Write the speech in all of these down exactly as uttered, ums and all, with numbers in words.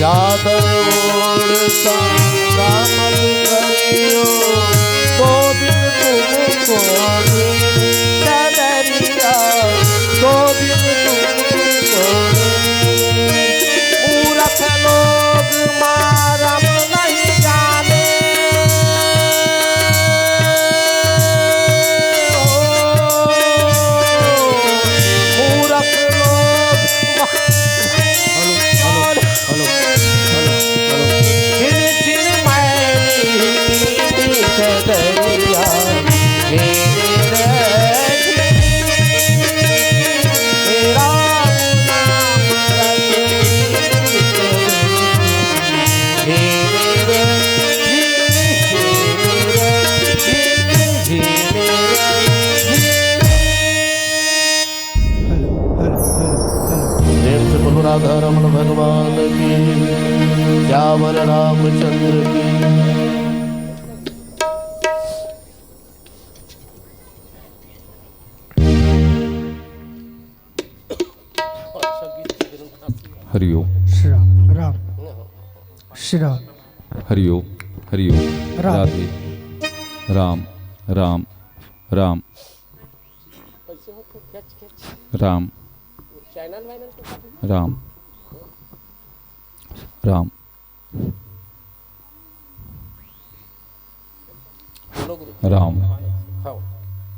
आदर ओढ़ संगामल करियो, गोविंद तुमको दे। चदरिया गोविंद तुमको दे। मूरख लोग मारम नहीं जाने। मूरख लोग hello, hello, hello, hello, hello. झिन झिन मैली पीली चदरिया, झिन रे झिन। हे राम नाम रस पीली चदरिया, झिन रे झिन, झिन रे झिन, झिन रे झिन। Hello, hello, hello, hello. प्रेम से बोलो राधा रमण भगवान की, सियावर रामचंद्र की। हरिओम। श्री राम, राम। श्री राम। हरिओम, हरिओम। राम। राधे। राम, राम, राम। राम, राम, राम। राम।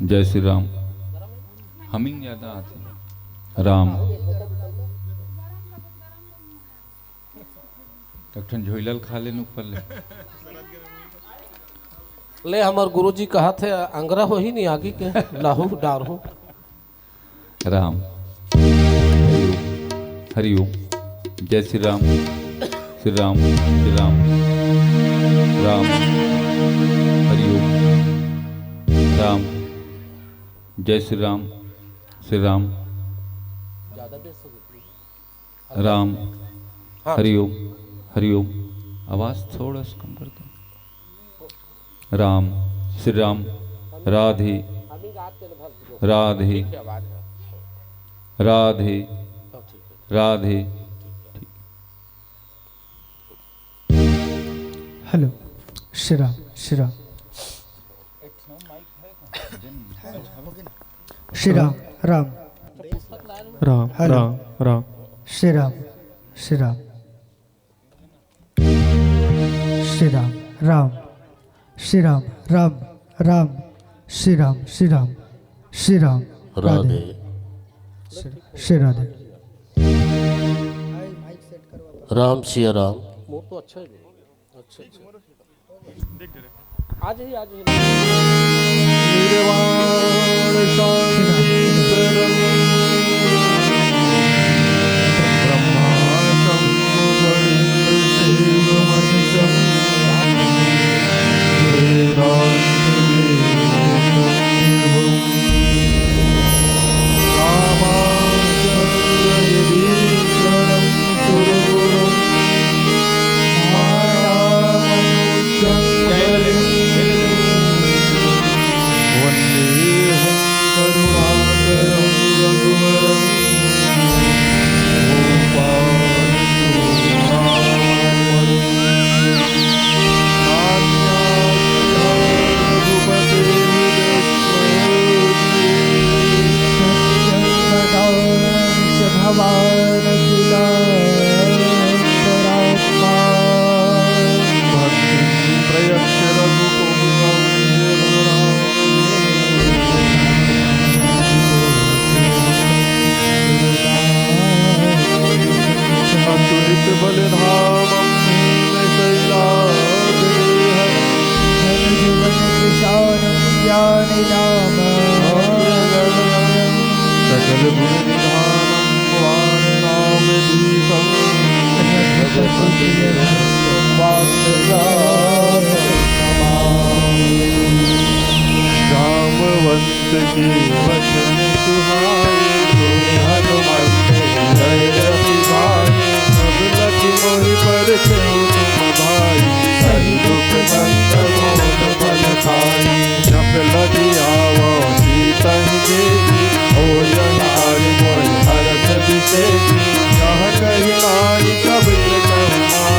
जय श्री राम। हमिंग ज्यादा आथे। राम। एक ठन झोइला ल खा लेन ऊपर ले। ले, हमर गुरुजी कहत हे, अंगरा होही नी आगी के, लाहू डारहू। राम। हरि ओम। हरि ओम। जय श्री राम। श्री राम। श्री राम। राम। हरि ओम। राम। जय श्री राम। श्री राम। राम। हाँ। हरि ओम। हरि ओम। आवाज थोड़ा सा कम कर दो। राम। श्री राम। राधे। राधे। राधे। राधे। हेलो। श्री राम। श्री राम। श्री राम। राम। राम। हेलो। राम। राम। श्री राम। श्री राम। श्री राम। राम। श्री राम। राम। राम। श्री राम। श्री राम। श्री राम। राधे। राधे। श्री, श्री राधे। राम सिया राम। मोर तो अच्छा है। अच्छा, अच्छा। आज ही, आज ही। निर्वाण शांति सकल गुण निधानं वाननामधीशं रघुपति प्रियं वात्सल्यं नमामि। जाम्बवंत के वचन सुहाए, सुनि हनुमंत हृदय अति भाए। सब लखि मोहि परखेउ तुम भाई, सहि दुख संत मोर फल खाई। जब लखि आवा सीतहि देखि, होई अति मोहि हरष बिसेखि। जहाँ कही नाई सब ये कहूँ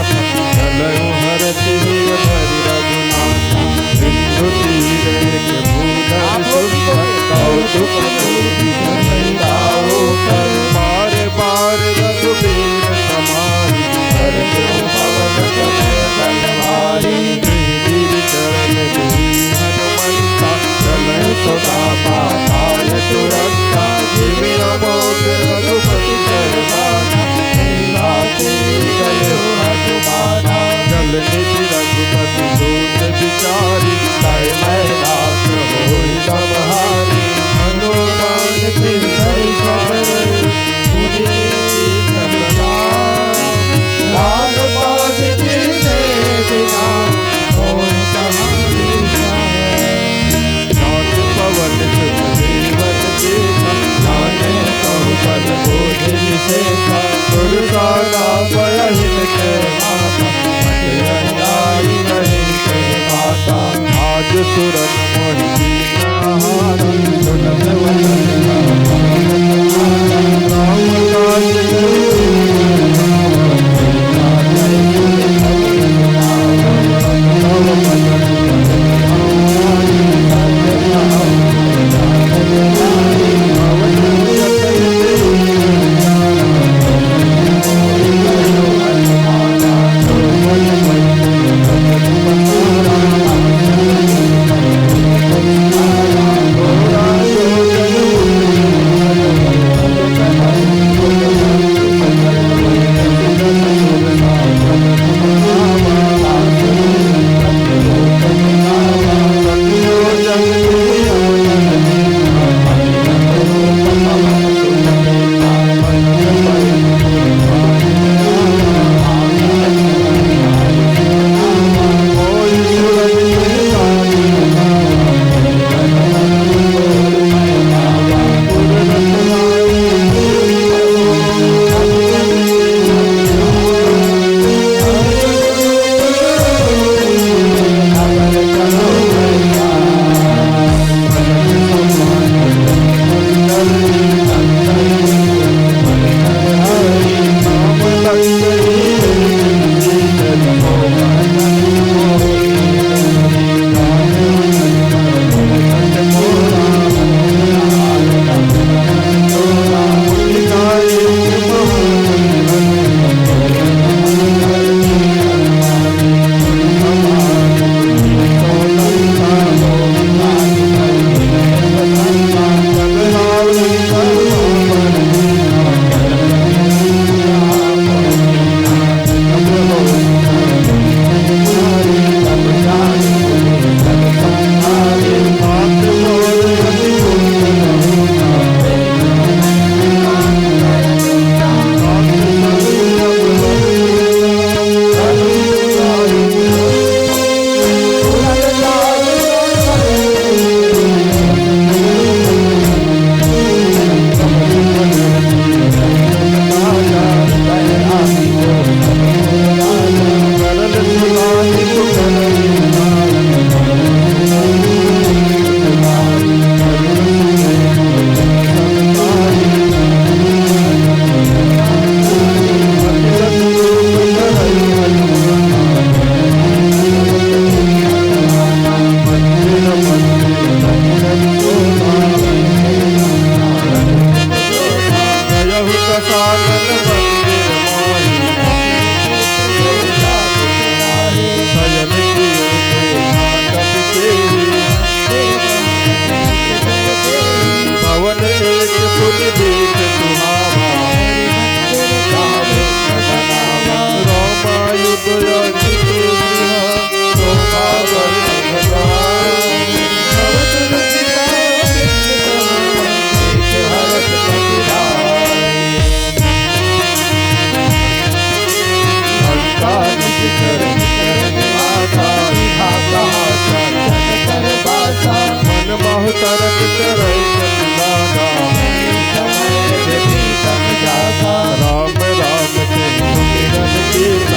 राम राम के सुमिरन कीना,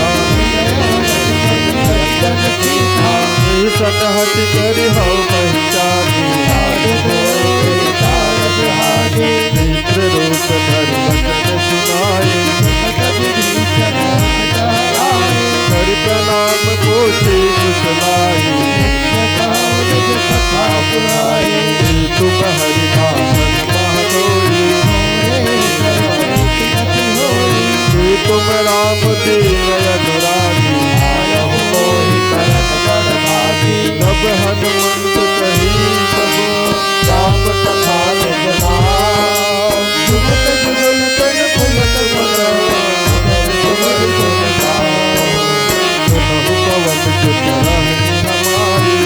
ऐसन हठि करिहउ पहिचानी। मित्र रूप धरि बचन सुनाई, करि प्रणाम पूछी कुशलाई। तुम हरि दास तुम राम दीन अनुरागी। आयहु मोहि करत बड़ भागी। तब हनुमंत कही सब राम कथा निज नाम। सुनत जुगल तन पुलक मन सुनहु पवन सुत रहनि हमारी।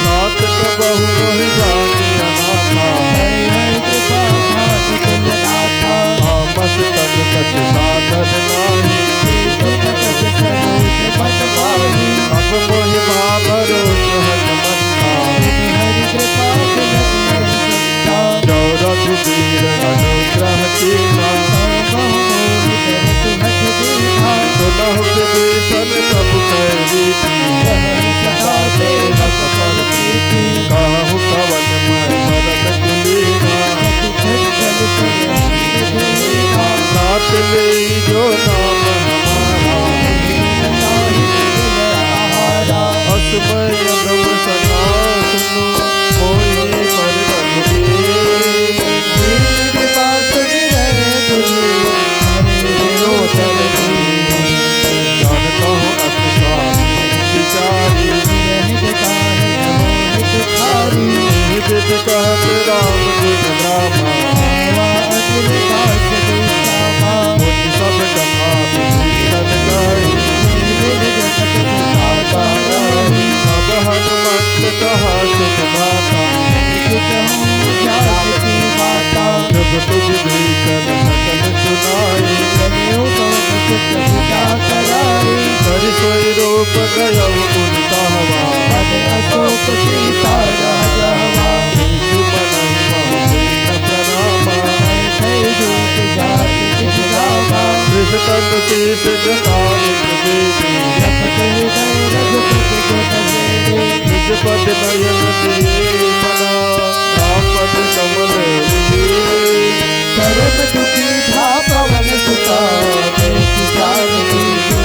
नाथ कबहु मोहि जानि अनाथा। तामस तन कछु विभीषण सकल सुनाई। करि सोई रूप गयउ उनका हवा। प्रीति मनहि बहु दीन प्रणामा। कृष्ण तनु शीश झुकाई। निज पद नयन दीपना। राम पद कमल लीन। परम दुखी भा पवन सुता। देखि जानकी जी।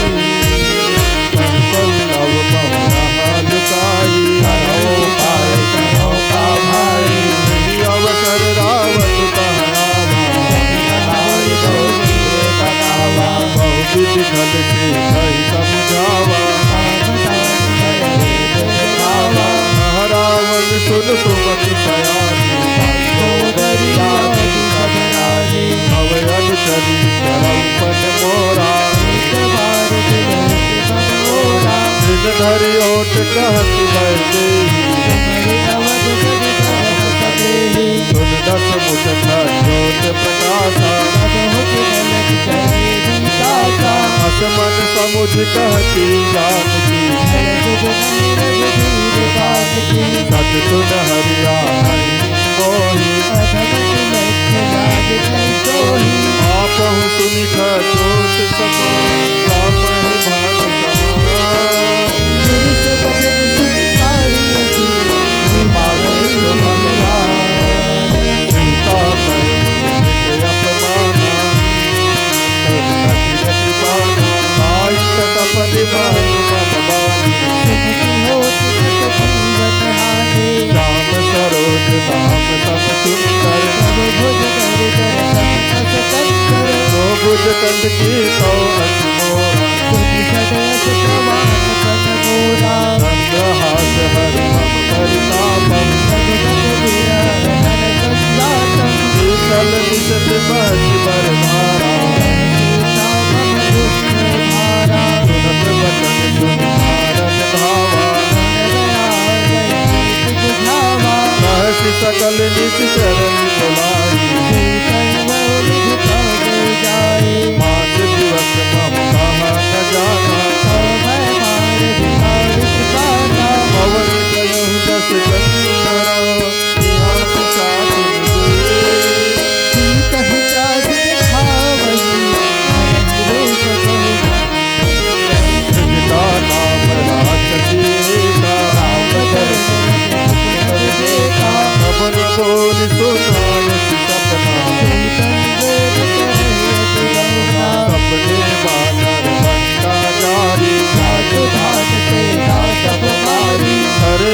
पल्लव बहु रहा लुकाई। करो पाय करो का भाई। यही अवसर रावत तह आवा। बहु विधि छल से कहि समुझावा। कह रावण सुन सुमति सयानी। भव अनुचरी करम पद मोरा। तृण धरि ओट कहत वैदेही। सुन दस मुख खंजोत प्रकाशा। अस मन समुझ कहती जानकी। सत सुन हरि आनंद मोहि। आपहु सुनि खंजोत समान। राम ही भाग समान। सीता सहित अपमाना। राम सरोज नाम सम सुंदर। भुज कंद की तो अति मोरा। चंद्रहास हर मम परितापम। शीतल निशत सहज बरधारा। सुनत वचन सुनि भारत भावा। सहसि सकल निज चरण बुलाइ। पाँच दिवस महु कहा न जाना। पवन गयहु दस कंदरा।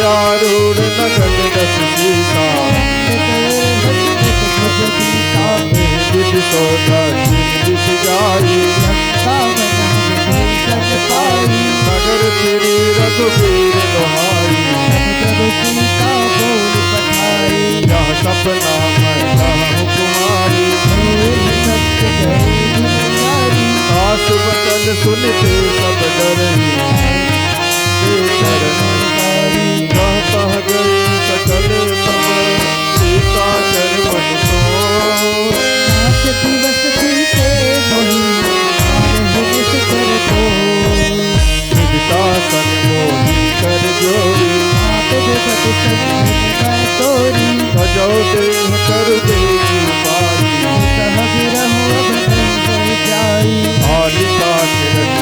आरूढ़ नगन दस सीता। विधि सो दक्षिण दिशि जाई। नगर फिरी रघुबीर दोहाई। यह सपना मैं कहूँ कुमारी। सास वचन सुनिते सब डरही। गई सकल तम सीता चरपट को। सात दिवस बीते मोहि आनंद निश कर को। विदिता सन मोहि कर जोड़ी। सात दिवस संग मैं तोरी। सजौ देह तरु बेगी पारी। सह विरहु अब नहीं जाई। आलिका तिलक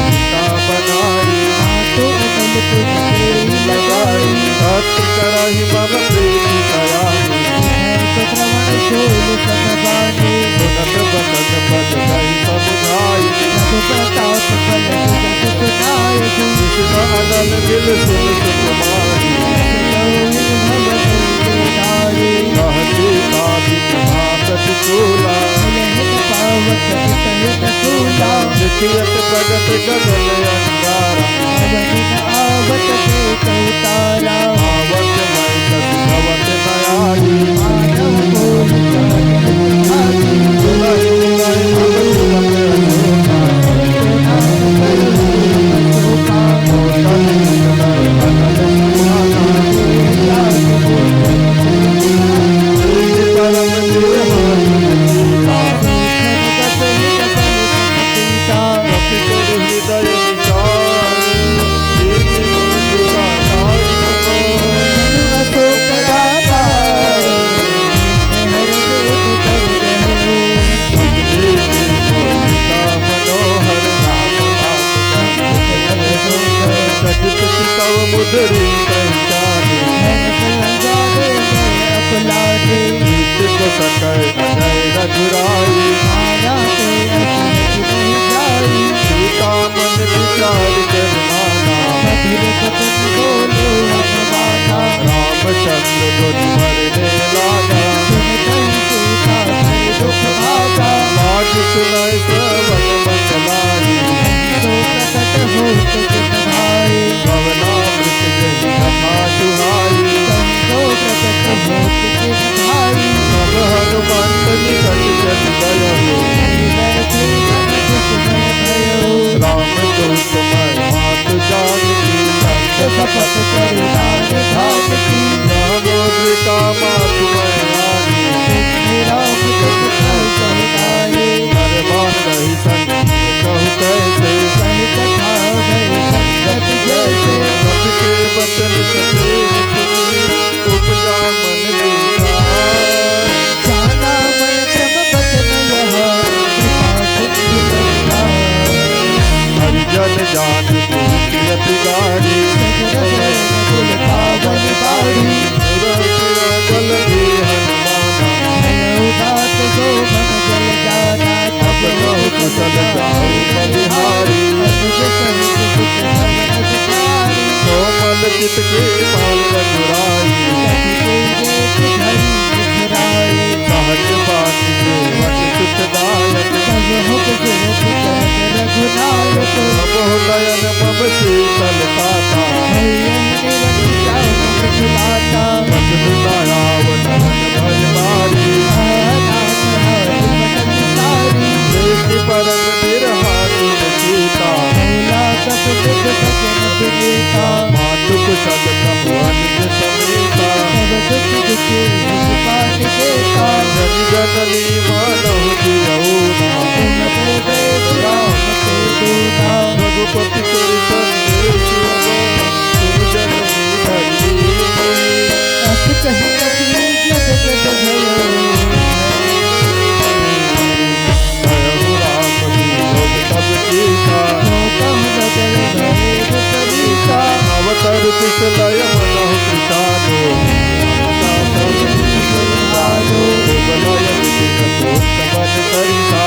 बनाई। हाथों में तुझे लगाई। सत्य करहि मम प्रीति सयानी। है तो श्रवण शूल सत बानी। सुनत वचन पद कहि समुझाई। रघु प्रताप बल जगत सुनाय। कृष्ण अनल बिल सुन सुकुमारी। सुनौ भव तुझे नारी। कहती कादिक प्रतिकूला। दुलहिन पावत हित हित सूला। लिखियत प्रगट गगन अंगारा। अवध न आवत देखौ तारा। आवत मैं कस गवत न आई। मानव कोई कहत न भाई। दुलहि मिलहि भव सुलभ अशोका। मोटन सुंदर अनल समाना। प्रीति परम जिय मानव की। तेरी पहचानी। चित्त को सकै अजय रघुराई। सीता मन विचार कर नाना। रामचंद्र गुण भरने लागा। लाज सुनाय श्रवण मंडलारी। भवनामृत जहि कथा सुहाई। तब हनुमंत निकट जन गयहु। राम दूत मैं मात जानकी। संत शपथ कर राम धाम की। मुद्रिका मातु मैं आनी। राम तुम कर कहु नाई। हर बात रही संत कहु कैसे। कही कथा भई संगत जैसे। सबके वचन सतेज सुनी। उपजा मन विचार। जाना मैं क्रम वचन यह। कृपा सिंधु सरकार। हरिजन जान की कीरति गाड़ी। सजन जय कुल पावन बाड़ी। रघुराई जल भी हनुमाना। भय उदास सो मन जल जाना। अब कहु कुशल जाहु बलिहारी। अनुज सहित सुत भवन सुखारी। कोमल चित के पाल रघुराई। सखि के जेठ धरि मुस्कुराई। सहज बानी सेवक सुखदायक। कहु कुशल सुत रघुनायक। अब नयन मम शीतल ताता। भई यह निरंजन श्याम मिथिलाता। बचन दयावत मन भय भारी। नाथ हरि भटक सारी। देखि परम बिरहा तुलसीता। भोला सब सुख सजन सुनीता। मातु कुशल तब अनुज समेता। सब सुख दुखी सुख पानि देता। जनि जननी मानहु जियऊ ना। सुनत वेद राम के दूना। रघुपति करि संदेश अस कहि कपि जग जग भयो। भयउ राम वियोग तब कीन्हा। जो कहु न जल भय विपरीता। अवतरु तिस लय मनहु कृशालु। विमल अरविंद कपोत कमल सरिसा।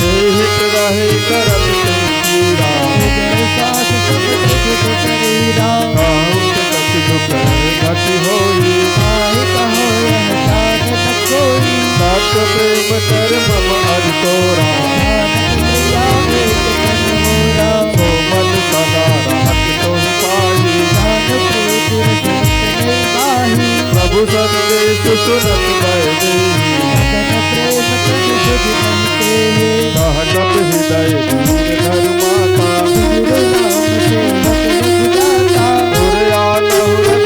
देहि रहे करत तुम पीरा। कहत कछु दुख घटि होई। सत्य प्रेम कर मम अरु तोरा। सो मन सदा राखि तोहि पाई। प्रभु संदेश सुनत भय देहि। कहत हृदय धीर धरु माता। उर आनहु रघुपति तब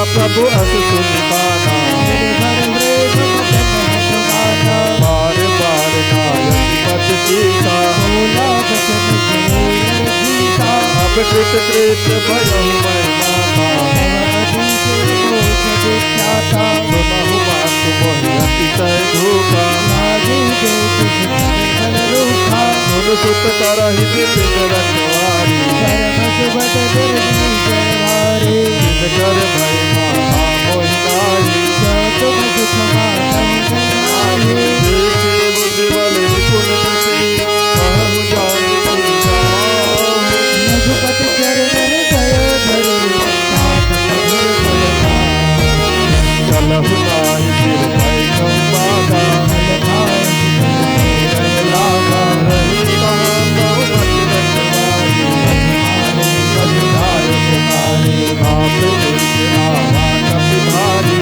ताई। प्रभु अस सुनि बाना। बार बार नायक पद सीसा। अब कृत कृत भयहु मैं माता। सुनहु मातु मोहि अतिशय धोखा। सुन सुत करहि विपिन रखवारी। जिनकर भय माता मोहि नारी। देखे बुद्धि बल निपुण मति। कहु जान की जान। रघुपति चरण हृदय धरे। चलहु नाहि सिर भय संवादा। लागा रही कहाँ बहुमति रखवारी। आप एक आवा कपि भारी।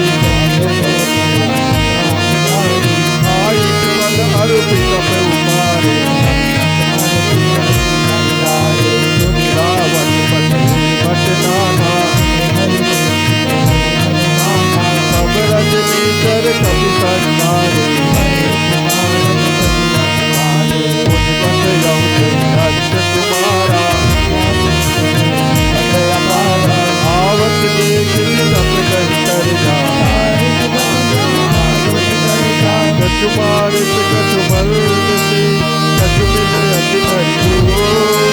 आई बल अरु बिकप उपारे। रावण बधे भट नाना। सब रजनीचर कपि संहारे। मुनि बस यम के हर्ष कुमारा। आवत देखि विलप गहि कर जा। कछु मारिस कछु बल से, कछु मिल अति भरि जोर।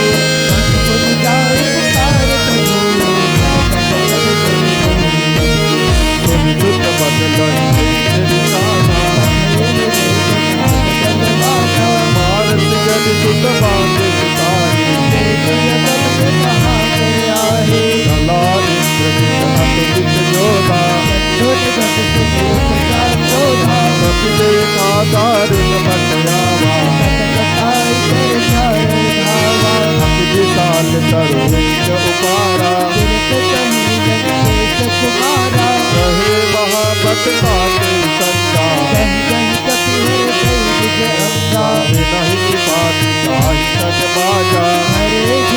सुनि सुत बद लंके निशाना। मारत जनि सुत बांधि सुतारी। कला इंद्र जित अतुलित जोधा। कपि देखा दारुण बल आवा। अति विशाल तरु उपारा। रहे महाभट ताके संगा। स्वामी नहीं निपात ताहि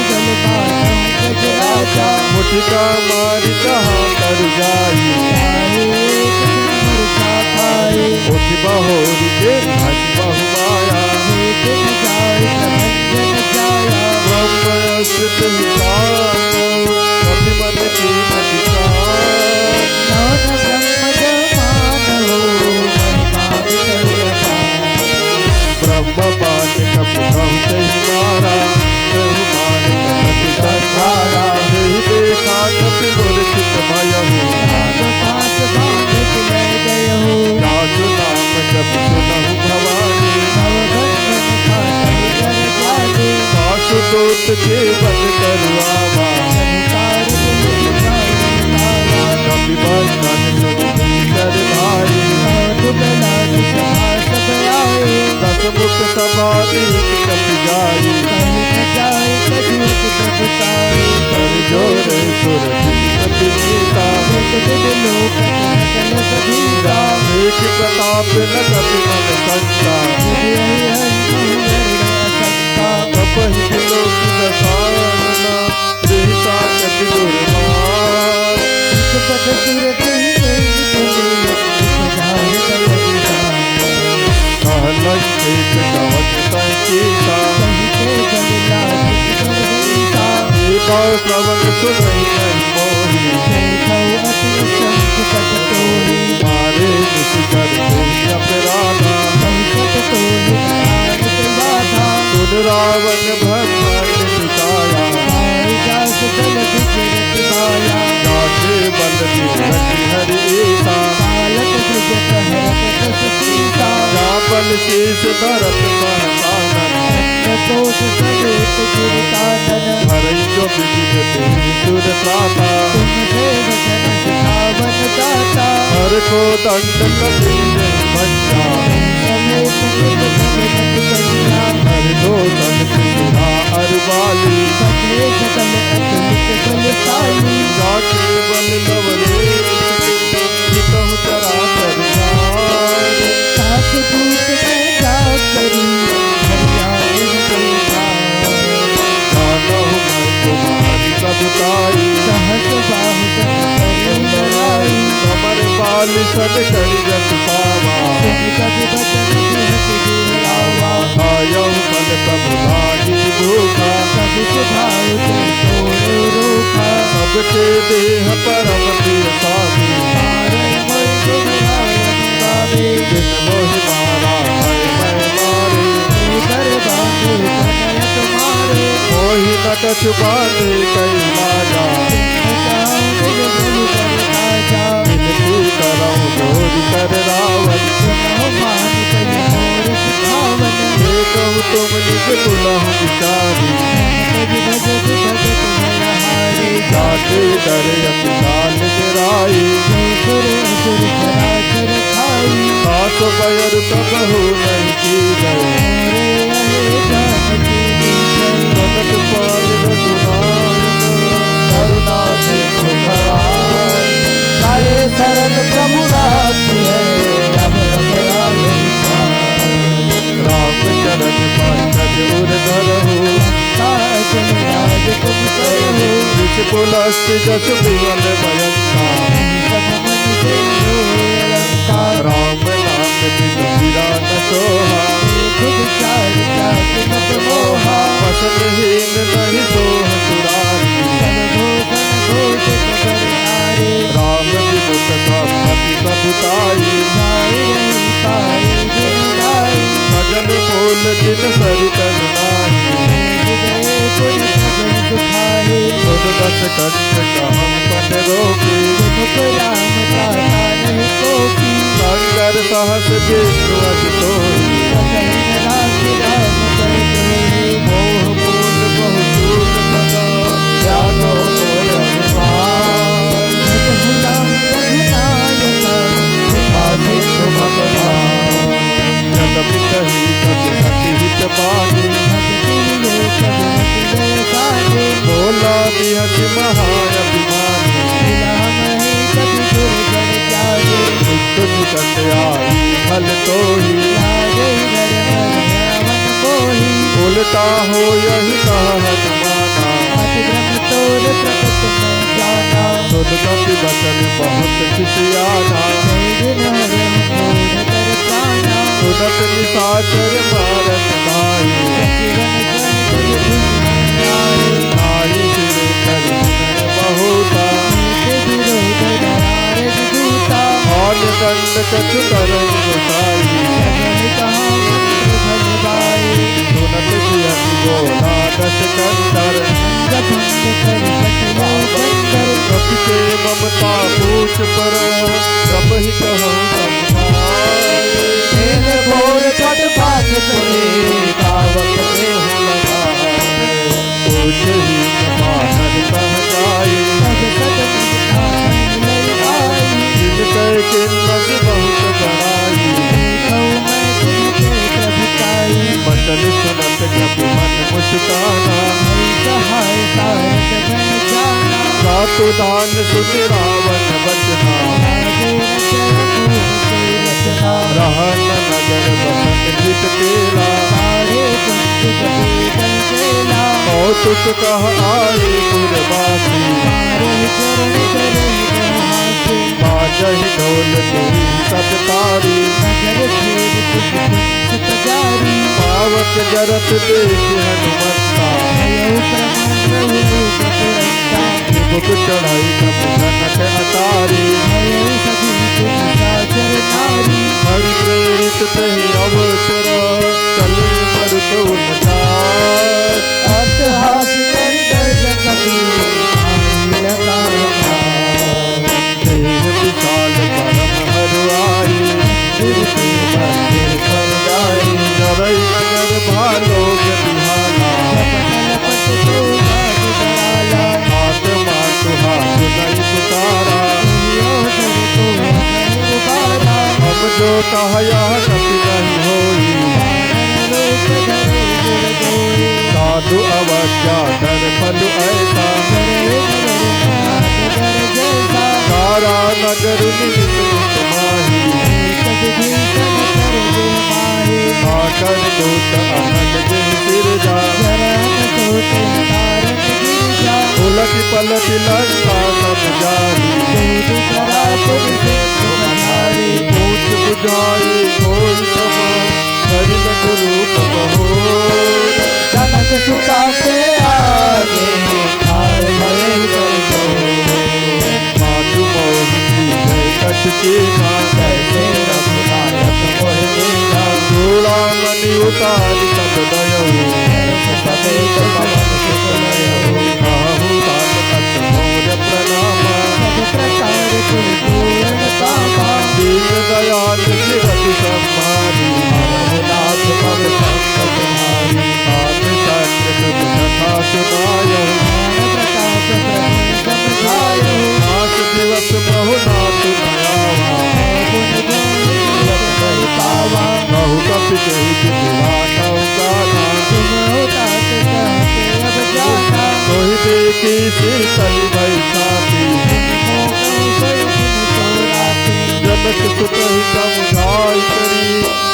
तन बाजा। मुठिका मारि कहाँ कर जाई। उठि बहोरि के हँसि बहु माया। ब्रह्म स्थित ही जान, कपि मन कीन विचार। ब्रह्म बाण कपि कहु तेहि मारा, तेहि मार कपि संहारा। तेहि देखा कपि मूर्छित भयहु, जासु नाम जपि सुनहु भवानी। पाशु दूत जीवन करुआवा। कपि बंधन सुनि कर भारी। दस मुख सभा दीन कपि जाई। कर जोर सुरति कपि नीता। एक प्रताप न कपि मन संता। तपहि विलोकित दसानना, देहि साचत दुर्मार। कहलन एक कवच तहि कीसा। सीता श्रवण सुनहि नहिं मोहि। मारे निशिचर देहि अपराधा। सुन रावण ब्रह्मांड निकाया। जाके बल तीरथ हरि ईसा। जा बल शीश धरत सहसानन। हरई जो विधि विधि सुर त्राता। हर को दंड कबीर भंजा। हर दो दंड सिरा अर बाली। जाके बल लवलेश जितहु चराचर जान। जानहु मैं तुम्हारी सब ताई। सहस बाहु जन करी लड़ाई। दर्शन करि जस पावा। सुनि कपि बचन बिहसि गृह लावा। आयउ बल प्रभु लागी भूखा। कपि सुभाव ते तोड़े रूखा। सबके देह परम प्रिय स्वामी। मारइ मोहि गुण गायन गावे। जिन मोहि मारा भय मय मारे। एकर बांधे तनय तुम्हारे। मोहि न कछु बांधे कहि लाजा। जिन कहउँ निज प्रभु कर काजा। विनती करउँ जोरि कर रावण। सुनहु मानि कहि मोर सुभावन। देखहु तुम निज कुलहु बिचारी। जन तजि भजत भगत भयहारी। जाके डरे अति काल डेराई। जो सुर असुर चराचर खाई। तासो बैर तबहु नहीं कीजै। मोरे अहे जानकी दीजै। जगत पाल रघुनायक। करुणा सिंधु करुणाय। करे शरण प्रभु राखिहै। अब रघुनायक। राम चरण पंकज उर धरहु। लंका जल राज तुम करहु। विष पुलस्त्य जस विमल भयंकर। सम मन से हो अलंकार। राम नाम बिनु सिरा न सोहा। देखो विचार त्याग मत मोहा। वसन हीन नहीं सोह सुरारी। सब भूषण भूषित बर नारी। राम विमुख संपति प्रभु ताई। जाय रही पाए जिन लाई। भजन मूल जिन सरितन नाही। हृदय पुनि प्रभु सुखाए। सुन दस कंठ कहउँ पन रोकी। विमुख राम ताका नहीं कोकी। संकर सहस विष्णु अति सोई। सकहिन राखि राम कर जोई। मोह मूल बहु सूर पदा। जानो मोर अभिमान। कहु राम रघुनायक। कृपा सिंधु भगवान। जग बिसही कपि अति हित बानी। भगति वियोग विमति भय जानी। बोला बिहसि महाअभिमानी। बिलहमहि कपि गुर गण जानी। तुझ तुझ कट आई भल तोही। लागे नर मर अवन मोही। उलटा होयहि कहा हनुमाना। अति भ्रम तोर प्रकट मैं जाना। सुन कपि बचन बहुत खिसियाना। भय जिन हरहु मूढ़ कर प्राना। सुनत निशाचर मारत नाई। सचिवन कहत विभु नाई। नाई सिर धरि विनय बहुता। नीति विरोध नारद दूता। आन दंड कछु करहु गोसाई। सगल कहा मंत्र फल बाई। सुनत बिहसि बोला दस कंदर। अंग भंग करि कटि लय बंदर। कपि के ममता पूछ पर सबहि कहउँ समझाए। खेल घोर कट बाँध कहे पावक देहु लगाए। पूछहि न बानर कहाँ जाई। सब सत मुनि आनन लय आई। जिनके किन्नस बहुत बड़ाई। देखउ मैं तिनके प्रभु ताई। बचन सुनत कपि मन मुस्काना। भई सहाय सारथ गण जाना। सातु दान सुनि रावण बचना। लागे न चरण कोई रचना। रहन नगर बसन भित पेला। सारे पंच कपि दल बेला। कौतुक कह आई पुरवासी। सारे चरण करे गण हासी। बाजहि ढोल तुरी सब तारी। नगर खेल कुछ कुछ पुजारी। पावक जरत देखि हनुमंता। भयउ प्रमाण रघुकुल रंता। मुख चढ़ाई कपि जनक अटारी। भयउ सभी पिन साचर नारी। हरि प्रेरित तहि अवसर। चले मरुत उनचार। अट्टहास करि गर्ज कपि आई लंका। देह विशाल परम हरुआई। मंदिर ते मंदिर फल जाई। जरई नगर भा लोग बिहाला। जप तलपत तो बाजु बराला। हाथ मातु हाथ नहीं पुकारा। कहियो जब तो नहीं पुकारा। हम जो कहा यह कपि नहीं होई। बानर रूप धरे जुर जोई। साधु अवज्ञा कर फल ऐसा। जरई नगर महान गर जैसा। कारा नगर निमिष नित माही। एक विभीषण कर जो माही। आकर दूत अनल जिन सिरजा। जरन सोते तारन गिरजा। उलटि पलटि लंका सब जाही। दूत सरापुर से तुम जाही। जाई कोई समा, करि लघु रूप बहोर। जनक सुता के आगे, ठाढ़ भये कर जोर। मातु मोहि कीन्है कछु कीन्हा, जैसे रघुनायक मोहि कीन्हा। चूड़ामणि उतारि सब दयहु, हर्ष समेत पवन सुत लयहु। कहहु तात अस मोर प्रणामा, सब प्रकार तुलसी अनुपमा। दीन दयाल शिरसि संभारी, हरहु नाथ मम संकट हारी। तात सत्य सुत कथा सुनायहु, ज्ञान प्रकाश प्रभु समझायहु। मास दिवस महु नाथ न आवा, गुण गान विरत भय पावा। कहु कपि केहि विधि राखहु कान्हा, तुम हो तात कह के अब जाना। सोहि देखि शीतल भई छाती, तुम हो कहु सोई जिन सो राती। जनक सुत ही समुझाई करी,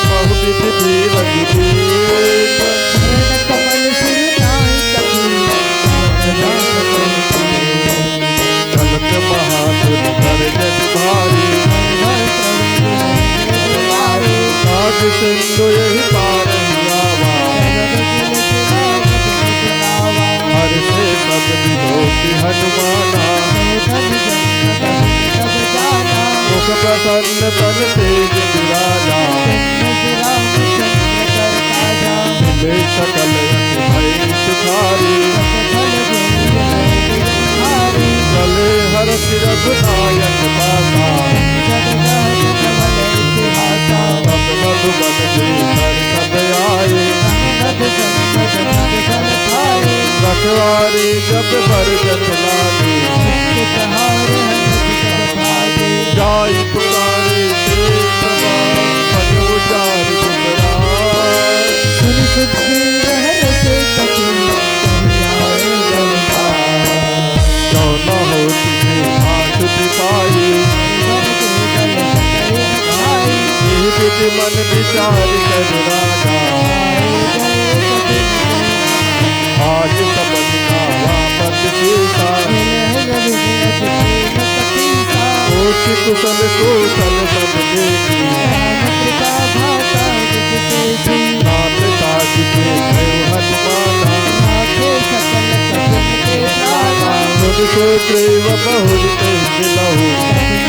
बहु विधि धीरज धीर। चरण कमल सिर नाई कभी, राम नाम करी। चलत महापुर कर जस भारी, हर हर प्रभु नाम के दुलारे। नाग सिंधु यहि पार आवा, जगत तिलक लाग जगत नावा। हर्षे सब विलोकि हनुमाना, जो धन जन सब जाना। मुख प्रसन्न तन तेज विराजा, जन्म से रामचंद्र कर काजा। मिले सकल यश भई सुखारी, सकल गुण विनय गिरधारी। चले हरषि रघुनायक दासा, जग कहत कमल इतिहासा। तब मधुबन देख हर्षत आए, अंगद संग जगत बल पाए। रखवारे जब बर जस लागे, संग कहारे हरषि सब भागे। जाई पुकारे सेज समान, पद उचार सुतराय। सुनि सुग्रीव हरषि कपि, कहि आए जलधार। जो न होत जे भाषुति पाई, वन के जल सकल अघाई। एहि विधि मन विचारि करि राजा, आए गए कपि मुनि आज सब निभावा पथ सीसा। मिलहि रघुपति प्रेम कपीसा। सोचि कुशल कौशल सब देखि। राम कृपा धाता जिस तेजी। नाथ साज के भयो हनुमाना। राखे सकल सकुन के प्राणा। सुनि सुग्रीव बहुरि तेहि मिलहु।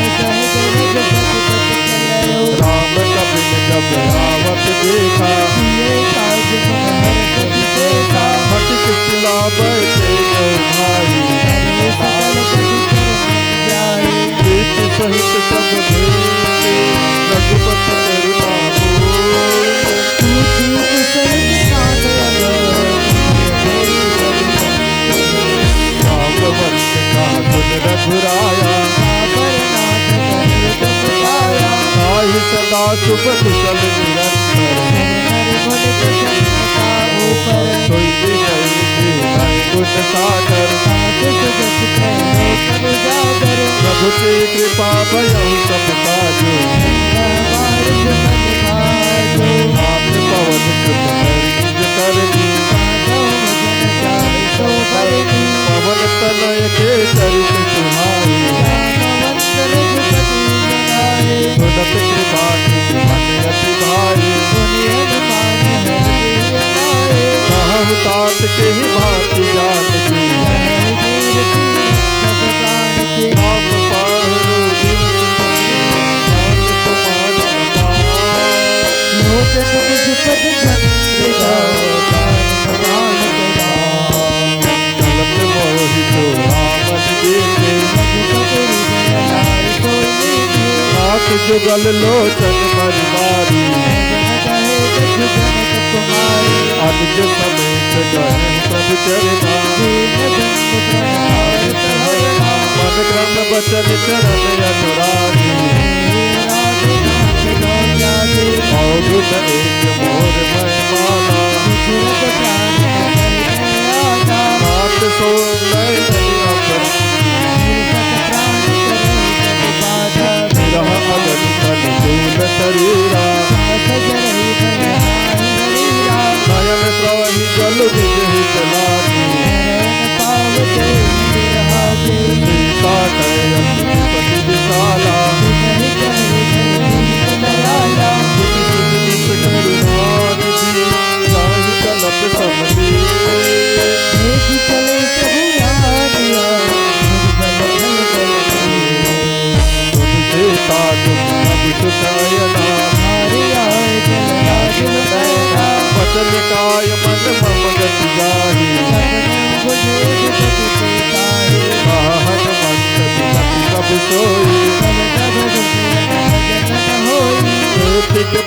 सकुन सहज रघुपति पथ चलहु। राम कपिन जब आवत देखा। किए काज मन हरष विशेषा। हठि किस लाइ बैठे जो भाई। करे सकल कपि चरण जाई। प्रीति सहित सब भेंट रघुपति करुणा पूर्ण। तू चूक सहित कांड अगम। राम वंश का सुन रघुराया। ताहि सदा शुभ कुशल निरंतर। सोई विनय कीन्है गुण सागर। प्रभु की कृपा भयउ सब काजु। आप पवन सुत हरि निज करनी। पवन तनय के चरित सुहाई। सुनत कृपा कीन्ह मन अति भाई। कहहु तात केहि भाँति जानकी। आप पारु बिनु जान तुम्हारी अपार। लोचन निज पद जन विधान प्रदान करा। चलत मोहि चूड़ामणि देखे। रघुपति हृदय लाल सोई मीठे। नाथ जुगल लोचन मरि मारी। जन कहे दस जनक कुमारी। अनुज समेत गए प्रभु चरना। दीन बंधु प्रण पावत हरना। मन क्रम बचन चरण अनुरागी। हे राधे नाथ गौ त्यागी। अवगुण एक मोर मैं माना। विचरत प्राण हृदय में आना। नाथ सो नयन अप विरह अगन तन तूल शरीरा। नयन प्रवहि जल निज हित लागी। सीता कहे अति विपति विशाला।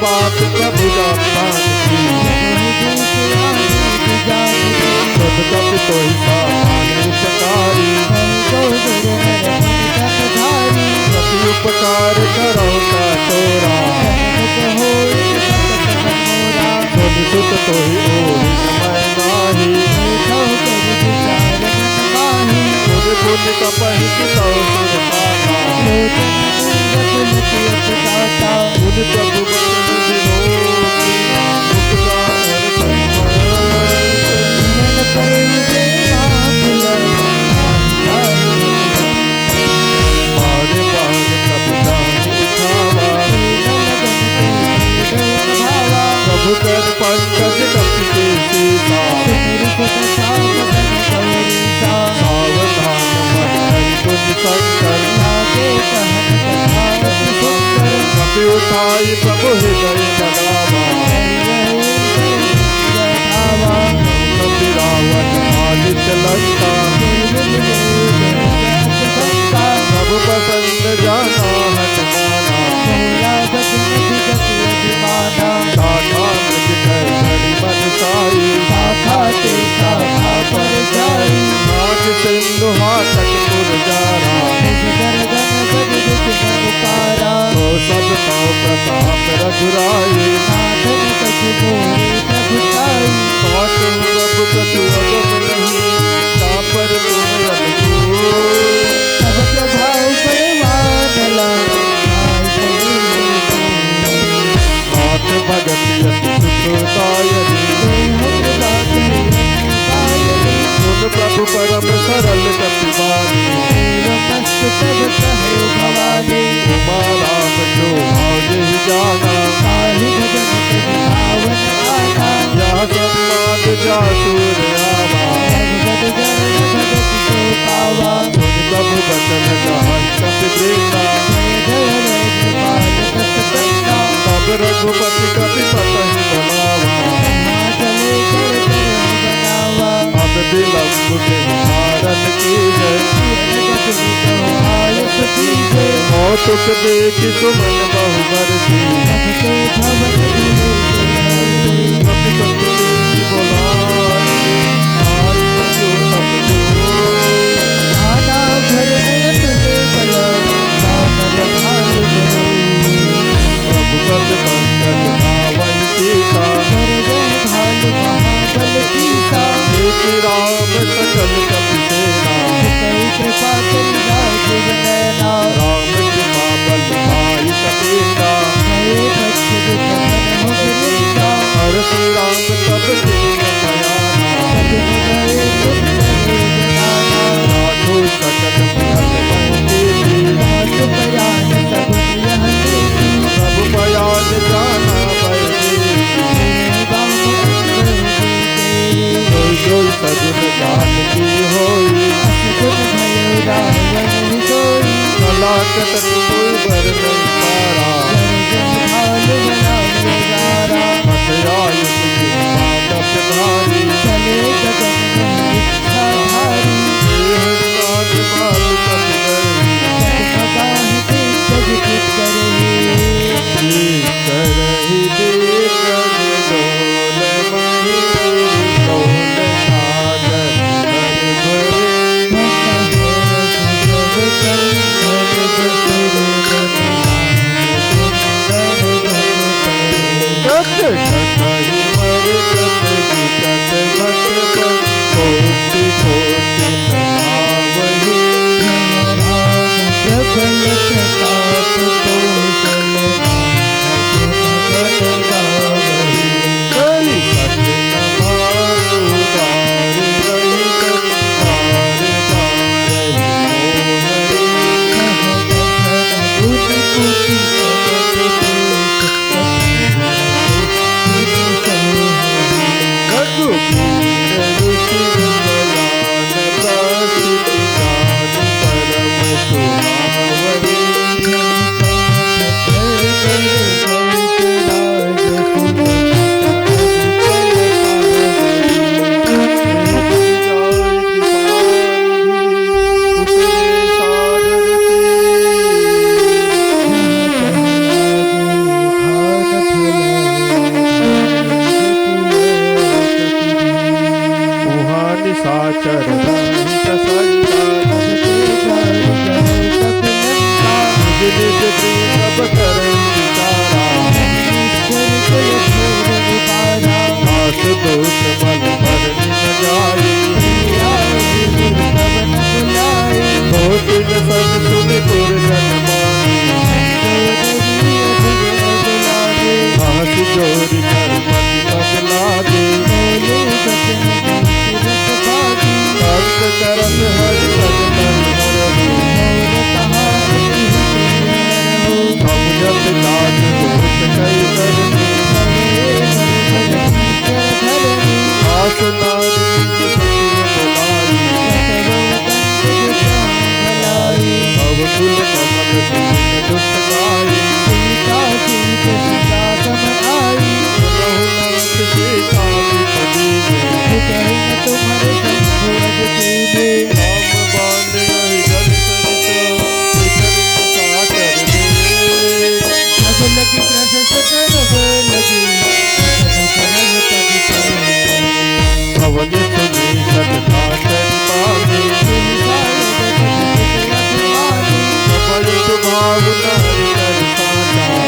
बात प्रभु जान की। सब तप तोहि समान उपकारी। प्रति उपकार करौ का तोरा। सुनि सुत तोहि ओहि समय नाही। पुनि पुनि तपहि कितौ सुर पाना। मुनि प्रभु बचन विनोद, मुख गान हर संभल। बारे बारे प्रभु जान उठावा। प्रभु कर पंकज कपि के सीसा। सावधान मन धरि मुनि शंकर। कपि उठाई प्रभु हृदय लगावा। कपि रावण मारिच लंका। प्रभु पसंद जाना हनुमाना। टाटा मृग कर धरि मन साई। नाग सिंधु हाथक पुर जाना। तो सब तौ प्रताप रघुराई। पाँच प्रभु कछु अगम नहीं, तापर तुम अनुकूल। हाथ भगति अति सुखदायक। सुन प्रभु परम सरल गति मानी। उमा राम जो भाव यहि जाना। यह संवाद जासु आवा। सुनि प्रभु बचन कहत कपि बेटा। तब रघुपति कपि पतहि बनावा। अब विलंब के कारण कीजै। कौतुक देखि सुमन बहु बरसी। रघुपति देखि बोलाए। रघुपति पंकज पावन सीता। देखि राम सकल कपि सेना। राम कृपा बल पाई कपीसा। हरषि राम तब तिनहि अयाना। राखो सकल मगन मन कीसी। प्रभु बयान जाना भय कीसी। जो सगुन जानकी होई। कला कतन कोई बर नहीं पारा। अस आयुष की मानस धारी। देह नाथ बाल कपि गई। करहि देखन डोल मही डोल सागर हरि भरे। निशाचर रहित संता। निज निज प्रिय सब करई नितारा। नाश दोष मल मरन न जाई। होत न सब सुनि पुरजन मानी। हाथ जोरि कर पति पग लागे। अंत करत हरि सत तन हरहु। समझत जात दोष कई करनी। आस नारी सती बुलाई। भव कुल कमल दीन दुख गाई। सुनहु नाथ सीता बिन दीन। राम बाण अहि जल सरित। बिधर सागर में। पवन सुनी सत साचर पानी। पवन सुभाव नारी कर साचा।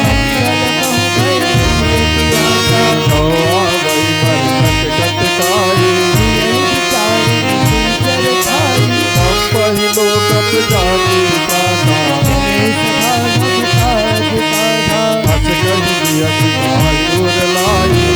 तो आवई मरकत कत काई। हम पहिलो कप जानी पाता। अस कहि जियत भाई उर लाई।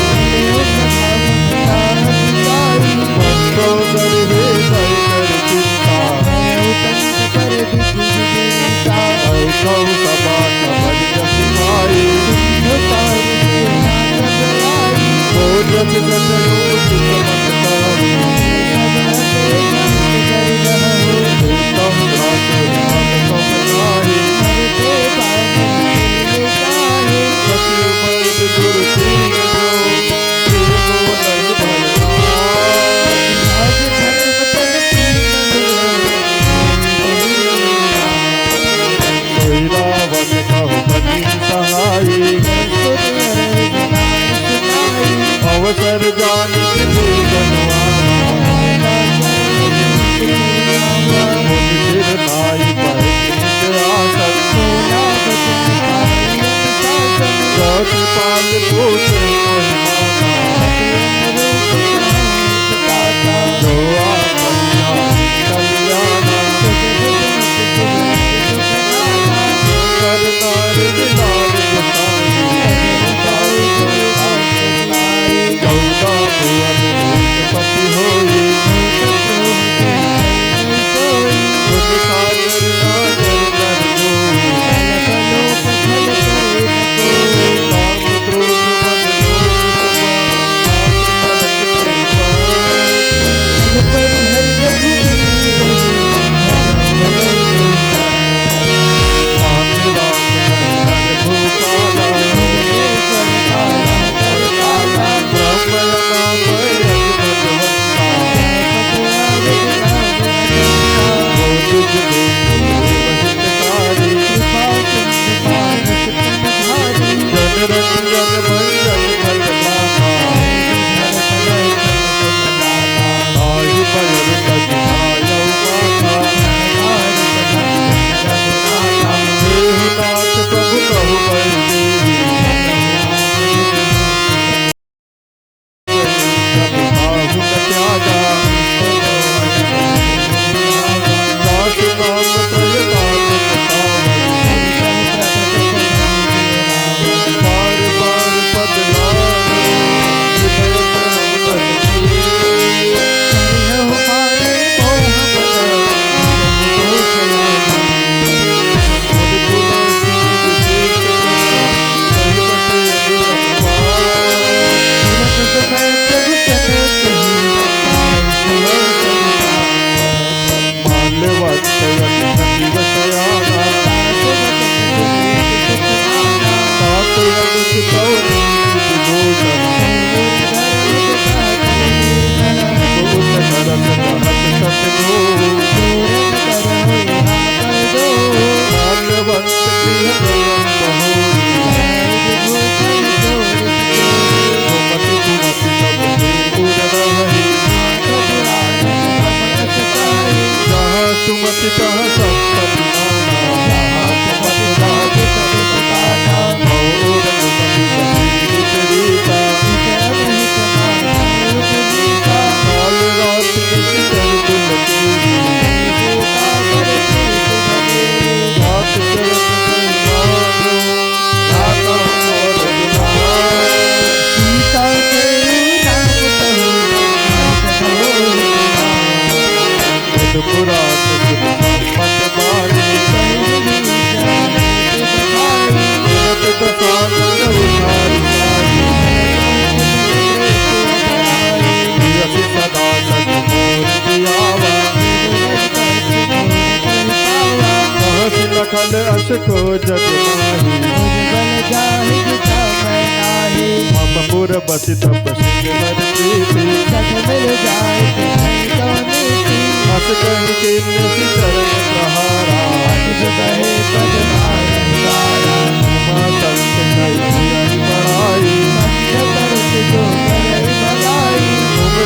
पुराण सुन संपत बारी। सुनत दशानन उधारी। यशि सदा सत मोर जियावा। सहसि लखन अस को जग माही। भवपुर बसि तप सिंह हर प्रीति। अस कहि कीन्ह सिचरण प्रहारा। उमा संत कहि जियहि बड़ाई। तुम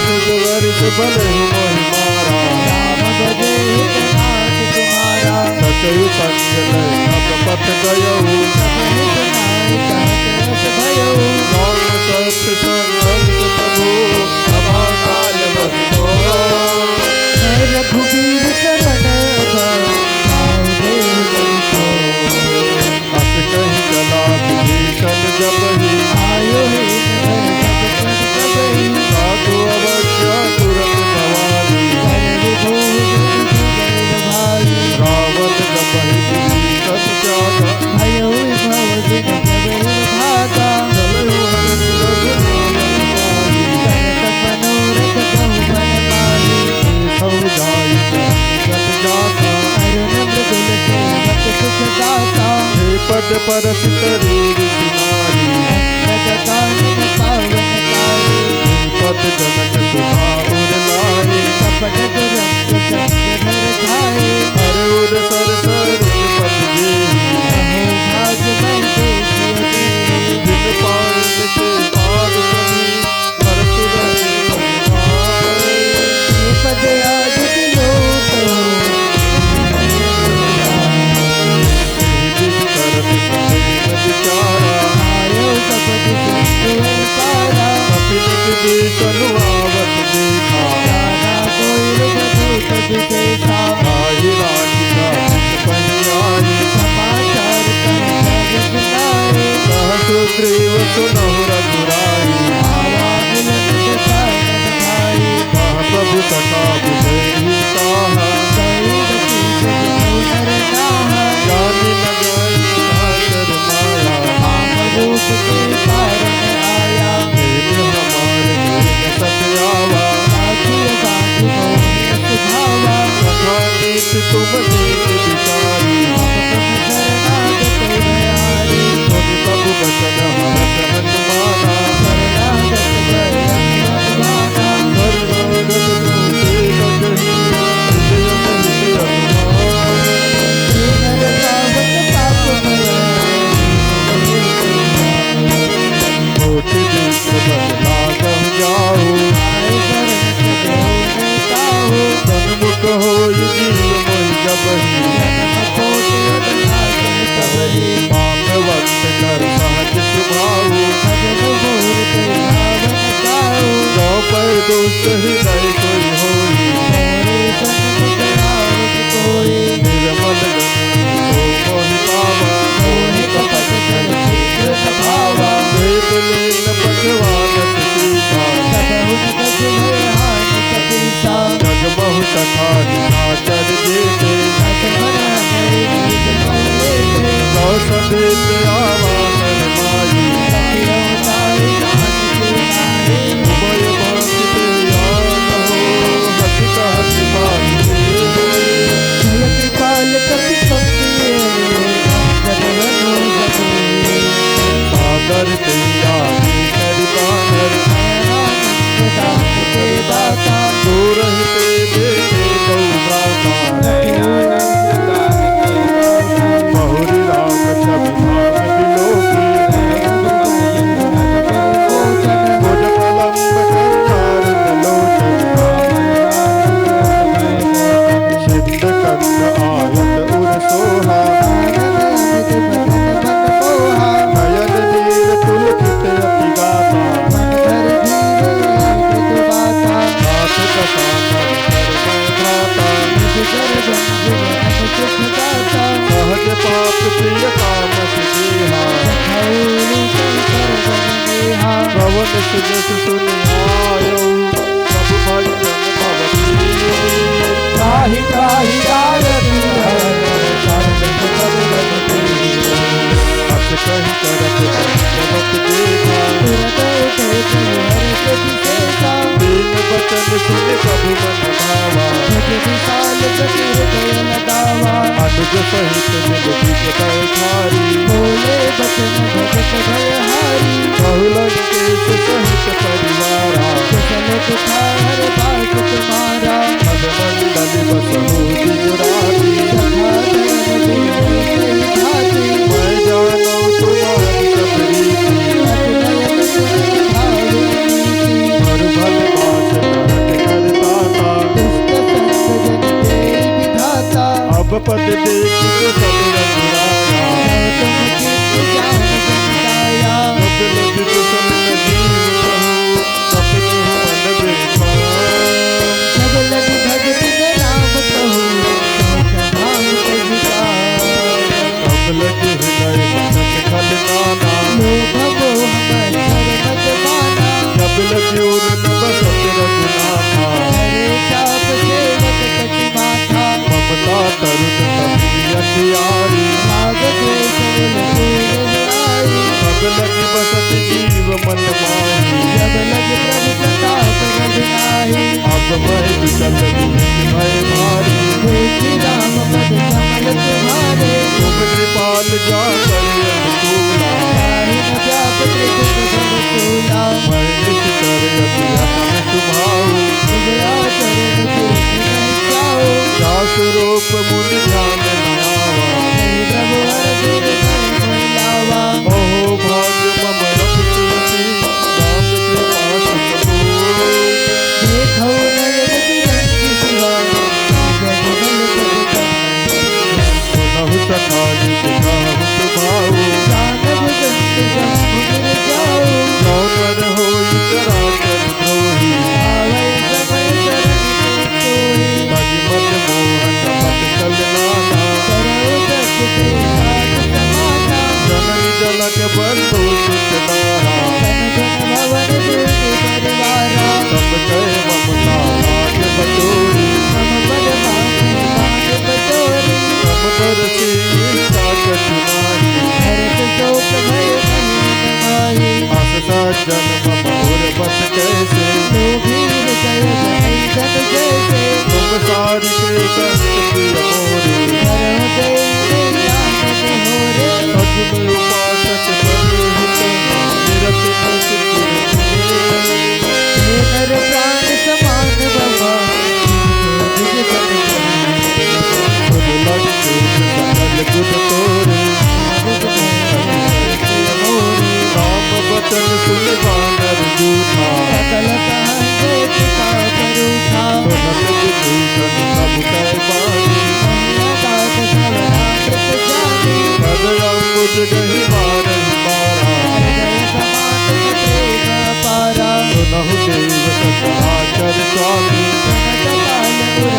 जुग वरिस बलहु मोहि मारा। सचहु संग लय सब पथ गयउ। राम सत संग अंत प्रभु सभा काल बस को। रघुबीर श्रवण अब पाए देव जन को। अस कहि चला विभीषण जब ही। आयो हे नगर सब जन सब ही। साधु अवज्ञा तुरत भवानी। कर विभूषण जय भाई। रावण जब ही विभीषण त्यागा। भयो भव जिन जब ही भागा। चलहु हरषि रघुनाथ पाई। करत मनोरथ बहु फल पाई। सब जाई जगत जाता। अरुण मृदुल सेवक सुख दाता। हे पद परस तरी नारी। अंतकालीन पावन कारी। पद जनक सुधा उर नारी। कपट दुरंग संग नर धारी। हर उर सर सर पद देही। अहो भाग मैं देखियो देही। जिन पायन के पाद कभी। परसुरन पद आज विलोक हो। विचारा। आयो सब दिस सुअर पारा। कपिन विभीषण आवत देखा। दाना कोई रूप धूत विशेषा। ताहि राखि राखि पहि आई। समाचार कहि सब सुनाए। कह सुग्रीव सुनहु रघुराई। आवा मिलन दशरथ भाई। कह प्रभु सखा विजय ही कहा। कही रघुपति नर नाहा। जानि न जाई सागर माया। राम रूप के कारण आया। तेने हमारे सत आवा। राखिए बाँधि मोहि अस भावा। कथा नीति तुम नीति विचारी। अब तुम शरणागत भयारी। सुनि प्रभु बचन हरष हनुमाना। शरणागत भय हनुमाना। शरणागत भय हनुमाना। हे नर पावक पाप भय। कोटि विघ्न बस लागहु जाहु। आए शरण सब होने ताहु। सन्मुख होई जीव मोहि जबहि। जन्म कोटि अवलागहि तबहि। पाप वंश कर सहज सुभाहु। भजन मोर कहि पावन पाहु। जो पै दुष्ट हृदय सोई होई। मोरे सन्मुख रावत कोई। निर्मल जन सो मोहि पावा। मोहि कपट छल शीघ्र सभावा। वेद लीन पटवा नट सीसा। सबहुन गज भय हानि कपीसा। जग महु सखा निशाचर जेते। दस मन हमारे नीत मल लेते। सौ समेत आवा नर माई। सखियों ताई जान की नाई। उभय बाँकी तेहि आन हो। हँसि कहत बाँकी तेहि। जय कृपाल कपि कंपिए। गगन गगन। सागर तेहि आदि करि बानर। नयनानंद दान के दाता। दूरहिं ते देखे गौ भ्राता। नयनानंद दान के दाता। बहुरि राग छवि भाव बिलोकी। नयन सुख यश अस पर लोचन। भुज प्रलंब कंठारुण लोचन। राम राम भय मोचन। सिंध कंद आयत उर सोहा। नयन नीर पुलकित अति गाथा। नाथ दशानन कर भय भ्राता। सहज पाप प्रिय तामस गेहा। पवन सुजस सुनि आयो। सब भंजन भव पीर। ताहि सुनि प्रभु मन भावा। भज विशाल जति हृदय लगावा। अनुज सहित मिल द्विज बैठारी। बोले बचन भगत भयहारी। कहु लंकेश सहित परिवारा। कुशल कुठार बास तुम्हारा। भज मंडल बसहु द्विज राजी। सखा धर्म देह कई भांति। मैं जानौ तुम्हारी सब रीति। अति नयन सुनत भाव नीति। मरु भल बास नरक करताता। दुष्ट संग जन तेहि विधाता। अब पद देखि कुशल रघुराया। गौतम चित्त जान जन काया। सब लग कुशल न जीव कहु। सब लग भगति न राम कहु, सो सभाव तजि जाय। सब लग हृदय बसत खल नाना। लोभ मोह मत्सर मद माना। सब लग उर न बसत रघुनाथा। हरे चाप सेवक कटि माथा। ममता तरुण कपि अंधियारी। राग द्वेष उर सूर आई। सब लग बसत जीव मन माही। जब लग प्रभु प्रताप रघुनाही। अब महि विकल बीच भय भारी। देखि राम पद कमल तुम्हारे। तुम कृपाल जा करि अनुकूला। ताहि न व्याप त्रिभुज भव सूला। मैं निशिचर अति अनंत भाऊ। तुम आचरण तीर्थ नहीं जाओ। दास रूप मुनि ध्यान न आवा। नहीं प्रभु हर दुर्गम लावा। अहो भाग्य मम रघुपति, राम कृपा सुख होई। देखो नयन बिरंग सिवा, जग बल जग सुनहु सखा जी कहत भाऊ। दानव दंत जम्भु गिर जाऊ। जो नर होई चराचर द्रोही। आवै समय शरण सोई। मति मत मोहन मत छल नाना। करौ सत्य के साथ समाना। जननी जनक बंधु सुत नारा। तन जन भवन दुर्ग परिवारा। सब कहे ममता लाज बटोरी। मम पद माथे माथ पटोरी। मम बरसी इच्छा कछु नाही। भरत शोक भय महीन माही। अस सज्जन मम उर बस कैसे। लोभी हृदय जन जैसे। तुम सारि के संत प्रिय मोरे। हरहु देहि देहि आनंद होरे। सगुन उपासक बल हित निरत नित गिर गिरे। हे नर प्राण समान भवा, तुझ जग सुन लग सकल गुण तोरे। राम वचन सुनि वानर जूठा। सकल कहन देख पाप रूठा। सुनत विभीषण सब कह बानी। कहला बात श्रवणामृत जानी। पद अम्बुज गहि मारहि मारा। हृदय समात प्रेम अपारा। सुनहु देव सचराचर स्वामी। जगत पाल उर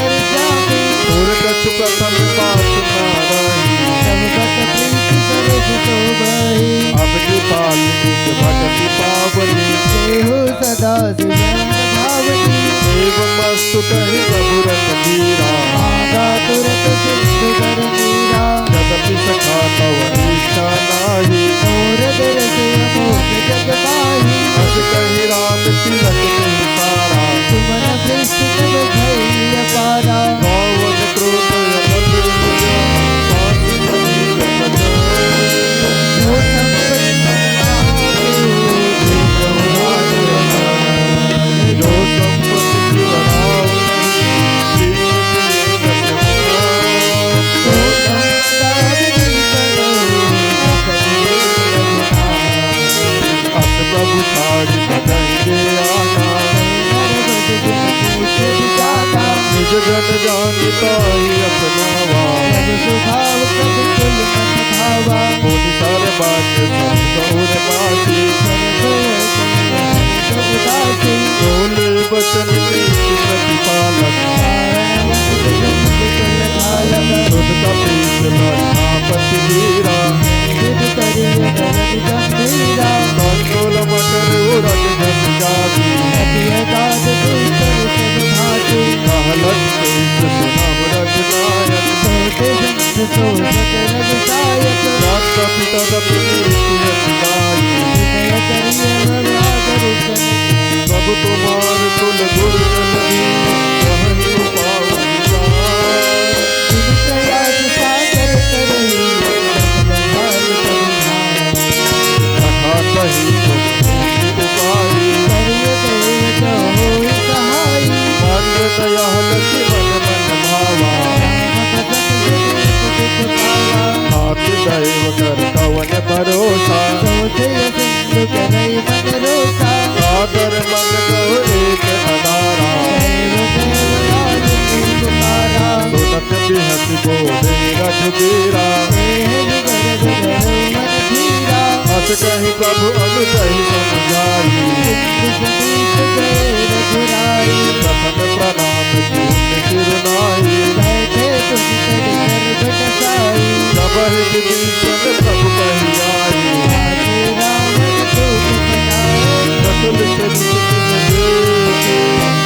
अंतर्यामी। उर कछु प्रथम बात नाराही। सब बस प्रीत सरस सोबही। अब कृपाल निज भगति पावनी। देहु सदा सुजान भावनी। एवं अस्तु कहि प्रभु रस धीरा। मांगा तुरत सिंधु कर नीरा। यद्यपि सखा तव इच्छा नाही। मोर दरस अमोघ जग माही। अस कहि राम तिलक तिहि सारा। सुमन पृष्ठ तब भई अपारा। रावण क्रोध अनल विजय। फांसी समीर सजा। जो संपत्ति जो संपत्ति शिवराम। अस प्रभु छाड़ि कतहि जे आना। निज जन जानि ताहि अपनावा। मुनि सर बात सुनि गौर बासी। बोले वचन नीति प्रतिपालक। सुन कपीस लंकापति वीरा। कंचन मकर उड़न झन जाती। कहलन तेज सुनहु रघुनायक। यद्यपि तदपि नीति अति गाई। प्रभु तुम्हार कुल गुरु यह लक्ष्मण मन भावा। नाथ दैव कर कवन भरोसा। सादर मन कहो एक अनारा। सुनत बिहत बोले रघुबीरा। अस कहि प्रभु अनुजहि सम जाई। प्रथम प्रणाम कीन सिर नाई। जब ही विभीषण प्रभु कहि आई। सकुल चरित जिन देखे।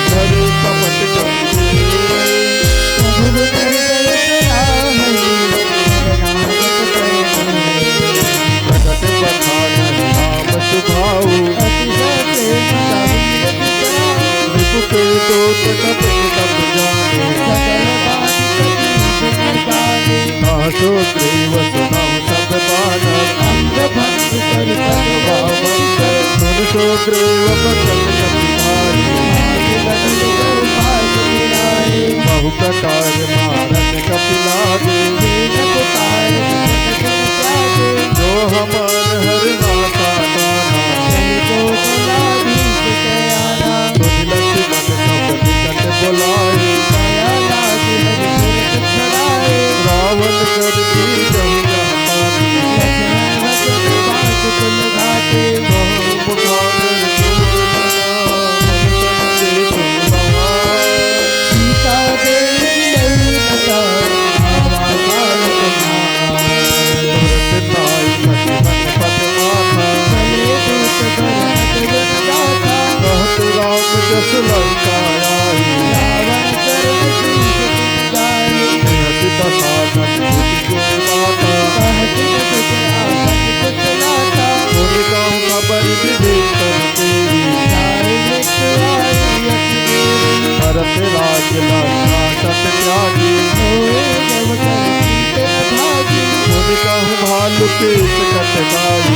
धरे कपट कपि प्रगट बखान राम सुभाऊ। रिपु के दोष कपट कप जाने। कह सुग्रीव सुनहु सब बानर। सुन सुग्रीव बचन कपि भाई। बहु प्रकार मारन कपि लागे। जो हमार हर नाथा कान्हा। सुनि लक्ष्मण सब निकट बोलाए। रावण कर दीन्हु जहाँ पानी। बहु पुकार भरत राज लंका सत त्यागी। मुनि कहु भालु केस कटकाई।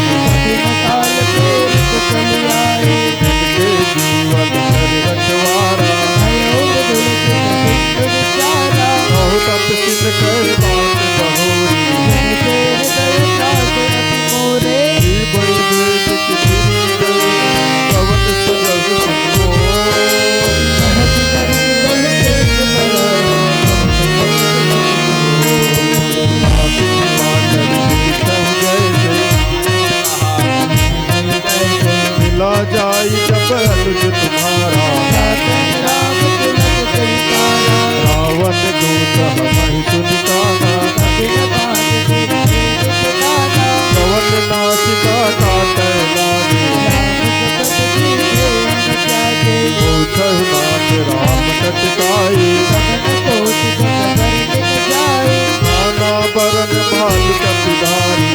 जिनके जीवन हरि रखवारा। कहु तप सिन कर बात बहोरी। मिला जाई जब अनुज तुम्हारा। रावण दूत हमारी सुनिताना। पवन नासिका काटै लागे। पूछहु नाथ राम कटकाई। नाना बरन भालु कपिधारी।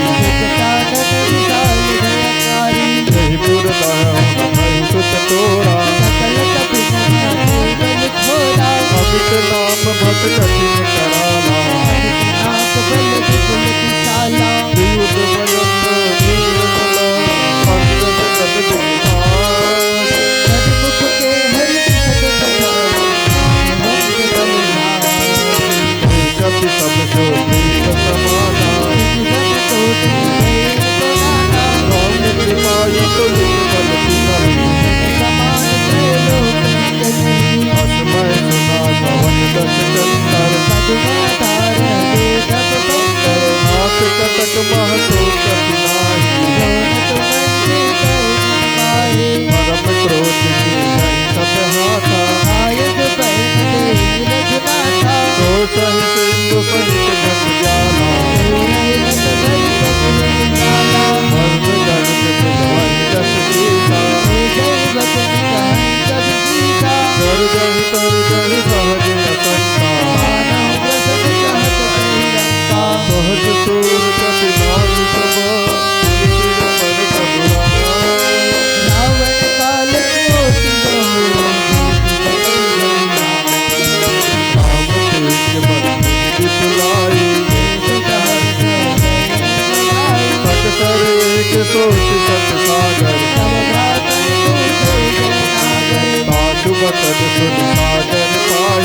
यही पुर दहु हमारी सुत तोरा। अमित नाम भट कठिन कराला। वियुत भयंकर नील कला अंगद कट विकार। कपि सब जो पीत समाना। राम कृपा यतुल बल तिनहि। असमय सुना पवन दस कंकर। हाथ कटक मह सोक पिनाही। परम क्रोध कीन्है सब हाथा। सो सहित इंदु सहित जम जाना। हर्ष गर्भ जगवंत सीता। कर जहि तर जहि सहज असंका। सहज सूर कपि नाल सम। सिर पर सब राम। रावण काल कोटि बहु। राम तेज बल विपुलाई। सकल एक सोचि सत सागर। साधु बचन सुनि साजन पाए।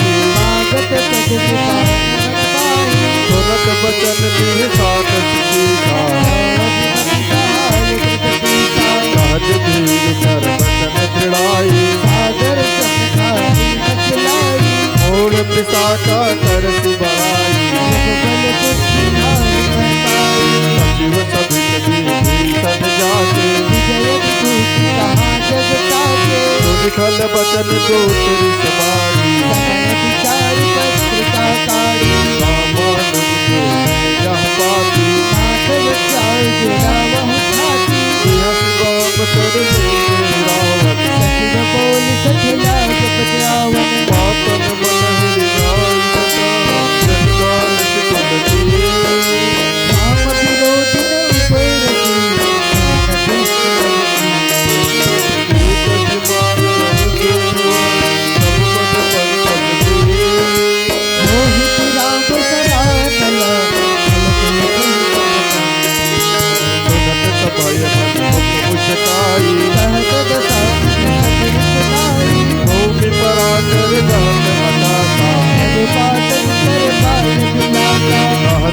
निमिषात सीता। सहज धीर कर वचन दृढ़ाई। सादर समझाई बतलाई। मोर पिसाचा करसि बड़ाई। रघुबल बुद्धि नाहि बरताई। सचिव सभित विभीषण जाते। विजय विभूति कहा जग ताके। सुनि खल बचन दूत रिस भारी। समय विचार पत्रिका काढ़ी। रामानुज के यह बाती। माधव चाल जुड़ावहु छाती। बिहस राम कर रावण। सचिव बोल सठ लाख बजावन। पापन मन हरि जाई सदा। जन जान सुन की। राम विरोध नहीं कोई रची।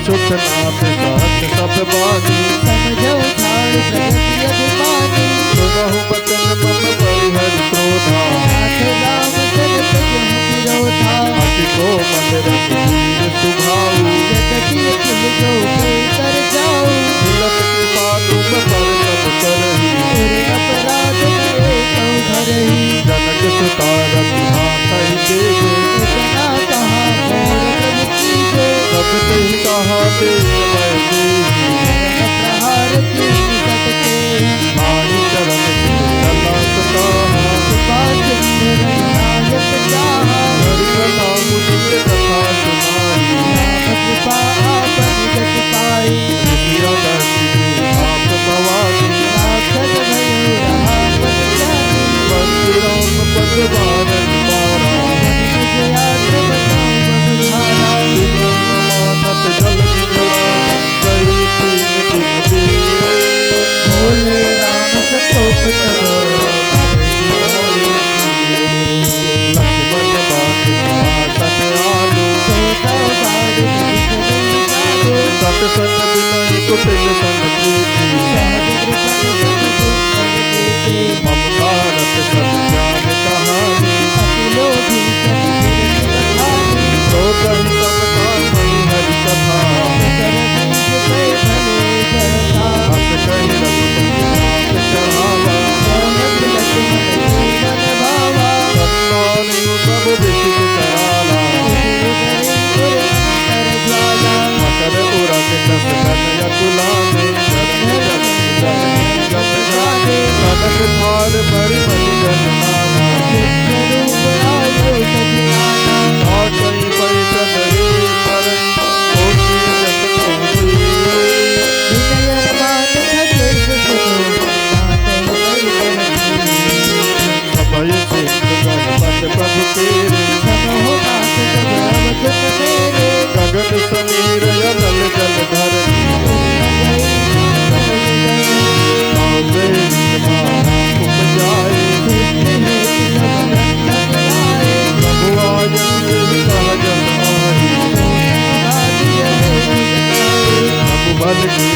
सुख नाथ सहत सब बानी। समझो ठाढ़ प्रकृति अभिमानी। सुनहु वचन मम परिहरि क्रोधा। नाथ राम सन तजहु विरोधा। अति कोमल रस धीर सुभाऊ। जस किय किल जो कोई कर जाऊ। मिलत कृपा तुम पर सब करही। गुर अपराध न एकहु धरही। जनक सुता रघुनाथ ही देखे। इतना कहा मोर प्रभु कीजे। सब तेहि कहा तेज मैं देही। प्रहार कीन सत के। नाहि चरण चित चला सकाहा। कृपा सिंधु रघुनायक साहा। हरि कथा मुनि के कथा सुनाई। राम कृपा आपन जस पाई। ऋषि अगस्त्य जी आप भवानी। राक्षस भयो रहा पन जानी। बंदी राम पद बारन बारा। जन निज आश्रम धाम धारा। विनय मानत जल निगुरा। कही तीन दिन बीते। भोले राम संतोष तब। लक्ष्मण बाण सिंहासन आलू। सत सत विनय कुटिल सन प्रीति। ममता रस सत ज्ञान कहानी। सो कहि समता मणि हरि कथा। हस कहि रघुपति नाथ चढ़ावा। सन्नारियो सब विषय कराला। मकर उरग दस गन अकुलाने। चरण जल जल निज जस जाने। कनक धार मणि मणि गन नामा। ताकई पै चंद्र रे परई। कोटि जस कोटि। अभय सिंधु गणपत प्रभु तेरे। गगन समीर अनल जल धरनी। काव्य माला उपजाए। प्रभु आयन सहज समाई। प्रभु बल की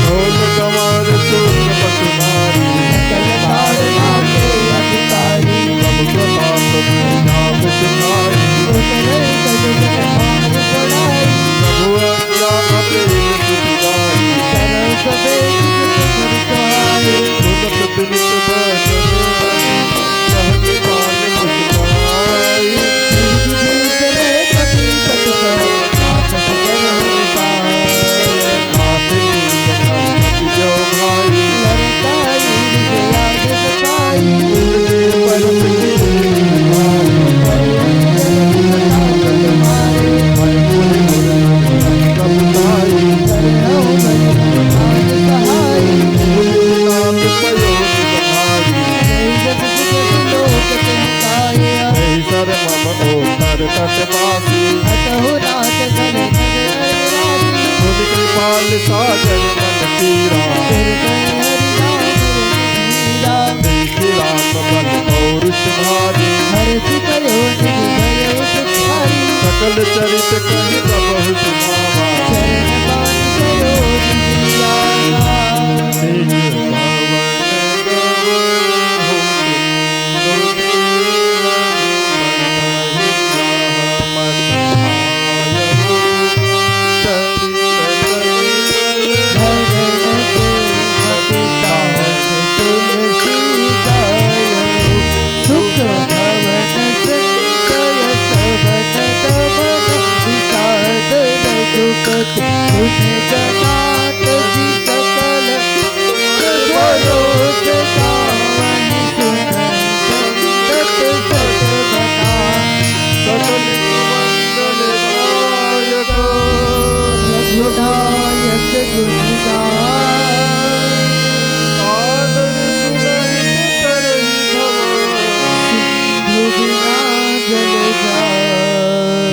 ढोल गवार सूर पसुमारी। प्रभु प्रताप प्रताप सिखाई। प्रभु आज्ञा अपेल सुखदाई। सुनत विनत वचन। सर मम ओकर तट बासी। हतहु रात धरि नर हरि रासी। मुनि कृपाल सागर मन पीरा। दुर्गय हरि नाम रघुवीरा। देखि राम बल पौरुष भारी। हरषि कयो निज भय उठ सकल चरित कहि कबहु सुनावा। चरण पाँच सरोज सिया। निज भवन गवहु कुंदन देवन पठहि राम।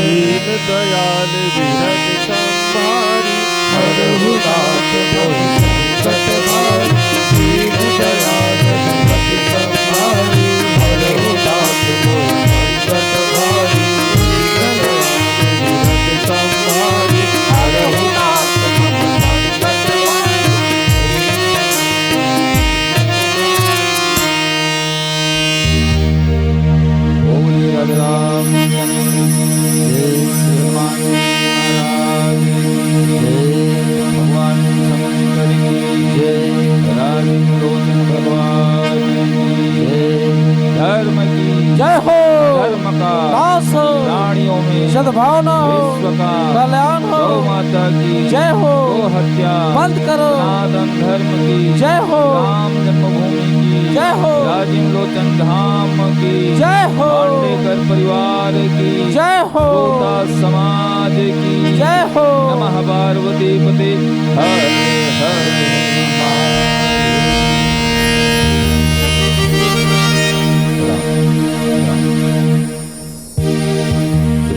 दीन दयाल विरत संभारी, हरहु नाथ मोहि संकट हारी। दीन दयाल विरत संभारी, हरहु नाथ मोहि संकट हारी। दीन दयाल विरत संभारी, हरहु नाथ मोहि संकट हारी। बोलिए राधे राम चंद्र की जय, श्री हनुमान महाराज की जय, भगवान शंकर की जय, राजीव लोचन भगवान की जय। धर्म की जय हो। धर्म का नाश हो। प्राणियों में सद्भावना हो। विश्व का कल्याण हो। गौ माता की जय हो। गौ हत्या बंद करो। सनातन धर्म की जय हो। राम जन्मभूमि की जय हो। राजीव लोचन धाम की जय हो। पांडेकर परिवार की जय हो। श्रोता समाज की जय हो। नमः पार्वती पते हर हर महादेव।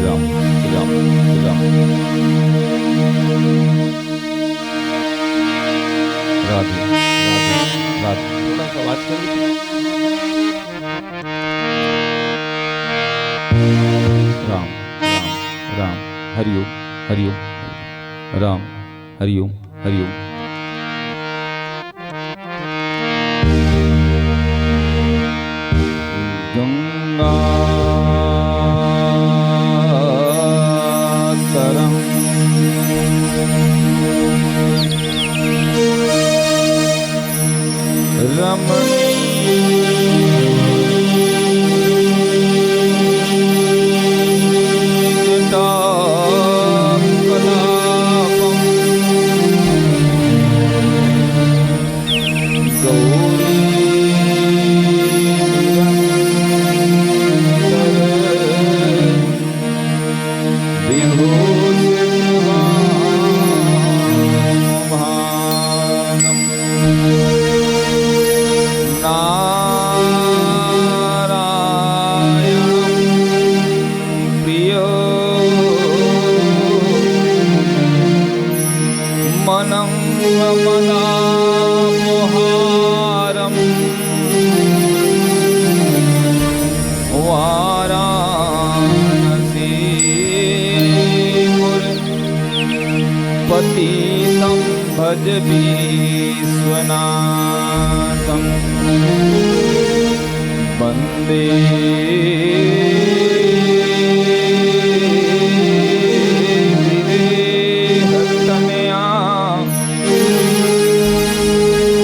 राम, राम, राम। राधे, राधे, राधे। थोड़ा सा आवाज कर लीजिए। राम, राम, राम। हरि ओम, हरि ओम, हरि ओम। राम, हरि ओम, हरि ओम। गंगातरं रमणीयजटाकलापम्। गौरी निरन्तरविभूषितवाहनम्। नारायणं प्रियो मनङ्गमदापहारम्। वाराणसीपुरपतितं भज विश्वनाथम्। वन्दे विदेहतनया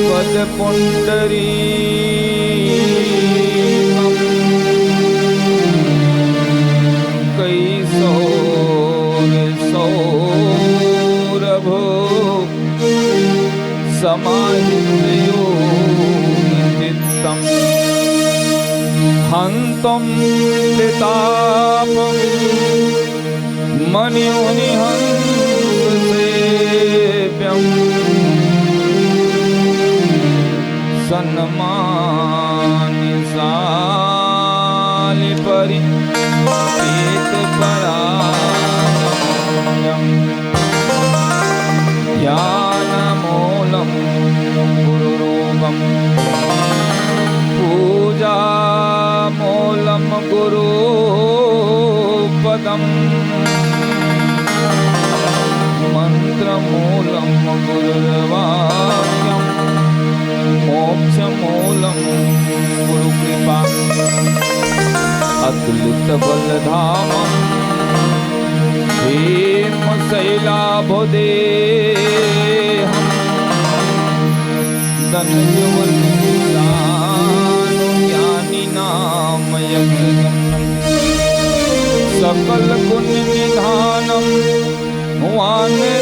पदपुण्डरीकम्। कैशोरसौरभो समाहित्य योगचित्तम्। हन्तुं त्रितापं मनिमुनिहंससेव्यम्। सन्मानशालिपरिचितपरायणम्। ध्यानमूलं गुरुरूपं पूजामूलं गुरुपदम्। तुलित बल धामम हेम शैलाभ देहम। दंडवत कृतानु ज्ञानी नाम यज्ञ सकल गुण निधानम। वानराणामधीशं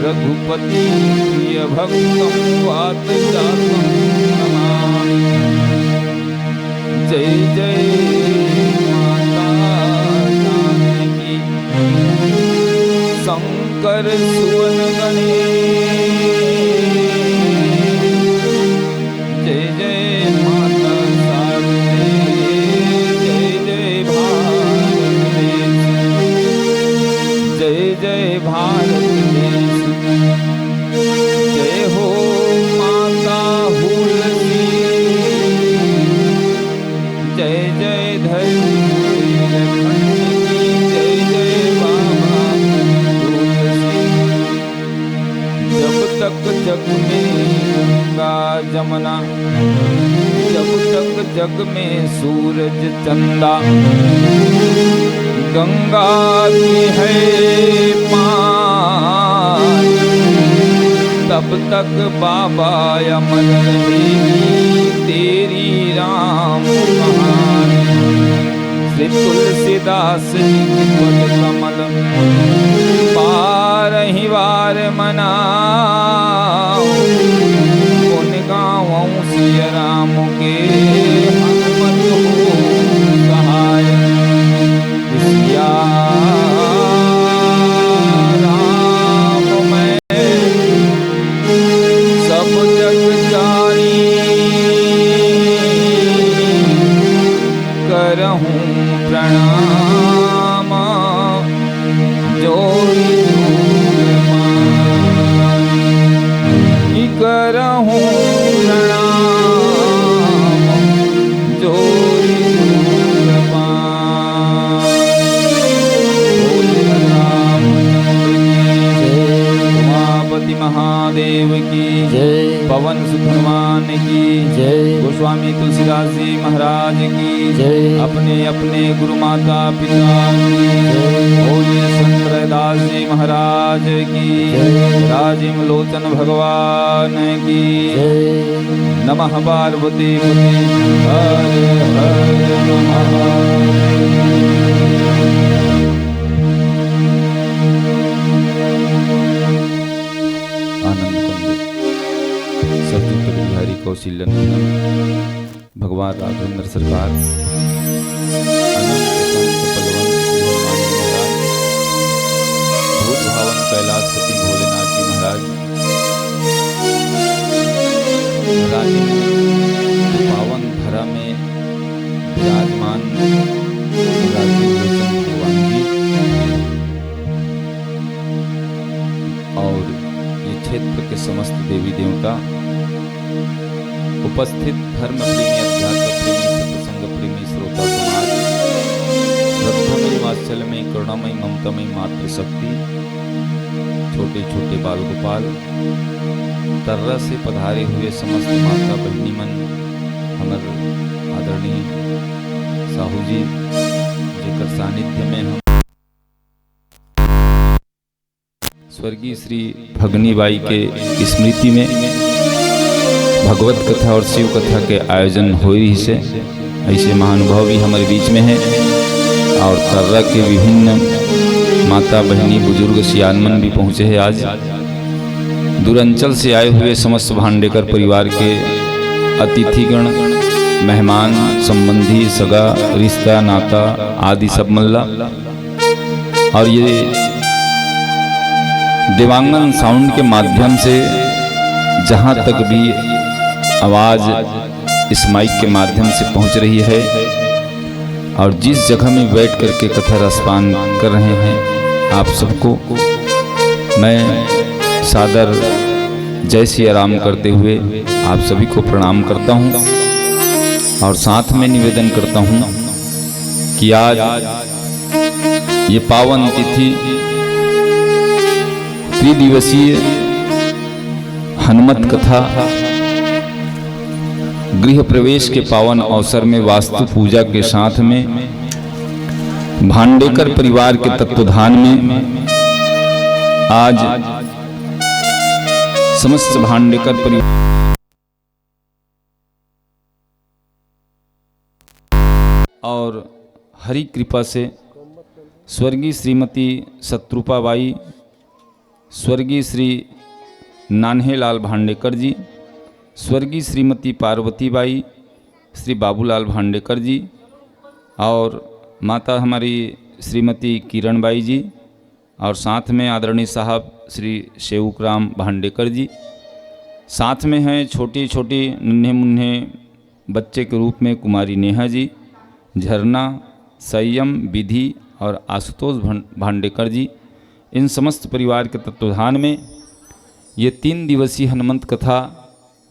रघुपतिं प्रियभक्तं वातजातं नमामि। जय जय माता जानकी शंकर सुवन गणेश। जय जय माता शारदे, जय जय भारत देश, जय जय भारत देश। जय हो माता हुलसी, जय जय धरती खंड की, जय जय बाबा तुलसी। जब तक जग में गंगा जमुना, जब तक जग में सूरज चंदा, गंगा की है पानी, तब तक बाबा अमर रहेगी तेरी राम कहानी। श्री तुलसीदास जी के पद कमल बारहि वार मनाओ। गुण गावउँ सिय राम के हनुमत हो सहाय। सिया राम मैं सब जग जानी करहूँ प्रणाम। जोरि धूल पानी करहूँ प्रणाम। जोरि धूल पानी। बोल रामचंद्र की जय। उमापति महादेव की जय। पवन सुत हनुमान की जय। गोस्वामी तुलसीदास जी महाराज की जय। अपने अपने गुरु माता पिता की जय। बोलिए संत रैदास जी महाराज की जय। राजीव लोचन भगवान की जय। नमः पार्वती पति हर हर महादेव। आनंद कुंज, सरस्वती बिहारी कौशल्य नंदन, भगवान राघवेंद्र सरकार, अनंत संत बलवंत श्री हनुमान जी महाराज, भूत भावन कैलाशपति भोलेनाथ जी महाराज, राजीव पावन धरा में विराजमान राजीव लोचन भगवान जी और ये क्षेत्र के समस्त देवी देवता, उपस्थित धर्म प्रेमी, अध्यात्म प्रेमी, सत्संग प्रेमी, श्रोता समाज, श्रद्धामयी, वात्सल्यमयी, करुणामयी, ममतामयी मातृशक्ति, छोटे छोटे बाल गोपाल, तर्रा से पधारे हुए समस्त माता बहिनी मन, हमर आदरणीय साहू जी, जेकर सानिध्य में हम स्वर्गीय श्री भगनी बाई के स्मृति में भगवत कथा और शिव कथा के आयोजन हो रही से, ऐसे महानुभाव भी हमारे बीच में है और तर्रा के विभिन्न माता बहिनी बुजुर्ग सियान मन भी पहुँचे हैं। आज दूरांचल से आए हुए समस्त भांडेकर परिवार के अतिथिगण, मेहमान, संबंधी, सगा, रिश्ता, नाता आदि सब मल्ला। और ये देवांगन साउंड के माध्यम से जहाँ तक भी आवाज़ इस माइक के माध्यम से पहुँच रही है और जिस जगह में बैठ करके कथा रसपान कर रहे हैं, आप सबको मैं सादर जय सिया राम करते हुए आप सभी को प्रणाम करता हूँ और साथ में निवेदन करता हूँ कि आज ये पावन तिथि त्रिदिवसीय हनुमत कथा गृह प्रवेश के पावन अवसर में वास्तु पूजा के साथ में भांडेकर परिवार के तत्वधान में आज समस्त भांडेकर परिवार और हरि कृपा से स्वर्गीय श्रीमती शत्रुपा बाई, स्वर्गीय श्री नान्हेलाल भांडेकर जी, स्वर्गीय श्रीमती पार्वती बाई, श्री बाबूलाल भांडेकर जी और माता हमारी श्रीमती किरण बाई जी और साथ में आदरणीय साहब श्री शेवकराम भांडेकर जी, साथ में हैं छोटी-छोटी नन्हे-मुन्ने बच्चे के रूप में कुमारी नेहा जी, झरना, संयम, विधि और आशुतोष भं-, भांडेकर जी। इन समस्त परिवार के तत्वधान में ये तीन दिवसीय हनुमंत कथा,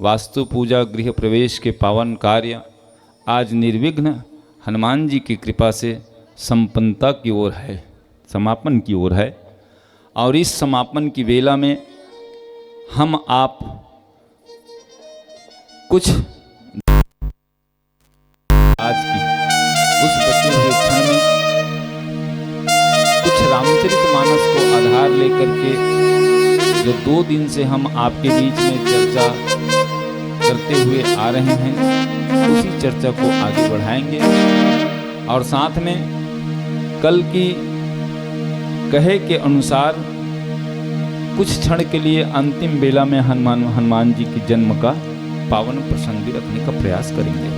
वास्तु पूजा, गृह प्रवेश के पावन कार्य आज निर्विघ्न हनुमान जी की कृपा से संपन्नता की ओर है, समापन की ओर है। और इस समापन की वेला में हम आप कुछ आज की उस बचे हुए क्षण में कुछ रामचरित मानस को आधार लेकर के जो दो दिन से हम आपके बीच में चर्चा करते हुए आ रहे हैं, उसी चर्चा को आगे बढ़ाएंगे। और साथ में कल की कहे के अनुसार कुछ क्षण के लिए अंतिम बेला में हनुमान, हनुमान जी के जन्म का पावन प्रसंग भी रखने का प्रयास करेंगे।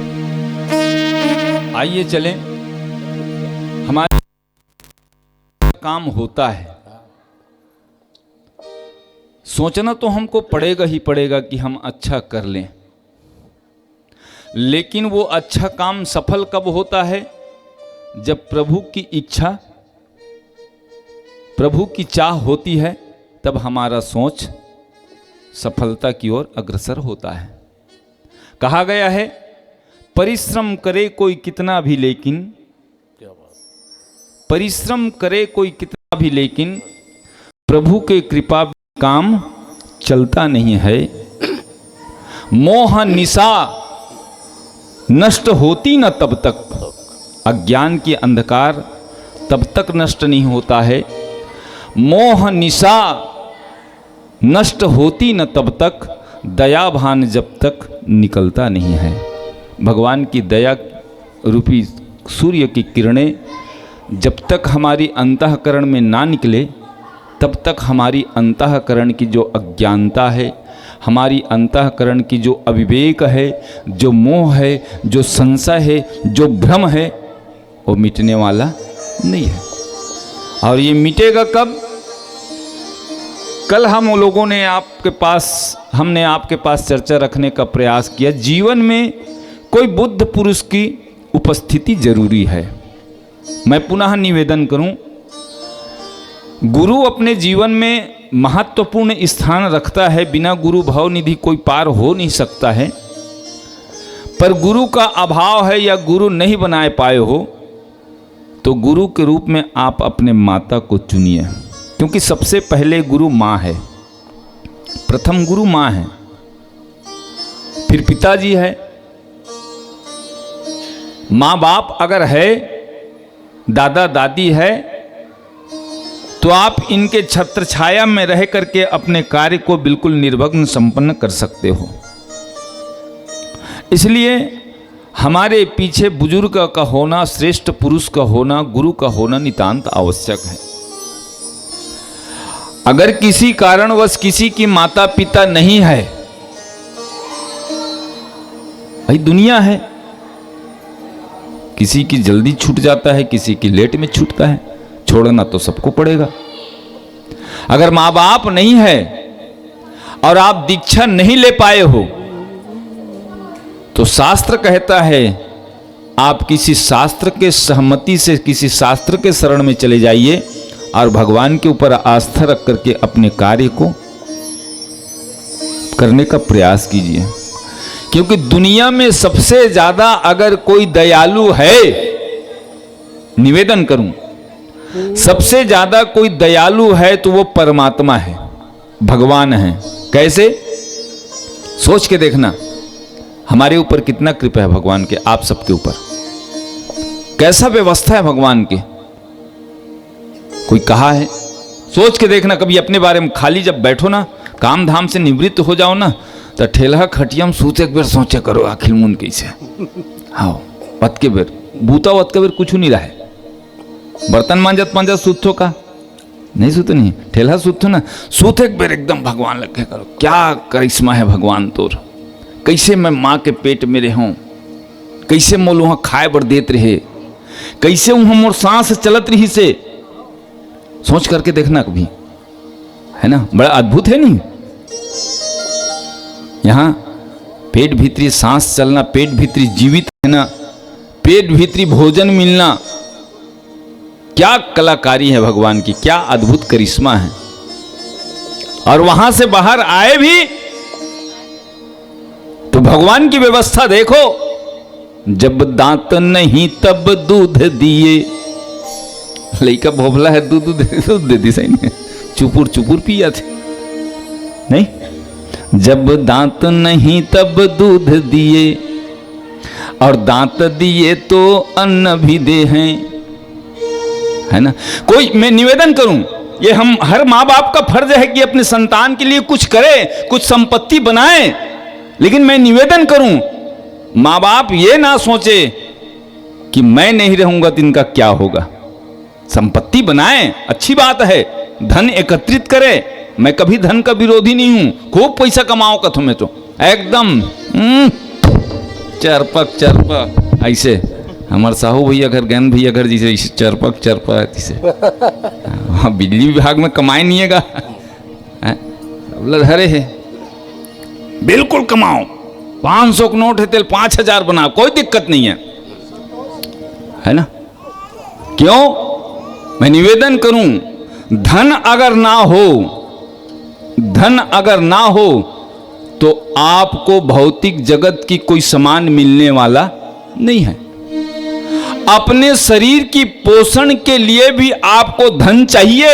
आइए चलें, हमारा काम होता है, सोचना तो हमको पड़ेगा ही पड़ेगा कि हम अच्छा कर लें, लेकिन वो अच्छा काम सफल कब होता है? जब प्रभु की इच्छा, प्रभु की चाह होती है, तब हमारा सोच सफलता की ओर अग्रसर होता है। कहा गया है, परिश्रम करे कोई कितना भी, लेकिन परिश्रम करे कोई कितना भी, लेकिन प्रभु के कृपा काम चलता नहीं है। मोह निशा नष्ट होती न तब तक, अज्ञान के अंधकार तब तक नष्ट नहीं होता है। मोह निशा नष्ट होती न तब तक, दया भान जब तक निकलता नहीं है। भगवान की दया रूपी सूर्य की किरणें जब तक हमारी अंतःकरण में ना निकले, तब तक हमारी अंतःकरण की जो अज्ञानता है, हमारी अंतःकरण की जो अविवेक है, जो मोह है, जो संशय है, जो भ्रम है, वो मिटने वाला नहीं है। और ये मिटेगा कब? कल हम लोगों ने आपके पास, हमने आपके पास चर्चा रखने का प्रयास किया, जीवन में कोई बुद्ध पुरुष की उपस्थिति जरूरी है। मैं पुनः निवेदन करूं, गुरु अपने जीवन में महत्वपूर्ण स्थान रखता है, बिना गुरु भव निधि कोई पार हो नहीं सकता है। पर गुरु का अभाव है या गुरु नहीं बनाए पाए हो, तो गुरु के रूप में आप अपने माता को चुनिए, क्योंकि सबसे पहले गुरु माँ है, प्रथम गुरु माँ है, फिर पिताजी है। माँ बाप अगर है, दादा दादी है, तो आप इनके छत्र छाया में रह करके अपने कार्य को बिल्कुल निर्विघ्न संपन्न कर सकते हो। इसलिए हमारे पीछे बुजुर्ग का होना, श्रेष्ठ पुरुष का होना, गुरु का होना नितांत आवश्यक है। अगर किसी कारणवश किसी की माता पिता नहीं है, भाई दुनिया है, किसी की जल्दी छूट जाता है, किसी की लेट में छूटता है, छोड़ना तो सबको पड़ेगा। अगर माँ बाप नहीं है और आप दीक्षा नहीं ले पाए हो, तो शास्त्र कहता है, आप किसी शास्त्र के सहमति से, किसी शास्त्र के शरण में चले जाइए और भगवान के ऊपर आस्था रख करके अपने कार्य को करने का प्रयास कीजिए। क्योंकि दुनिया में सबसे ज्यादा अगर कोई दयालु है, निवेदन करूं, सबसे ज्यादा कोई दयालु है तो वो परमात्मा है, भगवान है। कैसे? सोच के देखना, हमारे ऊपर कितना कृपा है भगवान के, आप सबके ऊपर। कैसा व्यवस्था है भगवान के, कोई कहा है? सोच के देखना, कभी अपने बारे में। खाली जब बैठो ना, काम धाम से निवृत्त हो जाओ ना, तो ठेलहा खटिया में सूते के बेर सोचे करो, आखिर मुन कैसे। हाँ, अतके बेर बूता, अतके बेर कुछ नहीं रहे। बर्तन मांजत मांजत सूतथो का? नहीं सूतो नहीं, ठेलहा सूतथो ना, सूते के बेर एकदम भगवान लगे करो, क्या करिश्मा है भगवान तोर, कैसे मैं माँ के पेट में रहूं, कैसे मोल वहां खाए बर देत रहे, कैसे वहां मोर सांस चलत रही से। सोच करके देखना कभी, है ना, बड़ा अद्भुत है नहीं? यहाँ पेट भीतरी सांस चलना, पेट भीतरी जीवित रहना, पेट भीतरी भोजन मिलना, क्या कलाकारी है भगवान की, क्या अद्भुत करिश्मा है। और वहां से बाहर आए भी तो भगवान की व्यवस्था देखो, जब दांत नहीं तब दूध दिए। लइका भोभला है, दूध, दूध, दूध दे दी, सही नहीं? चुपुर चुपुर पिया थे, नहीं? जब दांत नहीं तब दूध दिए, और दांत दिए तो अन्न भी दे हैं, है ना? कोई, मैं निवेदन करूं, ये हम हर माँ बाप का फर्ज है कि अपने संतान के लिए कुछ करे, कुछ संपत्ति बनाए, लेकिन मैं निवेदन करूं, माँ बाप ये ना सोचे कि मैं नहीं रहूंगा तो इनका क्या होगा। संपत्ति बनाए, अच्छी बात है, धन एकत्रित करे, मैं कभी धन का विरोधी नहीं हूं, खूब पैसा कमाओ कथो में तो एकदम, हम्म, चरपक चरपक ऐसे। हमार साहू भैया घर, गैन भैया घर जैसे, ऐसे चरपक चरपक ऐसे। हाँ, बिजली विभाग में कमाए नहीं है गा। हैं? सब लड़हरे है। बिल्कुल कमाओ, पाँच सौ के नोट है, तेल पाँच हजार बनाओ, कोई दिक्कत नहीं है, है ना? क्यों? मैं निवेदन करूं, धन अगर ना हो, धन अगर ना हो, तो आपको भौतिक जगत की कोई सामान मिलने वाला नहीं है। अपने शरीर की पोषण के लिए भी आपको धन चाहिए।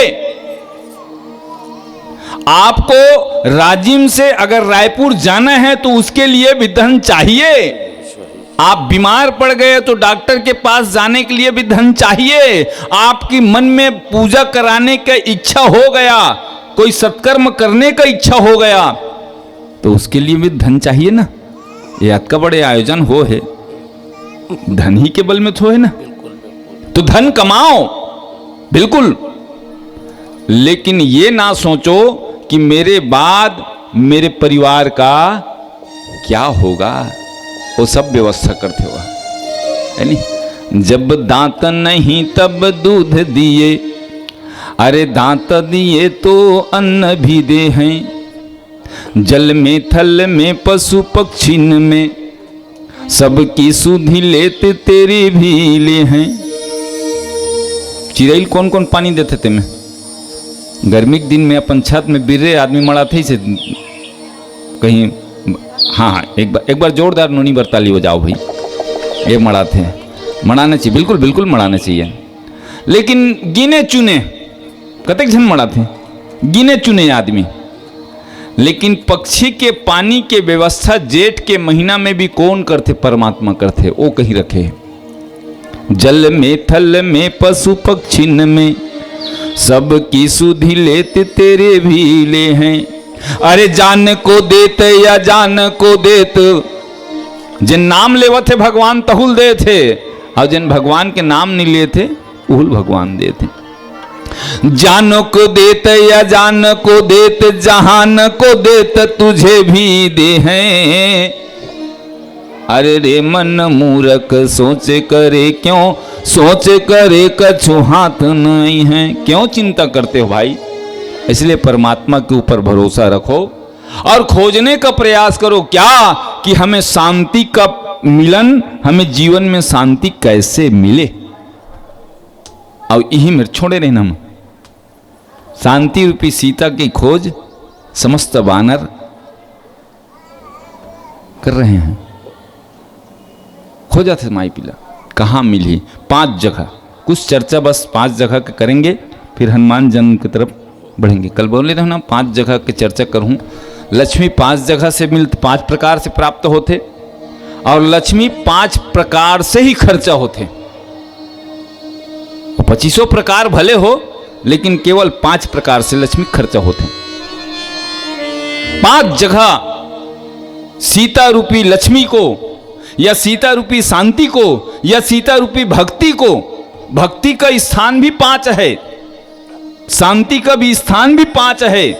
आपको राजिम से अगर रायपुर जाना है, तो उसके लिए भी धन चाहिए। आप बीमार पड़ गए, तो डॉक्टर के पास जाने के लिए भी धन चाहिए। आपकी मन में पूजा कराने का इच्छा हो गया, कोई सत्कर्म करने का इच्छा हो गया, तो उसके लिए भी धन चाहिए ना। ये अतका बड़े आयोजन हो है, धन ही के बल में तो है ना। तो धन कमाओ, बिल्कुल, लेकिन ये ना सोचो कि मेरे बाद मेरे परिवार का क्या होगा। वो सब व्यवस्था करते हुआ, है नी? जब दांत नहीं तब दूध दिए, अरे दांत दिए तो अन्न भी दे हैं। जल में थल में पशु पक्षिन में, सबकी सुधि लेत तेरी भी ले हैं। चिरैल कौन कौन पानी देथे तेमे? गर्मी के दिन में अपन छत में बिर्रे आदमी मड़ाथे से कहीं। हाँ, हाँ, एक बार, एक बार जोरदार नोनी बर ताली बजाओ भाई। ये मड़ाथे, मड़ाना चाहिए, बिल्कुल, बिल्कुल मड़ाना चाहिए, लेकिन गिने चुने। कतेक झन मड़ाथे? गिने चुने आदमी। लेकिन पक्षी के पानी के व्यवस्था जेठ के महीना में भी कौन करथे? परमात्मा करथे, वो कहीं रखे हे। जल में थल में पशु पक्षिन में, सबकी सुधि लेत तेरे भी ले हैं। अरे जान को देत या जान को देत, जेन नाम लेवत हे भगवान तहुल देत हे, और जेन भगवान के नाम नहीं लेत हे, उहुल भगवान देत हे। जानो को देत या जान को देत, जहान को देत तुझे भी दे हैं। अरे रे मन मूरख सोच करे क्यों, सोच करे कछु हाथ नहीं है। क्यों चिंता करते हो भाई? इसलिए परमात्मा के ऊपर भरोसा रखो और खोजने का प्रयास करो क्या कि हमें शांति का मिलन, हमें जीवन में शांति कैसे मिले। और यही मेरे छोड़े रहना हम। शांति रूपी सीता की खोज समस्त बानर कर रहे हैं। खोजथे माई पिला, कहाँ मिली? पांच जगह, कुछ चर्चा बस पांच जगह के करेंगे, फिर हनुमान जन्म की तरफ बढ़ेंगे। कल बोले रहे ना, पांच जगह के चर्चा करूँ। लक्ष्मी पांच जगह से मिल, पांच प्रकार से प्राप्त होथे। और लक्ष्मी पांच प्रकार से ही खर्चा होथे। पच्चीसों प्रकार भले हो, लेकिन केवल पांच प्रकार से लक्ष्मी खर्चा होथे। पांच जगह सीता रूपी लक्ष्मी को, या सीता रूपी शांति को, या सीता रूपी भक्ति को, भक्ति का स्थान भी पांच है, शांति का भी स्थान भी पांच है,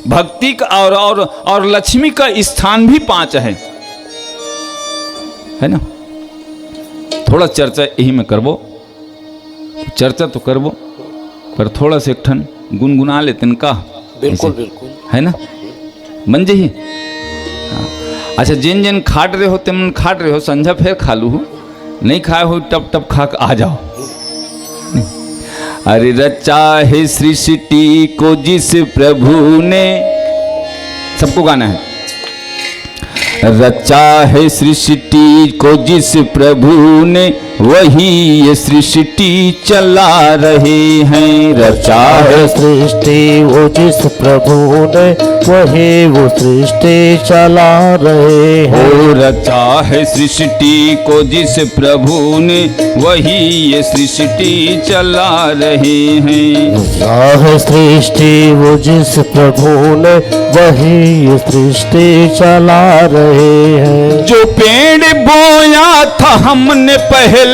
भक्ति का और, और, और लक्ष्मी का स्थान भी पांच है, है ना? थोड़ा चर्चा यही में करबो, चर्चा तो करबो, पर थोड़ा से एक ठन गुनगुना लेतेन का? बिल्कुल, ऐसे। बिल्कुल। है ना? बन जही। हाँ। अच्छा, जेन जेन खाट रहे हो, तेमन खाट रहे हो, संझा फेर खा लू, नहीं खाए हो, टप टप खा के आ जाओ। अरे, रचा है सृष्टि को जिस प्रभु ने, सबको गाना है। रचा है सृष्टि को जिस प्रभु ने, वही ये सृष्टि चला रहे हैं। रचा है सृष्टि वो जिस प्रभु ने, वही वो सृष्टि चला रहे हैं। वो रचा है सृष्टि को जिस प्रभु ने, वही ये सृष्टि चला रहे हैं। रचा है सृष्टि वो जिस प्रभु ने, वही ये सृष्टि चला रहे हैं। जो पेड़ बोया था हमने पहले,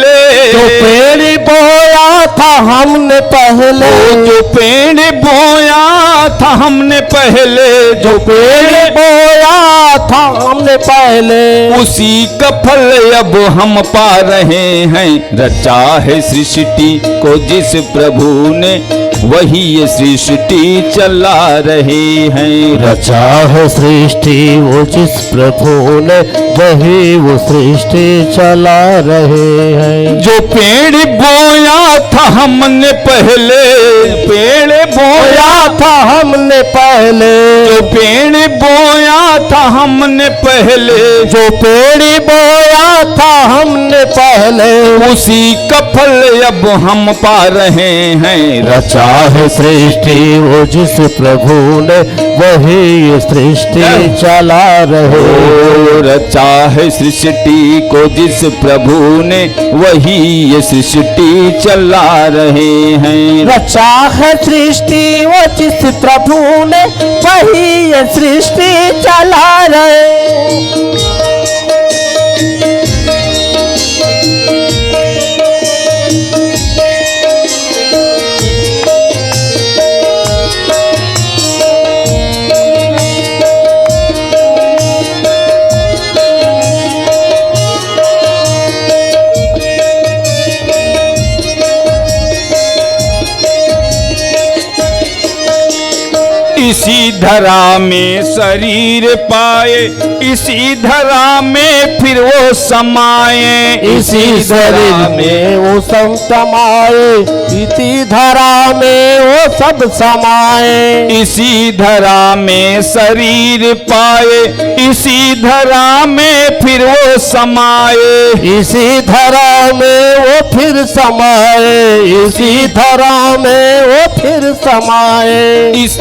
जो पेड़ बोया था हमने पहले, वो जो पेड़ बोया था हमने पहले, जो पेड़ बोया था हमने पहले, उसी का फल अब हम पा रहे हैं। रचा है सृष्टि को जिस प्रभु ने, वही ये सृष्टि चला रहे हैं। रचा है सृष्टि वो जिस प्रभु ने, वही वो सृष्टि चला रहे हैं। जो पेड़ बोया था हमने पहले, पेड़ बोया बोया था हमने पहले, जो पेड़ बोया था हमने पहले, जो पेड़ बोया था हमने पहले, उसी का फल अब हम पा रहे हैं। रचा है सृष्टि वो जिस प्रभु ने, वही ये सृष्टि जय। चला रहे। ओ, रचा है सृष्टि को जिस प्रभु ने, वही ये सृष्टि चला रहे हैं। रचा है सृष्टि वो जिस प्रभु ने, वही ये सृष्टि चला रहे। इसी धरा में शरीर पाए, इसी धरा में फिर वो समाए। इसी इसी धरा शरीर में में वो सब समाए, इसी धरा में वो सब समाए। इसी धरा में शरीर पाए, इसी धरा में फिर वो समाए। इसी धरा में वो फिर समाए, इसी धरा में वो फिर समाए। इस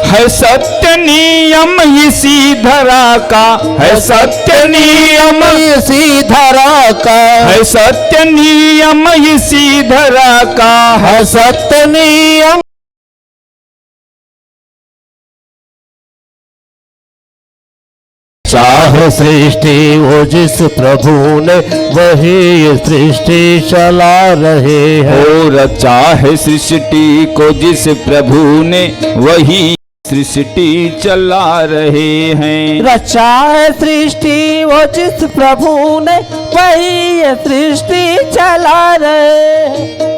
है सत्य नियम इसी धरा का, है सत्य नियम इसी धरा का, है सत्य नियम इसी धरा का, है सत्य नियम। चाहे सृष्टि वो जिस प्रभु ने, वही ये सृष्टि चला रहे हैं। और चाहे सृष्टि को जिस प्रभु ने, वही सृष्टि चला रहे हैं। रचा है सृष्टि वो जिस प्रभु ने, वही ये सृष्टि चला रहे हैं।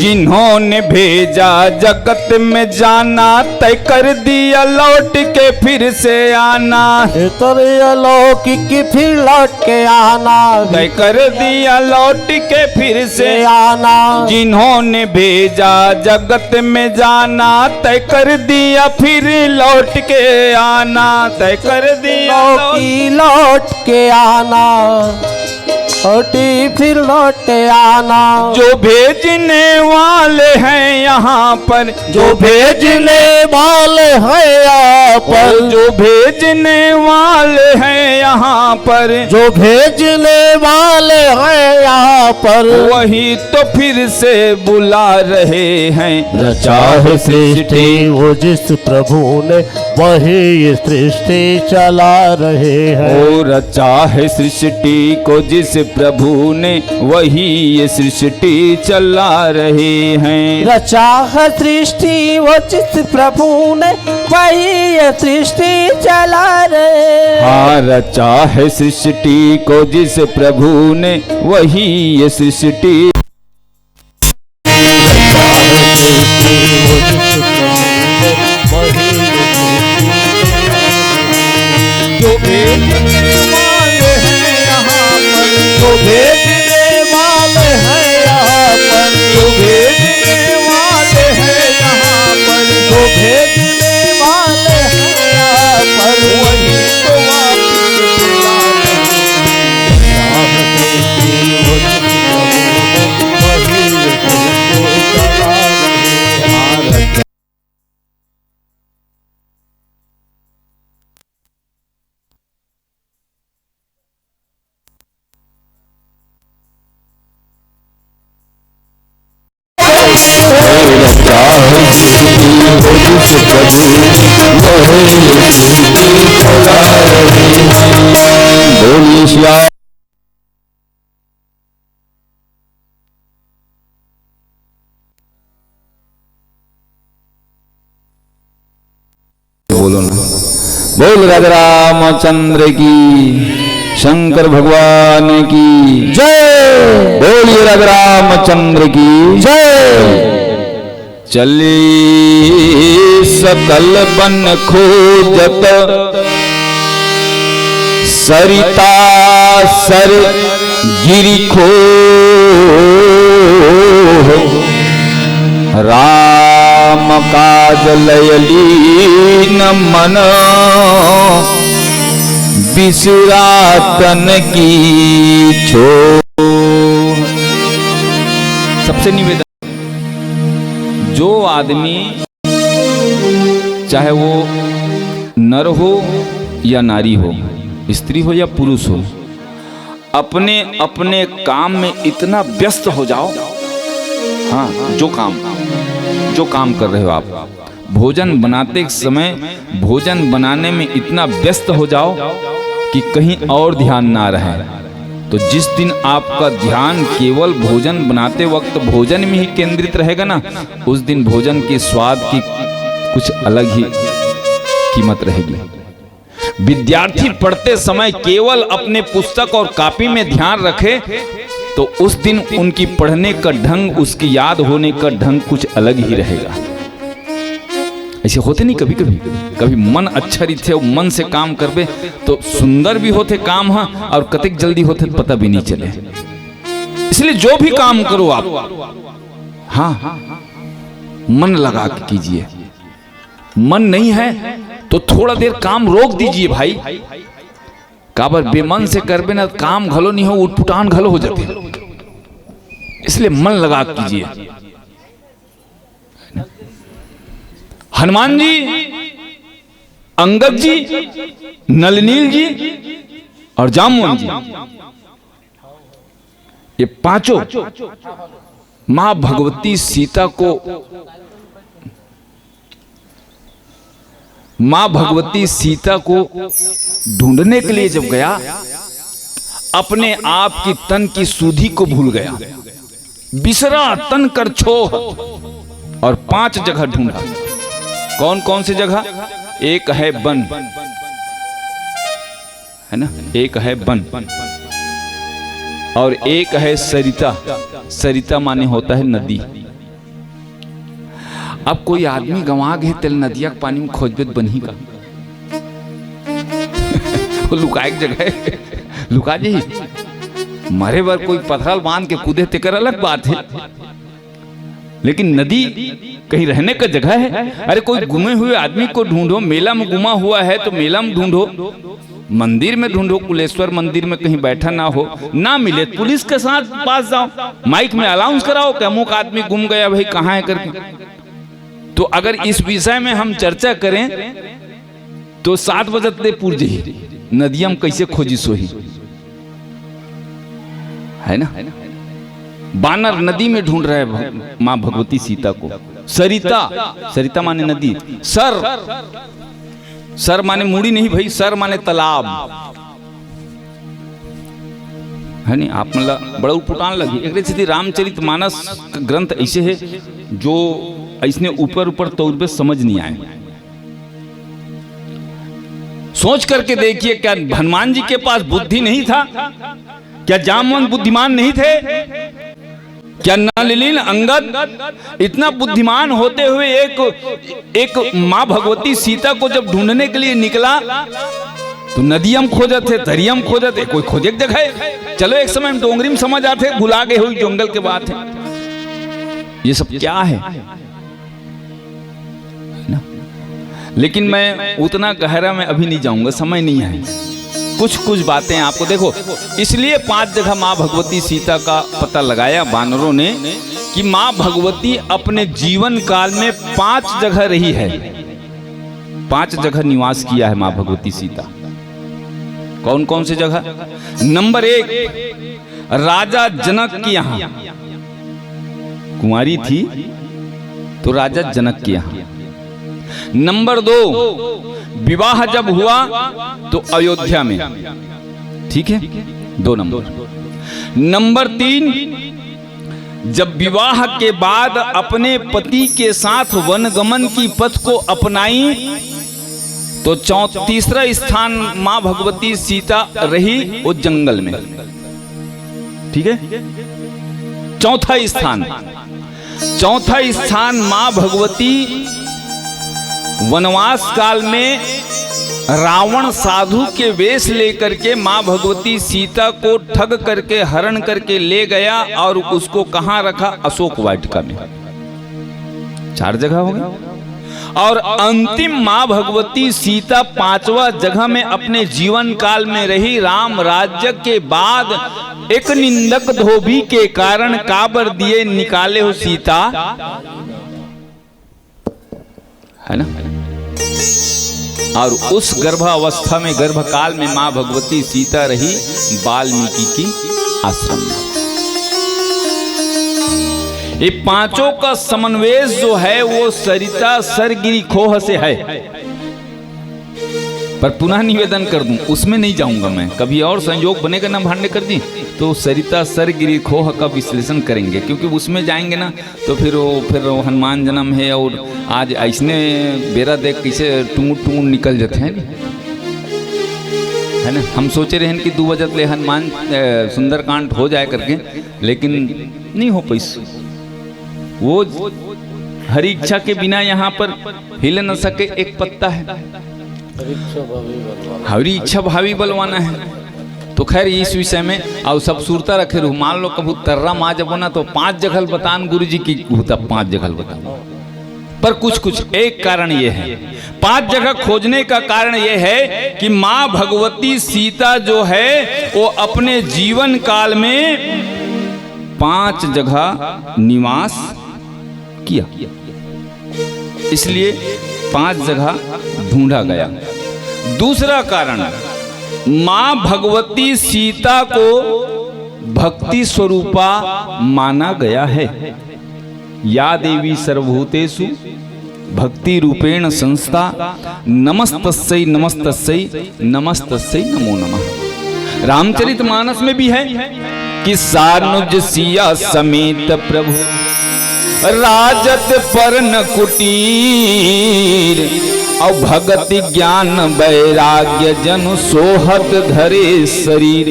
जिन्होंने भेजा जगत में जाना, तय कर दिया लौट के फिर से आना। इतर अलौकिक फिर लौट के आना। तय कर दिया लौट के फिर से से आना। जिन्होंने भेजा जगत में जाना, तय कर दिया फिर लौट के आना। तय कर दिया लौट की लौट के आना। लौटी फिर लौट आना। जो भेजने वाले हैं यहाँ पर, जो भेजने वाले हैं यहाँ पर। जो भेजने वाले हैं यहाँ पर, जो भेजने वाले हैं यहाँ पर। वही तो फिर से बुला रहे हैं। रचा है सृष्टि वो जिस प्रभु ने, वही ये सृष्टि चला रहे हैं। ओ, रचा है सृष्टि को जिस प्रभु ने, वही ये सृष्टि चला रहे हैं। रचा है सृष्टि वो जिस प्रभु ने, वही ये सृष्टि चला रहे हैं। हाँ, रचा है सृष्टि को जिस प्रभु ने, वही ये सृष्टि जो भेजने वाले हैं यहाँ पर, जो भेजने वाले हैं यहाँ पर, जो भेजने वाले हैं यहाँ पर, जो भेजने वाले हैं यहाँ पर, वही तो वापस बुला रहे हैं। बोलिए श्री बोलो ना। बोल राधा रामचंद्र की, शंकर भगवान की जय। बोलिए राधा रामचंद्र की जय। चली सकल बन खोजत सरिता सर गिरि खो। राम काज लय लीन मन बिसरा तन की छो। सबसे निवेदन, जो आदमी, चाहे वो नर हो या नारी हो, स्त्री हो या पुरुष हो, अपने अपने काम में इतना व्यस्त हो जाओ। हाँ, जो काम, जो काम कर रहे हो आप, भोजन बनाते समय भोजन बनाने में इतना व्यस्त हो जाओ कि कहीं और ध्यान ना रहे। तो जिस दिन आपका ध्यान केवल भोजन बनाते वक्त भोजन में ही केंद्रित रहेगा ना, उस दिन भोजन के स्वाद की कुछ अलग ही कीमत रहेगी। विद्यार्थी पढ़ते समय केवल अपने पुस्तक और कॉपी में ध्यान रखे, तो उस दिन उनकी पढ़ने का ढंग, उसकी याद होने का ढंग कुछ अलग ही रहेगा। ऐसे होथे नहीं कभी कभी, कभी मन अच्छा रहिथे, मन से काम करबे तो सुंदर भी होथे काम ह, और कतेक जल्दी होथे पता भी नहीं चले। इसलिए जो भी काम करो आप, हाँ, मन लगा के कीजिए। मन नहीं है तो थोड़ा देर काम रोक दीजिए भाई। काबर बेमन से करबे ना, काम घलो नहीं हो, उटपुटान घलो हो जाथे। इसलिए मन लगा के कीजिए। हनुमान जी, अंगद जी, नलनील जी और जामवंत जी, ये पांचों मां भगवती सीता को, मां भगवती सीता को ढूंढने के लिए जब गया, अपने आप की तन की सुधि को भूल गया। बिसरा तन कर छोह, और पांच जगह ढूंढा। कौन कौन सी जगह? एक है वन, है ना, एक है वन, और एक है सरिता। सरिता माने होता है नदी। अब कोई आदमी गंवा गे, तेला नदिया के पानी में खोजबे त बनही का? वो लुकाए के जगह हे, लुका जाही। मरे बर कोई पथरा ल बांध के कूदे, तेकर अलग बात हे, लेकिन नदी कहीं रहने का जगह है। अरे, कोई गुमे हुए आदमी को ढूंढो, मेला में गुमा हुआ है तो मेला में ढूंढो, मंदिर में ढूंढो, कुलेश्वर मंदिर में कहीं बैठा ना हो, ना मिले तो पुलिस के साथ पास जाओ, माइक में अनाउंस कराओ कि अमुक आदमी गुम गया भाई, कहाँ है करके। तो अगर इस विषय में हम चर्चा करें तो सात बजत ले पूर जही, नदिया में कैसे खोजिस होही, है ना? बानर नदी में ढूंढ रहे भ-, माँ भगवती सीता को। सरिता, सरिता माने नदी, सर, सर माने मुड़ी नहीं भाई, सर माने तालाब, है नी? आप मन ला बड़ा उटपुटान लगही। एकरे सेती रामचरित मानस ग्रंथ ऐसे है जो ऐसने ऊपर ऊपर तौर पे समझ नहीं आए। सोच करके देखिए, क्या हनुमान जी के पास बुद्धि नहीं था? क्या जामवंत बुद्धिमान नहीं थे? क्या नलिन अंगद इतना बुद्धिमान होते हुए एक, एक माँ भगवती सीता को जब ढूंढने के लिए निकला तो नदिया में खोजत हे, दरिया में खोजत हे, कोई खोजे के जगह है? चलो, एक समय में डोंगरी में समझ आते, भुला गए हुई जंगल के बात है। ये सब क्या है? ना? लेकिन मैं उतना गहरा में अभी नहीं जाऊंगा, समय नहीं है। कुछ कुछ बातें आपको, देखो, इसलिए पांच जगह माँ भगवती सीता का पता लगाया बानरों ने कि माँ भगवती अपने जीवन काल में पांच जगह रही है, पांच जगह निवास किया है माँ भगवती सीता। कौन कौन सी जगह? नंबर एक, राजा जनक के यहाँ। कुंवारी थी तो राजा जनक के यहाँ। नंबर दो, विवाह जब हुआ तो अयोध्या में। ठीक है, दो नंबर। नंबर तीन, जब विवाह के बाद अपने पति के साथ वनगमन की पथ को अपनाई तो चौ-, तीसरा स्थान माँ भगवती सीता रही वो जंगल में। ठीक है, चौथा स्थान, चौथा स्थान माँ भगवती वनवास काल में रावण साधु के वेश लेकर के माँ भगवती सीता को ठग करके, हरण करके ले गया और उसको कहाँ रखा? अशोक वाटिका में। चार जगह हो गई। और अंतिम माँ भगवती सीता पांचवा जगह में अपने जीवन काल में रही। राम राज्य के बाद एक निंदक धोबी के कारण काबर दिए निकाले हो सीता, है ना? और उस गर्भावस्था में, गर्भकाल में माँ भगवती सीता रही वाल्मीकि की आश्रम में। ये पांचों का समन्वय जो है वो सरिता सरगिरी खोह से है। पर पुनः निवेदन कर दूं, उसमें नहीं जाऊंगा मैं, कभी और संयोग बनेगा ना भांडेकर जी, तो सरिता सरगिरी खोह का विश्लेषण करेंगे, क्योंकि उसमें जाएंगे ना तो फिर वो, फिर वो हनुमान जन्म है और आज ऐसने बेरा देख कैसे टुमुर टुमुर निकल जाते हैं, है ना? हम सोचे रहन कि दू बजत ले हनुमान, अ, सुंदरकांड हो जाए करके, लेकिन नहीं हो पाइस। वो हरी इच्छा के बिना यहाँ पर हिल न सके एक पत्ता है। हरी इच्छा भावी बलवाना। हरी इच्छा भावी बलवाना है। तो खैर, इस विषय में अउ सब सुरता रखे रहू। मान लो कभू तर्रा मा जबो ना, तो पांच जगह ल बतान गुरु जी की, तब पांच जगह ल बतान, पर कुछ कुछ एक कारण ये है, पांच जगह खोजने का कारण ये है कि माँ भगवती सीता जो है वो अपने जीवन काल में पांच जगह निवास किया, इसलिए पांच जगह ढूंढा गया। दूसरा कारण, मां भगवती सीता को भक्ति स्वरूपा माना गया है। या देवी सर्वभूतेषु भक्ति रूपेण संस्थिता, नमस्तस्यै नमस्तस्यै नमस्तस्यै नमो नमः। रामचरित मानस में भी है कि सानुज सिया समेत प्रभु राजत परन कुटीर, और भगति ज्ञान वैराग्य जनु सोहत धरे शरीर।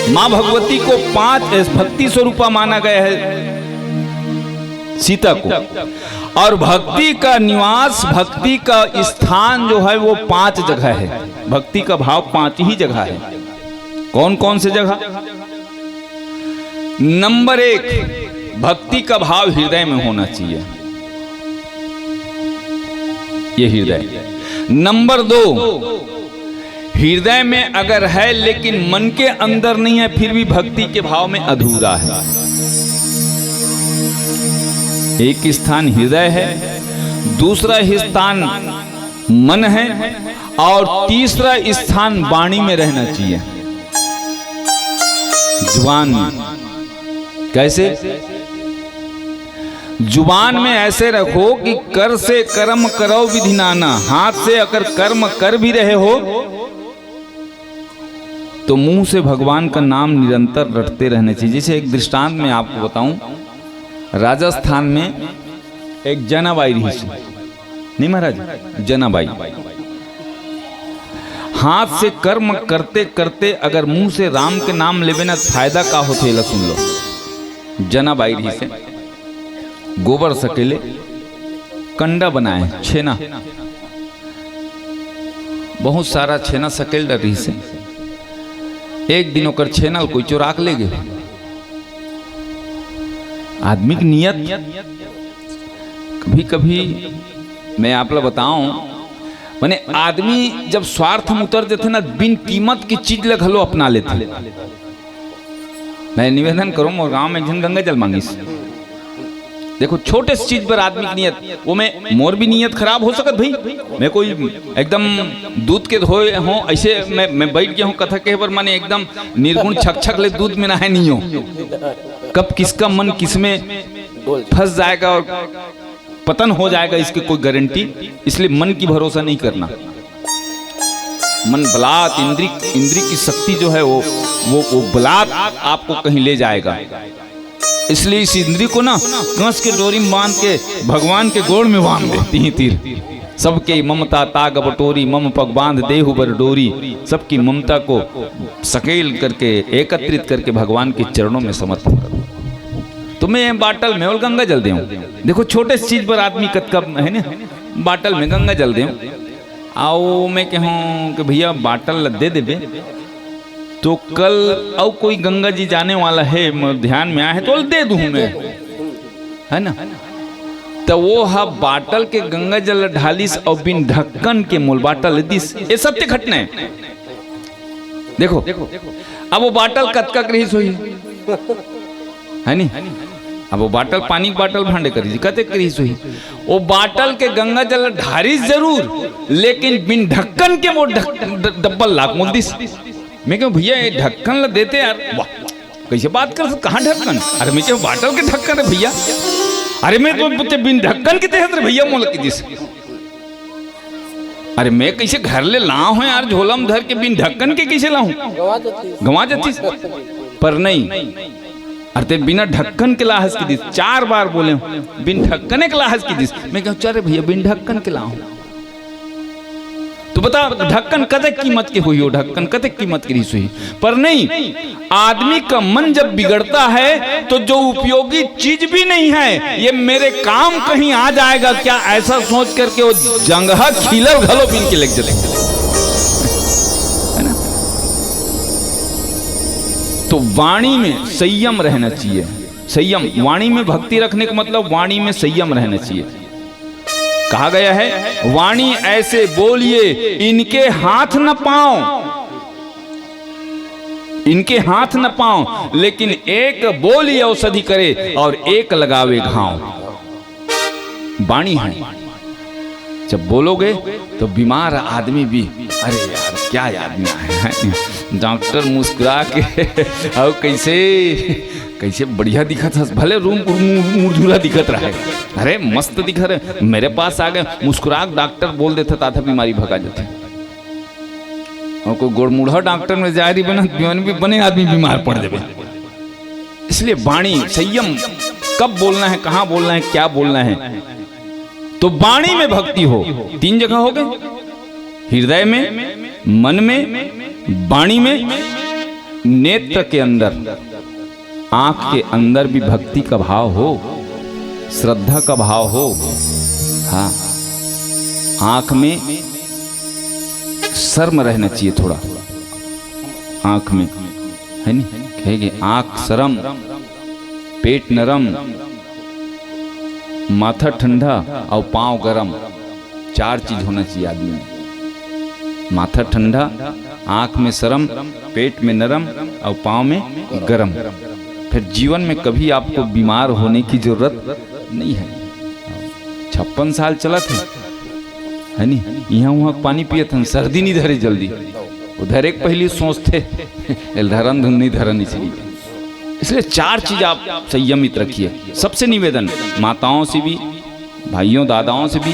माँ भगवती को पांच भक्ति स्वरूपा माना गया है। सीता को। और भक्ति का निवास, भक्ति का स्थान जो है, वो पांच जगह है। भक्ति का भाव पांच ही जगह है। कौन कौन से जगह? नंबर एक, भक्ति का भाव हृदय में होना चाहिए। ये हृदय। नंबर दो, हृदय में अगर है लेकिन मन के अंदर नहीं है, फिर भी भक्ति के भाव में अधूरा है। एक स्थान हृदय है, दूसरा स्थान मन है, और तीसरा स्थान वाणी में रहना चाहिए। जुबान में। कैसे? जुबान में ऐसे रखो कि कर से कर्म करो विधि नाना। हाथ से अगर कर्म कर भी रहे हो तो मुंह से भगवान का नाम निरंतर रटते रहना चाहिए। जैसे एक दृष्टांत मैं आपको बताऊं, राजस्थान में एक जनाबाई रहिस हे। नहीं महाराज, जनाबाई। हाथ से कर्म करते करते अगर मुंह से राम के नाम लेबे ना, फायदा का होथे, एला सुन लो। जनाबाई रहिस हे, गोबर सकेले, कंडा बनाए, छेना, बहुत सारा छेना सकेल डरिस हे। एक दिन ओकर छेना ल कोई चोरा के ले गे। आदमी के नियत, कभी कभी मैं आप ला बताऊं, माने आदमी जब स्वार्थ में उतर जाथे ना, बिन कीमत की चीज ला घलो अपना लेथे। मैं निवेदन करूं, मोर गांव में एक झन गंगा जल मांगिस। देखो, छोटे से चीज पर आदमी की नियत, वो मैं, मोर भी नियत खराब हो सकत भाई, मैं कोई एकदम दूध के धोए हों, ऐसे मैं, मैं बैठ गया हूं कथा कहे बर, माने एकदम निर्गुण छक छक ले दूध में नहाए नहीं हों। कब किसका मन किस में फंस जाएगा और पतन हो जाएगा, इसकी कोई गारंटी। इसलिए मन की भरोसा नहीं करना। मन बलात्, इंद्री, इंद्री की शक्ति जो है, वो, वो, वो बलात् आपको कहीं ले जाएगा। इसलिए इस इंद्री को ना कस के डोरी में बांध के भगवान के गोड़ में बांध दे, तीन तीर। सबकी ममता ताग बटोरी, मम पग बांध देहु बर डोरी। सबकी ममता को सकेल करके, एकत्रित करके भगवान के चरणों में समर्पण करो। तो मैं बाटल में ओला गंगा जल देहूं। देखो, छोटे से चीज पर आदमी कतका है ना, बाटल में गंगा जल देहूं। अउ मैं कहूं कि भैया, बाटल ला दे देबे, तो कल अउ कोई गंगा जी जाने वाला है, मोर ध्यान में आए है, तो ओला दे दूं मैं, है ना? त वो ह बाटल के गंगा जल ढालिस अउ बिन ढक्कन के मोला बाटल दिस। ये सत्य घटना है। देखो, अब वो बाटल कतका के रहिस होही, है नी? अब वो बाटल, पानी के बाटल भांडे कर दीजिए, कतेक के रहिस होही? वो बाटल के गंगा जल ढारिस जरूर, लेकिन बिन ढक्कन के वो ढक-, ड-, डब्बल लाख मोल दिस। मैं कहूं, "भैया, ये ढक्कन ला देते यार।" "वाह, कैसे बात कर, कहां ढक्कन?" "अरे," मैं कहूं, "बाटल के ढक्कन रे भैया।" "अरे, मैं तो ते बिन ढक्कन के देहत रे भैया, मोला के दिस।" "अरे, मैं कैसे घर ले लाहूं यार, झोला में धर के बिन ढक्कन के कैसे लाहूं?" गंवा जतिस। गंवा जतिस। पर नहीं, अरे ते बिना ढक्कन के लाहस के दिस, चार बार बोले हूं, बिन ढक्कने के लाहस के दिस। मैं कहूं, "चल रे भैया, बिन ढक्कन के लाहूं।" तो बता, ढक्कन कतेक कीमत के होही, वो ढक्कन कतेक कीमत के रहिस होही? पर नहीं, आदमी का मन जब बिगड़ता है तो जो उपयोगी चीज भी नहीं है, ये मेरे काम कहीं आ जाएगा क्या, ऐसा सोच करके वो जंगहा खीलर घलो बिन के लेग जथे, है ना? तो वाणी में संयम रहना चाहिए। संयम, वाणी में भक्ति रखने का मतलब वाणी में संयम रहना चाहिए। कहा गया है, "वाणी ऐसे बोलिए, इनके हाथ न पांव, इनके हाथ न पांव, लेकिन एक बोली औषधि करे और एक लगावे घाव।" वाणी है, जब बोलोगे तो बीमार आदमी भी, "अरे यार, क्या आदमी आए हैं, डॉक्टर मुस्कुरा के, और कैसे, कैसे बढ़िया दिखत हस, भले रूम मुरझुरा दिखत रहे, अरे मस्त दिखत रहे, मेरे पास आ गए, मुस्कुरा के डॉक्टर बोल देता था, बीमारी भगा देते।" और कोई गोड़मुड़हा डॉक्टर में जाए रही बना, बने, बने आदमी बीमार पड़ जावे। इसलिए वाणी, संयम, कब बोलना है, कहां बोलना है, क्या बोलना है। तो वाणी में भक्ति हो, तीन जगह हो गए, हृदय में, मन में, वाणी में, नेत्र के अंदर, आंख के अंदर भी भक्ति का भाव हो। श्रद्धा का भाव हो। हाँ, आंख में शर्म रहना चाहिए थोड़ा, आंख में, है नी? कहेंगे आंख शर्म, पेट नरम, माथा ठंडा और पांव गरम, चार चीज होना चाहिए आदमी में। माथा ठंडा, आंख में शर्म, पेट में नरम और पांव में गरम। फिर जीवन में कभी आपको बीमार होने की जरूरत नहीं है। छप्पन साल चलत हे, है नी? इहाँ उहाँ पानी पियत हन, सर्दी नहीं धरे जल्दी। उधर एक पहली सोचते, एल धरन धुन नहीं धरन इसलिए। इसलिए चार चीज आप संयमित रखिए। सबसे निवेदन, माताओं से भी, भाइयों दादाओं से भी,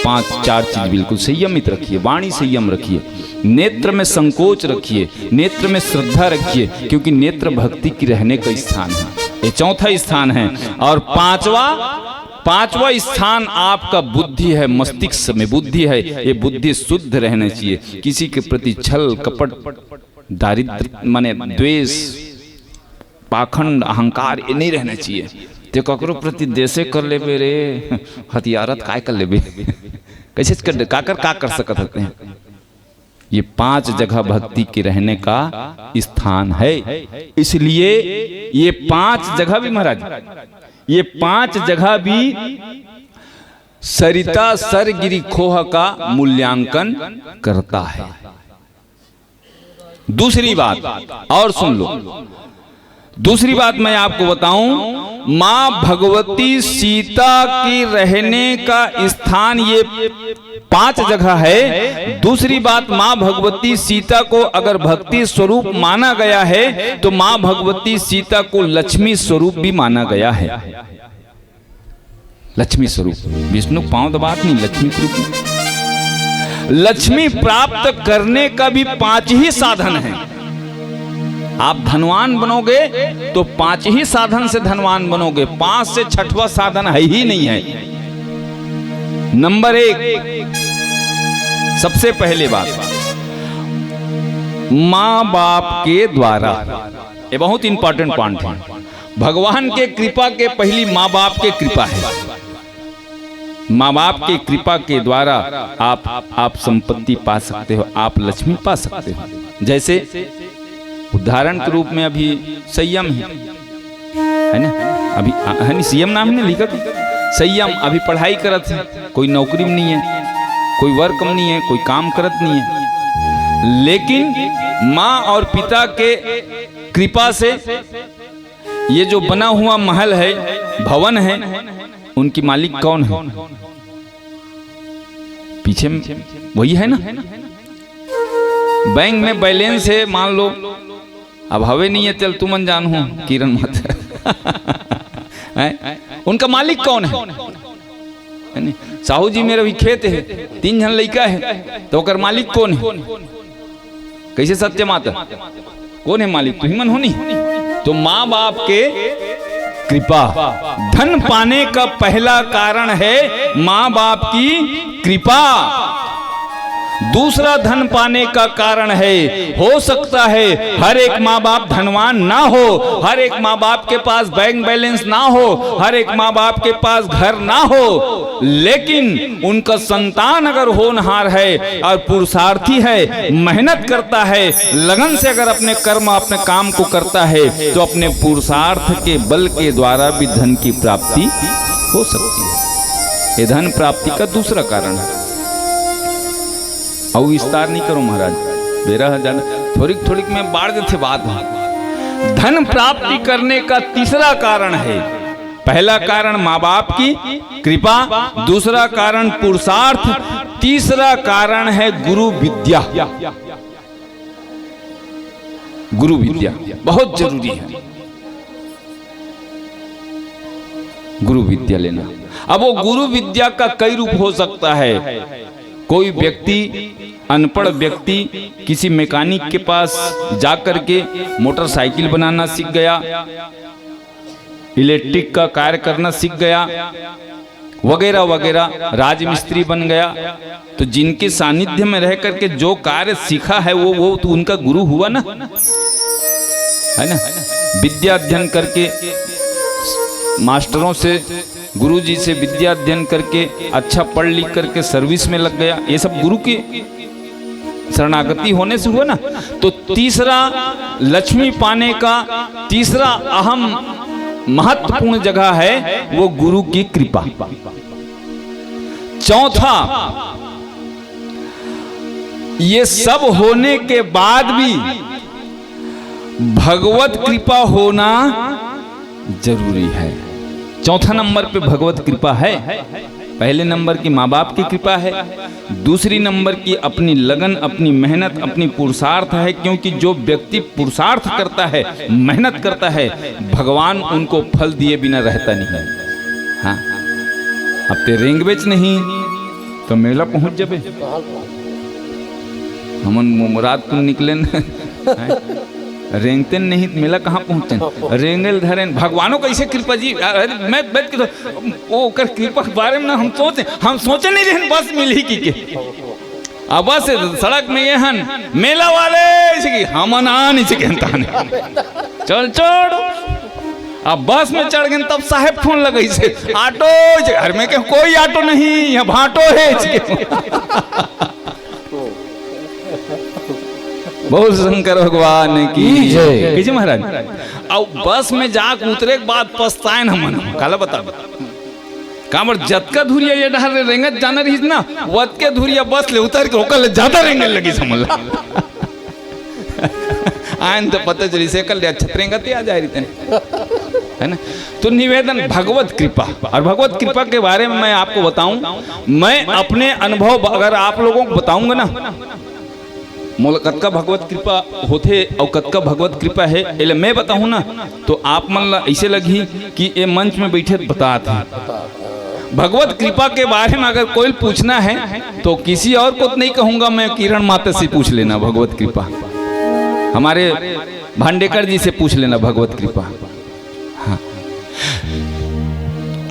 पांच चार चीज बिल्कुल संयमित रखिए। वाणी संयम रखिए, नेत्र में संकोच रखिए, नेत्र में श्रद्धा रखिए, क्योंकि नेत्र भक्ति की रहने का स्थान है, ये चौथा स्थान है। और पांचवा, पांचवा स्थान आपका बुद्धि है, मस्तिष्क में बुद्धि है। ये बुद्धि शुद्ध रहना चाहिए, किसी के प्रति छल कपट, दारिद्र माने द्वेष, पाखंड, अहंकार, ये नहीं रहना चाहिए। ते ककरो प्रति द्वेषे कर लेबे रे, हथियारत काय कर लेबे? कैसे कर दे, काकर का कर सकत हते हैं? ये पांच जगह भक्ति के रहने का स्थान है। इसलिए ये पांच जगह भी महाराज, ये पांच जगह भी सरिता सरगिरी खोह का मूल्यांकन करता है। दूसरी बात, और सुन लो, दूसरी बात मैं आपको बताऊं, मां भगवती सीता की रहने का स्थान ये पांच जगह है। दूसरी बात, मां भगवती सीता को अगर भक्ति स्वरूप माना गया है तो मां भगवती सीता को लक्ष्मी स्वरूप भी माना गया है। लक्ष्मी स्वरूप, विष्णु पांव दबात नहीं, लक्ष्मी के रूप में। लक्ष्मी प्राप्त करने का भी पांच ही साधन है। आप धनवान बनोगे तो पांच ही साधन से धनवान बनोगे, पांच से छठवा साधन है ही नहीं है। नंबर एक, सबसे पहले बात, माँ बाप के द्वारा, ये बहुत इंपॉर्टेंट पॉइंट है। भगवान के कृपा के पहली माँ बाप के कृपा है। माँ बाप के कृपा के द्वारा आप, आप संपत्ति पा सकते हो, आप लक्ष्मी पा सकते हो। जैसे उदाहरण के रूप में अभी संयम है, है ना? अभी, है ना, सीएम नाम है ना, लिखा कि संयम अभी पढ़ाई करत है, कोई नौकरी में नहीं है, कोई वर्क में नहीं है, कोई काम करत नहीं है, लेकिन माँ और पिता के कृपा से ये जो बना हुआ महल है, भवन है, उनकी मालिक कौन है? पीछे में वही है ना? बैंक में बैलेंस है, मान लो, अब हवे नहीं है, चल तुमन जानहू, किरण माता। हैं? उनका मालिक कौन है? है नी? साहू जी मेरा भी खेत है, तीन झन लइका है, तो ओकर मालिक कौन है? कैसे सत्य माता? कौन है मालिक? तुही मन हो नी। तो माँ बाप के कृपा, धन पाने का पहला कारण है माँ बाप की कृपा। दूसरा धन पाने का कारण है, हो सकता है हर एक माँ बाप धनवान ना हो, हर एक माँ बाप के पास बैंक बैलेंस ना हो, हर एक माँ बाप के पास घर ना हो, लेकिन उनका संतान अगर होनहार है और पुरुषार्थी है, मेहनत करता है, लगन से अगर अपने कर्म, अपने काम को करता है, तो अपने पुरुषार्थ के बल के द्वारा भी धन की प्राप्ति हो सकती है। ये धन प्राप्ति का दूसरा कारण है। अउ विस्तार नहीं करो महाराज, बेरा ह ज्यादा, थोड़िक थोड़िक में बाढ़ देथे बात ह। धन प्राप्ति करने का तीसरा कारण है, पहला कारण माँ बाप की कृपा, दूसरा कारण पुरुषार्थ, तीसरा कारण है गुरु विद्या। गुरु विद्या बहुत जरूरी है, गुरु विद्या लेना। अब वो गुरु विद्या का कई रूप हो सकता है। कोई व्यक्ति, अनपढ़ व्यक्ति किसी मैकेनिक के पास जा करके मोटरसाइकिल बनाना सीख गया, इलेक्ट्रिक का कार्य करना सीख गया, वगैरह वगैरह, राजमिस्त्री बन गया। तो जिनके सानिध्य में रह करके जो कार्य सीखा है, वो, वो तो उनका गुरु हुआ ना, है ना? विद्या अध्ययन करके मास्टरों से गुरु जी से विद्या अध्ययन करके, अच्छा पढ़ लिख करके सर्विस में लग गया। ये सब गुरु की शरणागति होने से हुआ ना। तो तीसरा लक्ष्मी पाने का तीसरा अहम महत्वपूर्ण जगह है वो गुरु की कृपा। चौथा, ये सब होने के बाद भी भगवत कृपा होना जरूरी है। चौथा नंबर पे भगवत कृपा है। पहले नंबर की माँ बाप की कृपा है, दूसरी नंबर की अपनी लगन, अपनी मेहनत, अपनी पुरुषार्थ है, क्योंकि जो व्यक्ति पुरुषार्थ करता है, मेहनत करता है, भगवान उनको फल दिए बिना रहता नहीं है। हाँ, अब ते रेंगबेच नहीं तो मेला पहुंच जबे। हमन मु-, मुरादपुर निकलेन, हैं? रेंगतेन नहीं त मेला कहाँ पहुंचतेन? रेंगेल धरेन, भगवानो कैसे कृपा जी, अरे मैं बैठ के तो, वो ओकर कृपा के बारे में ना हम सोचे, हम सोचे नहीं रहेन बस मिलही कहिके। अब बस सड़क में ये हन, मेला वाले, इसे कि हमन आन, इसे कहता नहीं। चल छोड़। अब बस में चढ़ गए तब साहेब फोन लगाइसे, "ऑटो?" इसे घर में कहे, "कोई ऑटो नहीं, यहाँ भाटो है।" इसे बोल शंकर भगवान की की जय। कैसे महाराज? अब बस में जाके उतरे के बाद पछताएन हमन, काला बता। काबर जतका धुरिया ये डहर ले रेंगत जाना रहिस ना, वतके धुरिया बस ले उतर के ओकर ले ज्यादा रेंगे लगिस हमन ला। आयन तो पता चलिस एकर ले अच्छा रेंगत ही आ जाए रहितेन, है ना? तो निवेदन, भगवत कृपा। और भगवत कृपा के बारे में मैं आपको बताऊं, मैं अपने अनुभव अगर आप लोगों को बताऊंगा ना, मोला कतका भगवत कृपा होथे अउ कतका भगवत कृपा हे, एला मैं बताहूं ना, तो आप मन ला अइसे लगही कि ए मंच में बइठे बतात हे। भगवत कृपा के बारे में अगर कोई पूछना है, तो किसी और को तो नहीं कहूंगा मैं, किरण माता से पूछ लेना भगवत कृपा, हमारे भांडेकर जी से पूछ लेना भगवत कृपा। हाँ,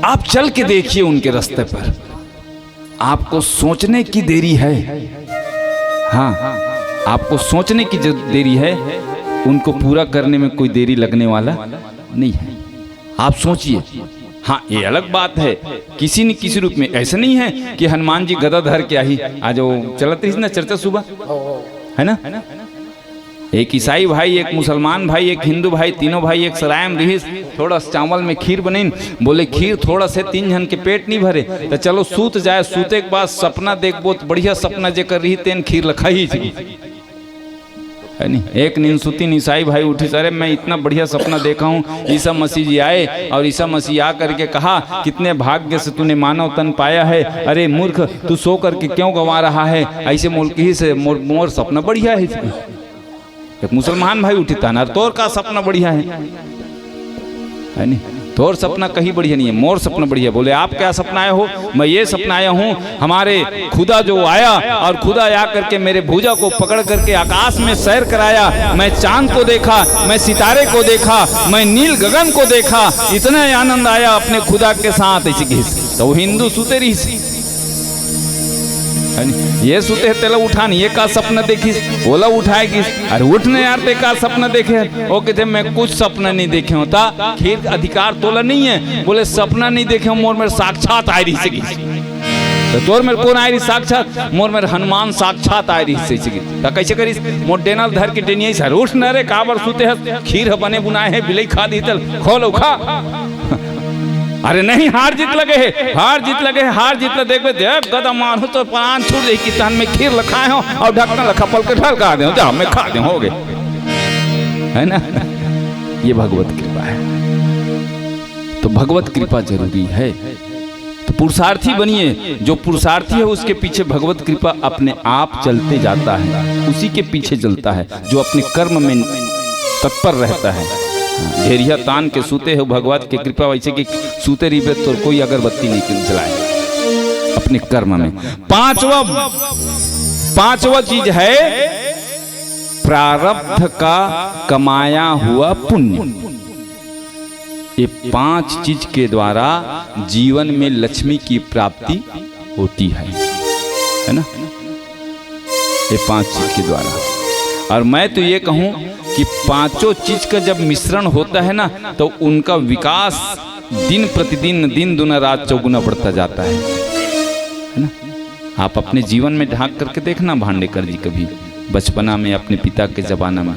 आप चल के देखिए उनके रास्ते पर। आपको सोचने की देरी है। हाँ, आपको सोचने की जो देरी है, उनको पूरा करने में कोई देरी लगने वाला नहीं है। आप सोचिए। हाँ, ये अलग बात है, किसी न किसी रूप में। ऐसा नहीं है कि हनुमान जी गदा धर के आही। आज वो चलत रही ना चर्चा सुबह, है ना? एक ईसाई भाई, एक मुसलमान भाई, एक हिंदू भाई, तीनों भाई एक सराय में रिहिस। थोड़ा स चावल में खीर बनिन, बोले, "खीर थोड़ा से तीन झन के पेट नहीं भरे, तो चलो सूत जाए, सूते के बाद सपना देखबो, तो बढ़िया सपना जेकर रही तेन खीर ल खाही।" है नी? एक नींद सुतीन ईसाई भाई उठिस, "अरे, मैं इतना बढ़िया सपना देखा हूँ, ईसा मसीह जी आए और ईसा मसीह आ करके कहा, 'कितने भाग्य से तूने मानव तन पाया है। अरे मूर्ख, तू सो करके क्यों गंवा रहा है?' ऐसे मोल कहिस, मोर, मोर सपना बढ़िया है।" एक मुसलमान भाई उठी, "तहन तोर का सपना बढ़िया है?" है नी? "तोर सपना कहीं बढ़िया नहीं है, मोर सपना बढ़िया।" बोले, "आप क्या सपना आए हो?" "मैं ये सपना आया हूँ, हमारे खुदा जो आया और खुदा आ करके मेरे भुजा को पकड़ करके आकाश में सैर कराया। मैं चांद को देखा, मैं सितारे को देखा, मैं नील गगन को देखा, इतना आनंद आया अपने खुदा के साथ।" ऐसे कहिस। तो वो हिंदू सुते रहिस। है नी? ये सुते हे, तेला उठान, ये का सपना देखिस, ओला उठाए गिस। "अरे उठ न यार, ते का सपना देखे?" वो कहते, "मैं कुछ सपना नहीं देखे हूँ।" ता खीर अधिकार तोला नहीं है। बोले, "सपना नहीं देखे हूँ, मोर मेर साक्षात आए रहिस।" तो तोर मेर कौन आए रहिस साक्षात? "मोर मेर हनुमान साक्षात आए रहिस।" ता कैसे करिस? मोर डेना ल धर के डेनियाइस, "अरे उठ न रे, काबर सुते हस? खीर ह बने बुनाए हे, बिलई खा दिही, तेला खोल अउ खा।" "अरे नहीं, हार जीत लगे हे, हार जीत लगे हे, हार जीत ल देखबे, देख गदा मारहूं तो प्राण छूट जाही, कि तहन मैं खीर ल खाए हूं और ढक्कन ल खपल के ढलका दे हूं, जा मैं खा दे हूं, हो गए।" है ना? ये भगवत कृपा है। तो भगवत कृपा जरूरी है। तो पुरुषार्थी बनिए, जो पुरुषार्थी है उसके पीछे भगवत कृपा अपने आप चलते जाता है, उसी के पीछे चलता है। जो अपने कर्म में तत्पर रहता है। हाँ, घेरिया तान के सूते हो, भगवत के कृपा वैसे कि सूते रहिबे तोर कोई अगरबत्ती नहीं जलाए अपने कर्म में। पांचवा, पांचवा चीज है प्रारब्ध का कमाया हुआ पुण्य। ये पांच चीज के द्वारा जीवन में लक्ष्मी की प्राप्ति होती है, है ना? ये पांच चीज के द्वारा। और मैं तो ये कहूं कि पांचों चीज का जब मिश्रण होता है ना, तो उनका विकास दिन प्रतिदिन, दिन दूना रात चौगुना बढ़ता जाता है, है ना? आप अपने जीवन में झांक करके देखना भांडेकर जी, कभी बचपना में, अपने पिता के जमाना में,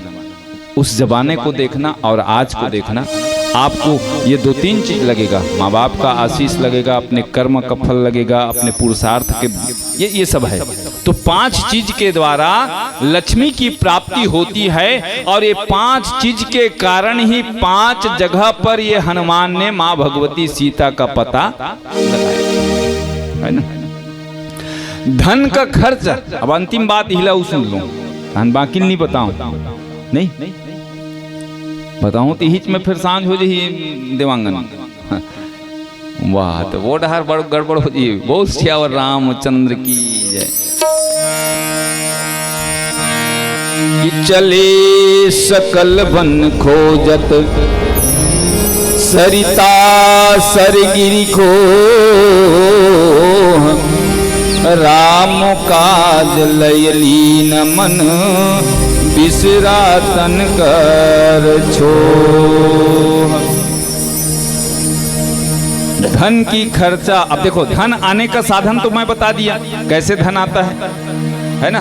उस जमाने को देखना और आज को देखना, आपको ये दो तीन चीज लगेगा, माँ बाप का आशीष लगेगा, अपने कर्म का फल लगेगा, अपने पुरुषार्थ के, ये ये सब है। तो पांच चीज के द्वारा लक्ष्मी की प्राप्ति होती है और ये पांच चीज के कारण ही पांच जगह पर ये हनुमान ने माँ भगवती सीता का पता बताया, है ना? धन का खर्च। अब अंतिम बात हिला सुन लो, हम बाकी नहीं बताऊं, नहीं बताऊं तो हिच में फिर सांझ हो जाही देवांगन। वाह, तो वो डहर बड़ गड़बड़ हो जाही। बोल सियावर रामचंद्र की जय। कि चले सकल वन खोजत सरिता सरगिरि को, राम काज लय लीन मन बिसरा तन कर छो। धन की खर्चा। अब देखो, धन आने का साधन तो मैं बता दिया, कैसे धन आता है, है ना?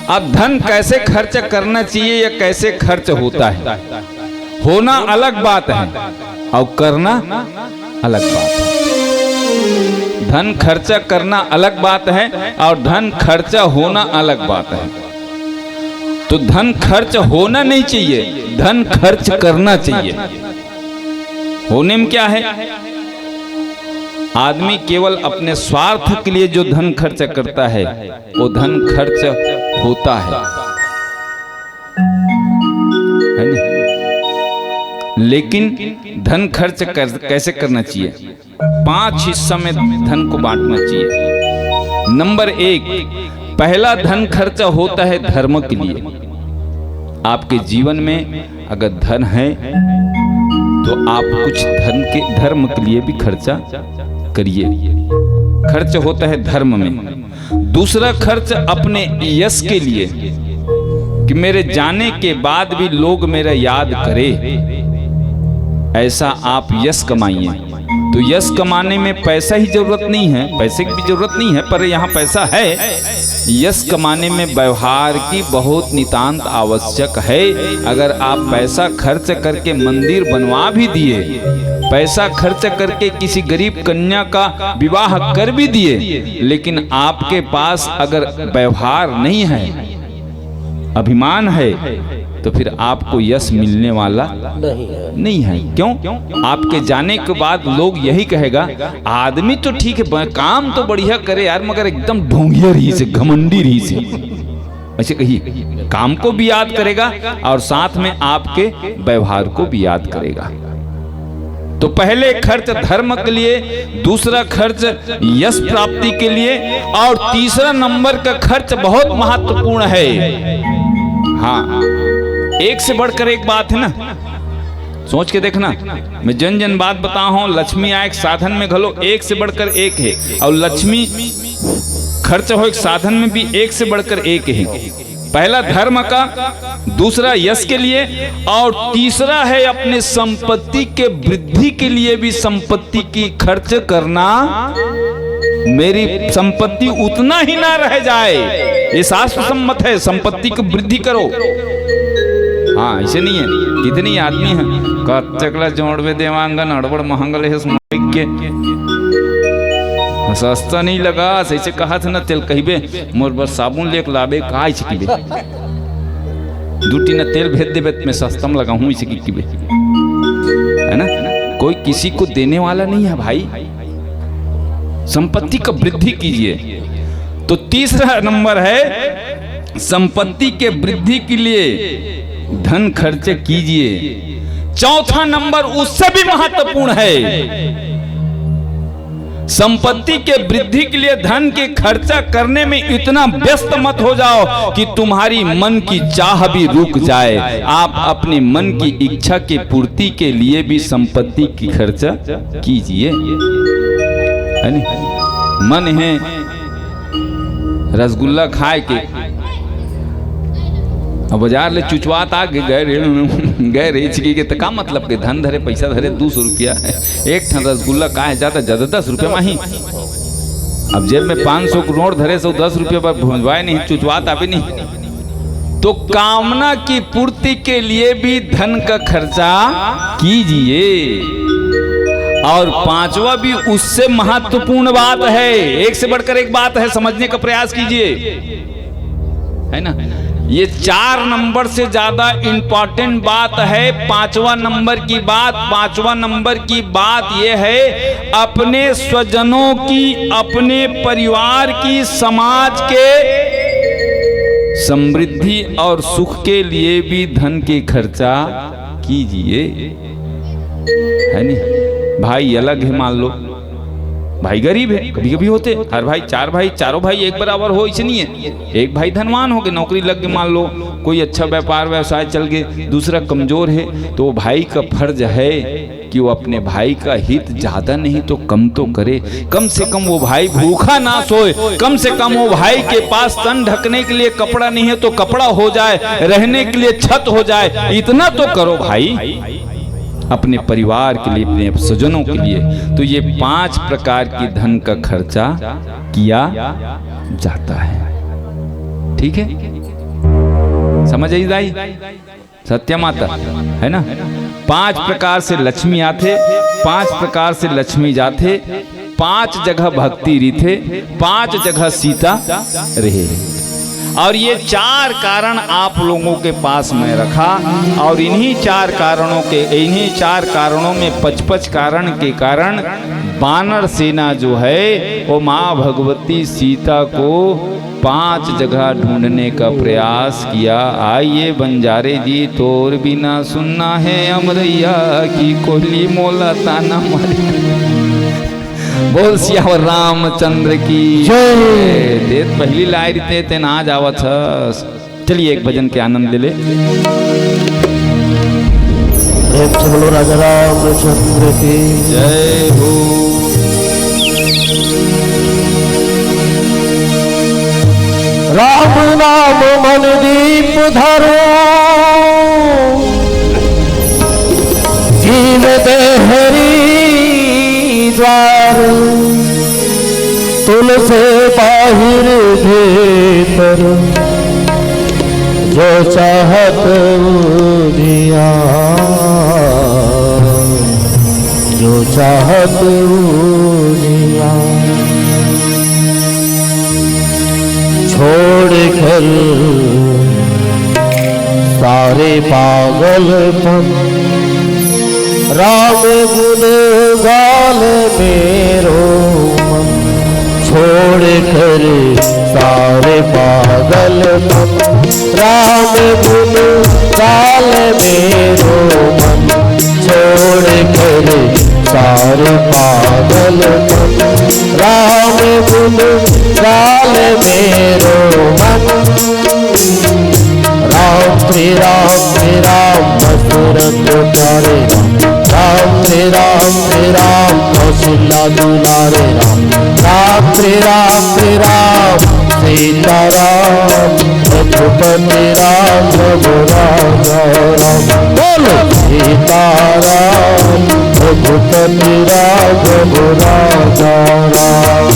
अब धन कैसे खर्च करना चाहिए या कैसे खर्च होता है, होना अलग बात है और करना अलग बात है। धन खर्चा करना अलग बात है और धन खर्चा होना अलग बात है। तो धन खर्च होना नहीं चाहिए, धन खर्च करना चाहिए। होने में क्या है? आदमी केवल अपने स्वार्थ के लिए जो धन खर्च करता है, वो धन खर्च होता है, है ना? लेकिन धन खर्च कर, कैसे करना चाहिए? पांच हिस्सा में धन को बांटना चाहिए। नंबर एक, पहला धन खर्च होता है धर्म के लिए। आपके जीवन में अगर धन है तो आप कुछ धन के, धर्म के लिए भी खर्चा करिए। खर्च होता है धर्म में। दूसरा खर्च अपने यश के लिए, कि मेरे जाने के बाद भी लोग मेरा याद करे, ऐसा आप यश कमाइए। तो यश कमाने में पैसा ही जरूरत नहीं है, पैसे की भी जरूरत नहीं है, पर यहाँ पैसा है। यश कमाने में व्यवहार की बहुत नितांत आवश्यक है। अगर आप पैसा खर्च करके मंदिर बनवा भी दिए, पैसा खर्च करके किसी गरीब कन्या का विवाह कर भी दिए, लेकिन आपके पास अगर व्यवहार नहीं है, अभिमान है, तो फिर आपको यश मिलने वाला नहीं है। नहीं है। क्यों? आपके जाने के बाद लोग यही कहेगा, "आदमी तो ठीक है, ब-, काम तो बढ़िया करे यार, मगर एकदम ढोंगिया रहिसे, घमंडी रहिसे।" ऐसे कही, काम को भी याद करेगा और साथ में आपके व्यवहार को भी याद करेगा। तो पहले खर्च धर्म के लिए, दूसरा खर्च यश प्राप्ति के लिए और तीसरा नंबर का खर्च बहुत महत्वपूर्ण है। हाँ, एक से बढ़कर एक बात है ना, सोच के देखना। मैं जन जन बात बता हूँ, लक्ष्मी आए एक साधन में घलो एक से बढ़कर एक है और लक्ष्मी खर्च हो एक साधन में भी एक से बढ़कर एक है। पहला धर्म का, दूसरा यश के लिए और तीसरा है अपने संपत्ति के वृद्धि के लिए भी संपत्ति की खर्च करना। मेरी संपत्ति उतना ही ना रह जाए, ये शास्त्र सम्मत है, संपत्ति की वृद्धि करो। हाँ, ऐसे नहीं है, कितने आदमी हैं, "कच्चकला जोड़वे देवांगन, अड़बड़ महंगल है।" के सस्ता नहीं लगा, ऐसे कहा था ना, तेल कहिबे, "मोर बर साबुन लेके लाबे, का ऐसे किबे?" दू टीना तेल भेज देबे, मैं सस्ता में लगाहूँ, ऐसे किबे, है ना? कोई किसी को देने वाला नहीं है भाई। संपत्ति का वृद्धि कीजिए। तो तीसरा नंबर है, संपत्ति के वृद्धि के लिए धन खर्च कीजिए। चौथा नंबर उससे भी महत्वपूर्ण है, संपत्ति के वृद्धि के लिए धन के खर्चा करने में इतना व्यस्त मत हो जाओ कि तुम्हारी मन की चाह भी रुक जाए। आप अपने मन की इच्छा की पूर्ति के लिए भी संपत्ति की खर्चा कीजिए, है नी? मन है रसगुल्ला खाए के, अब बाजार ले चुचवात आ गे, गए रे, गए रे छिकी के, त का मतलब के धन धरे, पैसा धरे, दू सौ रुपया, एक ठन रसगुल्ला का है, ज्यादा, ज्यादा दस रुपया माही। अब जेब में पाँच सौ के नोट धरे, सौ दस रुपया बर भुंजवाए नहीं, चुचवात आबे नहीं। तो कामना की पूर्ति के लिए भी धन का खर्चा कीजिए। और पांचवा भी उससे महत्वपूर्ण बात है, एक से बढ़कर एक बात है, समझने का प्रयास कीजिए, है ना? ये चार नंबर से ज्यादा इंपॉर्टेंट बात है। पांचवा नंबर की बात, पांचवा नंबर की बात यह है, अपने स्वजनों की, अपने परिवार की, समाज के समृद्धि और सुख के लिए भी धन की खर्चा कीजिए, है नहीं? भाई अलग है, मान लो भाई गरीब है, कभी कभी होते, हर भाई, चार भाई, चारों भाई एक बराबर हो, ऐसे नहीं है। एक भाई धनवान हो के नौकरी लग के, मान लो कोई अच्छा व्यापार व्यवसाय चल गए, दूसरा कमजोर है, तो वो भाई का फर्ज है कि वो अपने भाई का हित ज्यादा नहीं तो कम तो करे। कम से कम वो भाई भूखा ना सोए, कम से कम वो भाई के पास तन ढकने के लिए कपड़ा नहीं है तो कपड़ा हो जाए, रहने के लिए छत हो जाए, इतना तो करो भाई, अपने परिवार के लिए, अपने स्वजनों के लिए। तो ये पांच प्रकार की धन का खर्चा किया जाता है। ठीक है, समझ आई दाई? सत्य माता, है ना? पांच प्रकार से लक्ष्मी आथे, पांच प्रकार से लक्ष्मी जाथे, पांच जगह भक्ति रिथे, पांच जगह सीता रहे। और ये चार कारण आप लोगों के पास मैं रखा, और इन्हीं चार कारणों के, इन्हीं चार कारणों में, पचपच कारण के कारण बानर सेना जो है, वो माँ भगवती सीता को पांच जगह ढूंढने का प्रयास किया। आइए बंजारे जी, तोर बिना सुन्ना है अमरैया की कोयली मोला ताना मारी। बोल सियावर रामचंद्र की जय। ते पहली लाए रिते ते ना जावत हस। चलिए, एक भजन के आनंद ले ले। प्रेम से बोलो राजा रामचंद्र की जय हो। राम नाम मन दीप धरो, जीव देहरी द्वार। तुलसे बाहिर भीतर, जो चाहत उजियार, जो चाहत उजियार। छोड़ कर सारे पागलपन, राम गुण गाल मेरो मन। छोड़ कर सारे पागलपन, राम गुण गाल मेरो मन। छोड़ कर सारे पागलपन, राम गुण गाल मेरो मन। राम श्री राम श्री राम दशरथ प्यारे राम। राम श्री राम श्री राम कौशल्या दुलारे राम। राम श्री राम श्री राम सीताराम रघुपति राघव राजा राम। बोलो सीताराम रघुपति राघव राजा राम।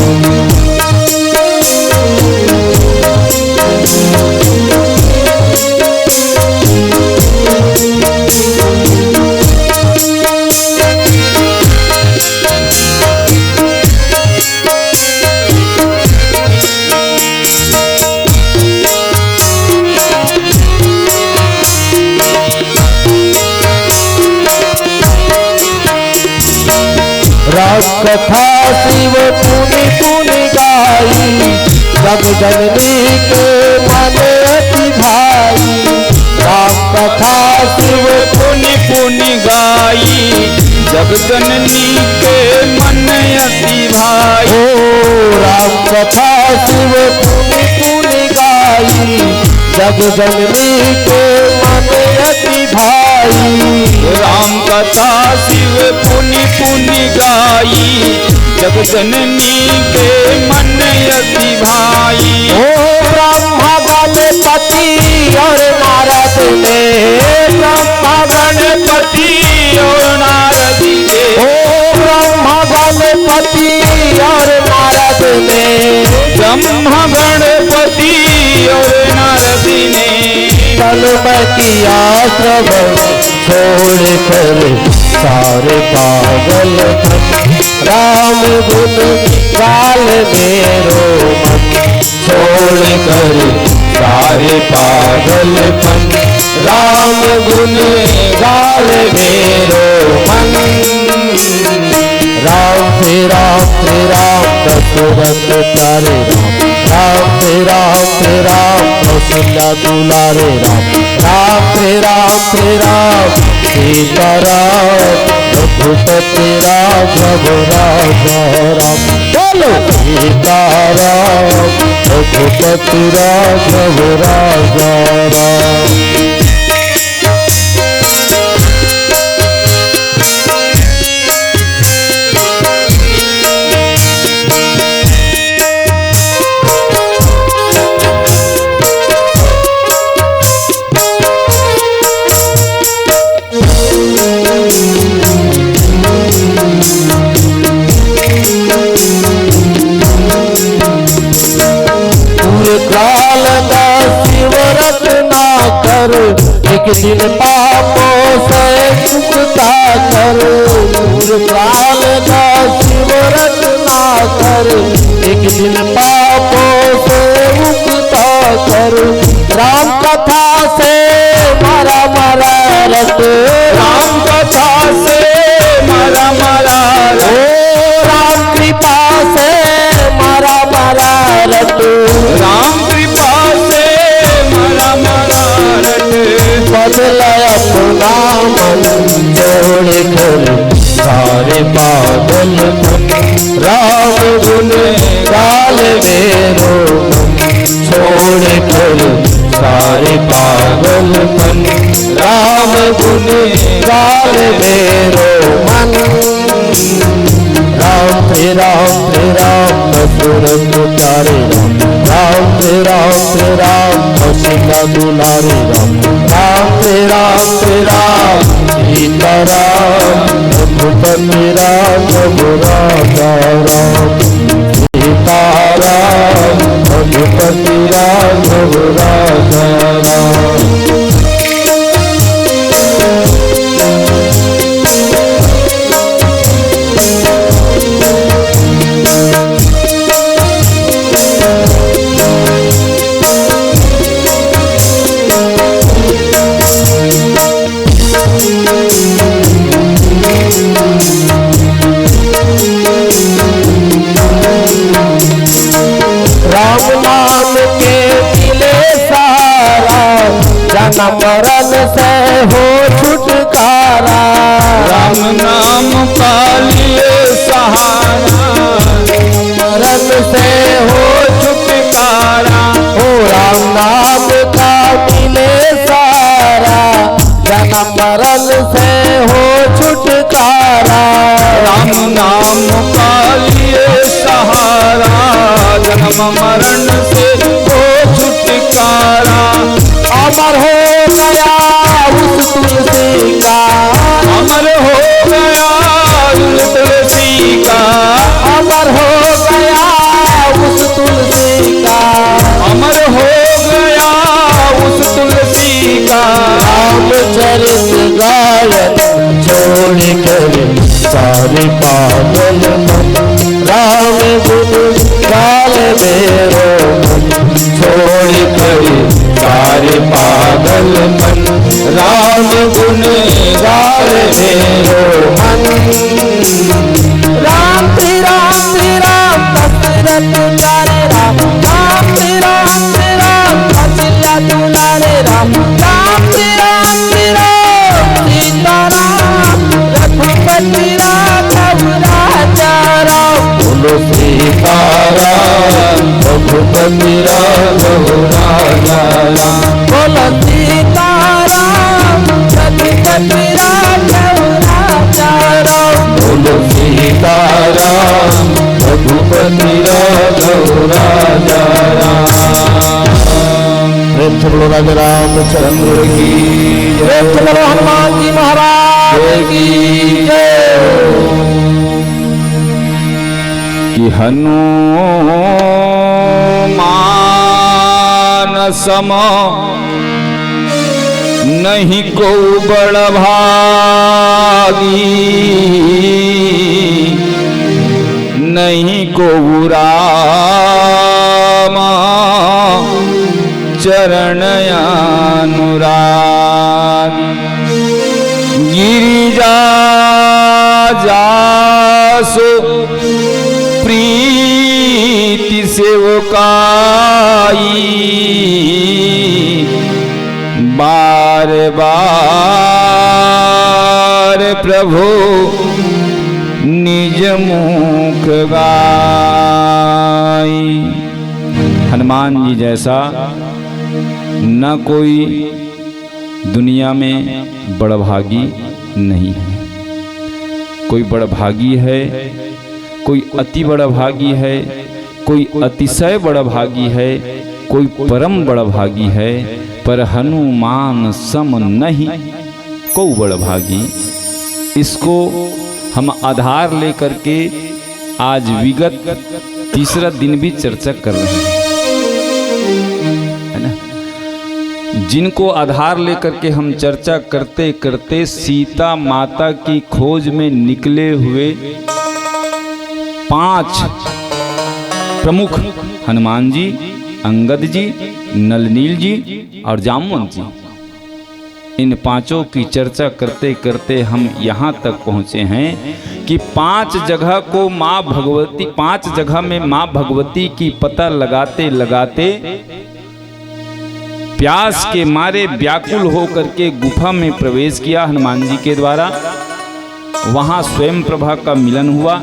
राम कथा शिव पुनि पुनि गाई, जग जननी के मन अति भाई। राम कथा शिव पुनि पुनि गाई, जग जननी के मन अति भाई। ओ राम कथा शिव पुनि पुनि गाई, जग जननी के मन अति भाई। राम कथा शिव पुनि पुनि गाई, जग जननी के मन अति भाई। ओ ब्रह्मा गणपति और नारद में। ब्रह्मा गणपति और नारद जी के। ओ ब्रह्मा गणपति और नारद में। ब्रह्मा गणपति और नारद ने। तन में किया श्रवण छोड़ कर सारे पागल थम। राम गुण गाल मेरो मन छोड़ कर सारे पागलपन। राम गुण गाल मेरो मन। राम श्री राम श्री राम दशरथ प्यारे राम। राम श्री राम श्री राम कौशल्या दुलारे राम। राम श्री राम श्री राम सीताराम रघुपति राघव राजा राम। बोलो सीताराम रघुपति राघव राजा राम। काल का शिवरत ना कर, एक दिन पापों से मुक्ता कर। काल का शिवरत ना कर, एक दिन पापों से मुक्ता कर। राम कथा से मरा मरा रट। राम कथा से मरा मरा रट। ओ राम कृपा से मरा मरा रट। राम कृपा से मरा मरा रट। बदल अपना मन छोड़ कर सारे पागल मन। राम गुण गाल मेरो मन छोड़ कर सारे पागलपन। राम गुण गाल मेरो मन। राम श्री राम श्री राम दशरथ प्यारे राम। राम श्री राम श्री राम कौशिका दुलारे राम। राम श्री राम श्री राम सीताराम रघुपति राघव राजा राम। सीताराम रघुपति राघव राजा राम। राम नाम के मिले सहारा, जन्म मरण से हो छुटकारा। राम नाम का लिए सहारा, मरण से हो छुटकारा। हो राम नाम का मिले सहारा, जन्म मरण से हो छुटकारा। राम नाम का लिए सहारा, जन्म मरण से हो छुटकारा। अमर हो गया उस तुलसी का, अमर हो गया उस तुलसी का, अमर हो गया उस तुलसी का, अमर हो गया उस तुलसी का। रामचरित गायन छोड़ कर सारे पागल मन। राम गुण गाल मेरो मन छोड़ कर सारे पागल मन। राम गुण गाल मेरो मन। राम श्री राम श्री राम दशरथ प्यारे राम। राम श्री राम श्री राम कौशल्या दुलारे राम। राम श्री राम श्री राम सीताराम रघुपति राघव राजा राम। बोलो सीताराम रघुपति राघव राजा राम। बोलो सीताराम रघुपति राघव राजा राम। बोलो सीताराम रघुपति राघव राजा राम। प्रेम बोलो राजा रामचंद्र की जय। बोलो हनुमान जी महाराज की जय। कि हनुमान सम नहीं को बड़ भागी, नहीं को राम चरण अनुराग। गिरिजा जासु प्रीति सेवकाई, बार बार प्रभु निज मुख गाई। हनुमान जी जैसा न कोई दुनिया में बड़भागी नहीं है। कोई बड़भागी है, कोई अति बड़भागी है, कोई अतिशय बड़भागी है, कोई परम बड़भागी है, पर हनुमान सम नहीं को बड़भागी। इसको हम आधार लेकर के आज विगत तीसरा दिन भी चर्चा कर रहे हैं, है ना? जिनको आधार लेकर के हम चर्चा करते करते सीता माता की खोज में निकले हुए पांच प्रमुख, हनुमान जी, अंगद जी, नलनील जी और जामवंत जी, इन पांचों की चर्चा करते करते हम यहाँ तक पहुँचे हैं कि पांच जगह को माँ भगवती, पांच जगह में माँ भगवती की पता लगाते लगाते प्यास के मारे व्याकुल होकर के गुफा में प्रवेश किया हनुमान जी के द्वारा। वहाँ स्वयं प्रभा का मिलन हुआ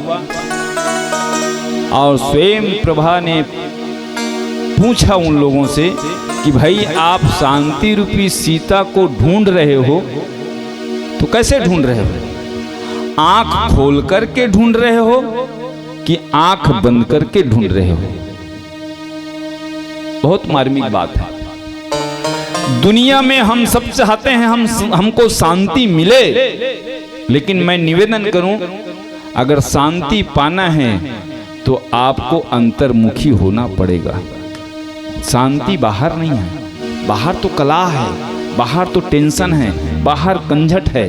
और स्वयं प्रभा ने पूछा उन लोगों से कि भाई, आप शांति रूपी सीता को ढूंढ रहे हो, तो कैसे ढूंढ रहे हो? आंख खोल करके ढूंढ रहे हो कि आंख बंद करके ढूंढ रहे हो? बहुत मार्मिक बात है। दुनिया में हम सब चाहते हैं हम, हमको शांति मिले, लेकिन मैं निवेदन करूं, अगर शांति पाना है तो आपको अंतर्मुखी होना पड़ेगा। शांति बाहर नहीं है, बाहर तो कलह है, बाहर तो टेंशन है, बाहर कंझट है।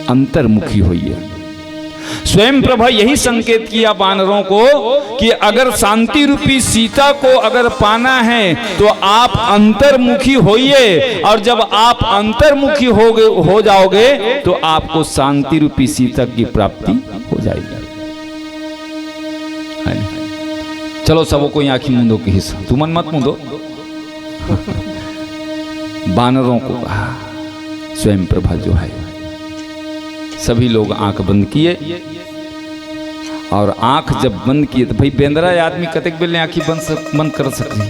अंतर्मुखी होइए। स्वयं प्रभा यही संकेत किया बानरों को कि अगर शांति रूपी सीता को अगर पाना है तो आप अंतर्मुखी होइए, और जब आप अंतर्मुखी हो गए, हो जाओगे, तो आपको शांति रूपी सीता की प्राप्ति हो जाएगी। है ना? चलो, सबो कोई आंखी मूंदो कहिस, तुमन मत मूंदो। बानरों को कहा, स्वयं प्रभा जो है, सभी लोग आंख बंद किए, और आंख जब बंद किए तो भाई, बेंदरा आदमी कतेक बेर ले आंखी बंद सक-, बंद कर सकही,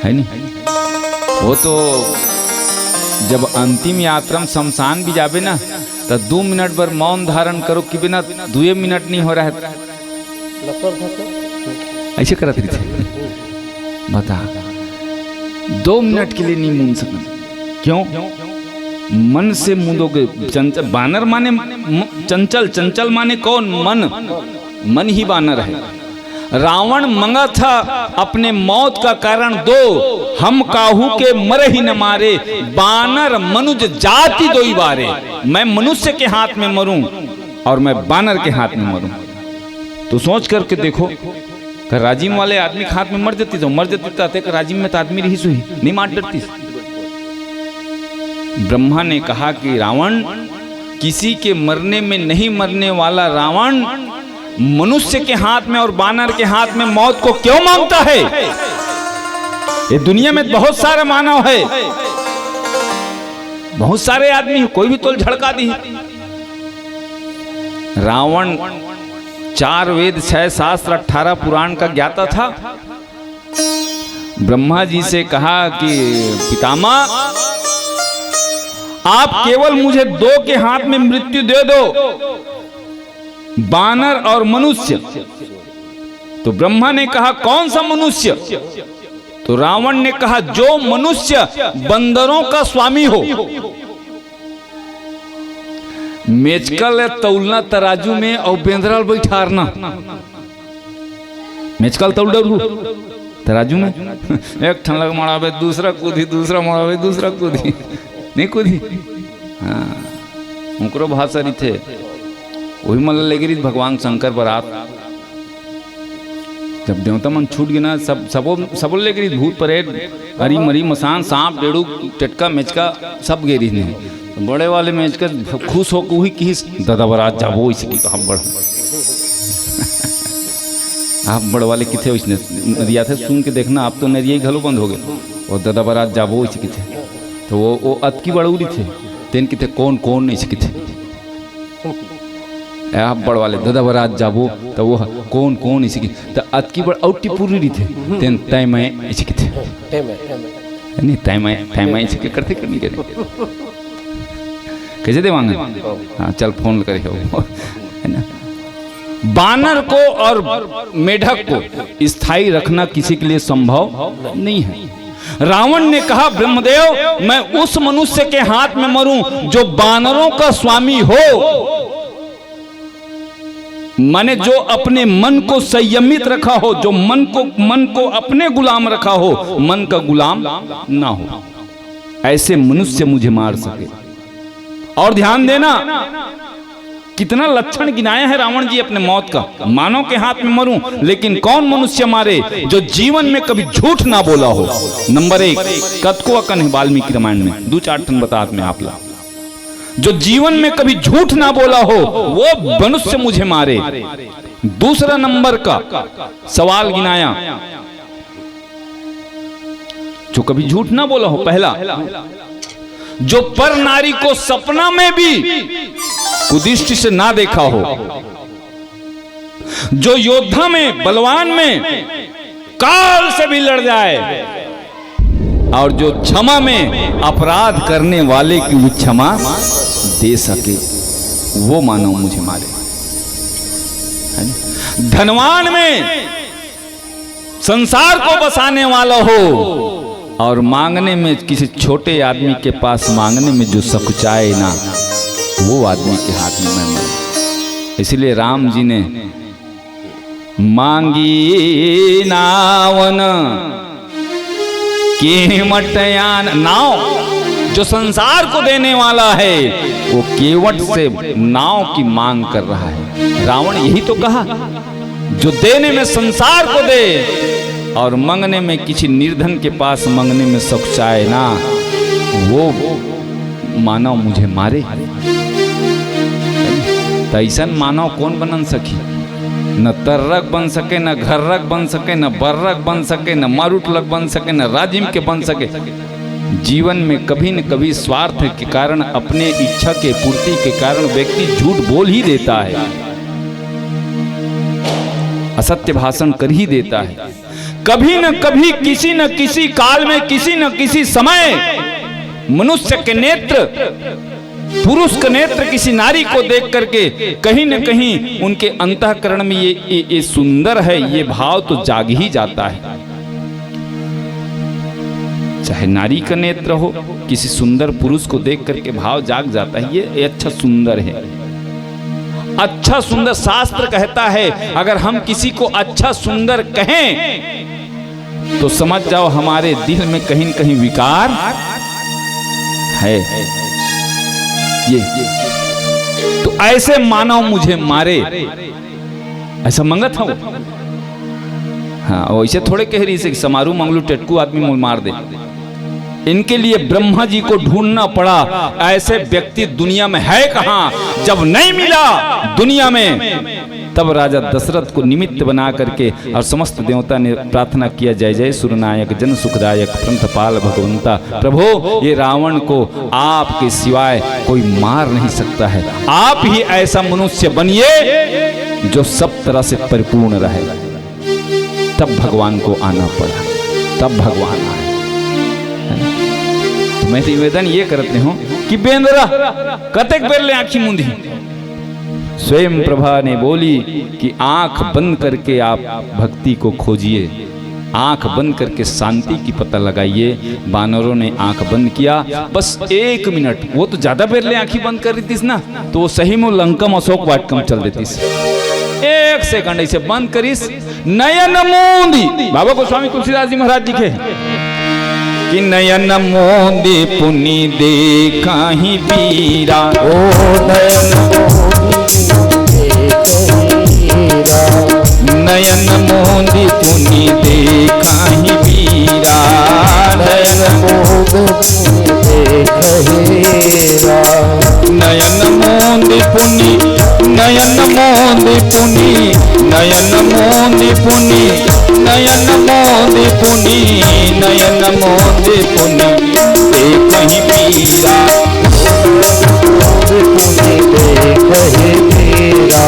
है नी? वो तो जब अंतिम यात्रा में शमशान भी जाबे ना, तो दो मिनट बर मौन धारण करो कि बिना दुए मिनट नहीं हो रहा है। ऐसे करत रहिथे। बता, दो मिनट के लिए नहीं मूंद सकत। क्यों? मन से मूंदोगे। चंचल, बानर माने म-, चंचल, चंचल माने कौन? मन। मन ही बानर है। रावण मंगा था अपने मौत का कारण दो, हम काहू के मरहि न मारे, बानर मनुज जाति दोई बारे। मैं मनुष्य के हाथ में मरूं और मैं बानर के हाथ में मरूं। तो सोच करके देखो, अगर राजिम वाले आदमी के हाथ में मर जाती तो मर जाती, तो अतेक राजिम में तो आदमी रहिस होही, नहीं मार डरतीस। ब्रह्मा ने कहा कि रावण, किसी के मरने में नहीं मरने वाला रावण मनुष्य के हाथ में और बानर के हाथ में मौत को क्यों मांगता है? ये दुनिया में बहुत सारा मानव है, बहुत सारे आदमी, कोई भी तोल झड़का दी। रावण चार वेद, छह शास्त्र, अठारह पुराण का ज्ञाता था। ब्रह्मा जी से कहा कि पितामह, आप केवल मुझे दो के हाथ में मृत्यु दे दो, बानर और मनुष्य। तो ब्रह्मा ने कहा, कौन सा मनुष्य? तो रावण ने कहा, जो मनुष्य बंदरों का स्वामी हो, मेचका ल तौलना तराजू में अउ बेंदरा ल बइठारना। मेचका ल तौल डरहू तराजू में। एक ठन ल मड़ाबे, दूसरा कूदही, दूसरा मड़ाबे, दूसरा कूदही, नहीं कूदही। हाँ, ओकरो भाषा रहिथे। वही मन ल लेगे रहिस भगवान शंकर बरात। जब देवता मन छूट गे ना, सब, सबो, सबो लेगे रहिस, भूत परेत, अरी मरी मसान, सांप, डेड़ू, टेटका, मेचका, सब गे रहिस ने। बड़े वाले मेचका खुश होके उही किहिस, "ददा बरात जाबो," इसे कि कहा बड़। आप बड़ वाले किथे उसने नरिया थे, सुन के देखना, आप तो नरिया ही घलो बंद हो गए। और "ददा बरात जाबो," इसे किथे। तो वो, वो अतकी बड़ उरी थे, तेन किथे, "कौन, कौन," इसे किथे। ए, आप बड़ वाले, "ददा बरात जाबो," त वो ह, "कौन, कौन?" इसे कि, त अतकी बड़ अउ टिपुरी रहिथे, तेन "तय मैं," इसे किथे। तय मैं, तय मैं। नहीं, "तय मैं, तय मैं," इसे के करथे, करनी करे। कैसे देवांगन? हाँ, चल फोन करे हो। है ना? बानर को और मेढक को स्थायी रखना किसी के लिए संभव नहीं है। रावण ने कहा, "ब्रह्मदेव, मैं उस मनुष्य के हाथ में मरूं जो बानरों का स्वामी हो, माने जो अपने मन को संयमित रखा हो, जो मन को, मन को अपने गुलाम रखा हो, मन का गुलाम ना हो, ऐसे मनुष्य मुझे मार सके।" और ध्यान देना, कितना लक्षण गिनाया है रावण जी अपने मौत का। "मानव के हाथ में मरूं, लेकिन कौन मनुष्य मारे जो जीवन में कभी झूठ ना बोला हो?" नंबर एक, कतको अकन है वाल्मीकि रामायण में, दू चार ठन बतात में आप ला, जो जीवन में कभी झूठ ना बोला हो, वो मनुष्य मुझे मारे। दूसरा नंबर का सवाल गिनाया, जो कभी झूठ ना बोला हो, पहला, जो पर नारी को सपना में भी कुदृष्टि से ना देखा हो, जो योद्धा में, बलवान में काल से भी लड़ जाए और जो क्षमा में अपराध करने वाले की भी क्षमा दे सके, वो मानव मुझे मारे। है ना? धनवान में संसार को बसाने वाला हो और मांगने में, किसी छोटे आदमी के पास मांगने में जो सकुचाए ना, वो आदमी के हाथ में मैं मरूं। इसीलिए राम जी ने मांगी नावन केवट आन, नाव जो संसार को देने वाला है, वो केवट से नाव की मांग कर रहा है। रावण यही तो कहा, जो देने में संसार को दे और मंगने में किसी निर्धन के पास मंगने में सकुचाए ना, वो मानव मुझे मारे। त अइसन मानव कौन बनन सकी? न तर्रक बन सके, न घर्रक बन सके, न बर्रक बन सके, न मारुटलक बन सके, न राजिम के बन सके। जीवन में कभी न कभी स्वार्थ के कारण, अपने इच्छा के पूर्ति के कारण व्यक्ति झूठ बोल ही देता है, असत्य भाषण कर ही देता है। कभी न कभी, किसी न किसी काल में, किसी न किसी समय मनुष्य के नेत्र, पुरुष के नेत्र किसी नारी को देख करके कहीं न कहीं उनके अंतःकरण में ये, ये, ये सुंदर है, ये भाव तो जाग ही जाता है। चाहे नारी का नेत्र हो, किसी सुंदर पुरुष को देख करके भाव जाग जाता है, ये, ये अच्छा सुंदर है। अच्छा सुंदर, शास्त्र कहता है, अगर हम किसी को अच्छा सुंदर कहें तो समझ जाओ हमारे दिल में कहीं न कहीं विकार है। ये, तो ऐसे मानव मुझे मारे, ऐसा मंगत हूं। हाँ, वैसे थोड़े कह रही से कि समारू मंगलू टेटकू आदमी मोल मार दे। इनके लिए ब्रह्मा जी को ढूंढना पड़ा। ऐसे व्यक्ति दुनिया में है कहाँ? जब नहीं मिला दुनिया में, तब राजा दशरथ को निमित्त बना करके और समस्त देवता ने प्रार्थना किया, "जय जय सुरनायक जन सुखदायक प्रंथपाल भगवंता, प्रभु, ये रावण को आपके सिवाय कोई मार नहीं सकता है, आप ही ऐसा मनुष्य बनिए जो सब तरह से परिपूर्ण रहे।" तब भगवान को आना पड़ा, तब भगवान आए। है ना? तो मैं निवेदन ये करते हूं कि बेंदरा कतेक बेर ले आंखी मूंदी, स्वयं प्रभा ने बोली कि आंख बंद करके आप भक्ति को खोजिए, आंख बंद करके शांति की पता लगाइए। बानरों ने आंख बंद किया, बस एक मिनट, वो तो ज्यादा बेर ले आंखी बंद कर रही थी ना, तो वो सही में लंकम अशोक वाटिका में चल देती। एक सेकंड ऐसे बंद करिस, नयन मूंदी, बाबा गोस्वामी तुलसीदास जी महाराज लिखे कि नयन मूंदी पुनि देखहि बीरा। ओ नयन मूंदी देखहि बीरा। नयन मूंदी पुनि देखहि बीरा। नयन मूंदी देखहि बीरा। नयन मूंदी पुनि, नयन मूंदी पुनि, नयन मूंदी पुनि, नयन मूंदी पुनि, नयन मूंदी पुनि, देखहि बीरा। मूंदी पुनि देखहि बीरा।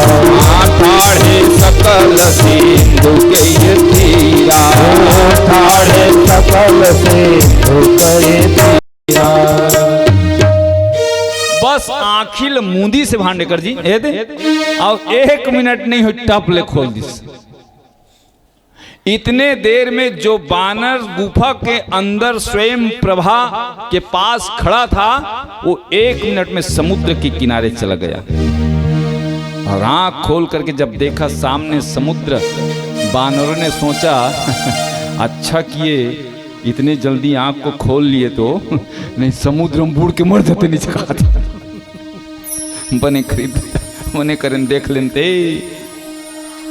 ठाढ़े सकल सिंधु कहि धीरा। ठाढ़े सकल सिंधु कहि धीरा। बस आंखी ल मूंदी से भांडेकर जी, ए दे, अउ एक मिनट नहीं हो, टप ले खोल दिस। इतने देर में जो बानर गुफा के अंदर स्वयं प्रभा के पास खड़ा था, वो एक मिनट में समुद्र के किनारे चला गया। और आंख खोल करके जब देखा सामने समुद्र, बानरों ने सोचा, "अच्छा किए इतने जल्दी आंख को खोल लिए तो, नहीं समुद्र में बूड़ के मर जाते नीचे का।" बने खरीद, बने करें देख लेते,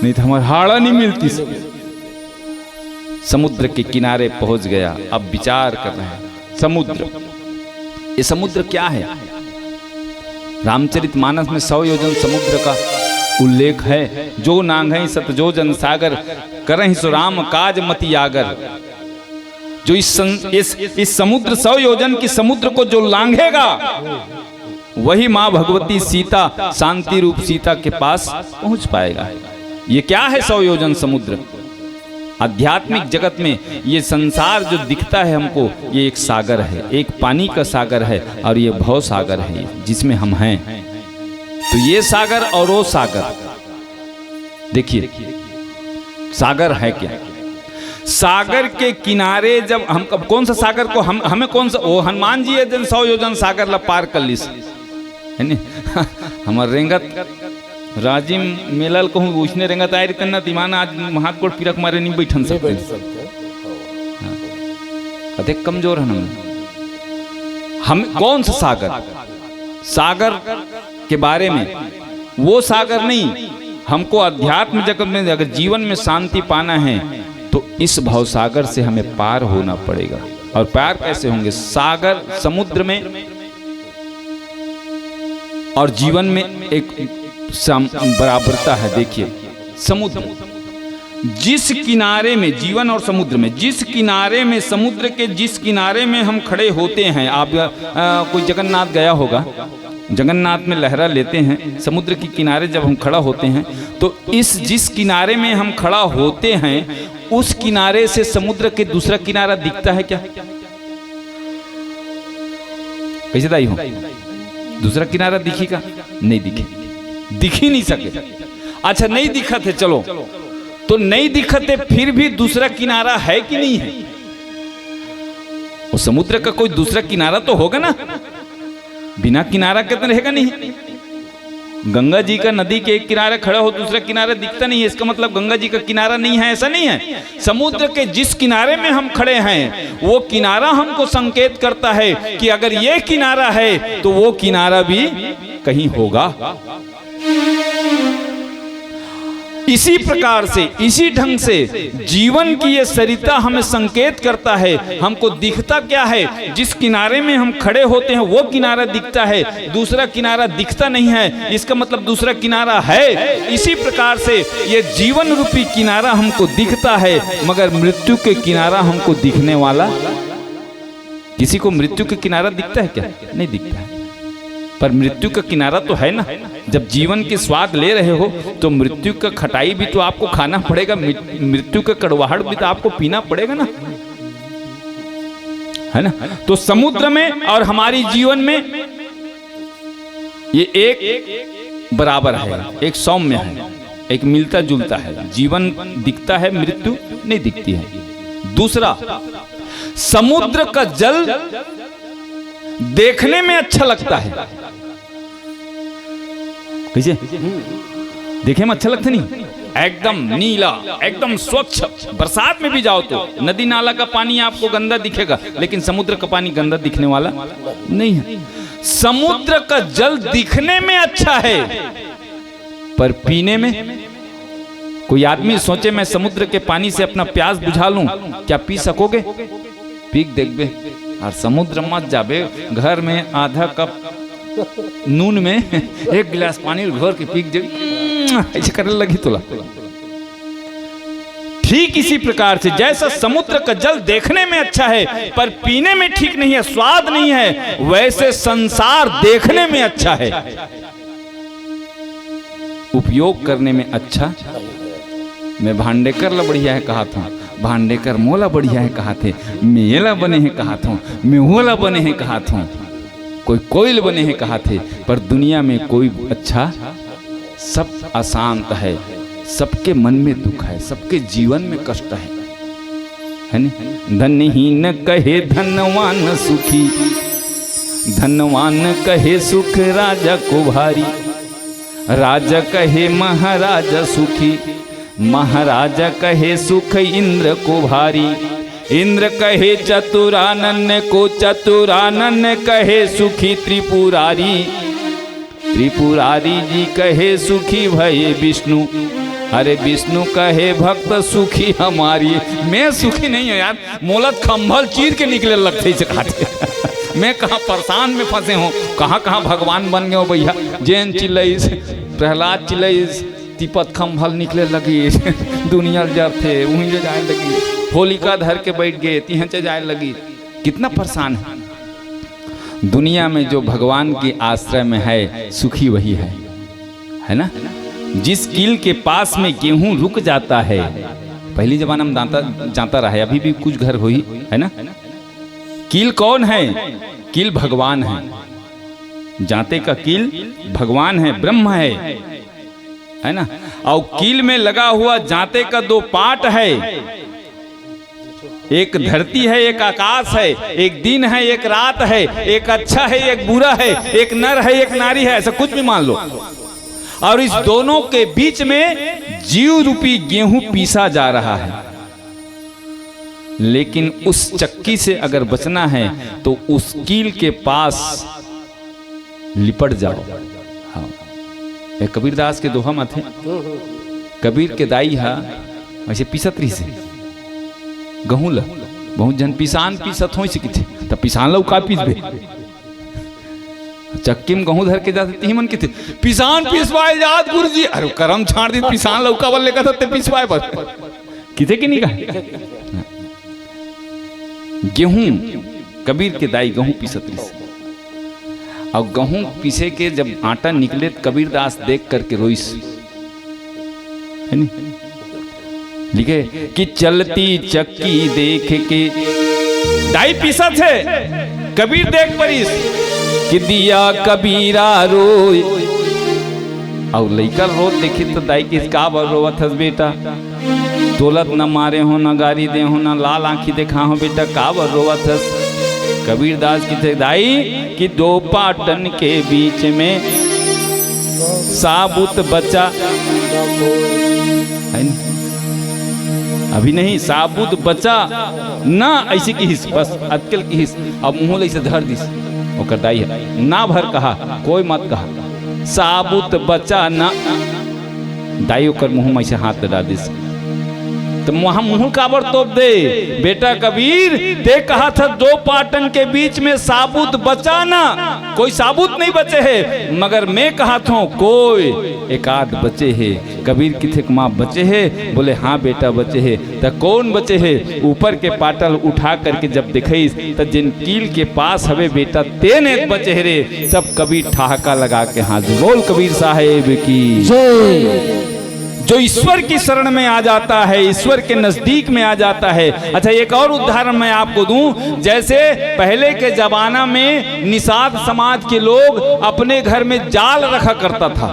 नहीं तो हमार हाड़ा नहीं मिलती। समुद्र के किनारे पहुंच गया। अब विचार कर रहे हैं, समुद्र, ये समुद्र क्या है? रामचरितमानस में सौ योजन समुद्र का उल्लेख है। "जो नांगहि सत योजन सागर, करहिं सो राम काज मति आगर।" जो इस सं-, इस, इस समुद्र, सौ योजन की समुद्र को जो लांघेगा, वही माँ भगवती सीता, शांति रूप सीता के पास पहुंच पाएगा। ये क्या है सौ योजन समुद्र? आध्यात्मिक जगत में ये संसार जो दिखता है हमको, ये एक सागर है, एक पानी का सागर है और ये भव सागर है, जिसमें हम हैं। तो ये सागर और वो सागर, देखिए, सागर है क्या? सागर के किनारे जब हम, अब कौन सा सागर को हम, हमें कौन सा, वो हनुमान जी है जन सौ योजन सागर ला पार कर लिस, है नी? हमार रेंगत राजिम मेला ल कहूँ, उसने रेंगत आए रहते ना, दिमाग आज हाथ गोड़ पीरक मारे नहीं बैठन नहीं सकते। बैठ सकते। हाँ। अधिक कमजोर है हम। हम कौन सा सागर? सागर के बारे में, वो सागर नहीं। हमको अध्यात्म जगत में अगर जीवन में शांति पाना है तो इस भवसागर से हमें पार होना पड़ेगा। और पार कैसे होंगे? सागर, समुद्र में और जीवन में एक सम-, बराबरता है। देखिए, समुद्र जिस किनारे में, जीवन और समुद्र में, जिस किनारे में, समुद्र के जिस किनारे में हम खड़े होते हैं, आप, अ, कोई जगन्नाथ गया होगा, जगन्नाथ में लहरा लेते हैं, समुद्र के किनारे जब हम खड़ा होते हैं, तो इस जिस किनारे में हम खड़ा होते हैं, उस किनारे से समुद्र के दूसरा किनारा दिखता है क्या? कैसे दाई हो? दूसरा किनारा दिखी का? नहीं दिखे, दिख ही नहीं सके। अच्छा, नहीं दिखत है, चलो, तो नहीं दिखत है, फिर भी दूसरा किनारा है कि नहीं है? वो समुद्र का कोई दूसरा किनारा तो होगा ना, बिना किनारा के तो रहेगा नहीं। गंगा जी का नदी के एक किनारे खड़ा हो, दूसरा किनारा दिखता नहीं है, इसका मतलब गंगा जी का किनारा नहीं है, ऐसा नहीं है। समुद्र के जिस किनारे में हम खड़े हैं, वो किनारा हमको संकेत करता है कि अगर ये किनारा है तो वो किनारा भी कहीं होगा। इसी प्रकार से, इसी ढंग से जीवन की ये सरिता हमें संकेत करता है। हमको दिखता क्या है? जिस किनारे में हम खड़े होते हैं, वो किनारा दिखता है, दूसरा किनारा दिखता नहीं है, इसका मतलब दूसरा किनारा है। इसी प्रकार से ये जीवन रूपी किनारा हमको दिखता है, मगर मृत्यु के किनारा हमको दिखने वाला, किसी को मृत्यु के किनारा दिखता है क्या? नहीं दिखता है। पर मृत्यु का किनारा तो है ना। जब जीवन के स्वाद ले रहे हो तो मृत्यु का खटाई भी तो आपको खाना पड़ेगा, मृ-, मृत्यु का कड़वाहट भी तो आपको पीना पड़ेगा ना, है ना? तो समुद्र में और हमारी जीवन में ये एक बराबर है, एक सौम्य है, एक मिलता जुलता है। जीवन दिखता है, मृत्यु नहीं दिखती है। दूसरा, समुद्र का जल देखने में अच्छा लगता है। कैसे? देखे में अच्छा लगता नहीं? एकदम नीला, एकदम स्वच्छ। बरसात में भी जाओ तो नदी नाला का पानी आपको गंदा दिखेगा, लेकिन समुद्र का पानी गंदा दिखने वाला नहीं है। समुद्र का जल दिखने में अच्छा है, पर पीने में, कोई आदमी सोचे, "मैं समुद्र के पानी से अपना प्यास बुझा लूं, क्या पी सकोगे?" पीक देखबे, और समुद्र मत जाबे, घर में आधा कप नून में एक गिलास पानी घोर के पीक देखबे, ऐसे करे लगी तोला। ठीक इसी प्रकार से, जैसा समुद्र का जल देखने में अच्छा है, पर पीने में ठीक नहीं है, स्वाद नहीं है, वैसे संसार देखने में अच्छा है, उपयोग करने में अच्छा। मैं भांडेकर ला बढ़िया हे कहत हूँ, भांडेकर मोला बढ़िया हे कहत हे, मैं एला बने हे कहत हूँ, मैं ओला बने हे कहत हूँ, कोई कोइल बने हे कहत हे, पर दुनिया में कोई अच्छा, सब अशांत है, सबके मन में दुख है, सबके जीवन में कष्ट है, है नी? धनहीन कहे धनवान सुखी, धनवान कहे सुख राजा को भारी, राजा कहे महाराजा सुखी, महाराजा कहे सुख इंद्र को भारी, इंद्र कहे चतुरानन को, चतुरानन कहे सुखी त्रिपुरारी, त्रिपुरारी जी कहे सुखी भये विष्णु, अरे विष्णु कहे भक्त सुखी हमारी। मैं सुखी नहीं हूँ यार, मोला त खंभल चीर के निकले लगथे इसे खाते। मैं कहाँ परेशान में फंसे हूँ, कहाँ कहाँ भगवान बन गए हो भैया। जेन चिल्लइस, प्रहलाद चिल्लइस, तिपत खंभल निकले लगी, दुनिया ल जरथे, उहीं ले जाए लगी, होलिका धर के बैठ गए, तिहें चे जाए लगी। कितना परेशान है। दुनिया में जो भगवान के आश्रय में है, सुखी वही है, है ना? जिस कील के पास में गेहूं रुक जाता है, पहली जमाना में दांता, जाता रहा है, अभी भी कुछ घर होही, है ना? कील कौन है? कील भगवान है। जांते का कील भगवान है, ब्रह्म है, है ना? और कील में लगा हुआ जांते का दो पाट है, एक धरती है, एक आकाश है, एक दिन है, एक रात है, एक अच्छा है, एक बुरा है, एक नर है, एक नारी है, ऐसा कुछ भी मान लो। और इस दोनों के बीच में जीव रूपी गेहूं पीसा जा रहा है। लेकिन उस चक्की से अगर बचना है तो उस कील के पास लिपट जाओ। हाँ, ये कबीरदास के दोहा म आथे। कबीर के दाई हा ऐसे पीसत रहिस हे गहूं ला। बहुत झन पिसान पीसत होइस कहिथे, त पिसान ला का पीसबे? चक्की में गहूं धर के जाथे, तिही मन कहिथे, "पिसान पिसवाए जात गुरुजी।" अरे करम छांड़ दिस, पिसान ला काबर लेगत हस ते पिसवाए बर, कहिथे कि नहीं कहे? गेहूं, कबीर के दाई गहूं पीसत रहिस। अउ गहूं पीसे के जब आटा निकले, त कबीरदास देख करके रोइस। है नी? लिखे कि चलती चक्की देख के, दाई पीसत हे, कबीर देख परिस कि दिया कबीरा रोय। अउ लइका रोत देखिस त दाई कहिस, "काबर रोवत हस बेटा? तोला त न मारे हों, न गारी दे हों, न लाल आंखी देखा हों बेटा, काबर रोवत हस?" कबीरदास कहिथे, "दाई, कि दो पाटन के बीच में साबुत बचा," है नी? अभी नहीं, "साबुत बचा ना," ऐसे कहिस, बस अतके ल कहिस। अब मुंह ल ऐसे धर दिस ओकर दाई ह, ना भर कहा, कोई मत कहा, "साबुत बचा ना।" दाई ओकर मुंह में ऐसे हाथ लड़ा दिस। त मुंह, मुंह काबर तोप दे? बेटा कबीर, ते कहत हस दो पाटन के बीच में साबुत बचा ना, कोई साबुत नहीं बचे हे, मगर मैं कहत हों कोई एकाध बचे हे। कबीर कहिथे, "माँ बचे हे?" बोले, "हाँ बेटा बचे हे।" त कौन बचे हे? ऊपर के पाटा ल उठा करके जब देखइस, त जेन कील के पास हवे बेटा, तेन एक बचे हे रे। तब कबीर ठहाका लगा के हाथ दे, बोल कबीर साहेब की जय। जो ईश्वर की शरण में आ जाता है, ईश्वर के नजदीक में आ जाता है। अच्छा, एक और उदाहरण मैं आपको दूं। जैसे पहले के जमाना में निषाद समाज के लोग अपने घर में जाल रखा करता था,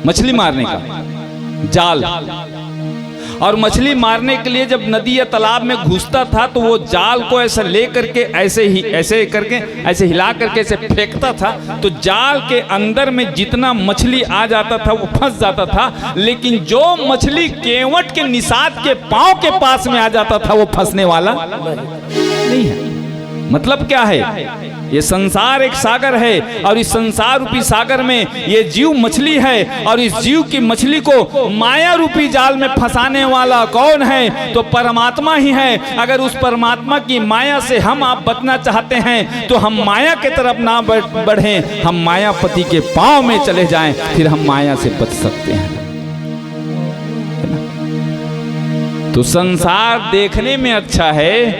मछली मारने का जाल। और मछली मारने के लिए जब नदी या तालाब में घुसता था, तो वो जाल को ऐसा ले करके, ऐसे ही, ऐसे करके, ऐसे हिला करके, ऐसे फेंकता था, तो जाल के अंदर में जितना मछली आ जाता था, वो फंस जाता था। लेकिन जो मछली केवट के निषाद के पांव के पास में आ जाता था, वो फंसने वाला नहीं है। मतलब क्या है? ये संसार एक सागर है और इस संसार रूपी सागर में ये जीव मछली है और इस जीव की मछली को माया रूपी जाल में फंसाने वाला कौन है? तो परमात्मा ही है। अगर उस परमात्मा की माया से हम आप बचना चाहते हैं तो हम माया की तरफ ना बढ़-, बढ़ें, हम मायापति के पांव में चले जाएं, फिर हम माया से बच सकते हैं। तो संसार देखने में अच्छा है,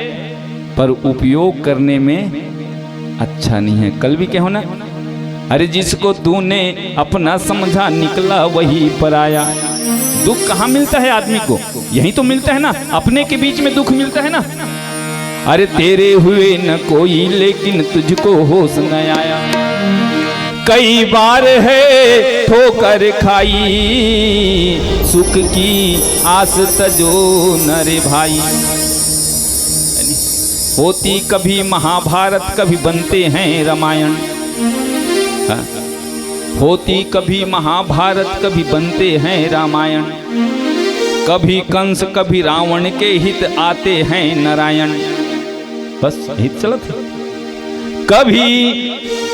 पर उपयोग करने में अच्छा नहीं है। कल भी कहो ना, अरे जिसको तूने अपना समझा निकला वही पराया। दुख कहाँ मिलता है आदमी को? यही तो मिलता है ना, अपने के बीच में दुख मिलता है ना। अरे तेरे हुए न कोई लेकिन तुझको होश न आया। कई बार है ठोकर खाई, सुख की आस तजो न रे भाई। होती कभी महाभारत, कभी बनते हैं रामायण। हाँ? होती कभी महाभारत, कभी बनते हैं रामायण। कभी कंस, कभी रावण के हित आते हैं नारायण। बस हित चलत है। कभी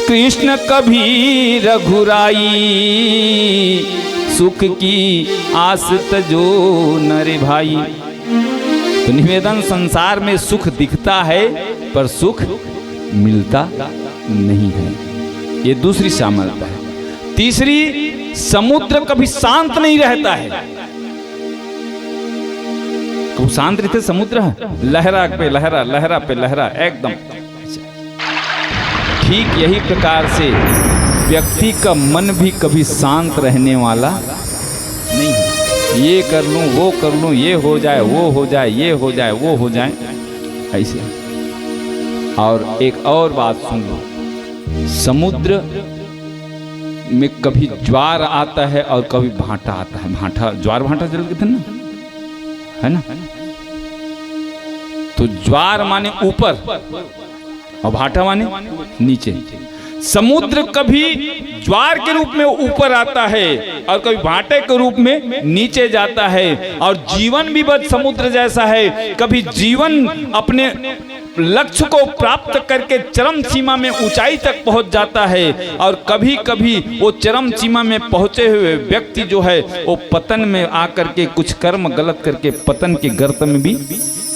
कृष्ण, कभी रघुराई, सुख की आस तजो न रे भाई। तो निवेदन, संसार में सुख दिखता है, पर सुख मिलता नहीं है। ये दूसरी सामर्थ्य है। तीसरी, समुद्र कभी शांत नहीं रहता है। वो शांत रहते समुद्र है, लहरा पे लहरा, लहरा पे लहरा, एकदम। ठीक यही प्रकार से व्यक्ति का मन भी कभी शांत रहने वाला नहीं है। ये कर लूं, वो कर लूं, ये हो जाए, वो हो जाए, ये हो जाए, वो हो जाए, ऐसे। और एक और बात सुन लो, समुद्र में कभी ज्वार आता है और कभी भाटा आता है। भाटा, ज्वार भाटा चल के थे ना, है ना? तो ज्वार माने ऊपर और भाटा माने नीचे। समुद्र कभी ज्वार के रूप में ऊपर आता है और कभी भाटे के रूप में नीचे जाता है। और जीवन भी बस समुद्र जैसा है। कभी जीवन अपने लक्ष्य को प्राप्त करके चरम सीमा में ऊंचाई तक पहुंच जाता है और कभी कभी वो चरम सीमा में पहुंचे हुए व्यक्ति जो है वो पतन में आकर के कुछ कर्म गलत करके पतन के गर्त में भी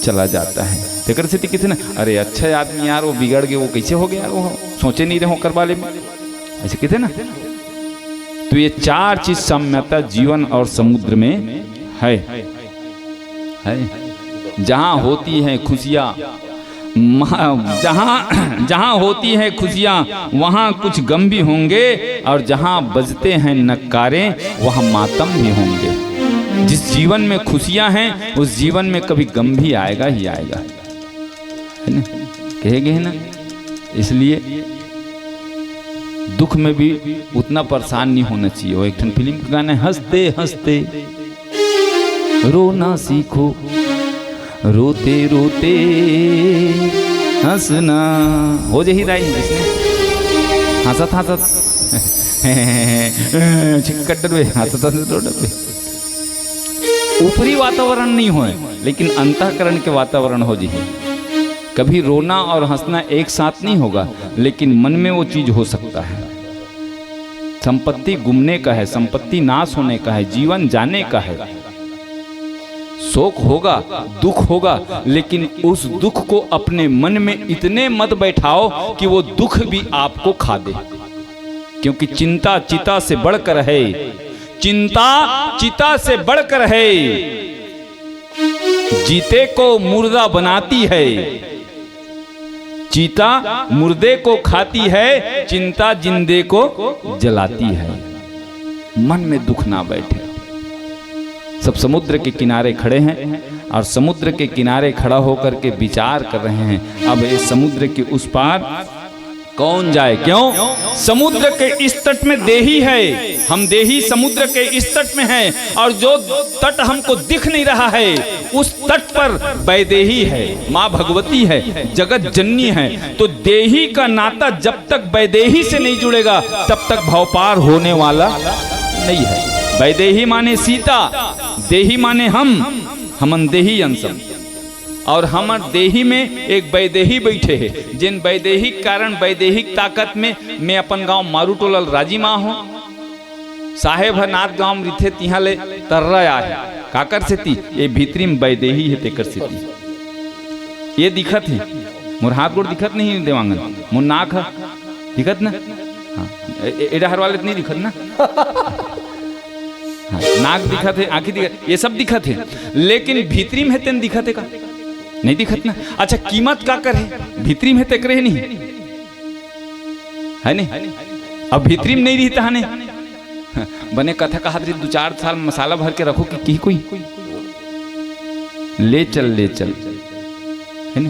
चला जाता है। तेकर सेती किथे ना, अरे अच्छा आदमी यार, वो बिगड़ गए, वो कैसे हो गया यार, वो सोचे नहीं रहे ओकर बारे में, ऐसे किथे ना। तो ये चार चीज साम्यता जीवन और समुद्र में है, है। जहाँ होती हैं खुशियाँ, महा-, जहाँ, जहाँ होती हैं खुशियाँ, वहाँ कुछ गम भी होंगे, और जहाँ बजते हैं नक्कारे, वहाँ मातम भी होंगे। जिस जीवन में खुशियाँ हैं, उस जीवन में कभी गम भी आएगा ही आएगा, है ना? कहे गए ना, इसलिए दुख में भी उतना परेशान नहीं होना चाहिए। वो एक ठन फिल्म का गाना है, "हंसते हंसते रोना सीखो, रोते रोते हंसना।" हो जही राई इसने हंसत हंसत छिक्कट में हंसत हंसत रो डब्बे। ऊपरी वातावरण नहीं होए, लेकिन अंतःकरण के वातावरण हो जही। कभी रोना और हंसना एक साथ नहीं होगा, लेकिन मन में वो चीज हो सकता है। संपत्ति गुमने का है, संपत्ति नाश होने का है, जीवन जाने का है। शोक होगा, दुख होगा, लेकिन उस दुख को अपने मन में इतने मत बैठाओ कि वो दुख भी आपको खा दे, क्योंकि चिंता चिता से बढ़कर है, चिंता चिता से बढ़कर है। जीते को मुर्दा बनाती है, चिता मुर्दे को खाती है, चिंता जिंदे को जलाती है। मन में दुख ना बैठे। सब समुद्र के किनारे खड़े हैं और समुद्र के किनारे खड़ा होकर के विचार कर रहे हैं। अब इस समुद्र के उस पार कौन जाए? क्यों? समुद्र के इस तट में देही है, हम देही समुद्र के इस तट में हैं, और जो तट हमको दिख नहीं रहा है, उस तट पर वैदेही है, माँ भगवती है, जगत जननी है। तो देही का नाता जब तक वैदेही से नहीं जुड़ेगा, तब तक भवपार होने वाला नहीं है। वैदेही माने सीता, देही माने हम, हमन देही अंसम। और हमर देही में एक वैदेही बैठे हे, जेन वैदेही के कारण, वैदेही के ताकत में मैं अपन गांव मारू टोला ल राजी मा हों। साहेब ह नात गांव में रिथे, तिहां ले तर्रा आए। काकर सेती? ये भीतरी में वैदेही हे, तेकर सेती। ये दिखत हे, मोर हाथ गोड़ दिखत नहीं देवांगन, मोर नाक ह दिखत ना? हाँ, ए-, ए-, ए डहर वाले तो नहीं दिखत ना? हाँ, नाक दिखत हे, आँखी दिखत, ये सब दिखत हे, लेकिन भीतरी में हे तेन दिखत हे का? नहीं दिखत ना। अच्छा, कीमत काकर हे? भीतरी में हे तेकरे हे नहीं, है नहीं? अब भीतरी में नहीं रही तहाने। बने कथा कहत रही, दू चार साल मसाला भर के रखो कि, कि कोई ले चल, ले चल, है ना?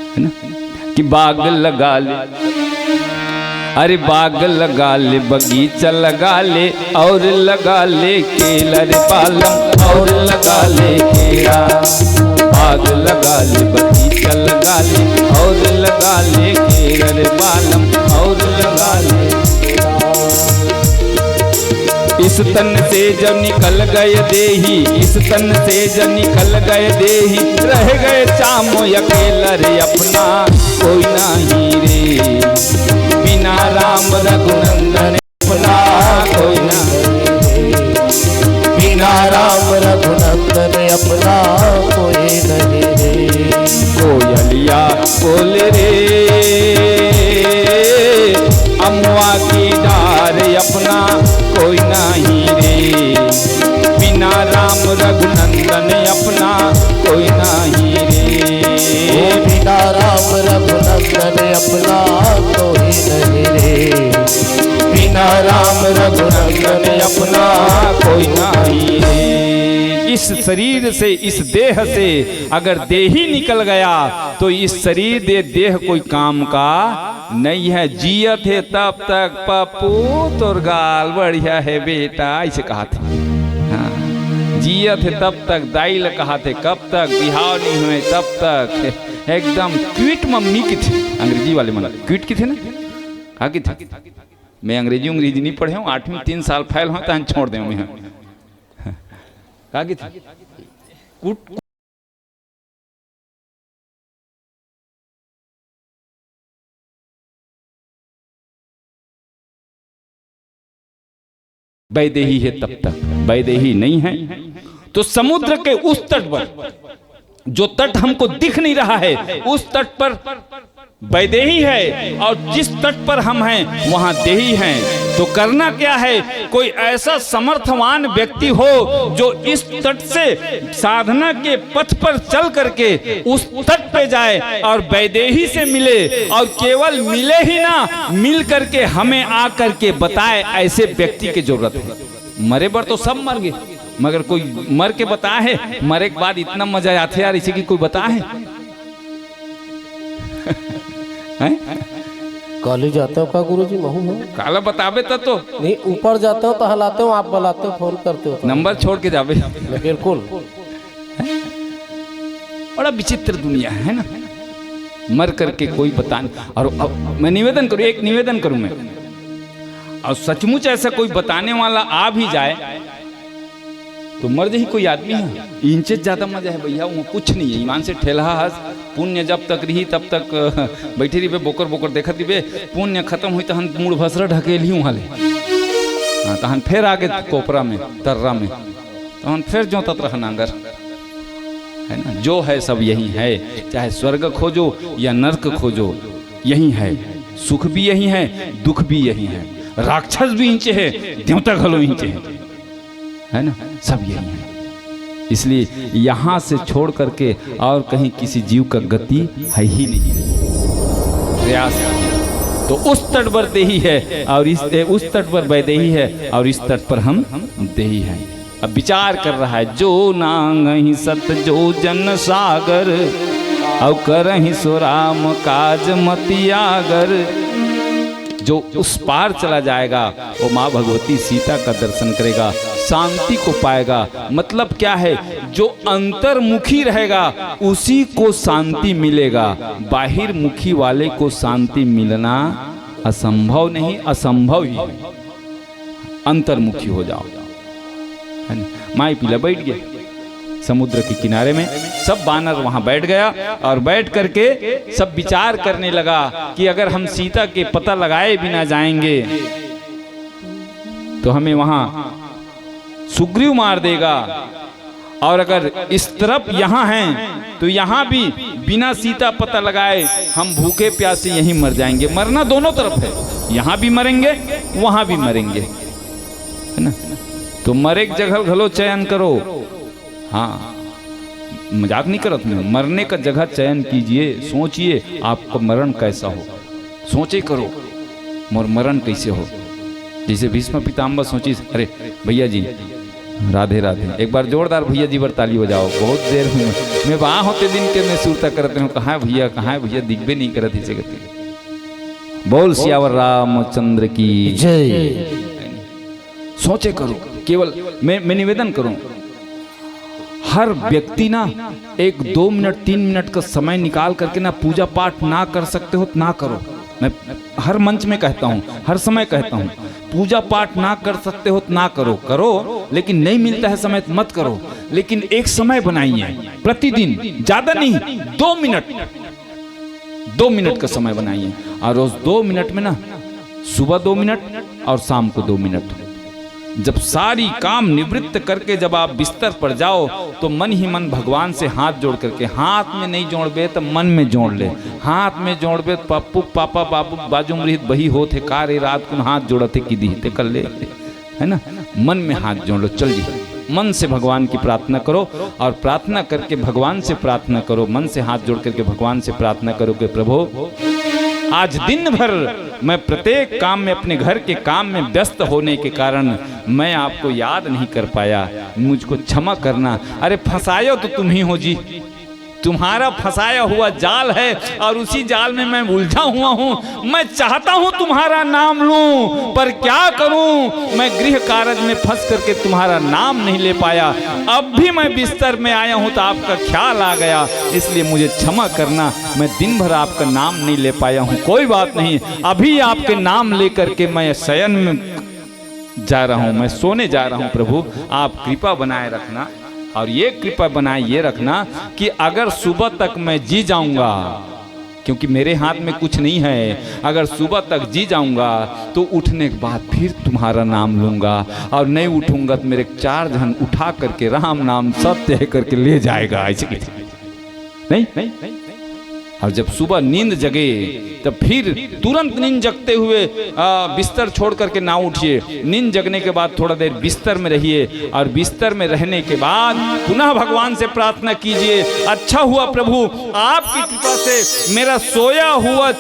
है ना? कि बाग लगा ले, अरे बाग लगा ले, बगीचा लगा ले, और लगा ले केला रे बालम, और लगा ले केला। बाग लगा ले, बगीचा लगा ले, और लगा ले केला रे बालम, और लगा ले केला। इस तन से जब निकल गए देही, इस तन से जब निकल गए देही, रह गए चाम अकेला रे अपना कोई नहीं रे। बिना राम रघुनंदन अपना कोई नहीं रे। बिना राम रघुनंदन अपना कोई नहीं रे। कोयलिया बोल रे, अमवा की डार अपना कोई नहीं रे। बिना राम रघुनंदन अपना कोई नहीं रे। ओ बिना राम रघुनंदन अपना कोई नहीं रे। बिना राम रघुनंदन अपना कोई नहीं रे। इस शरीर से, इस देह से अगर देही निकल गया, तो इस शरीर दे देह कोई काम का नहीं है। जियत हे तब तक पप्पू तोर गाल बढ़िया हे बेटा, ऐसे कहा थे। हाँ, जियत हे तब तक दाई ल कहा थे, कब तक बिहाव नहीं हुए तब तक। एकदम क्विट मम्मी की थी, अंग्रेजी वाले मन क्विट की थे ना, कहा की थी। मैं अंग्रेजी, अंग्रेजी नहीं पढ़े हूँ, आठवीं तीन साल फेल हूँ, तहन छोड़ दे मैं। कहा की थी? कुट वैदेही है तब तक, वैदेही नहीं है तो समुद्र के उस तट पर, जो तट हमको दिख नहीं रहा है, उस तट पर वैदेही है, और जिस तट पर हम हैं, वहां देही हैं। तो करना क्या है? कोई ऐसा समर्थवान व्यक्ति हो जो इस तट से साधना के पथ पर चल करके उस तट पे जाए और वैदेही से मिले, और केवल मिले ही ना, मिल करके हमें आ करके बताए, ऐसे व्यक्ति की जरूरत है। मरे बर तो सब मर गए, मगर कोई मर के बताए हे, मरे के बाद इतना मजा आथे यार, इसे कि कोई बताए हे? हैं? काली जाते हो का गुरुजी, महू हो? काला बताबे त तो। नहीं, ऊपर जाते हो तो हलाते हो, आप बुलाते हो, फोन करते हो तो। नंबर छोड़ के जाबे। बिल्कुल। बड़ा विचित्र दुनिया है ना, मर करके कोई बता नहीं। और अब मैं निवेदन करूं, एक निवेदन करूं मैं, और सचमुच ऐसा कोई बताने वाला आ भी जाए तो मर जाही कोई आदमी है, इंचे ज्यादा मजा है भैया, वो कुछ नहीं है। ईमान से ठेलहा हस, पुण्य जब तक रही तब तक बैठे रहिबे, बोकर बोकर देखत रहिबे, पुण्य खत्म हुई तहन मुड़ भसरा ढकेल ही वहां ले। हाँ, तहन फिर आगे कोपरा में, तर्रा में, तहन फिर जोतत रह नांगर। है ना, जो है सब यही है, चाहे स्वर्ग खोजो या नर्क खोजो, यही है। सुख भी यही है, दुख भी यही है, राक्षस भी इंचे है, देवता घलो इंचे है, है ना, सब यही है। इसलिए यहां से छोड़ करके और कहीं किसी जीव का गति है ही नहीं। प्रयास तो उस तट पर देही है और इस, ए, उस तट पर वैदेही है और इस तट पर हम देही हैं। अब विचार कर रहा है, जो नांगहि सत जो जन सागर, अउ करहिं सो राम काज मति आगर। जो उस पार चला जाएगा, वो माँ भगवती सीता का दर्शन करेगा, शांति को पाएगा। मतलब क्या है, जो अंतर्मुखी रहेगा, उसी को शांति मिलेगा। बाहिर्मुखी वाले को शांति मिलना असंभव नहीं, असंभव ही है। अंतर्मुखी हो जाओ, है ना? माई पीला बैठ गया समुद्र के किनारे में, सब बानर वहां बैठ गया और बैठ करके सब विचार करने लगा कि अगर हम सीता के पता लगाए बिना जाएंगे तो हमें वहां सुग्रीव मार देगा, और अगर इस तरफ यहाँ हैं तो यहाँ भी बिना सीता पता लगाए हम भूखे प्यासे यहीं मर जाएंगे। मरना दोनों तरफ है, यहाँ भी मरेंगे, वहाँ भी मरेंगे, है ना? तो मरे के जगह घलो चयन करो। हाँ, मजाक नहीं करत मैं, मरने का जगह चयन कीजिए, सोचिए आपका मरण कैसा हो, सोचे करो मोर मरण कैसे हो। जैसे भीष्म पितामह सोचिस, अरे भैया जी, राधे राधे, एक बार जोरदार भैया जी बर ताली बजाओ। बहुत देर में मैं वहां होते दिन के मैं सुरता करते हूँ, कहाँ है भैया, कहाँ है भैया, दिखबे नहीं करत इसे करके। बोल सियावर रामचंद्र की जय। सोचे करो, केवल मैं, मैं निवेदन करूं, हर व्यक्ति ना एक दो मिनट, तीन मिनट का समय निकाल करके ना पूजा पाठ ना कर सकते हो तो ना करो। मैं हर मंच में कहता हूँ, हर समय कहता हूँ, पूजा पाठ ना कर सकते हो तो ना करो, करो, लेकिन नहीं मिलता है समय तो मत करो। लेकिन एक समय बनाइए, प्रतिदिन, ज्यादा नहीं, दो मिनट, दो मिनट का समय बनाइए और उस दो मिनट में ना सुबह दो मिनट और शाम को दो मिनट, जब सारी काम निवृत्त करके जब आप बिस्तर पर जाओ तो मन ही मन भगवान से हाथ जोड़ करके, हाथ में नहीं जोड़बे तो मन में जोड़ ले, हाथ में जोड़बे तो पप्पू पापा बाबू बाजू मृत बही होत हे का रे, रात कुन हाथ जोड़त हे कि दी ते कर ले, है ना? मन में हाथ जोड़ लो, चल जी, मन से भगवान की प्रार्थना करो और प्रार्थना करके भगवान से प्रार्थना करो, मन से हाथ जोड़ करके भगवान से प्रार्थना करो कि प्रभु, आज दिन भर मैं प्रत्येक काम में, अपने घर के काम में व्यस्त होने के कारण मैं आपको याद नहीं कर पाया, मुझको क्षमा करना। अरे फंसायो तो तुम ही हो जी, तुम्हारा फंसाया हुआ जाल है और उसी जाल में मैं उलझा हुआ हूँ। मैं चाहता हूँ तुम्हारा नाम लूं, पर क्या करूं, मैं गृह कार्य में फंस करके तुम्हारा नाम नहीं ले पाया। अब भी मैं बिस्तर में आया हूं तो आपका ख्याल आ गया, इसलिए मुझे क्षमा करना, मैं दिन भर आपका नाम नहीं ले पाया हूं। कोई बात नहीं, अभी आपके नाम लेकर के मैं शयन में जा रहा हूं, मैं सोने जा रहा हूं। प्रभु, आप कृपा बनाए रखना, और ये कृपा बनाए ये रखना कि अगर सुबह तक मैं जी जाऊंगा, क्योंकि मेरे हाथ में कुछ नहीं है, अगर सुबह तक जी जाऊंगा तो उठने के बाद फिर तुम्हारा नाम लूंगा, और नहीं उठूंगा तो मेरे चार जन उठा करके राम नाम सत्य है करके ले जाएगा। ऐसे नहीं, नहीं। और जब सुबह नींद जगे तब फिर तुरंत नींद जगते हुए आ, बिस्तर छोड़ करके ना उठिए। नींद जगने के बाद थोड़ा देर बिस्तर में रहिए और बिस्तर में रहने के बाद पुनः भगवान से प्रार्थना कीजिए, अच्छा हुआ प्रभु, आपकी कृपा से मेरा सोया हुआ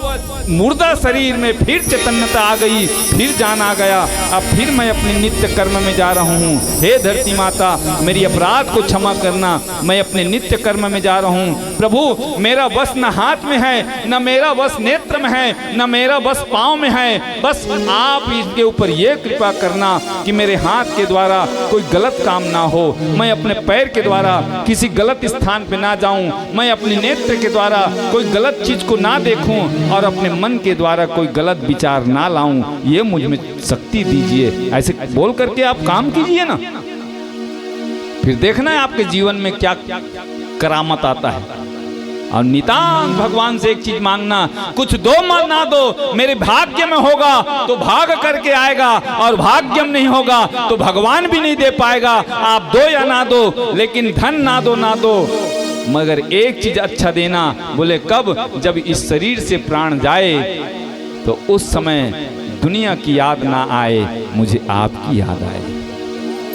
मुर्दा शरीर में फिर चैतन्यता आ गई, फिर जान आ गया। अब फिर मैं अपने नित्य कर्म में जा रहा हूँ। हे धरती माता, मेरी अपराध को क्षमा करना, मैं अपने नित्य कर्म में जा रहा हूँ। प्रभु, मेरा वश न हाथ में है, न मेरा वश नेत्र में है, न मेरा वश पाँव में है। बस आप इसके ऊपर ये कृपा करना कि मेरे हाथ के द्वारा कोई गलत काम ना हो, मैं अपने पैर के द्वारा किसी गलत स्थान पे ना जाऊं, मैं अपने नेत्र के द्वारा कोई गलत चीज को ना देखूं और अपने मन के द्वारा कोई गलत विचार ना लाऊं, ये मुझ में शक्ति दीजिए। ऐसे बोल करके आप काम कीजिए ना, फिर देखना है आपके जीवन में क्या करामत आता है। और नितांत भगवान से एक चीज मांगना, कुछ दो मत ना दो, मेरे भाग्य में होगा तो भाग करके आएगा, और भाग्य में नहीं होगा तो भगवान भी नहीं दे पाएगा। आप दो या ना दो, लेकिन धन ना दो, ना दो, मगर एक चीज अच्छा देना। बोले, कब? जब इस शरीर से प्राण जाए तो उस समय दुनिया की याद ना आए, मुझे आपकी याद आए।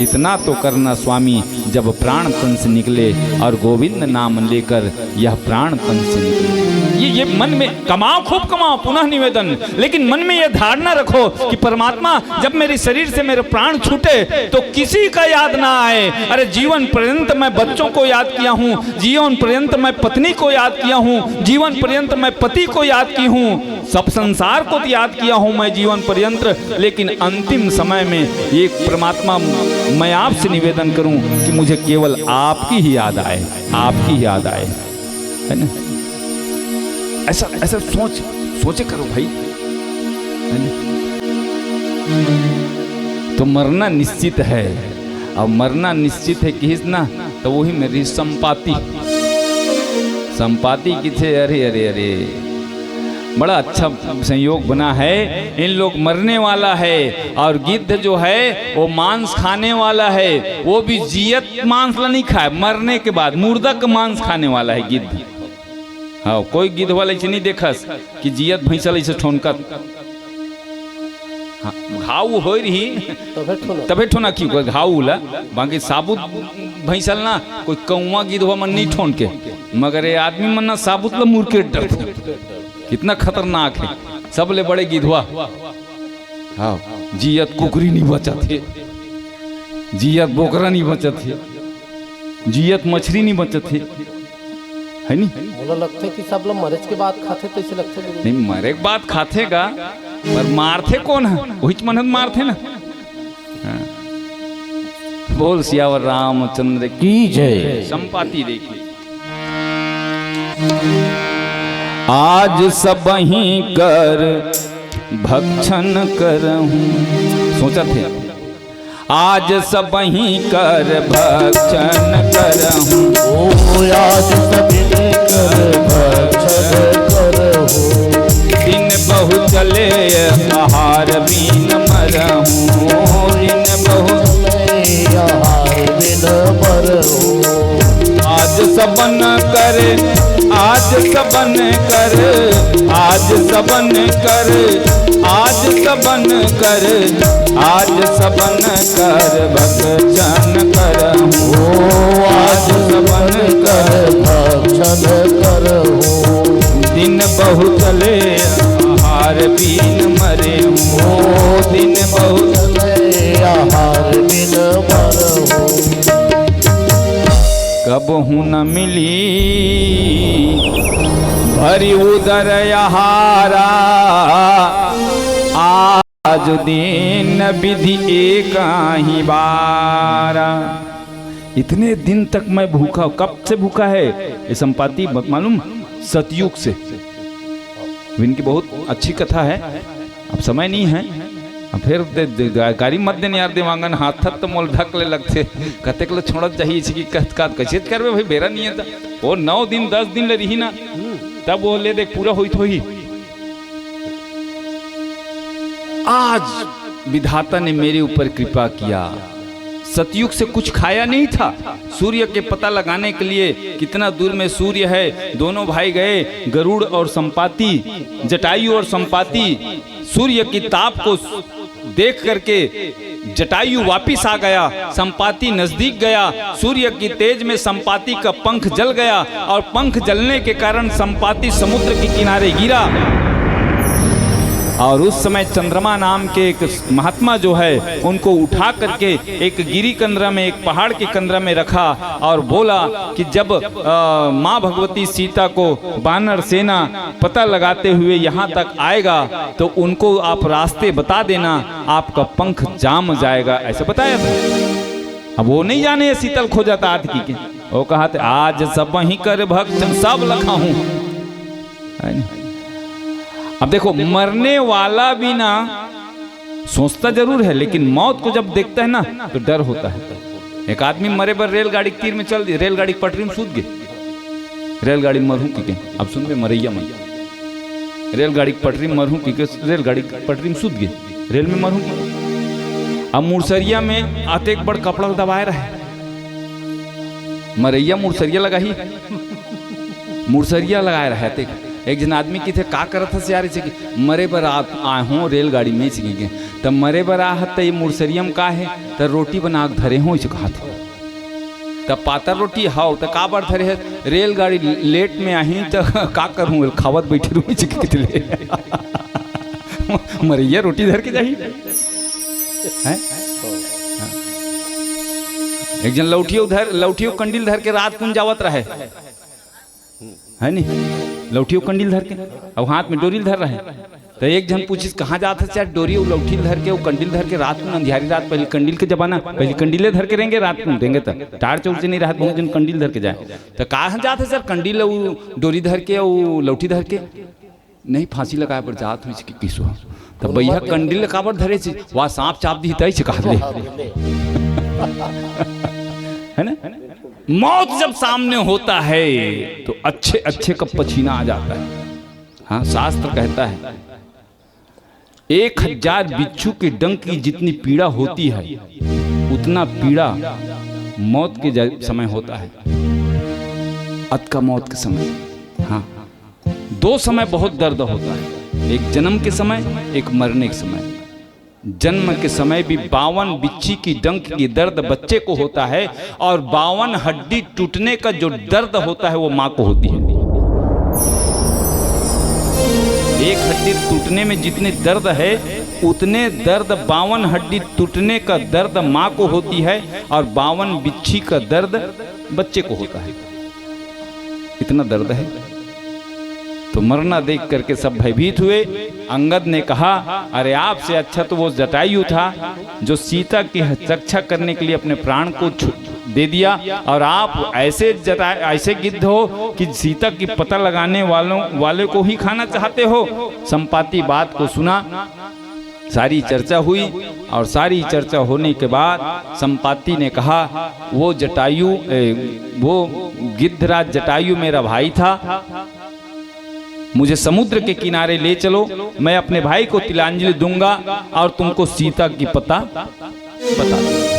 इतना तो करना स्वामी, जब प्राण तन से निकले, और गोविंद नाम लेकर यह प्राण तन से निकले। ये ये मन में कमाओ, खूब कमाओ, पुनः निवेदन, लेकिन मन में यह धारणा रखो कि परमात्मा, जब मेरे शरीर से मेरे प्राण छूटे तो किसी का याद ना आए। अरे, जीवन पर्यंत मैं बच्चों को याद किया हूँ, जीवन पर्यंत मैं पत्नी को याद किया हूँ, जीवन पर्यंत मैं पति को याद की हूँ, सब संसार को तो याद किया हूँ मैं जीवन पर्यंत, लेकिन अंतिम समय में एक परमात्मा मैं आपसे निवेदन करूं कि मुझे केवल आपकी ही याद आए, आपकी ही याद आए, है ना? ऐसा ऐसा सोच सोचे करो भाई, है ना? तो मरना निश्चित है, अब मरना निश्चित है किहिस ना, तो वही मेरी संपाति, संपाति किथे, अरे अरे अरे, बड़ा अच्छा संयोग बना है। इन लोग मरने वाला है और गिद्ध जो है वो मांस खाने वाला है, वो भी जियत मांस ला नहीं खाए, मरने के बाद मुर्दा का मांस खाने वाला है गिद्ध। हाँ, कोई गिद्ध वाला ऐसे नहीं देखस कि जियत भैंसा ला ऐसे ठोनकत। हाँ, घाव होय रही तभे ठोना। तभे ठोना क्यों कर घाव उला, बाकी साबुत भैंसा ला ना कोई कौवा गिद्धवा मन नहीं ठोन के, मगर ये आदमी मन ना साबुत ला मुरकेट डरथे। कितना खतरनाक है, सबले बड़े गिद्धवा। हाँ, जियत कुकरी नहीं बचत हे, जियत बोकरा नहीं बचत हे, जियत मछरी नहीं बचत हे, है नी? मोला लगथे कि सब ला मरेच के बाद खाथे, तइसे लगथे गुरु। नहीं, मरे के बाद खाथे गा, पर मारथे कोन ह? उहीच मन ह मारथे ना। हाँ। बोल सियावर रामचंद्र की जय। संपाति देखिए, आज सबहीं कर भक्षण करहूँ। सोचथे, आज सबहीं कर भक्षण करहूँ। ओ, आज सबहीं कर भक्षण करहूँ। दिन बहु चले आहार बिन मरहूँ। दिन बहु चले आहार बिन मरहूँ। आज सबन कर, आज सबन कर, आज सबन कर, आज सबन कर, आज सबन कर भक्षण करहूँ। ओ, आज सबन कर भक्षण करहूँ। दिन बहु चले आहार बिन मरहूँ। ओ, दिन बहु चले आहार बिन मरहूँ। कबहूँ न मिली भरि उदर आहारा, आज दीन विधि एकाही बारा। इतने दिन तक मैं भूखा, कब से भूखा है ये संपाति, ब-, मालूम? सतयुग से। इनकी बहुत अच्छी कथा है, अब समय नहीं है। अब फिर दे, दे, गा-, गारी मत देन यार, देवांगन हाथत तो मोल ढक ले लगथे, कतेक ले छोड़त जाही इसी की कहत कात, कैसे करबे भाई, बेरा नहीं है तो। वो नौ दिन, दस दिन ले रही ना, तब वो ले देख पूरा होई थोही। आज विधाता ने मेरे ऊपर कृपा किया। सतयुग से कुछ खाया नहीं था। सूर्य के पता लगाने के लिए कितना दूर में सूर्य है, दोनों भाई गए, गरुड़ और संपाति, जटायु और संपाति। सूर्य की ताप को देख करके जटायु वापिस आ गया, संपाति नजदीक गया। सूर्य की तेज में संपाति का पंख जल गया और पंख जलने के कारण संपाति समुद्र के किनारे गिरा। और उस समय चंद्रमा नाम के एक महात्मा जो है, उनको उठा करके एक गिरी कंदरा में, एक पहाड़ के कंदरा में रखा और बोला कि जब, अ, माँ भगवती सीता को बानर सेना पता लगाते हुए यहाँ तक आएगा, तो उनको आप रास्ते बता देना, आपका पंख जाम जाएगा, ऐसे बताया था। अब वो नहीं जाने ये शीतल खोजत आत की के, वो कहा थे, "आज सबहीं कर भक्षण, सब लखाहूँ।" है ना? अब देखो, मरने वाला भी ना सोचता जरूर है, लेकिन मौत को जब देखता है ना, तो डर होता है। एक आदमी मरे बर रेलगाड़ी के तीर में चल दिए, रेलगाड़ी के पटरी में सूत गए, रेलगाड़ी में मरहूं की के। अब सुन बे मरैया मन, रेलगाड़ी के पटरी में मरहूं की के, रेलगाड़ी के पटरी में सूत गए, रेल में मरहूं की। अब मुड़सरिया में अतेक बड़ कपड़ा दबाए रहे, मरैया मुड़सरिया लगाही, मुड़सरिया लगाए रहे अतेक। एक झन आदमी कहिथे, "का करत हस यार?" अइसे कि, "मरे बर आ-, आए हों रेलगाड़ी में," अइसे कहिके। "त मरे बर आए हस त ये मुरसरिया म का हे?" "त रोटी बना के धरे हों," अइसे कहत हे। "त पातर रोटी हव, त काबर धरे हस?" "रेलगाड़ी लेट में आही, त का करहूं, खावत बइठे रहूं," अइसे कहिथे। मरइया रोटी धर के जाही। हैं? हाँ। एक झन लौठियो धर, लौठियो कंडील धर के रात कुन जावत रहे। है नी? लौठियो कंडील धर के, अउ हाथ में डोरी ल धर रहे। त एक झन पूछिस, "कहाँ जात हस यार, डोरी अउ लौठी ल धर के, अउ कंडील धर के रात कुन, अंधियारी रात, पहिली कंडील के जमाना, पहिली कंडीले धर के रेंगे रात कुन, रेंगे त टार्च उर्च नइ रहत, बहुत झन कंडील धर के जाए। त कहाँ जात हस यार, कंडील अउ डोरी धर के अउ लौठी धर के?" "नहीं, फांसी लगाए बर जात हों," अइसे कहिस। "त भइया कंडील ल काबर धरे हस?" "वाह, सांप चाब दिही त," अइसे कहा ले। है ना? मौत जब सामने होता है तो अच्छे अच्छे का पसीना आ जाता है। हाँ, शास्त्र कहता है, एक हजार बिच्छू के डंक की जितनी पीड़ा होती है, उतना पीड़ा मौत के ज-, समय होता है। अतका मौत के समय। हाँ, दो समय बहुत दर्द होता है, एक जन्म के समय, एक मरने के समय। जन्म के समय भी बावन बिच्छी की डंक की दर्द बच्चे को होता है, और बावन हड्डी टूटने का जो दर्द होता है, वो माँ को होती है। एक हड्डी टूटने में जितने दर्द है, उतने दर्द, बावन हड्डी टूटने का दर्द माँ को होती है, और बावन बिच्छी का दर्द बच्चे को होता है। इतना दर्द है। तो मरना देख करके सब भयभीत हुए। अंगद ने कहा, "अरे, आपसे अच्छा तो वो जटायु था, जो सीता की रक्षा करने के लिए अपने प्राण को छु-, दे दिया, और आप ऐसे जटा-, ऐसे गिद्ध हो कि सीता की पता लगाने वालों, वाले को ही खाना चाहते हो।" संपाति बात को सुना, सारी चर्चा हुई, और सारी चर्चा होने के बाद संपाति ने कहा, "वो जटायु, ए, वो गिद्धराज जटायु मेरा भाई था, मुझे समुद्र के किनारे ले चलो, मैं अपने भाई को तिलांजलि दूंगा और तुमको सीता की पता बता दूंगा।"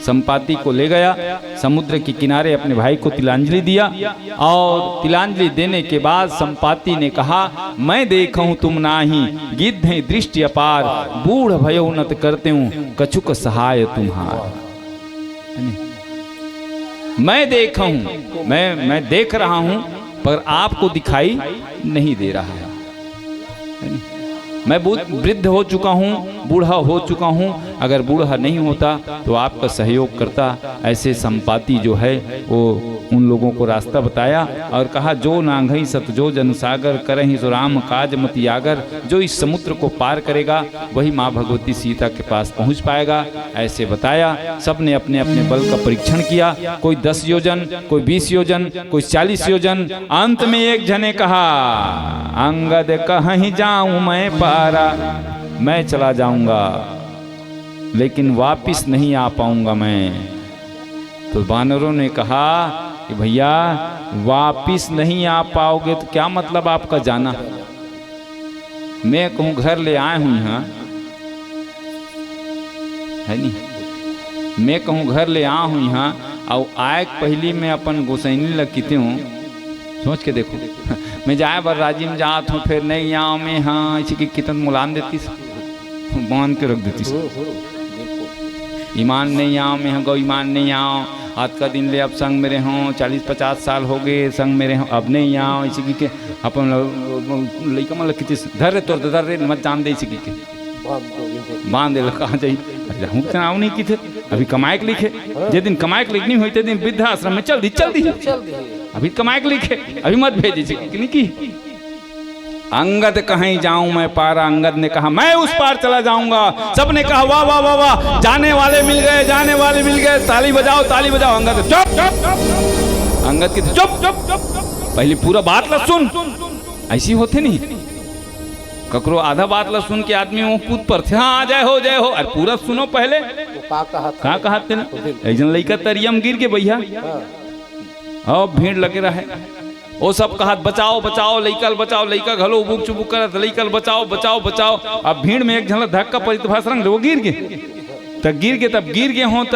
संपाति को ले गया, समुद्र के किनारे अपने भाई को तिलांजलि दिया, और तिलांजलि देने के बाद संपाति ने कहा, "मैं देखहूं तुम नाही, गिद्धे दृष्टि अपार, बूढ़ भयो नत करतेउ, कछुक सहाय तुम्हार।" है नी? मैं देखहूं, मैं, मैं देख रहा हूं, पर आपको दिखाई नहीं दे रहा है। है नी? मैं बहुत वृद्ध हो चुका हूं, बूढ़ा हो चुका हूं। अगर बूढ़ा नहीं होता तो आपका सहयोग करता। ऐसे संपाति जो है, वो उन लोगों को रास्ता बताया और कहा, "जो नांघई सत जो जन सागर, करहि सो राम काज मति आगर।" जो इस समुद्र को पार करेगा, वही माँ भगवती सीता के पास पहुँच पाएगा। ऐसे बताया। सबने अपने अपने बल का परीक्षण किया, कोई दस योजन, कोई बीस योजन, कोई चालीस योजन। अंत में एक जने कहा, "अंगद कहहिं जाऊं मैं पारा, मैं चला जाऊंगा, लेकिन वापिस नहीं आ पाऊंगा मैं।" तो बानरों ने कहा कि, "भैया, वापिस नहीं आ पाओगे तो क्या मतलब आपका जाना?" मैं कहूँ घर ले आए हुई हाँ, है नी? मैं कहूँ घर ले आ हुई हाँ, अउ आए के पहिली मैं अपन गोसैनी ल किते हूँ, सोच के देखो। मैं जाए बर राजी में जात हूँ, फिर नहीं आऊँ मैं हाँ, इसी की कितन मुलान देती, बांध के रख देती। ईमान नहीं आऊँ मैं हाँ, गौ ईमान नहीं आऊँ। आज का दिन ले अब संग में रहे हों, चालीस पचास साल हो गए संग में रहे हों, अब नहीं आऊँ, इसी की के अपन ल-, लइका मन ल कितिस, "धर रे तोर, धर रे, मत जान दे," इसी की के। बांध दे। बांध दे ल, कहाँ जाई? अरे, रहूं के नाव नहीं किथे, अभी कमाए के लिखे। जे दिन कमाए के लिखे नहीं होई, ते दिन वृद्धाश्रम में चल दी, चल दी। चल दी। अभी कमाए के लिखे, अभी मत भेजे, इसी की नहीं की। "अंगद कहहिं जाऊं मैं पारा", अंगद ने कहा, "मैं उस पार चला जाऊंगा।" सबने कहा, "वाह, वाह, वाह, वाह, जाने वाले मिल गए, जाने वाले मिल गए, ताली बजाओ, ताली बजाओ।" अंगद, "चुप, चुप।" अंगद की, "चुप, चुप, चुप।" पहले पूरा बात ला सुन। ऐसी होते नहीं, ककरो आधा बात ला सुन के आदमी वो कूद पड़थे, "हाँ, जय हो, जय हो।" अरे पूरा सुनो पहले। वो का कहा था? का कहा थे ना? एक जन लइका तरिया में गिर के भैया, हाँ। अब भीड़ लगे रहे। ओ सब कहत, "बचाओ, बचाओ, लइका ल बचाओ।" लइका घलो उबुक चुबुक करत, "लइका ल बचाओ, बचाओ, बचाओ।" अब भीड़ में एक झन ल धक्का परित भाषरंग ले, वो गिर गे। त गिर गे, तब गिर गे हों त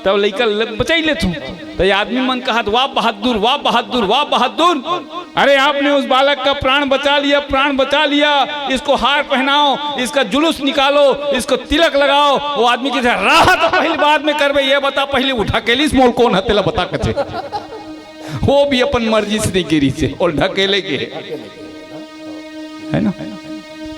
तब लइका ल-, बचाई लेथों। तो ये आदमी मन कहत, "वाह बहादुर, वाह बहादुर, वाह बहादुर। अरे, आपने उस बालक का प्राण बचा लिया, प्राण बचा लिया। इसको हार पहनाओ, इसका जुलूस निकालो, इसको तिलक लगाओ।" वो आदमी कथे, "राह तो पहली बाद में करबे, ये बता पहली उठा के लीस मोल कौन है, तेला बता," कथे। वो भी अपन मर्जी से नहीं गिरी से, और ढकेले के, है ना?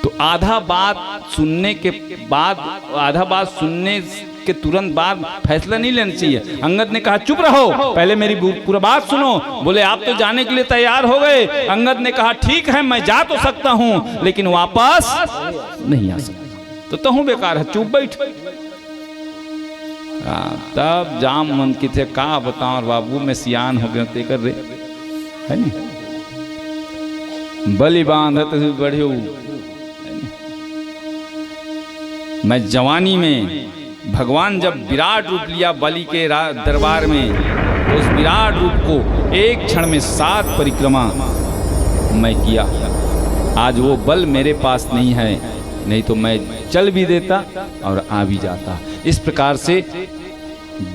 तो आधा बात सुनने के बाद, आधा बात सुनने के तुरंत बाद फैसला नहीं लेना चाहिए। अंगद ने कहा, "चुप रहो, पहले मेरी बु-, पूरा बात सुनो।" बोले, "आप तो जाने के लिए तैयार हो गए।" अंगद ने कहा, "ठीक है, मैं जा तो सकता हूँ, लेकिन वापस नहीं आ सकता।" तो तहूँ बेकार है, चुप बैठ। हाँ, तब जाम मन किथे का बताओ बाबू, मैं सियान हो गया तेकर रे, है नी? बलि बांधत हुए बढ़ियो। मैं जवानी में भगवान जब विराट रूप लिया बलि के रा-, दरबार में, तो उस विराट रूप को एक क्षण में सात परिक्रमा मैं किया। आज वो बल मेरे पास नहीं है, नहीं तो मैं चल भी देता और आ भी जाता। इस प्रकार से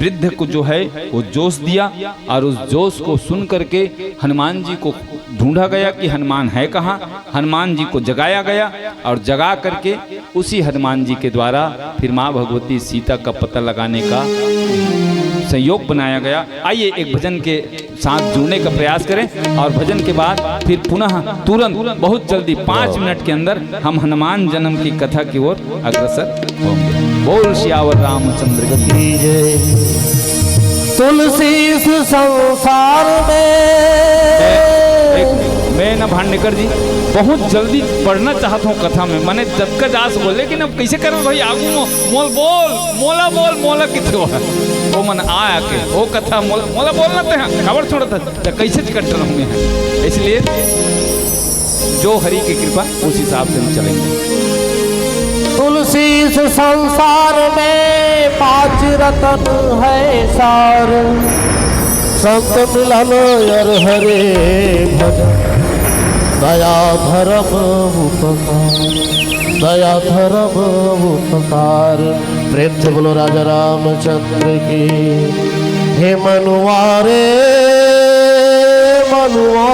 वृद्ध को जो है वो जोश दिया और उस जोश को सुन करके हनुमान जी को ढूंढा गया कि हनुमान है कहाँ। हनुमान जी को जगाया गया और जगा करके उसी हनुमान जी के द्वारा फिर माँ भगवती सीता का पता लगाने का संयोग बनाया गया। आइए, एक भजन के साथ जुड़ने का प्रयास करें और भजन के बाद फिर पुनः तुरंत बहुत जल्दी पाँच मिनट के अंदर हम हनुमान जन्म की कथा की ओर अग्रसर होंगे। बोल सियावर रामचंद्र की। की जय। तुलसी इस संसार में। मैं, एक, मैं ना भांडेकर जी, बहुत जल्दी पढ़ना चाहता हूँ कथा में, मैंने जब का जा सको, लेकिन अब कैसे करो भाई, आगू मो-, मोल बोल, मोला बोल, मोला किथे हो? वो मन आया के, वो कथा मोल-, मोला बोलना ते हैं, खबर छोड़ता, तो कैसे कट रहा हूँ मैं? इसलिए जो हरि की कृपा, उस हिसाब से हम चलेंगे। तुलसी इस संसार में पाँच रतन है सार, संत मिलन अर हरे भजन, दया धर्म उपकार, दया धर्म उपकार। प्रेम से बोलो राजा रामचंद्र की। हे मनुआ रे मनुआ,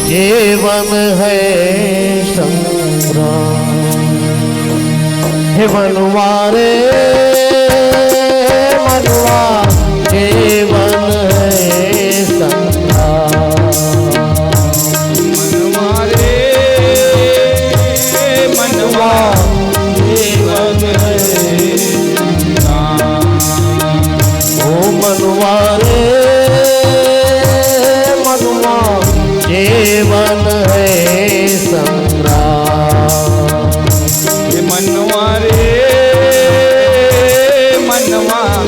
जीवन है संग्राम। हे मनुआ रे मनुआ, जीवन है संग्राम। मनवा रे मनवा, जीवन है संग्राम। ओ मनवा रे मनवा, जीवन है संग्राम। ये मनवा रे मनवा,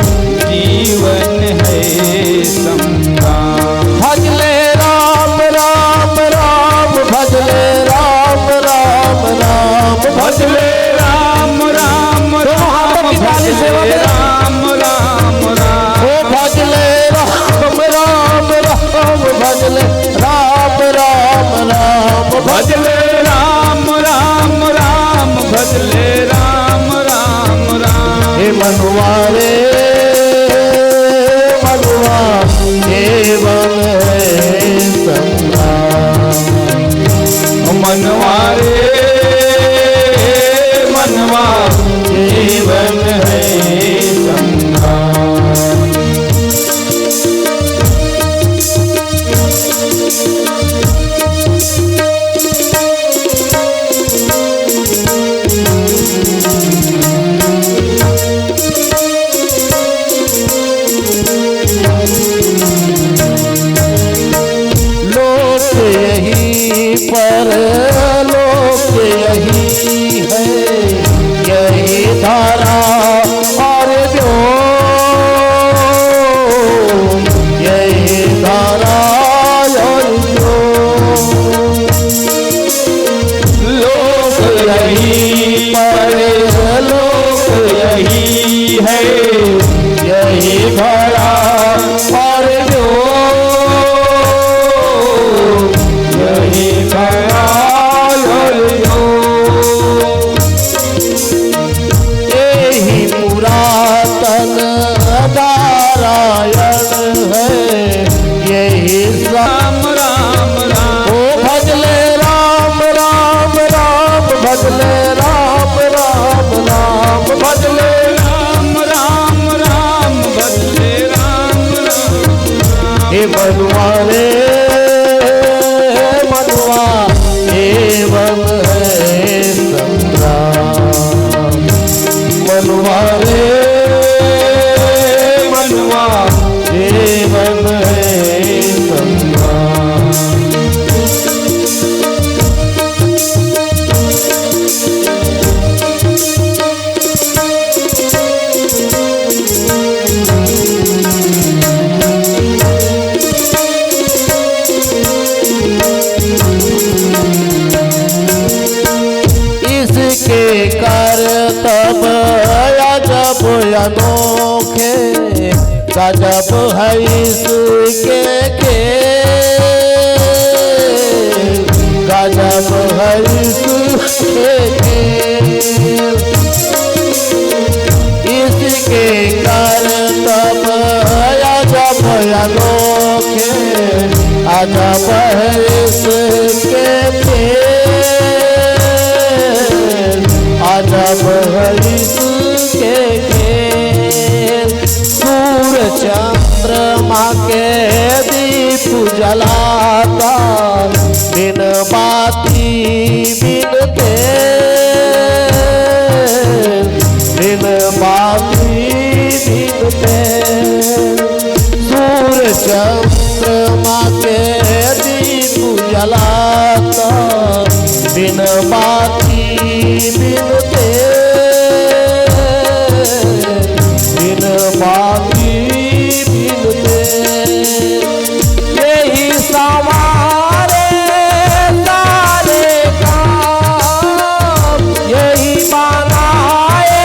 जीवन है संग्राम। भजले राम राम राम, भजले राम राम राम, भजले राम राम दोनों हाथों राम, की ताली से भजले बजाओ। राम राम राम। ओ भजले राम राम राम, भजले राम राम राम, भजले राम राम राम, भजले राम राम राम। हे मनवा रे मनवा, जीवन है संग्राम। मनवा रे मनवा, जीवन है संग्राम। लोक यही, परलोक यही है, यही धरा और जो, यही धरा और जो। लोक यही, परलोक यही है, यही धरा और जो, यही धरा और जो। यही पुराण जीवन है संग्राम। मनुआ रे मनुआ, जीवन है संग्राम। इसके करतब अजब अनोखे, गजब है इसके खेल, गजब है इसके खेल। इसके करतब अजब अनोखे, अजब है इसके खेल, अजब है इसके खेल। सूरज चंद्रमा के दीप जलाता, बिन बाती बिन तेल, बिन बाती बिन तेल। सूरज चंद्रमा के दीप जलाता, बिन बाती बिन तेल, बिन बाती बिन तेल। यही संवारे सारे काम, यही बनाए।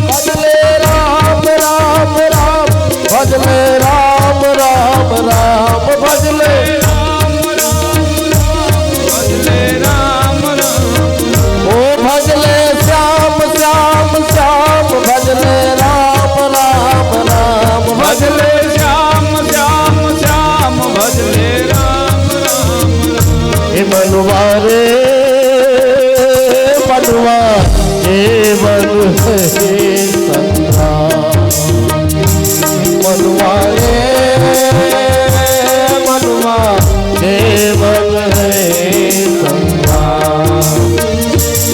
भजले राम, राम, राम, भजले राम, राम, राम, भजले। ओ भजले श्याम, श्याम, श्याम, भजले राम, राम, राम, भजले। श्याम, श्याम, श्याम, भजले राम, राम, राम। हे मनुआ रे मनुआ, जीवन है संग्राम। मनुआ रे मनुआ, जीवन है संग्राम।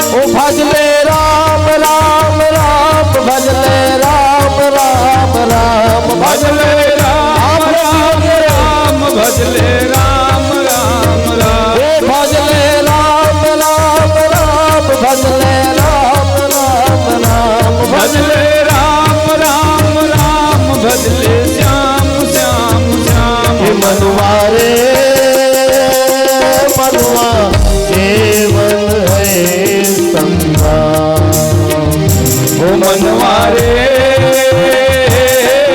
ओ भजले राम, राम, राम, भजले राम, राम, राम, भजले राम, राम, राम, भजले राम, राम, राम। ओ भजले राम, राम, राम, भजले राम, राम, राम, भजले राम, राम, राम, भजले श्याम, श्याम, श्याम। हे मनुआ रे मनुआ, जीवन है संग्राम। ओ मनवा रे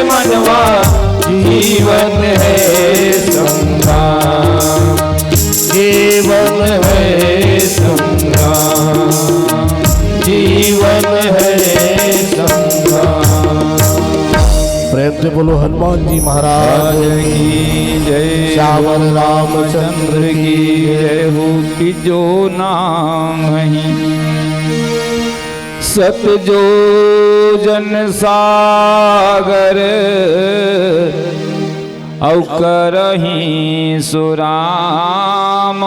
मनवा, जीवन है संग्राम, जीवन है संग्राम, जीवन है संग्राम। प्रेम से बोलो हनुमान जी महाराज की जय। श्यावर रामचंद्र की जय हो। कि जो नाम ही सत जो जन सागर, अउ करही सुराम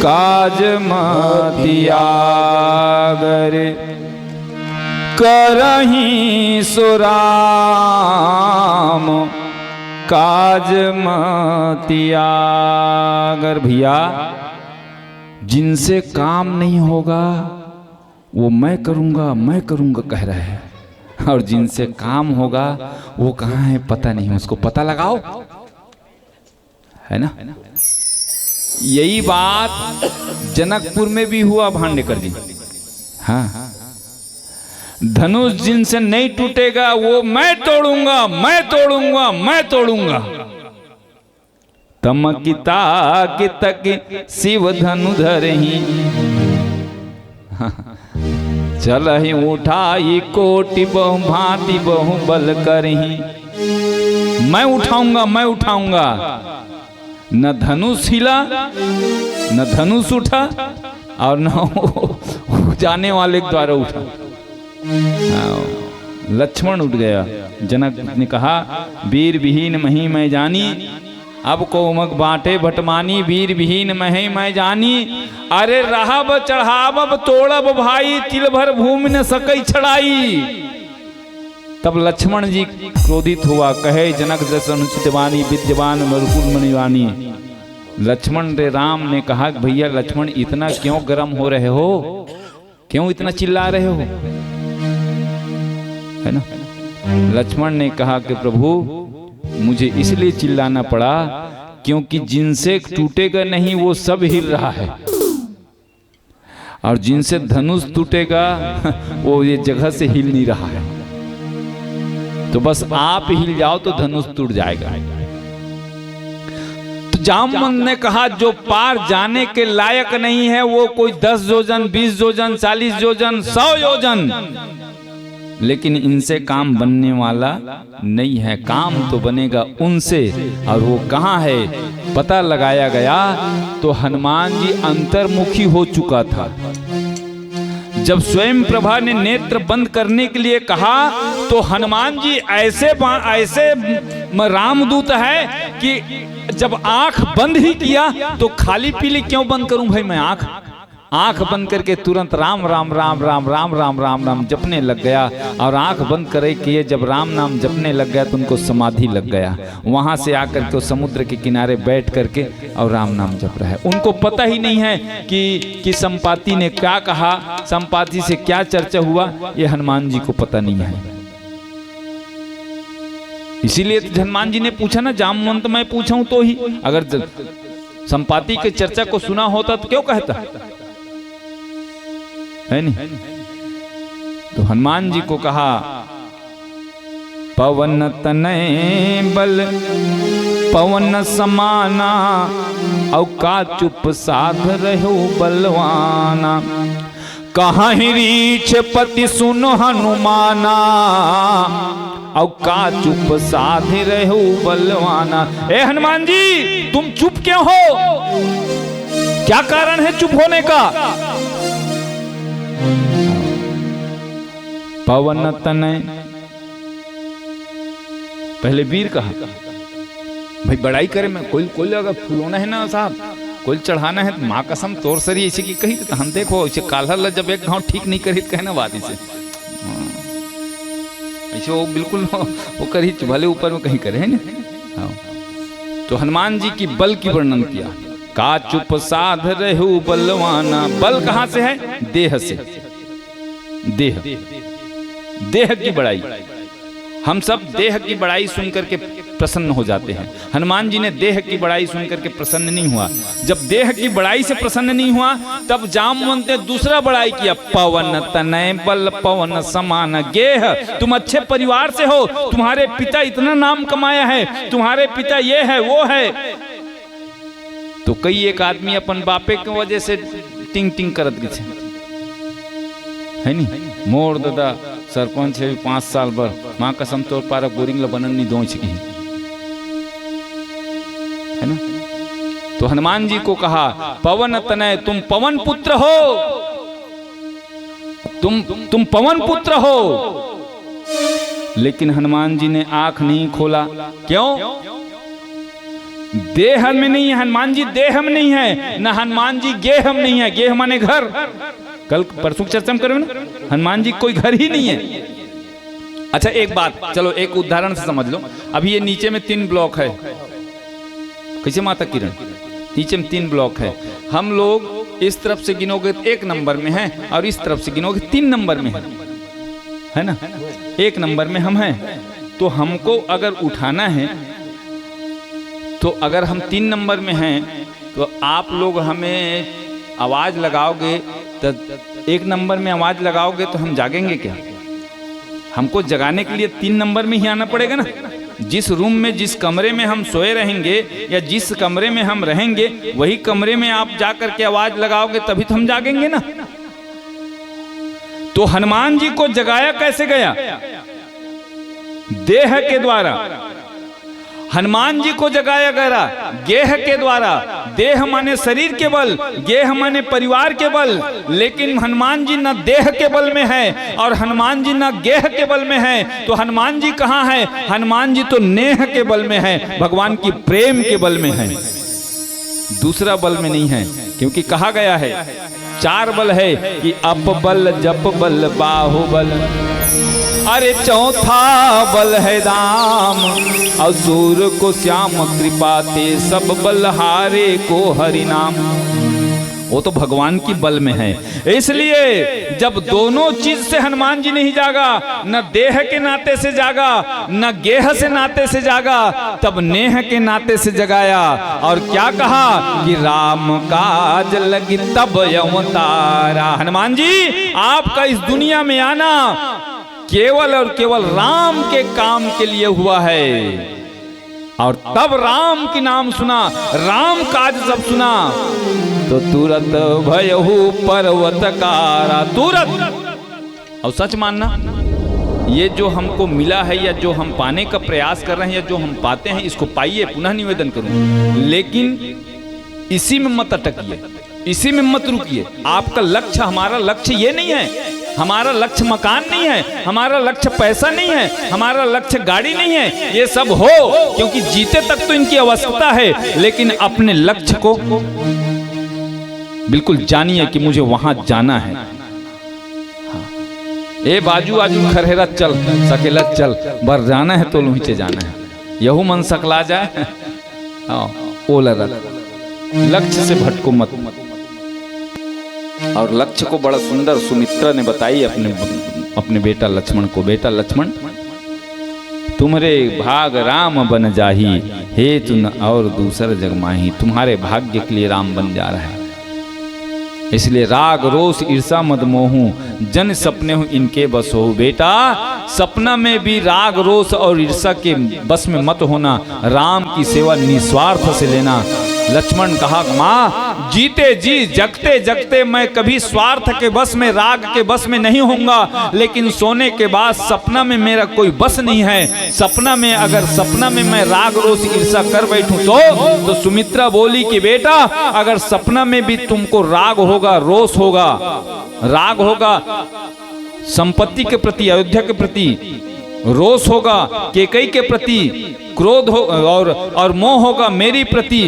काज मति आगर। करही सुराम काज मति आगर। भैया, जिनसे काम नहीं होगा, वो मैं करूंगा, मैं करूंगा कह रहे हैं, और जिनसे काम होगा, वो कहाँ है, पता नहीं। उसको पता लगाओ, है ना? यही बात जनकपुर में भी हुआ, भांडेकर जी। हाँ, धनुष जिनसे नहीं टूटेगा, वो मैं तोड़ूंगा, मैं तोड़ूंगा, मैं तोड़ूंगा। तमकि ताकि तकि शिव धनु धरही। चलहि उठाई कोटि बहु भांति बहु बल करही। मैं उठाऊंगा, मैं उठाऊंगा। न धनुष हिला, न धनुष उठा, और न वो जाने वाले के द्वारा उठा। हाँ, लक्ष्मण उठ गया। जनक ने कहा, "वीर विहीन मही मैं जानी, अब कोमक बांटे भटमानी, वीर विहीन महे मैं जानी। अरे रहब चढ़ावब तोड़ब भाई, तिल भर भूमि न सकई छड़ाई। तब लक्ष्मण जी क्रोधित हुआ, कहे जनक दस अनुचित बानी, विद्यमान मरुकुल मुनिवानी। लक्ष्मण रे राम ने कहा कि भैया लक्ष्मण, इतना क्यों गर्म हो रहे हो, क्यों इतना चिल्ला रहे हो, है ना? लक्ष्मण ने कहा कि प्रभु, मुझे इसलिए चिल्लाना पड़ा क्योंकि जिनसे टूटेगा नहीं, वो सब हिल रहा है, और जिनसे धनुष टूटेगा वो ये जगह से हिल नहीं रहा है। तो बस आप हिल जाओ तो धनुष टूट जाएगा। तो जामवंत ने कहा, जो पार जाने के लायक नहीं है, वो कोई दस योजन, बीस योजन, चालीस योजन, सौ योजन, लेकिन इनसे काम बनने वाला नहीं है। काम तो बनेगा उनसे। और वो कहाँ है, पता लगाया गया तो हनुमान जी अंतर्मुखी हो चुका था। जब स्वयं प्रभा ने नेत्र बंद करने के लिए कहा तो हनुमान जी ऐसे बा-, ऐसे म-, रामदूत है कि जब आंख बंद ही किया तो खाली पीली क्यों बंद करूं भाई मैं आंख? आंख बंद करके तुरंत राम राम राम राम राम राम राम राम जपने लग गया। और आंख बंद करे किए जब राम नाम जपने लग गया तो उनको समाधि लग गया। वहां से आकर के वो समुद्र के किनारे बैठ करके और राम नाम जप रहा है। उनको पता ही नहीं है कि कि संपाति ने क्या कहा, संपाति से क्या चर्चा हुआ, ये हनुमान जी को पता नहीं है। इसीलिए तो हनुमान जी ने पूछा ना, जामवंत मैं पूछूं तो ही, अगर ज-, संपाति के चर्चा को सुना होता तो क्यों कहता, है नहीं? तो हनुमान जी को कहा, पवन तनय बल पवन समाना, औ का चुप साध रह्यो बलवाना। कहहि रीछ पति सुन हनुमाना, औ का चुप साध रह्यो बलवाना। ए हनुमान जी, तुम चुप क्यों हो? क्या कारण है चुप होने का? पवन तनय, पहले वीर कहा, भाई बड़ाई करे में कोई, कोई अगर फुलोना है ना साहब, कोई चढ़ाना है तो माँ कसम तोर सरी ऐसे की कही तो हम देखो इसे काल्हर ला जब एक घाव ठीक नहीं करी तो कहना बात इसे। हाँ। ऐसे वो बिल्कुल वो, वो करी भले ऊपर में कहीं करे है ना। हाँ। तो हनुमान जी की बल की वर्णन किया, का चुप साध रहु बलवाना। बल कहाँ से है? देह से। देह, देह की बड़ाई। हम सब देह की बड़ाई सुन करके प्रसन्न हो जाते हैं। हनुमान जी ने देह की बड़ाई सुन करके प्रसन्न नहीं हुआ। जब देह की बड़ाई से प्रसन्न नहीं हुआ, तब जामवंत ने दूसरा बड़ाई किया, पवन तनय बल पवन समान गेह। तुम अच्छे परिवार से हो, तुम्हारे पिता इतना नाम कमाया है, तुम्हारे पिता ये है, वो है। तो कई एक आदमी अपन बापे के वजह से टिंग टिंग करत गिथे, है नी? मोर ददा सरपंच है, पाँच साल बर माँ कसम तोर पारा बोरिंग ला बनन नी दोंच कही, है ना? तो हनुमान जी को कहा, पवन तनय, तुम पवन पुत्र हो, तुम, तुम पवन पुत्र हो। लेकिन हनुमान जी ने आंख नहीं खोला। क्यों? देह में नहीं है हनुमान जी, देह में नहीं है, न हनुमान जी गेह में नहीं है। गेह माने घर। कल परसों की चर्चा में करो ना, हनुमान जी कोई घर ही नहीं है। अच्छा, एक बात, चलो, एक उदाहरण से समझ लो। अभी ये नीचे में तीन ब्लॉक है, कैसे माता किरण? नीचे में तीन ब्लॉक है। हम लोग इस तरफ से गिनोगे तो एक नंबर में है और इस तरफ से गिनोगे तीन नंबर में है, है ना? एक नंबर में हम हैं। तो हमको अगर उठाना है, तो अगर हम तीन नंबर में हैं तो आप लोग हमें आवाज लगाओगे, तो एक नंबर में आवाज लगाओगे तो हम जागेंगे क्या? हमको जगाने के लिए तीन नंबर में ही आना पड़ेगा ना। जिस रूम में, जिस कमरे में हम सोए रहेंगे या जिस कमरे में हम रहेंगे, वही कमरे में आप जा करके आवाज लगाओगे तभी तो हम जागेंगे ना। तो हनुमान जी को जगाया कैसे गया? देह के द्वारा। हनुमान जी को जगाया गया गेह के द्वारा। देह माने शरीर के बल, गेह माने परिवार के बल। लेकिन हनुमान जी न देह के बल में है और हनुमान जी न गेह के बल में है। तो हनुमान जी कहाँ है? हनुमान जी तो नेह के बल में है, भगवान की प्रेम के बल में है, दूसरा बल में नहीं है। क्योंकि कहा गया है, चार बल है कि अप बल, जप बल, बाहुबल, अरे चौथा बल है दाम, और सूर को श्याम कृपा ते, सब बल हारे को हरि नाम। वो तो भगवान की बल में है। इसलिए जब दोनों चीज से हनुमान जी नहीं जागा, न देह के नाते से जागा, न गेह से नाते से जागा, तब नेह के नाते से जगाया। और क्या कहा कि राम काज लगी तब अवतारा। हनुमान जी, आपका इस दुनिया में आना केवल और केवल राम के काम के लिए हुआ है। और तब राम की नाम सुना, राम काज जब सुना, तो तुरत भयहु पर्वतकारा। तुरत। और सच मानना, ये जो हमको मिला है या जो हम पाने का प्रयास कर रहे हैं या जो हम पाते हैं, इसको पाइए, पुनः निवेदन करूं, लेकिन इसी में मत अटकिए, इसी में मत रुकिए। आपका लक्ष्य, हमारा लक्ष्य ये नहीं है, हमारा लक्ष्य मकान नहीं है, हमारा लक्ष्य पैसा नहीं है, हमारा लक्ष्य गाड़ी नहीं है, ये सब हो, क्योंकि जीते तक तो इनकी आवश्यकता है, लेकिन अपने लक्ष्य को बिल्कुल जानिए कि मुझे वहां जाना है। हाँ। ए बाजू आजू खरहेरा चल, सकेला चल, बर जाना है तो लुहिचे जाना है। यहू मन सकला जाए। हाँ, ओला रख। लक्ष्य से भटको मत। और लक्ष्य को बड़ा सुंदर सुमित्रा ने बताई अपने, अपने बेटा लक्ष्मण को, "बेटा लक्ष्मण, तुम्हरे भाग राम बन जाही, हेतु न और दूसर जग माही।" तुम्हारे भाग्य के लिए राम बन जा रहा है। इसलिए राग रोष ईर्षा मद मोहू, जन सपने हो इनके बस हो। बेटा, सपना में भी राग रोष और ईर्षा के बस में मत होना। राम की सेवा निस्वार्थ से लेना। लक्ष्मण कहा, "माँ, जीते जी, जगते जगते मैं कभी स्वार्थ के बस में, राग के बस में नहीं होऊंगा, लेकिन सोने के बाद सपना में मेरा कोई बस नहीं है। सपना में, अगर सपना में मैं राग रोष ईर्षा कर बैठूं तो।" तो सुमित्रा बोली कि, "बेटा, अगर सपना में भी तुमको राग होगा, रोष होगा, राग होगा संपत्ति के प्रति, अयोध्या के प्रति, रोष होगा केकई के प्रति, क्रोध हो और, और मोह होगा मेरी प्रति,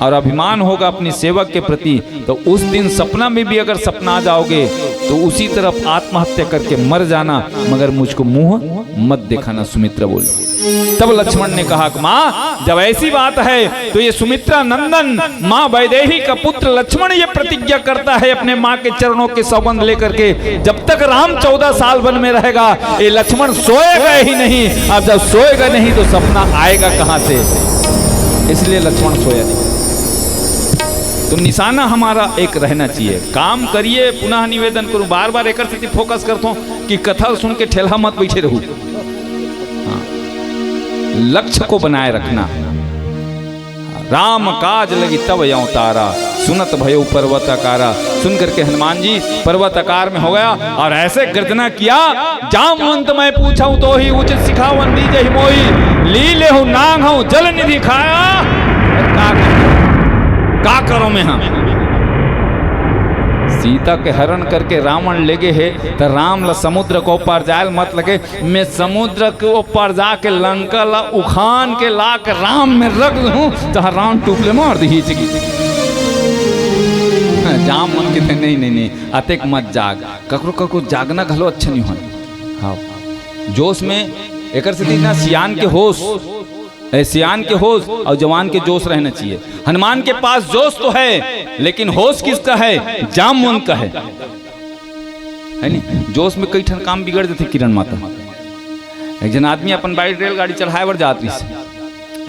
और अभिमान होगा अपनी सेवक के प्रति, तो उस दिन सपना में भी अगर सपना आ जाओगे तो उसी तरफ आत्महत्या करके मर जाना, मगर मुझको मुंह मत दिखाना।" सुमित्रा बोली। तब लक्ष्मण ने कहा कि, "माँ, जब ऐसी बात है तो ये सुमित्रा नंदन, माँ वैदेही का पुत्र लक्ष्मण ये प्रतिज्ञा करता है अपने माँ के चरणों के सौगंध लेकर के, जब तक राम चौदह साल वन में रहेगा, ये लक्ष्मण सोएगा ही नहीं। अब जब सोएगा नहीं तो सपना आएगा कहाँ से?" इसलिए लक्ष्मण सोया नहीं। तो निशाना हमारा एक रहना चाहिए। काम करिए, पुनः निवेदन करूं, बार बार एकर सेती फोकस करथों कि कथा सुन के ठेलहा मत बैठे रहू। हाँ। लक्ष्य को बनाए रखना। राम काज लगी तब अवतारा, सुनत भयो पर्वत आकारा। सुन करके हनुमान जी पर्वत आकार में हो गया और ऐसे गर्जना किया, "जामवंत मैं पूछूं तो ही, उचित सिखावन दीजहि मोहि, ली लेहु नांग हूं जल निधि खाया।" का करूं, का करूं मैं, हाँ? सीता के हरण करके रावण लेगे हे, त राम ला समुद्र को पार जायल मत लगे, मैं समुद्र के ऊपर जाके लंका ला उखान के ला के राम में रख दूं, तहां राम टूप ले मार दी हिचकी। जामवंत कथे, "नहीं, नहीं, नहीं, अतेक मत जाग।" ककरो, ककरो जागना घलो अच्छा नहीं होना। हाँ, जोश में, एकर सेती ना सियान के होश, ए, सियान के होश और जवान के जोश रहना चाहिए। हनुमान के पास जोश तो है, लेकिन होश किसका है? जामवंत का है। है नी? जोश में कई ठन काम बिगड़ जथे, किरण माता। एक झन आदमी अपन बाई रेलगाड़ी चढ़ाए बर जात रहिस।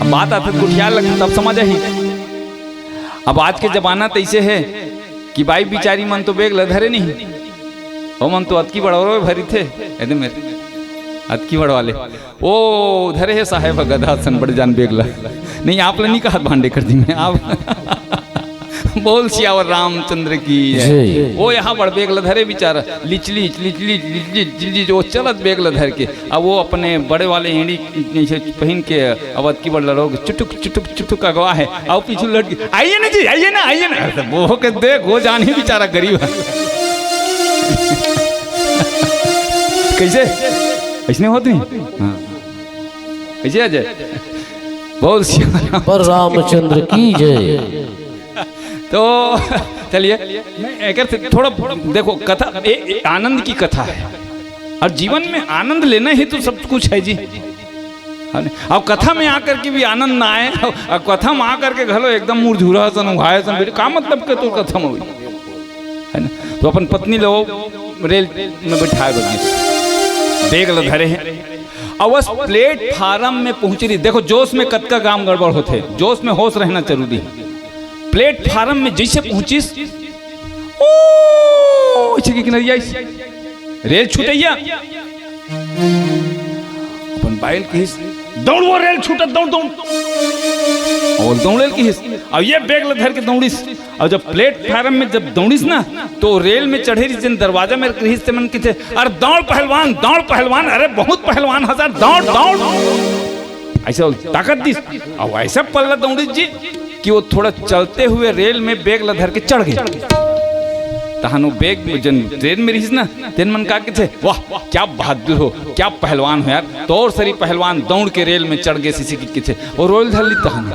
अब बात आथे गोठियाए लगथे, तब समझ आही। अब आज के जमाना तइसे हे कि बाई बिचारी मन तो बेग ल धरे नहीं, ओमन तो अतकी बड़ ओरो भरी थे, एदे मेर अतकी बड़ वाले, ओ धरे हे साहेब गधा असन बड़े जान बेग ल। नहीं, आप ल नहीं कहत भांडे कर दी मैं, आप बोल सियावर रामचंद्र की जय। जय। वो यहाँ बड़ बेग ल धरे बिचारा, लिचलिच लिचलिच लिचलिच लिचलिच, वो चलत बेग ल धर के। अब वो अपने बड़े वाले एड़ी जैसे पहिन के, अब अतकी बड़ लड़ोग चुटुक चुटुक चुटुक अगवा है, अब पीछू लट के, "आइए ना जी, आइए ना, आइए ना।" अरे वो के देख, वो जान ही बिचारा गरीब है। कैसे? ऐसने होत नहीं? हाँ। कैसे अजय? बोल सिया राम। पर रामचंद्र की जय। तो चलिए, मैं एकर से थोड़ा, देखो, कथा ए, ए, आनंद की कथा है, और जीवन में आनंद लेना ही तो सब कुछ है जी, है ना? अब कथा में आकर के भी आनंद ना आए, और कथा में आकर के घलो एकदम मुरझुरा सन, उघाए सन, बेटे, का मतलब के तो कथा में हुई, है ना? तो अपन पत्नी लोग रेल में बैठाए बगी, बेग ल धरे हैं, अवस प्लेटफार्म में पहुंच रही। देखो, जोश में कतका काम गड़बड़ होथे, जोश में होश रहना जरूरी है। प्लेटफार्म में जैसे पहुंचिस, ओ, ऐसे की किनारे आइस, रेल छूटैया। अपन बाइल कहिस, "दौड़ वो रेल छूटत, दौड़, दौड़।" और दौड़े ल कहिस, अब ये बेग ल धर के दौड़िस। और जब प्लेटफार्म में जब दौड़िस ना, तो रेल में चढ़े रहिस, जेन दरवाजा में रहिस, ते मन किथे, "अरे दौड़ पहलवान, दौड़ पहलवान, अरे बहुत पहलवान हस यार, दौड़, दौड़।" ऐसे ताकत दिस, और ऐसा पल्ला दौड़िस जी कि वो थोड़ा चलते हुए रेल में बेग ला धर के चढ़ गए। तहन वो बेग में जन ट्रेन में रहिस ना, तेन मन का किथे, "वाह, क्या बहादुर हो, क्या पहलवान हो यार, तोर सरी पहलवान दौड़ के रेल में चढ़ गए," सिसी की किथे, वो रोइल धर ली तहन।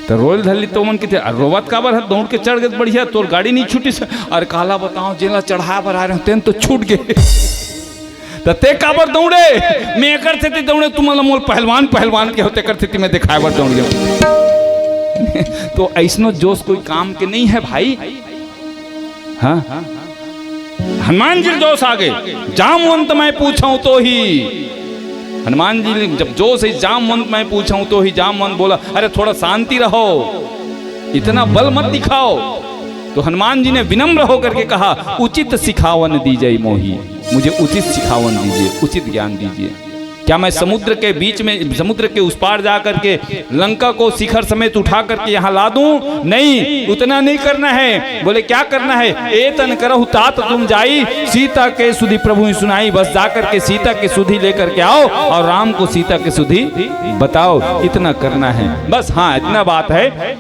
तो रोइल धर ली तो मन किथे, "अरे रोवत काबर है, दौड़ के चढ़ गए बढ़िया, तोर गाड़ी नहीं छूटिस।" "अरे काला बताओ, जेला चढ़ाए बर आ रहे हो, तेन तो छूट गए।" त ते काबर दौड़े? मैं एकर सेती दौड़े, तुमन ल मोर पहलवान, पहलवान के हो, तेकर सेती मैं दिखाए बर दौड़ गेंव। तो ऐसनो जोश कोई काम के नहीं है भाई। हाँ, हनुमान जी जोश आ गए, "जामवंत मैं पूछूं तो ही।" हनुमान जी ने जब जोश है, "जामवंत मैं पूछूं तो ही," जामवंत बोला, "अरे थोड़ा शांति रहो, इतना बल मत दिखाओ।" तो हनुमान जी ने विनम्र होकर के कहा, "उचित सिखावन दीजै मोहि, मुझे उचित सिखावन दीजिए, उचित ज्ञान दीजिए। क्या मैं समुद्र के बीच में, समुद्र के उस पार जा करके लंका को शिखर समेत उठा करके यहाँ ला दूं? नहीं, उतना नहीं करना है।" बोले, "क्या करना है?" "एतन करहु तात तुम जाई, सीता के सुधि प्रभु ही सुनाई।" बस जा करके सीता के सुधि लेकर के आओ और राम को सीता के सुधि बताओ, इतना करना है बस। हाँ, इतना बात है।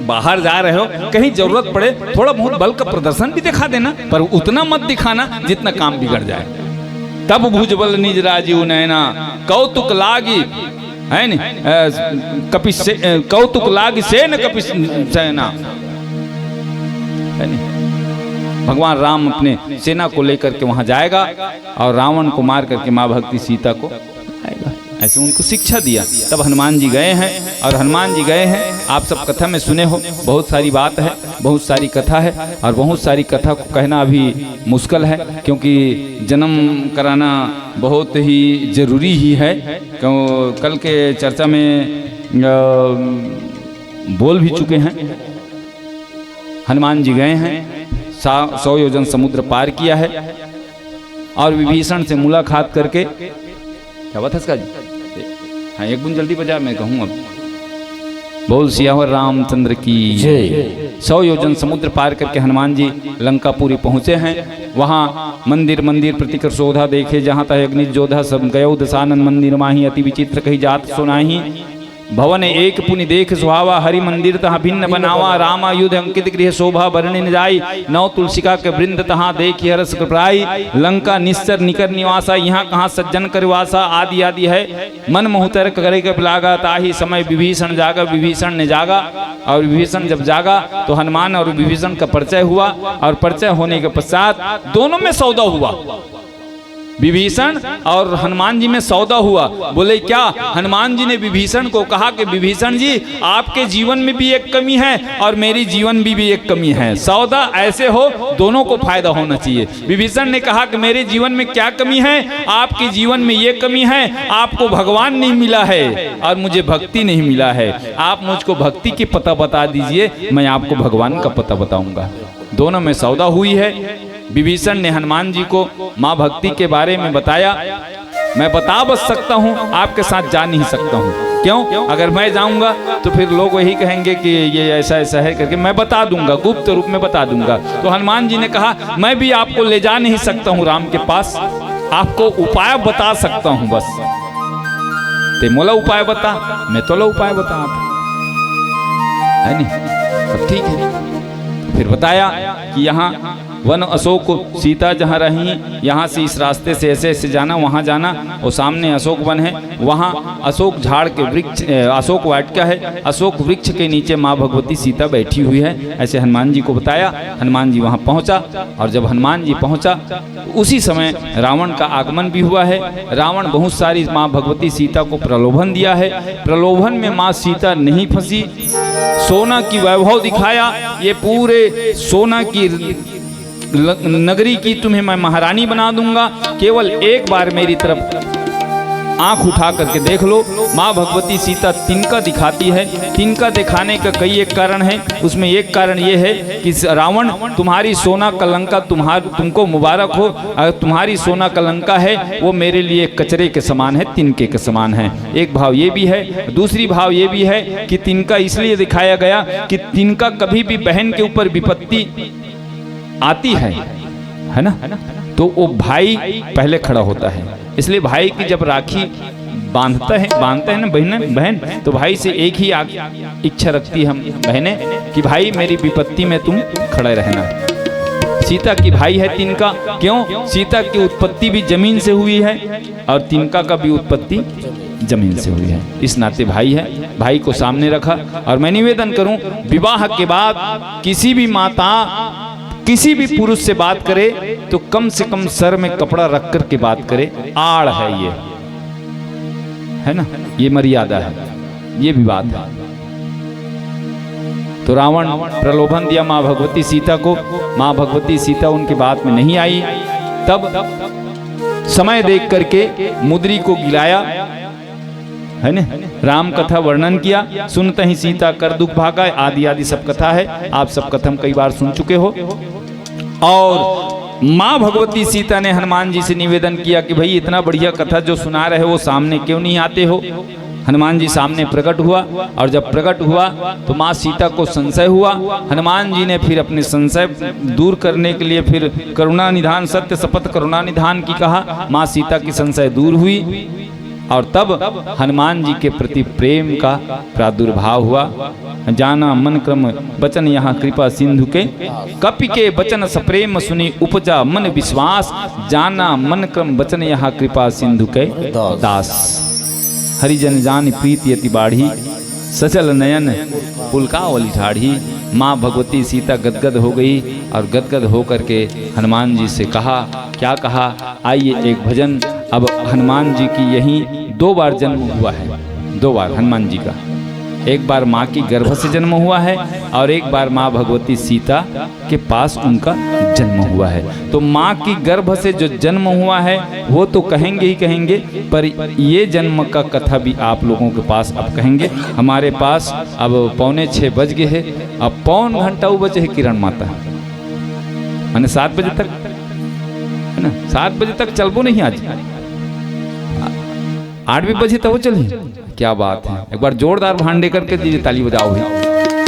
बाहर जा रहे हो, कहीं जरूरत पड़े, थोड़ा बहुत बल का प्रदर्शन भी दिखा देना, पर उतना मत दिखाना जितना काम बिगड़ जाए। "तब भुजबल निज राजीव नैना, कौतुक लागी," है नी, अ, कपि से, अ, "कौतुक लागी सेन कपि सेना," है नी। भगवान राम अपने सेना को लेकर के वहां जाएगा और रावण को मार करके माँ भक्ति सीता को आएगा। ऐसे उनको शिक्षा दिया। तब हनुमान जी गए हैं, और हनुमान जी गए हैं, आप सब कथा में सुने हो, बहुत सारी बात है, बहुत सारी कथा है, और बहुत सारी कथा को कहना अभी मुश्किल है, क्योंकि जन्म कराना बहुत ही जरूरी ही है। क्यों, कल के चर्चा में, अ, बोल भी चुके हैं। हनुमान जी गए हैं, सा-, सौ योजन समुद्र पार किया है और विभीषण से मुलाकात करके, क्या बात है इसका जी? हाँ, एक बूंद जल्दी बजा, मैं कहूँ अब। बोल सियावर रामचंद्र की जय। सौ योजन समुद्र पार करके हनुमान जी लंकापुरी पहुंचे हैं। वहां मंदिर मंदिर प्रतिकर शोभा देखे, जहां तह अग्नि जोधा, सब गयो दशानन मंदिर माही, अति विचित्र कही जात सो नाहीं। भवन एक पुनि देख सुहावा, हरि मंदिर तहाँ भिन्न बनावा। राम आयुध अंकित गृह शोभा बरनि न जाई, नौ तुलसिका के वृंद तहाँ देखि हरष कृपराई। लंका निस्सर निकर निवासा, यहाँ कहाँ सज्जन कर वासा, आदि आदि है। मन मोह तर्क करे कपि लागा, ताहि समय विभीषण जागा। विभीषण ने जागा, और विभीषण जब जागा तो हनुमान और विभीषण का परिचय हुआ, और परिचय होने के पश्चात दोनों में सौदा हुआ। विभीषण और हनुमान जी में सौदा हुआ। बोले क्या? हनुमान जी ने विभीषण को कहा कि विभीषण जी, आपके जीवन में भी एक कमी है और मेरी जीवन में भी एक कमी है। सौदा ऐसे हो, दोनों को फायदा होना चाहिए। विभीषण ने कहा कि मेरे जीवन में क्या कमी है? आपके जीवन में ये कमी है, आपको भगवान नहीं मिला है और मुझे भक्ति नहीं मिला है। आप मुझको भक्ति की पता बता दीजिए, मैं आपको भगवान का पता बताऊंगा। दोनों में सौदा हुई है। विभीषण ने हनुमान जी को माँ भक्ति के बारे में बताया। मैं बता बस सकता हूँ, आपके साथ जा नहीं सकता हूँ। क्यों? अगर मैं जाऊंगा तो फिर लोग वही कहेंगे कि ये ऐसा ऐसा है करके। मैं बता दूंगा, गुप्त रूप में बता दूंगा। तो हनुमान जी ने कहा, मैं भी आपको ले जा नहीं सकता हूँ राम के पास, आपको उपाय बता सकता हूँ बस। ते मोला उपाय बता, मैं तोला उपाय बता। है नहीं? अब ठीक है। फिर बताया कि यहाँ वन अशोक, सीता जहाँ रही, यहाँ से इस रास्ते से ऐसे ऐसे जाना, वहाँ जाना, वो सामने अशोक वन है, वहाँ अशोक झाड़ के वृक्ष, अ, अशोक वाटिका है, अशोक वृक्ष के नीचे माँ भगवती सीता बैठी हुई है। ऐसे हनुमान जी को बताया। हनुमान जी वहाँ पहुँचा, और जब हनुमान जी पहुँचा तो उसी समय रावण का आगमन भी हुआ है। रावण बहुत सारी माँ भगवती सीता को प्रलोभन दिया है। प्रलोभन में माँ सीता नहीं फंसी। सोना की वैभव दिखाया, ये पूरे सोना की ल-, नगरी की तुम्हें मैं महारानी बना दूंगा, केवल एक बार मेरी तरफ आंख उठा करके देख लो। माँ भगवती सीता तिनका दिखाती है। तिनका दिखाने का कई एक कारण है, उसमें एक कारण ये है कि स-, रावण, तुम्हारी सोना का लंका तुम्हार-, तुमको मुबारक हो, अगर तुम्हारी सोना का लंका है वो मेरे लिए कचरे के समान है, तिनके के समान है। एक भाव ये भी है। दूसरी भाव ये भी है कि तिनका इसलिए दिखाया गया कि तिनका कभी भी बहन के ऊपर विपत्ति आती है, है ना, तो वो भाई पहले खड़ा होता है। इसलिए भाई की जब राखी बांधता है, बांधते हैं ना बहन, बहन, तो भाई से एक ही आग-, इच्छा रखती है हम बहनें कि भाई मेरी विपत्ति में तुम खड़े रहना। सीता की भाई है तिनका। क्यों? सीता की उत्पत्ति भी जमीन से हुई है और तिनका का भी उत्पत्ति जमीन से हुई है। इस नाते भाई है, भाई को सामने रखा। और मैं निवेदन करूं, विवाह के बाद किसी भी माता किसी भी पुरुष से बात करे तो कम से कम सर में कपड़ा रख करके बात करे। आड़ है ये, है ना, ये मर्यादा है, ये विवाद है। तो रावण प्रलोभन दिया माँ भगवती सीता को। माँ भगवती सीता उनकी बात में नहीं आई। तब समय देख करके मुद्री को गिलाया, है ना, राम कथा वर्णन किया। सुनत ही सीता कर दुख भागा, आदि आदि सब कथा है, आप सब कथा हम कई बार सुन चुके हो। और माँ भगवती सीता ने हनुमान जी से निवेदन किया कि भाई, इतना बढ़िया कथा जो सुना रहे हो, सामने क्यों नहीं आते हो? हनुमान जी सामने प्रकट हुआ, और जब प्रकट हुआ तो माँ सीता को संशय हुआ। हनुमान जी ने फिर अपने संशय दूर करने के लिए फिर करुणा निधान, सत्य शपथ करुणा निधान की कहा। माँ सीता की संशय दूर हुई और तब हनुमान जी के प्रति प्रेम का प्रादुर्भाव हुआ। जाना मन क्रम बचन यहाँ कृपा सिंधु के, कपि के बचन सप्रेम सुनि उपजा मन विश्वास। जाना मन क्रम बचन यहाँ कृपा सिंधु के दास। दास। हरिजन जान प्रीति अति बाढ़ी, सचल नयन पुलकावली ठाढ़ी। माँ भगवती सीता गदगद हो गई और गदगद होकर के हनुमान जी से कहा, क्या कहा? आइए एक भजन। अब हनुमान जी की यहीं दो बार जन्म हुआ है, दो बार हनुमान जी का, एक बार माँ की गर्भ से जन्म हुआ है और एक बार माँ भगवती सीता के पास उनका जन्म हुआ है। तो माँ की गर्भ से जो जन्म हुआ है वो तो कहेंगे ही कहेंगे, पर ये जन्म का कथा भी आप लोगों के पास अब कहेंगे। हमारे पास अब पौने छः बज गए हैं, अब पौन घंटा वो बचे है किरण माता, माने सात बजे तक, है ना, सात बजे तक चलबो नहीं आज, आठ भी बजे तब चली। क्या बात है, एक बार जोरदार भांडे करके दीजिए, ताली बजाओ भाई।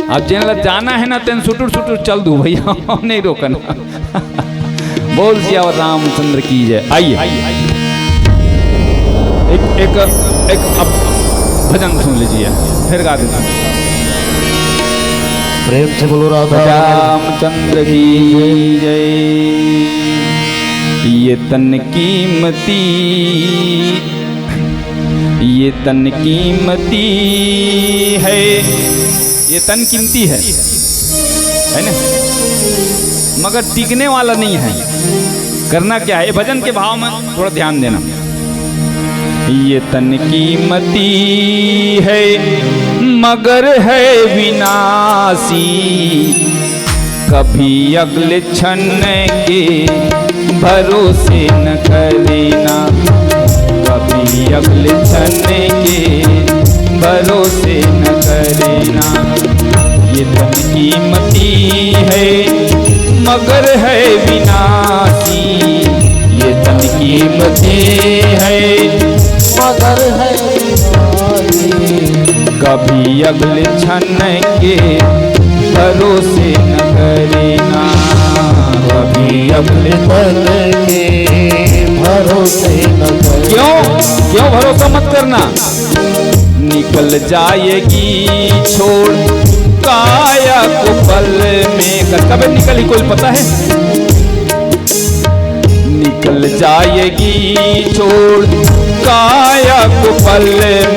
अब जिन ला जाना है ना, तेन सुटुर सुटुर चल दू भैया, हम नहीं रोकना। बोल सियावर रामचंद्र की जय। आइए, एक, एक, एक अब भजन सुन लीजिए, फिर गा देते हैं। प्रेम से बोलो राधा रामचंद्र की जय। ये तन कीमती, ये तन कीमती है, ये तन कीमती है, है ना, मगर टिकने वाला नहीं है। करना क्या है, भजन के भाव में थोड़ा ध्यान देना। ये तन कीमती है मगर है विनाशी, कभी अगले क्षण के भरोसे न करेना, कभी अगले क्षण के भरोसे न करेना। ये तन कीमती है मगर है विनाशी, ये तन कीमती है, मगर है निराली। कभी अगले क्षण के भरोसे न करेना, कभी अगले क्षण के भरोसे न करेना। क्यों, क्यों भरोसा मत करना? निकल जाएगी छोड़ काया को पल में। कब निकली कोई पता है? निकल जाएगी छोड़ काया को पल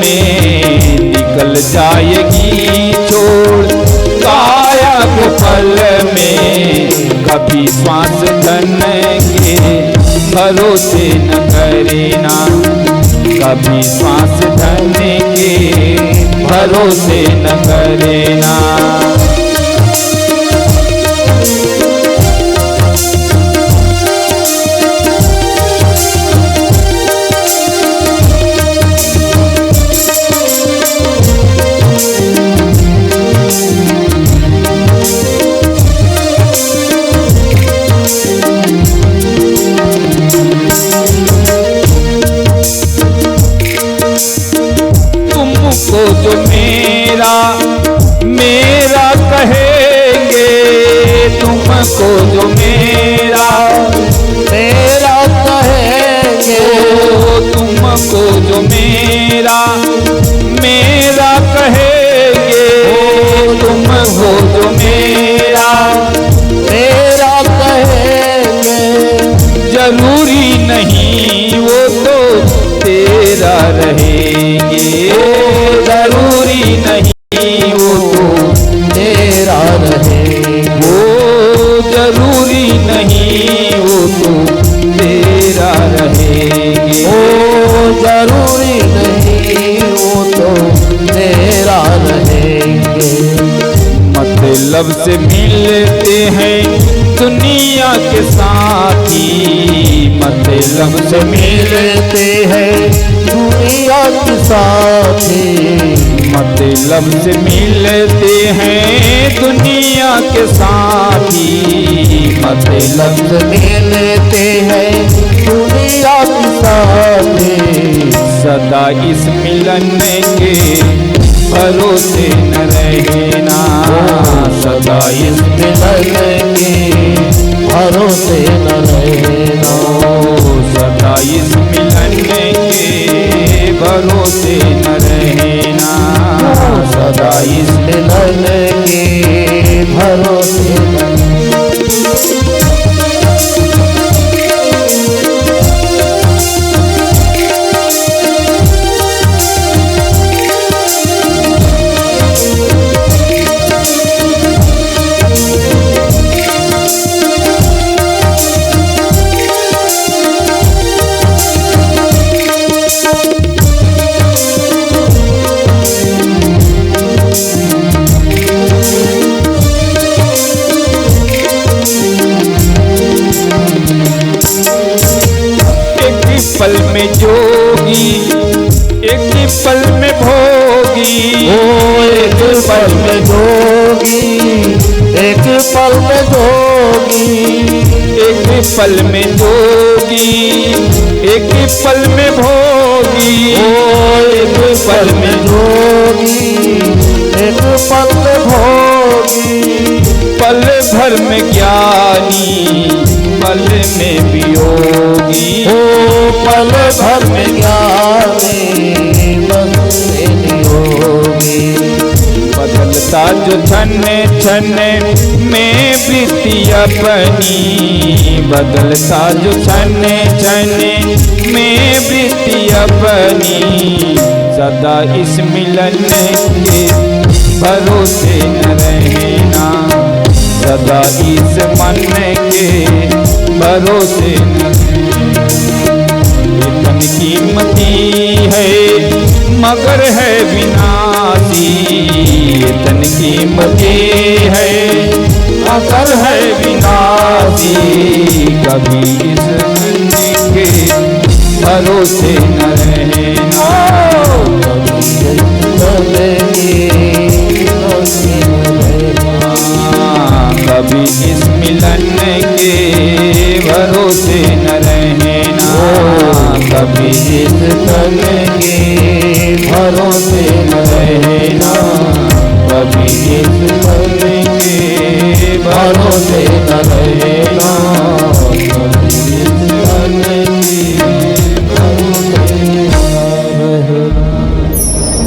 में, निकल जाएगी छोड़ काया को पल में। कभी श्वास धन के भरोसे न करेना, कभी श्वास धन के भरोसे न करेना। तुमको जो मेरा, मेरा कहेंगे, तुमको जो मेरा, मेरा कहेंगे। ओ, तुमको जो मेरा, मेरा कहेंगे। ओ, तुमको जो मेरा, मेरा कहेंगे। जरूरी नहीं वो तो तेरा रहेंगे। ओ, जरूरी नहीं वो तो तेरा रहेंगे। ओ, जरूरी नहीं वो तो तेरा रहेंगे। ओ, जरूरी नहीं वो तो तेरा रहेंगे। मतलब से मिलते हैं दुनिया के साथी, मतलब से मिलते हैं दुनिया के साथी। मतलब से मिलते हैं दुनिया के साथी, मतलब से मिलते हैं दुनिया के साथी। सदा इस मिलन के भरोसे न रहना, सदा इस मिलन के भरोसे न रहना। ओ, सदा इस मिलन के भरोसे न रहना, सदा इस मिलन के भरोसे न एक पल में जोगी, एक पल में भोगी। ओ, एक पल में जोगी, एक पल में जोगी। एक पल में जोगी, एक पल में भोगी। ओ, एक पल में जोगी, एक पल में भोगी। पल भर में ज्ञानी, पल में वियोगी। ओ, पल भर में ज्ञानी, पल में वियोगी। बदलता जो क्षण क्षण में वृत्ति अपनी, बदलता जो क्षण क्षण में वृत्ति अपनी। सदा इस मिलन के भरोसे न रहना, सदा इस मन के भरोसे न रहना। ये तन कीमती है मगर है विनाशी, ये तन कीमती है मगर है विनाशी। कभी इस मन के भरोसे न रहना, कभी इस मन के भरोसे न रहना। हाँ, कभी इस मिलन के भरोसे न रहना। ओ, मन के भरोसे न रहना।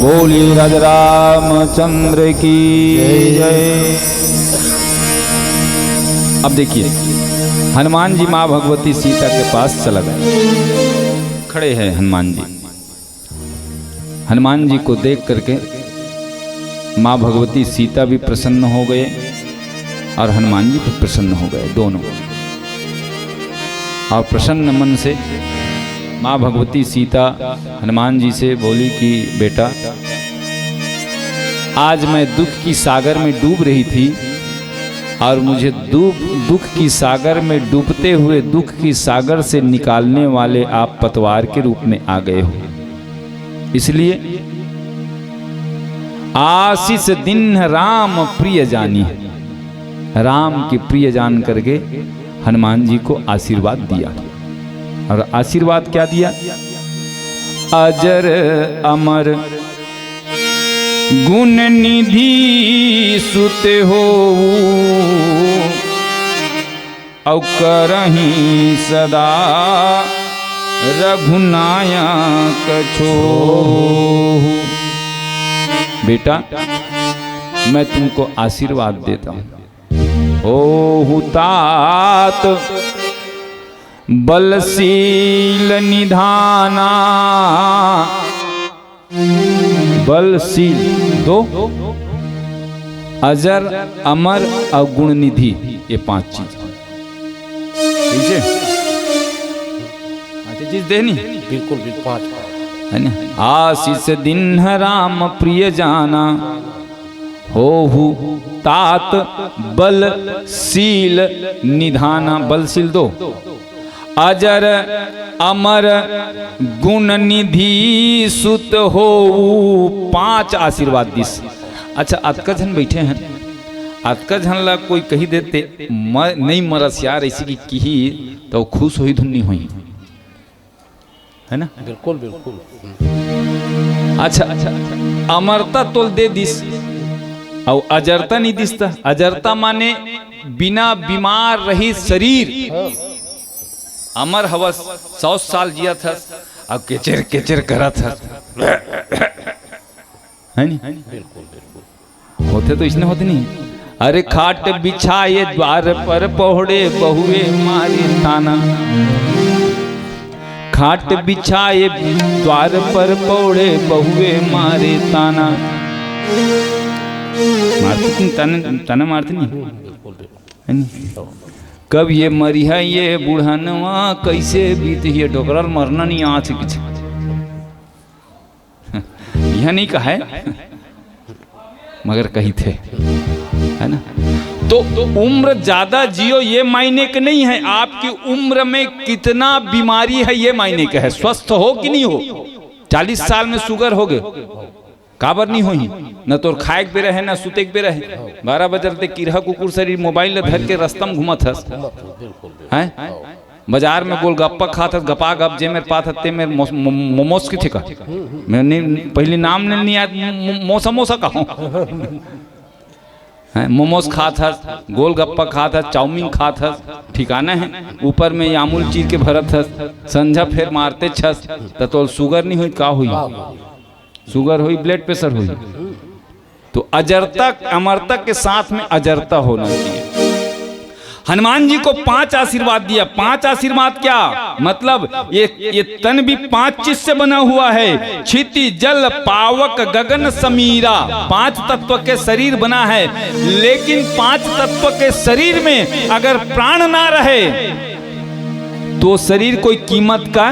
बोलिए राजा रामचंद्र की जय। अब देखिए, हनुमान जी माँ भगवती सीता के पास चला गया। खड़े हैं हनुमान जी। हनुमान जी को देख करके माँ भगवती सीता भी प्रसन्न हो गए और हनुमान जी भी प्रसन्न हो गए, दोनों। और प्रसन्न मन से माँ भगवती सीता हनुमान जी से बोली कि बेटा, आज मैं दुख की सागर में डूब रही थी और मुझे दुख, दुख की सागर में डूबते हुए दुख की सागर से निकालने वाले आप पतवार के रूप में आ गए हो। इसलिए आशीष दीन्ह राम प्रिय जानी, राम के प्रिय जान करके हनुमान जी को आशीर्वाद दिया। और आशीर्वाद क्या दिया? अजर अमर गुण निधि सुत हो, अउ करही सदा रघुनायक छो। बेटा, मैं तुमको आशीर्वाद देता हूँ। होहु तात बलशील निधाना। बलशील दो, अजर, अमर और गुण निधि, ये पांच चीज। ठीक है? पांच चीज देनी। बिल्कुल, बिल्कुल, पांच। है ना? आशीष दीन्ह राम प्रिय जाना, होहु तात बलशील निधाना। बलशील दो, अजर अमर गुण निधि सुत होऊ, पांच आशीर्वाद दिस। अच्छा, अतका झन बैठे हैं, अतका झन ला कोई कही देते, म-, नहीं मरस यार, ऐसी की किही तो खुश होई धुन नहीं होई, है ना? बिल्कुल, बिल्कुल। अच्छा, अच्छा, अमरता तोल दे दिस, अउ अजरता नहीं दिसता। अजरता माने बिना बीमार रही शरीर। हाँ। अमर हवस, सौ साल जियत हस, अब केचर केचर करत हस, है नी? बिल्कुल, बिल्कुल। होथे तो इसने होथे नहीं। अरे खाट बिछाए द्वार पर पहुड़े बहुए मारे ताना। खाट बिछाए द्वार पर पहुड़े बहुए मारे ताना। मारथे नहीं, ताना, ताना मारथे नहीं। बिल्कुल, बिल्कुल। है नी? कब ये मरिहा ये बुढ़नवा, कैसे बीतही ये डोकरा ल मरना नहीं आथे किछु। यह नहीं कहा है, मगर कही थे, है ना? तो उम्र ज्यादा जियो ये मायने के नहीं है, आपकी उम्र में कितना बीमारी है ये मायने का है। स्वस्थ हो कि नहीं हो? चालीस साल में शुगर हो गए, काबर नहीं होही? न तोर खाए के बेरा है, न सुते के बेरा है। बारह बजे ते किरहा कुकुर सरी मोबाइल ल धर के रस्ता म घूमत हस। हैं? बाजार में गोलगप्पा खात हस, गपा गप जे मेर पात हस, ते मेर मोस-, मो-, मोमोस किथे का? मैं नहीं, पहली नाम नहीं, नहीं आया, मो-, मो-, मोसा मोसा कहो। हैं, मोमोस खात हस, गोलगप्पा खात हस, चाउमीन खात हस, ठिकाना है। ऊपर में अमूल चीर के भरत हस, संझा फेर मारते छस, त तोल शुगर नहीं होई, का होई? शुगर होई, ब्लड प्रेशर होई। तो अजरता, अमरता के साथ में अजरता होना चाहिए। हनुमान जी को पांच आशीर्वाद दिया। पांच आशीर्वाद क्या मतलब? ये, ये तन भी पांच चीज से बना हुआ है। क्षिति, जल, पावक, गगन, समीरा, पांच तत्व के शरीर बना है। लेकिन पांच तत्व के शरीर में अगर प्राण ना रहे, तो शरीर कोई कीमत का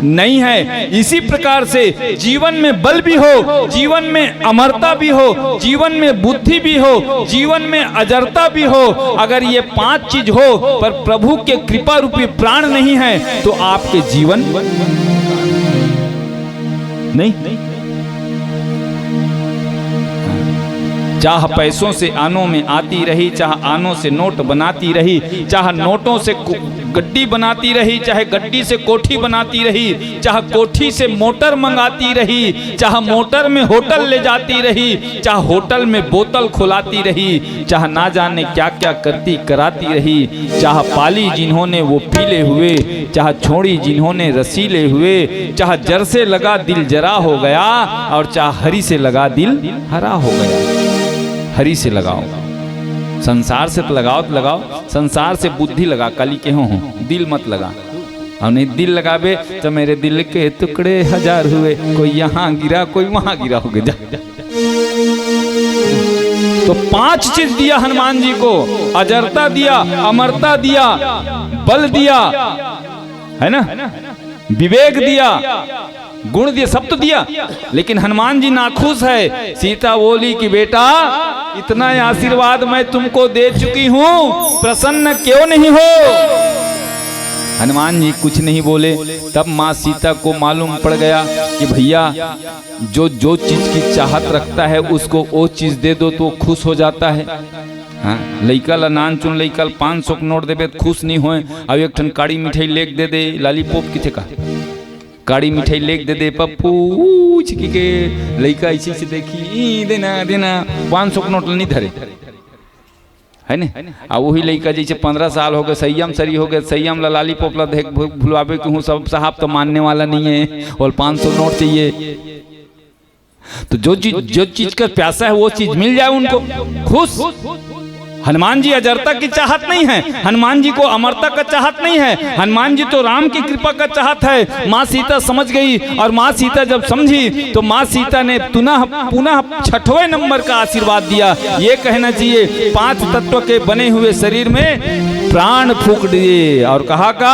नहीं है। इसी प्रकार से जीवन में बल भी हो, जीवन में अमरता भी हो, जीवन में बुद्धि भी हो, जीवन में अजरता भी हो, अगर ये पांच चीज हो पर प्रभु के कृपा रूपी प्राण नहीं है, तो आपके जीवन नहीं। चाह पैसों से आनों में आती रही, चाह आनों से नोट बनाती रही, चाह नोटों से को-, गड्डी बनाती रही, चाहे गड्डी से कोठी बनाती रही, चाह कोठी से मोटर मंगाती रही, चाह मोटर में होटल ले जाती रही, चाह होटल में बोतल खुलाती रही, चाह ना जाने क्या क्या करती कराती रही, चाह पाली जिन्होंने वो पीले हुए, चाह छोड़ी जिन्होंने रसीले हुए, चाह जर से लगा दिल जरा हो गया, और चाह हरी से लगा दिल हरा हो गया। हरी से लगाओ, संसार से तो लगाओ, तो लगाओ, संसार से बुद्धि लगा, काली के हो, हो, दिल मत लगा। और नहीं दिल लगाबे तो मेरे दिल के टुकड़े हजार हुए, कोई यहाँ गिरा, कोई वहां गिरा, हो गया, जा। तो पांच चीज दिया हनुमान जी को, अजरता दिया, अमरता दिया, बल दिया, है ना, विवेक दिया, गुण दिया, सब तो दिया, लेकिन हनुमान जी नाखुश है। सीता बोली कि बेटा, इतना आशीर्वाद मैं तुमको दे चुकी हूँ, प्रसन्न क्यों नहीं हो? हनुमान जी कुछ नहीं बोले। तब माँ सीता को मालूम पड़ गया कि भैया, जो जो चीज की चाहत रखता है, उसको वो चीज दे दो तो वो खुश हो जाता है। हाँ, लइका ला, नान चुन लइका ला पाँच सौ के नोट देबे तो खुश नहीं होए। अब एक ठन काड़ी मिठाई लेके दे दे, लालीपॉप किथे का, काड़ी मिठाई लेके दे दे पप्पू, उच की के लइका ऐसे ऐसे देखी, "ई देना, देना।" पाँच सौ के नोट ला नहीं धरे, है ने? आ वही लइका जैसे पन्द्रह साल हो गए, संयम सरी हो गए, संयम ला, लालीपॉप ला देख भु-, भुलवाबे कि हूँ सब साहब तो मानने वाला नहीं है, और पाँच सौ नोट चाहिए। तो जो चीज, जो चीज का प्यासा है, वो चीज मिल जाए उनको, खुश। हनुमान जी अजरता की चाहत नहीं है, हनुमान जी को अमरता का चाहत नहीं है, हनुमान जी तो राम की कृपा का चाहत है। माँ सीता समझ गई, और माँ सीता जब समझी तो माँ सीता ने पुनः, पुनः छठवें नंबर का आशीर्वाद दिया। ये कहना चाहिए, पांच तत्व के बने हुए शरीर में प्राण फूंक दिए और कहा का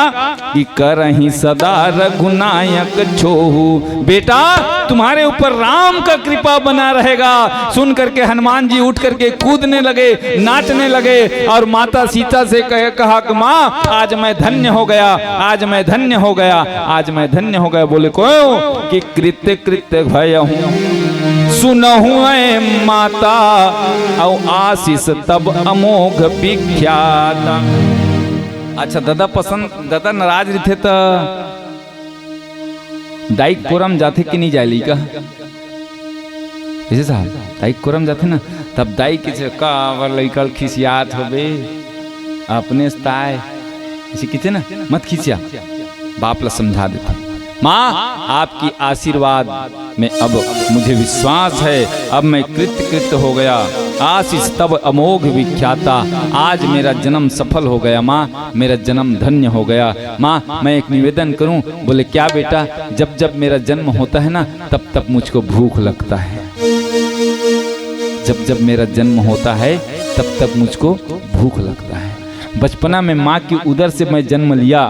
कि करहि सदा रघुनायक छोहू। बेटा, तुम्हारे ऊपर राम का कृपा बना रहेगा। सुन करके हनुमान जी उठ करके कूदने लगे, नाचने लगे और माता सीता से कहे, कहा कि माँ, आज मैं धन्य हो गया, आज मैं धन्य हो गया, आज मैं धन्य हो गया। बोले, क्यों? कि कृत कृत भयहु सुनहु ऐ माता, अउ आशीष तब अमोघ विख्याता। अच्छा, ददा पसंद, ददा नाराज रहिथे त दाई कोरम जाथे कि नहीं जाय लइका? जैसे साहब, दाई कोरम जाथे ना, तब दाई के से का बर लइका ल खिसियात होबे, अपने से ताय, इसे किथे ना, मत खिसिया। बाप ला समझा देथे, माँ, आपकी आशीर्वाद में अब मुझे विश्वास है, अब मैं कृत कृत हो गया। आशीष तब अमोघ विख्याता, आज मेरा जन्म सफल हो गया माँ, मेरा जन्म धन्य हो गया। माँ, मैं एक निवेदन करूँ? बोले, क्या बेटा? जब जब मेरा जन्म होता है ना, तब तब मुझको भूख लगता है। जब जब मेरा जन्म होता है, तब तब मुझको भूख लगता है। बचपना में माँ की उदर से मैं जन्म लिया।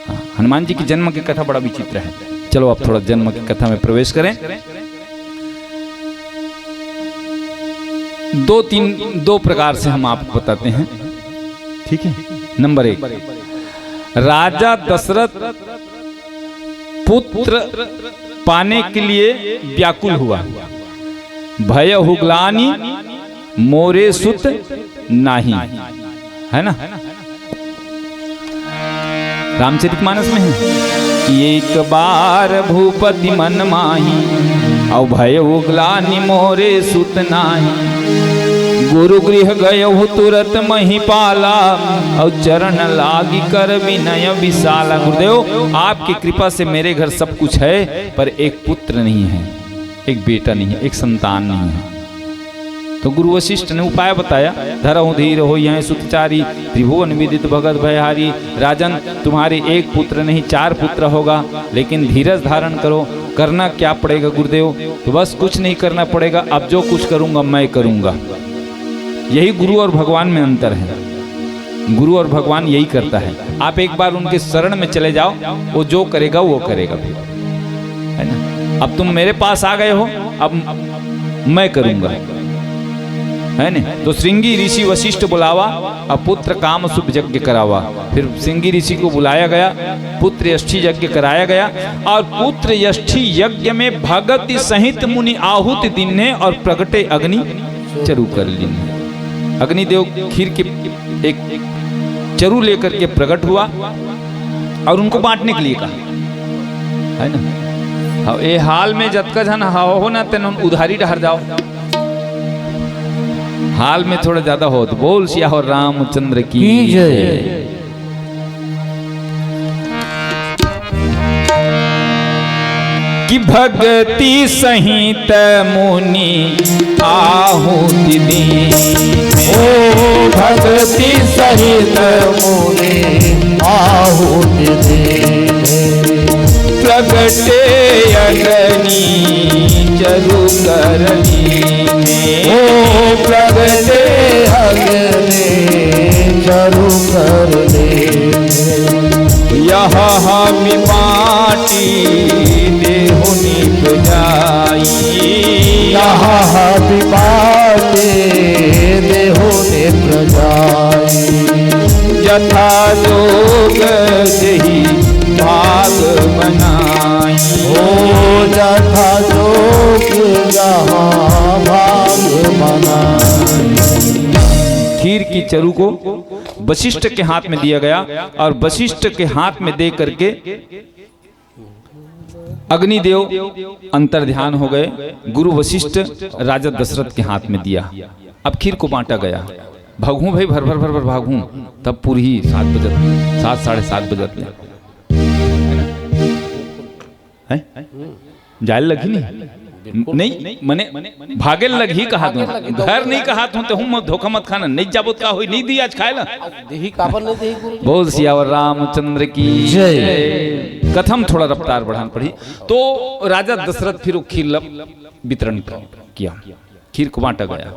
हाँ, हनुमान जी की जन्म की कथा बड़ा विचित्र है। चलो, आप थोड़ा जन्म की कथा में प्रवेश करें। दो तीन, दो प्रकार से हम आपको बताते हैं, ठीक है? नंबर एक, राजा दशरथ पुत्र पाने के लिए व्याकुल हुआ। भयहु ग्लानि मोरे सुत नाहीं, है ना? रामचरितमानस में है कि एक बार भूपति मन माही, अउ भयहु ग्लानि मोरे सुत नाहीं। गुरु गृह गयहु तुरत महिपाला, अउ चरण लागि कर विनय विशाला। गुरुदेव, आपकी कृपा से मेरे घर सब कुछ है, पर एक पुत्र नहीं है, एक बेटा नहीं है, एक संतान नहीं है। तो गुरु वशिष्ठ ने उपाय बताया, धरहु धीर होइहैं सुत चारी, त्रिभुवन विदित भगत भयहारी। राजन, तुम्हारे एक पुत्र नहीं, चार पुत्र होगा, लेकिन धीरज धारण करो। करना क्या पड़ेगा गुरुदेव? तो बस कुछ नहीं करना पड़ेगा, अब जो कुछ करूंगा मैं करूंगा। यही गुरु और भगवान में अंतर है। गुरु और भगवान यही करता है। आप एक बार उनके शरण में चले जाओ, वो जो करेगा वो करेगा फिर, है ना? अब तुम मेरे पास आ गए हो, अब मैं करूंगा। है न? तो श्रृंगी ऋषि वशिष्ठ बुलावा, अब पुत्र काम शुभ यज्ञ करावा। फिर श्रृंगी ऋषि को बुलाया गया, पुत्र यष्टि यज्ञ कराया गया, और पुत्र यष्टि यज्ञ में भगति सहित मुनि आहुति दीन्हे और प्रगटे अग्नि चरु कर लीन्हे। अग्निदेव खीर के एक चरु लेकर के प्रकट हुआ और उनको बांटने के लिए कहा, है ना? हाँ, ए हाल में जतका झन हव हो ना, तेन उधारी डहर जाओ। हाल में थोड़ा ज्यादा हो तो बोल सियावर रामचंद्र की की जय। जय। कि भक्ति सहित मुनि आहुति दीन्हे। ओ भक्ति सहित मुनि आहुति दीन्हे। प्रगटे अग्नि चरु कर लीन्हे। ओ प्रगटे अग्नि चरु कर लीन्हे। यह हबि बाँटि देहु नृप जाई। यह हबि बाँटि देहु नृप जाई। यथा जोग जेहि भाग बनाई। ओ यथा जोग जहाँ भाग बनाई। खीर की चरु को वशिष्ठ के हाथ में दिया गया और वशिष्ठ के हाथ में दे करके अग्निदेव अंतर ध्यान हो गए। गुरु वशिष्ठ राजा दशरथ के हाथ में दिया। अब खीर को बांटा गया। भागहूं भाई, भर भर भर भर भागहूं, तब पूरी सात बजत, सात, साढ़े सात बजत ले। हैं? जाए लगही नहीं? बिल्कुल। नहीं, मने भागे लगही कहा भागे तू। लगही, घर नहीं कहा तू, ते हूं धोखा मत खाना, नहीं जाबो त का होई, नहीं दी आज खाए ला। देही काबर नहीं देही गुरु जी? बोल सियावर रामचंद्र की जय। कथा म थोड़ा रफ्तार बढ़ान पड़ी। तो राजा दशरथ फिर वो खीर ल वितरण किया, खीर को बांटा गया।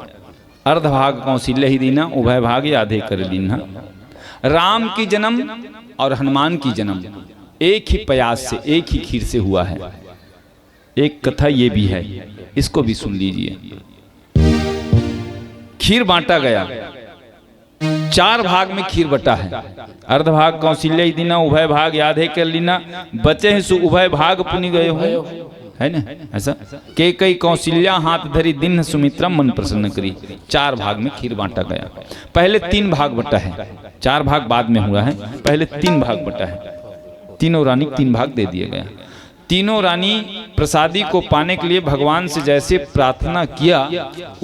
अर्ध भाग कौशल्या ही दीन्हा, उभय भाग याधे कर लीन्हा। राम की जन्म और हनुमान की जन्म एक ही पयास से, एक ही खीर से हुआ है। एक कथा ये भी है, इसको भी सुन लीजिए। खीर बांटा गया, चार भाग में खीर बटा है। अर्ध भाग कौशल्या ही दीन्हा, उभय भाग याधे कर लीन्हा, बचे हैं सो उभय भाग पुनि गए हो, है ना? ऐसा। केकई कौशल्या हाथ धरी दीन्ह सुमित्रा मन प्रसन्न करी। चार भाग में खीर बांटा गया। पहले तीन भाग बटा है, चार भाग बाद में हुआ है, पहले तीन भाग बटा है। तीनों रानी को तीन भाग दे दिया गया। तीनों रानी प्रसादी को पाने के लिए भगवान से जैसे प्रार्थना किया,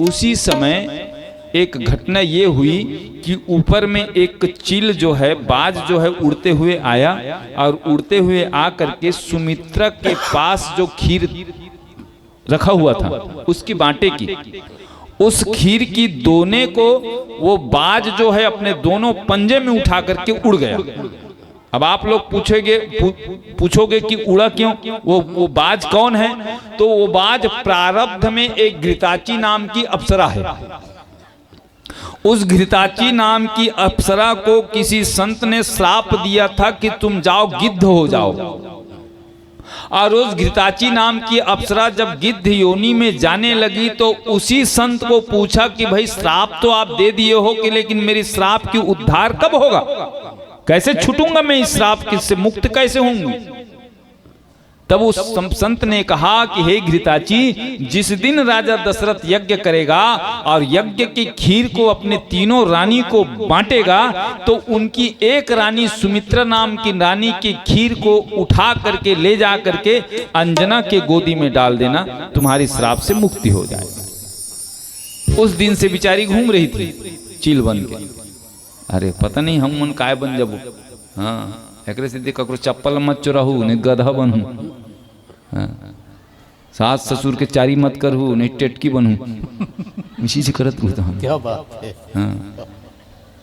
उसी समय एक घटना ये हुई कि ऊपर में एक चिल जो है, बाज जो है, उड़ते हुए आया और उड़ते हुए आ करके सुमित्रा के पास जो खीर रखा हुआ था, उसकी बांटे की, उस खीर की दोने को वो बाज जो है अपने दोनों पंजे में उठा करके उड़ गया। अब आप लोग पूछेंगे, पू-, पूछोगे कि उड़ा क्यों, वो, वो बाज कौन है? तो वो बाज प्रारब्ध में एक घृताची नाम की अप्सरा है। उस घृताची नाम की अप्सरा को किसी संत ने श्राप दिया था कि तुम जाओ, गिद्ध हो जाओ। और उस घृताची नाम की अप्सरा जब गिद्ध योनि में जाने लगी, तो उसी संत को पूछा कि भाई, श्राप तो आप दे दिए हो कि, लेकिन मेरी श्राप की उद्धार कब होगा? कैसे छूटूंगा मैं इस श्राप की, से मुक्त कैसे होंगी? तब उस सं-, संत ने कहा कि हे घृताची, जिस दिन राजा दशरथ यज्ञ करेगा और यज्ञ की खीर को अपने तीनों रानी को बांटेगा, तो उनकी एक रानी सुमित्रा नाम की रानी की खीर को उठा करके ले जा करके अंजना के गोदी में डाल देना, तुम्हारी श्राप से मुक्ति हो जाए। उस दिन से बेचारी घूम रही थी चील बन के। अरे, पता नहीं हम मन काय बन जाबो। हाँ, एकरे सेती ककरो चप्पल मत चोराहू, नहीं गधा बनहू। हाँ, सास ससुर के चारी मत करहू, नहीं टेटकी बनहू। इसी से करत रहता हम। क्या बात है। हाँ,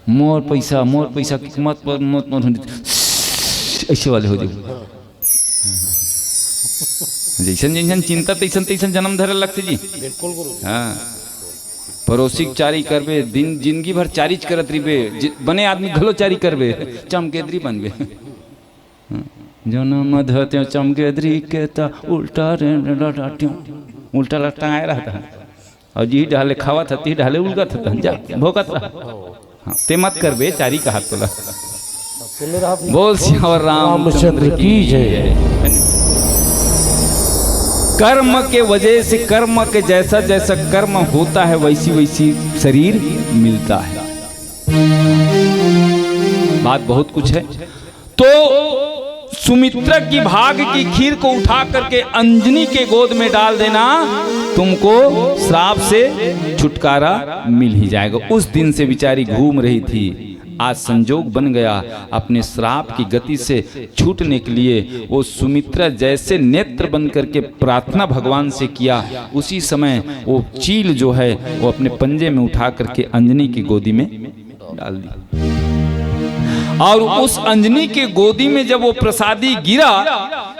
मोर पैसा, मोर पैसा के मत पर, मत, मत, ऐसे वाले हो जाओ। जैसन जैसन चिंता, तैसन तैसन जन्म धरे लगथे जी। बिल्कुल गुरु जी। हाँ, पड़ोसी के चारी करबे, दिन, जिंदगी भर चारीच करत रहिबे, जि-, बने आदमी घलो चारी करबे, चमगेदरी बनबे। हाँ, जन्म धरे चमगेदरी के त उल्टा रे, उल्टा लटकाए रहता है। अउ जिही डहले खावत ह, तिही डहले उलगत ह, तहन जा, भोगत रह। हाँ, ते मत करबे, चारी कहा तोला। बोल सियावर रामचंद्र की जय। कर्म के वजह से, कर्म के जैसा जैसा कर्म होता है, वैसी वैसी शरीर मिलता है। बात बहुत कुछ है। तो सुमित्रा की भाग की खीर को उठा करके अंजनी के गोद में डाल देना, तुमको श्राप से छुटकारा मिल ही जाएगा। उस दिन से बेचारी घूम रही थी, आज संजोग बन गया, अपने श्राप की गति से छूटने के लिए वो सुमित्रा जैसे नेत्र बंद करके प्रार्थना भगवान से किया, उसी समय वो चील जो है, वो अपने पंजे में उठा करके अंजनी की गोदी में डाल दी। और उस अंजनी की गोदी में जब वो प्रसादी गिरा,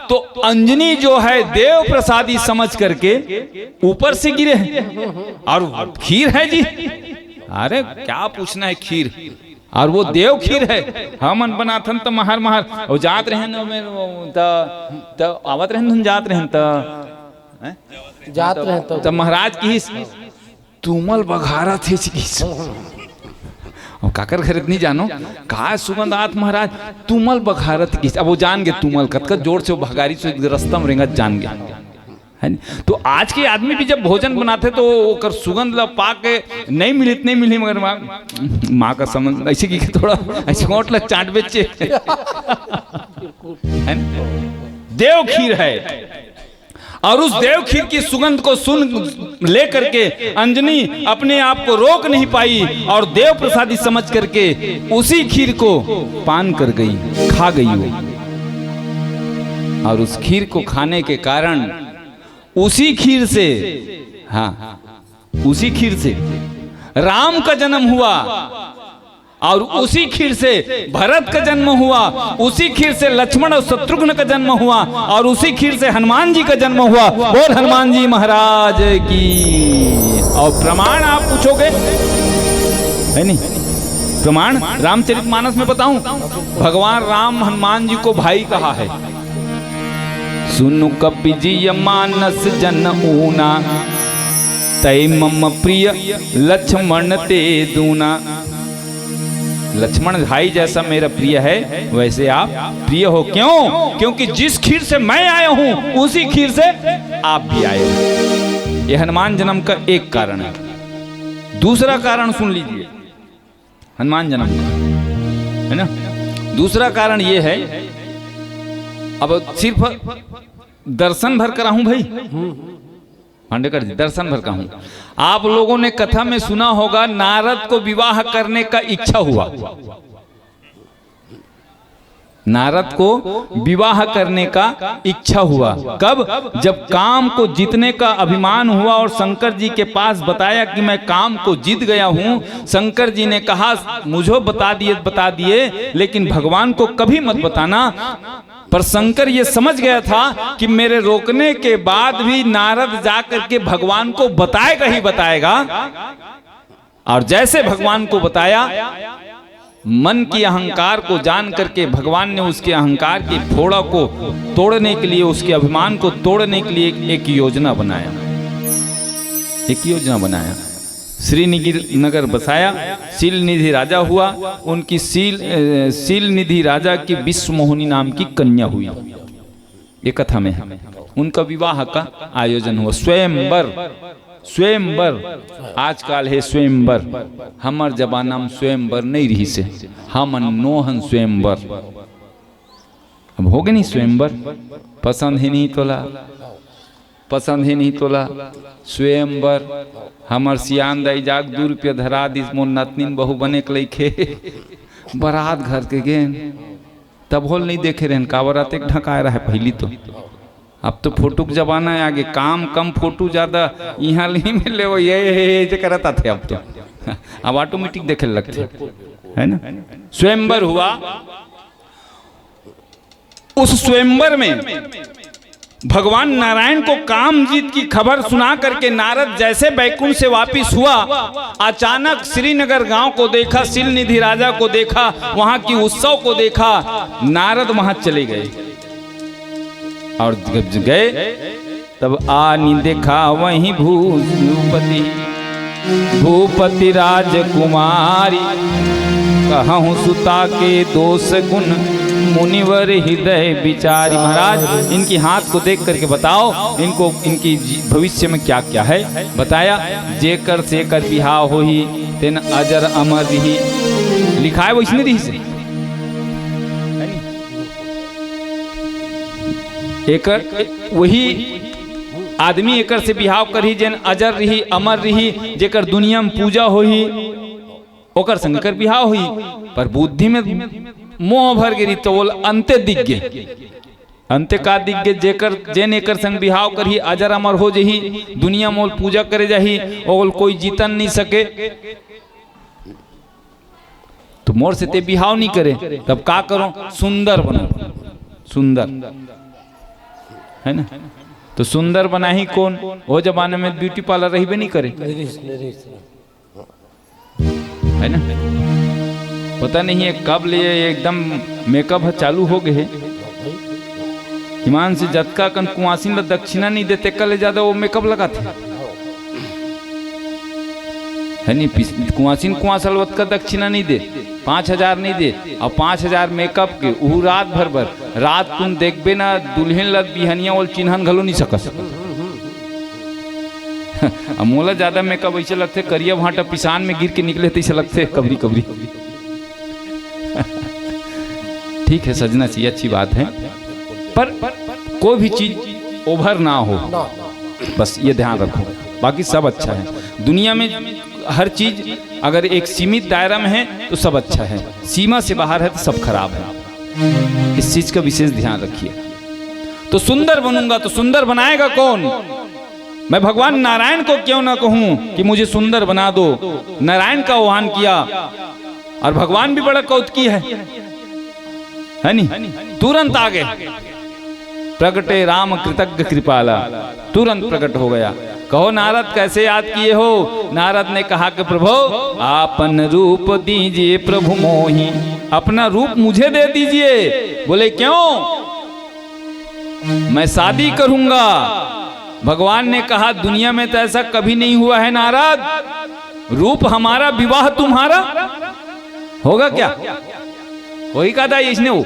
तो अंजनी जो है, देव प्रसादी समझ करके ऊपर से गिरे हैं। और खीर है जी, अरे क्या पूछना है खीर, और वो देव खीर है। हमन बनाथन त महर महर, वो जात रहे न, त, त आवत रहे न, जात रहे त, हैं? जात रहे तो। त महाराज किहिस, "तुमल बघारत हे" किहिस। अब काकर घरे त नहीं जानो, "का सुगंध आत महाराज, तुमल बघारत" किहिस। अब वो जान गे तुमल, कतका जोर से वो भगारी से रस्ता में रेंगत जान गे। है नी? तो आज के आदमी भी जब भोजन बनाथे तो ओकर सुगंध ला पा के नहीं मिलित, नहीं मिली, मगर माँ, माँ का समझ ऐसे कि थोड़ा ऐसे ओंठ ला चाट बेचे। है नी? देव खीर है। और उस देव खीर की सुगंध को सुन लेकर के अंजनी अपने आप को रोक नहीं पाई और देव प्रसादी समझ करके उसी खीर को पान कर गई, खा गई वो। और उस खीर को खाने के कारण उसी खीर से, हाँ, उसी खीर से राम का जन्म हुआ और उसी खीर से भरत का जन्म हुआ, उसी खीर से लक्ष्मण और शत्रुघ्न का जन्म हुआ और उसी खीर से हनुमान जी का जन्म हुआ। बोल हनुमान जी महाराज की। और प्रमाण आप पूछोगे, है नहीं? प्रमाण रामचरितमानस में बताऊं, भगवान राम हनुमान जी को भाई कहा है। सुनु कपि जिय मानस जन ऊना, तै मम प्रिय लक्ष्मण ते दूना। लक्ष्मण भाई जैसा मेरा प्रिय है, वैसे आप प्रिय हो। क्यों? क्योंकि जिस खीर से मैं आया हूं, उसी खीर से आप भी आए हो। ये हनुमान जन्म का एक कारण है। दूसरा कारण सुन लीजिए हनुमान जन्म का, है ना? दूसरा कारण ये है, अब सिर्फ दर्शन भर कराहूं भाई, पांडेकर जी, दर्शन भर का हूं। आप लोगों ने कथा में सुना होगा, नारद को विवाह करने का इच्छा हुआ, नारद को विवाह करने का इच्छा हुआ। कब? जब काम को जीतने का अभिमान हुआ और शंकर जी के पास बताया कि मैं काम को जीत गया हूं। शंकर जी ने कहा, "मुझे बता दिए, बता दिए, लेकिन भगवान को कभी मत बताना।" पर शंकर ये समझ गया था कि मेरे रोकने के बाद भी नारद जा करके भगवान को बताएगा ही बताएगा। और जैसे भगवान को बताया, मन की अहंकार को जान करके भगवान ने उसके अहंकार की फोड़ा को तोड़ने के लिए, उसके अभिमान को तोड़ने के लिए एक योजना बनाया, एक योजना बनाया। श्रीनगर बसाया, शील निधि राजा हुआ। उनकी शील, अ, शील निधि राजा की विश्वमोहिनी नाम की कन्या हुई। ये कथा में है। उनका विवाह का आयोजन हुआ, स्वयंवर, स्वयंवर। आजकल है स्वयंवर, हमर जमाना में स्वयंवर नहीं रहिसे, हमन नोहन स्वयंवर। अब हो गे नहीं स्वयंवर, पसंद ही नहीं तोला, पसंद ही नहीं तोला, स्वयंवर। हमर सियान दाई जाग दू रुपया धरा दिस, मोर नतनीन बहू बने के लइखे, बरात घर के गेन। तब होल नहीं देखे रहन, काबर अतेक ढकाए रहे पहली तो। अब तो फोटो के जमाना आ गे, काम कम, फोटो ज्यादा। इहाँ ले मिले वो ये, ये, ये जे करत आथे अब तो। अब ऑटोमेटिक देखे लगथे, है ना? स्वयंवर हुआ। उस स्वयंवर में भगवान नारायण को काम जीत की खबर सुना करके नारद जैसे बैकुंठ से वापिस हुआ, अचानक श्रीनगर गांव को देखा, शील निधि राजा को देखा, वहां की उत्सव को देखा, नारद वहां चले गए। और जब गए तब आनि देखावहिं भूपति, भूपति राजकुमारी, कहहु सुता के दोष गुण, मुनिवर हृदय विचारी। महाराज, इनकी हाथ को देख करके बताओ, इनको, इनकी जी-, भविष्य में क्या क्या है बताया। जेकर सेकर बिहाव होही, तेन अजर अमर रिही। लिखाय वइसने रिहिसे। एकर, वही आदमी एकर से बिहाव करही, जेन अजर रिही, अमर रिही, जेकर दुनिया में पूजा होही, ओकर संग एकर बिहाव होही। पर बुद्धि में मोह भर गे रिही, त ओला अंते दिख गे। अंते का दिख गे? जेकर, जेन एकर संग बिहाव करही, अजर अमर हो जही, दुनिया में ओला पूजा करे जाही, ओला कोई जीतन नहीं सके। तो मोर से ते बिहाव नहीं करे, तब का करो? सुंदर बनो, सुंदर, है ना? तो सुंदर बनाही कोन? वो जमाने में ब्यूटी पार्लर रहिबे नहीं करे, है ना? पता नहीं है कब ले एकदम मेकअप ह चालू हो गए है। ईमान से जतका कन कुंवासिन ला दक्षिणा नहीं देते, तेकर ले ज्यादा वो मेकअप लगाथे। है नी? पिस-, कुंवासिन कुंवासा ल ओतका दक्षिणा नहीं दे, पाँच हजार नहीं दे, अउ पाँच हजार मेकअप के, उहू रात भर बर। रात कुन देखबे ना, दुल्हिन ल बिहनिया ओला चिन्हन घलो नहीं सकस। अब मोला ज्यादा मेकअप ऐसे लगथे, करिया भांटा पिसान में गिर के निकले तैसे लगथे कबरी कबरी। ठीक है, सजना चाहिए, अच्छी बात है, पर कोई भी चीज ओवर ना हो, बस ये ध्यान रखो, बाकी सब अच्छा है। दुनिया में हर चीज अगर एक सीमित दायरा में है तो सब अच्छा है, सीमा से बाहर है तो सब खराब है। इस चीज का विशेष ध्यान रखिए। तो सुंदर बनूंगा तो सुंदर बनाएगा कौन? मैं भगवान नारायण को क्यों ना कहूं कि मुझे सुंदर बना दो? नारायण का आह्वान किया और भगवान भी बड़ा कौतुकी है, है नी? तुरंत आ गए। प्रगटे राम कृतज्ञ कृपाला, तुरंत प्रकट हो गया। कहो नारद, कैसे याद किए हो? नारद ने कहा कि प्रभु, आपन रूप दीजिए प्रभु मोहि, अपना रूप मुझे दे दीजिए। बोले, क्यों? मैं शादी करूंगा। भगवान ने कहा, दुनिया में तो ऐसा कभी नहीं हुआ है नारद, रूप हमारा, विवाह तुम्हारा। होगा क्या? होही का दाई अइसने हो?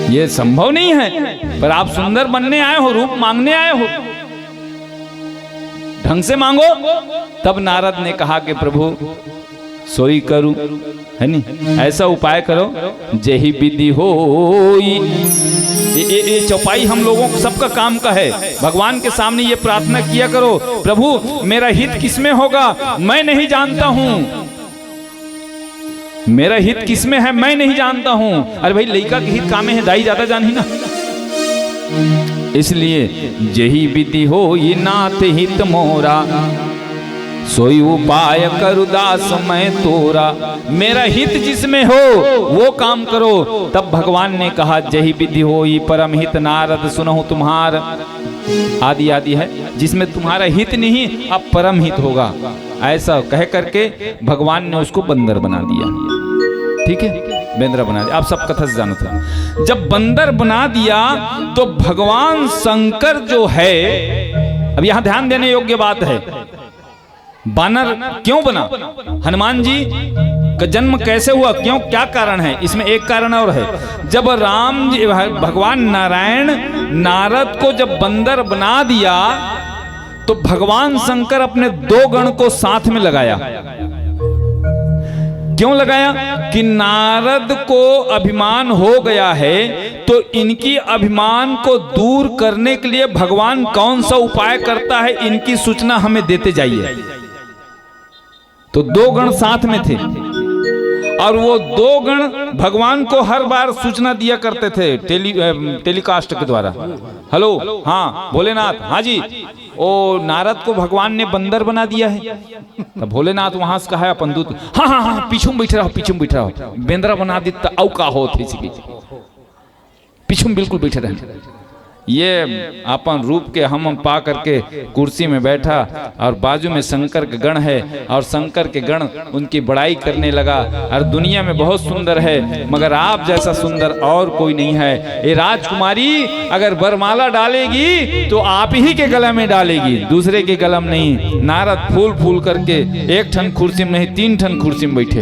ये संभव नहीं है, पर आप सुंदर बनने आए हो, रूप मांगने आए हो, ढंग से मांगो। तब नारद ने कहा कि प्रभु, सोई करूं, है नी? ऐसा उपाय करो, जेहि विधि होई। ये, ये, ये चौपाई हम लोगों को सबका काम का है। भगवान के सामने ये प्रार्थना किया करो, प्रभु, मेरा हित किसमें होगा, मैं नहीं जानता हूं, मेरा हित किसमें है, मैं नहीं जानता हूं। अरे भाई, लइका के हित कामे है, दाई ज्यादा जानही ना। इसलिए जेहि विधि होई नाथ हित मोरा, सोई उपाय करु दास मैं तोरा। मेरा हित जिसमें हो, वो काम करो। तब भगवान ने कहा, जेहि विधि होई परम हित नारद सुनहु तुम्हार। आदि आदि है, जिसमें तुम्हारा हित नहीं, अब परम हित होगा। ऐसा कह करके भगवान ने उसको बंदर बना दिया। ठीक है, बंदर बना दिया। आप सब कथा से जानते हैं, जब बंदर बना दिया तो भगवान शंकर जो है, अब यहां ध्यान देने योग्य बात है, बानर क्यों बना, हनुमान जी का जन्म कैसे हुआ, क्यों, क्या कारण है, इसमें एक कारण और है। जब राम जी, भगवान नारायण नारद को जब बंदर बना दिया, तो भगवान शंकर अपने दो गण को साथ में लगाया। क्यों लगाया? कि नारद को अभिमान हो गया है, तो इनकी अभिमान को दूर करने के लिए भगवान कौन सा उपाय करता है, इनकी सूचना हमें देते जाइए। तो दो गण साथ में थे और वो दो गण भगवान को हर बार सूचना दिया करते थे टेली, अ, टेलीकास्ट के द्वारा। हेलो, हाँ, भोलेनाथ, हाँ जी, ओ नारद को भगवान ने बंदर बना दिया है। तो भोलेनाथ वहां से कहा है अपन दूत, हाँ, हाँ, हाँ, पीछू में बैठ रहो, पीछू में बैठ रहो, बेंदरा बना दी तो औ का होत है इसकी। पीछू में बिल्कुल बैठे रहे। ये अपन रूप के हम पा करके कुर्सी में बैठा और बाजू में शंकर के गण है और शंकर के गण उनकी बड़ाई करने लगा और दुनिया में बहुत सुंदर है, मगर आप जैसा सुंदर और कोई नहीं है। ये राजकुमारी अगर वरमाला डालेगी तो आप ही के गला में डालेगी, दूसरे के गला में नहीं। नारद फूल फूल करके एक ठन कुर्सी में नहीं, तीन ठन कुर्सी में बैठे,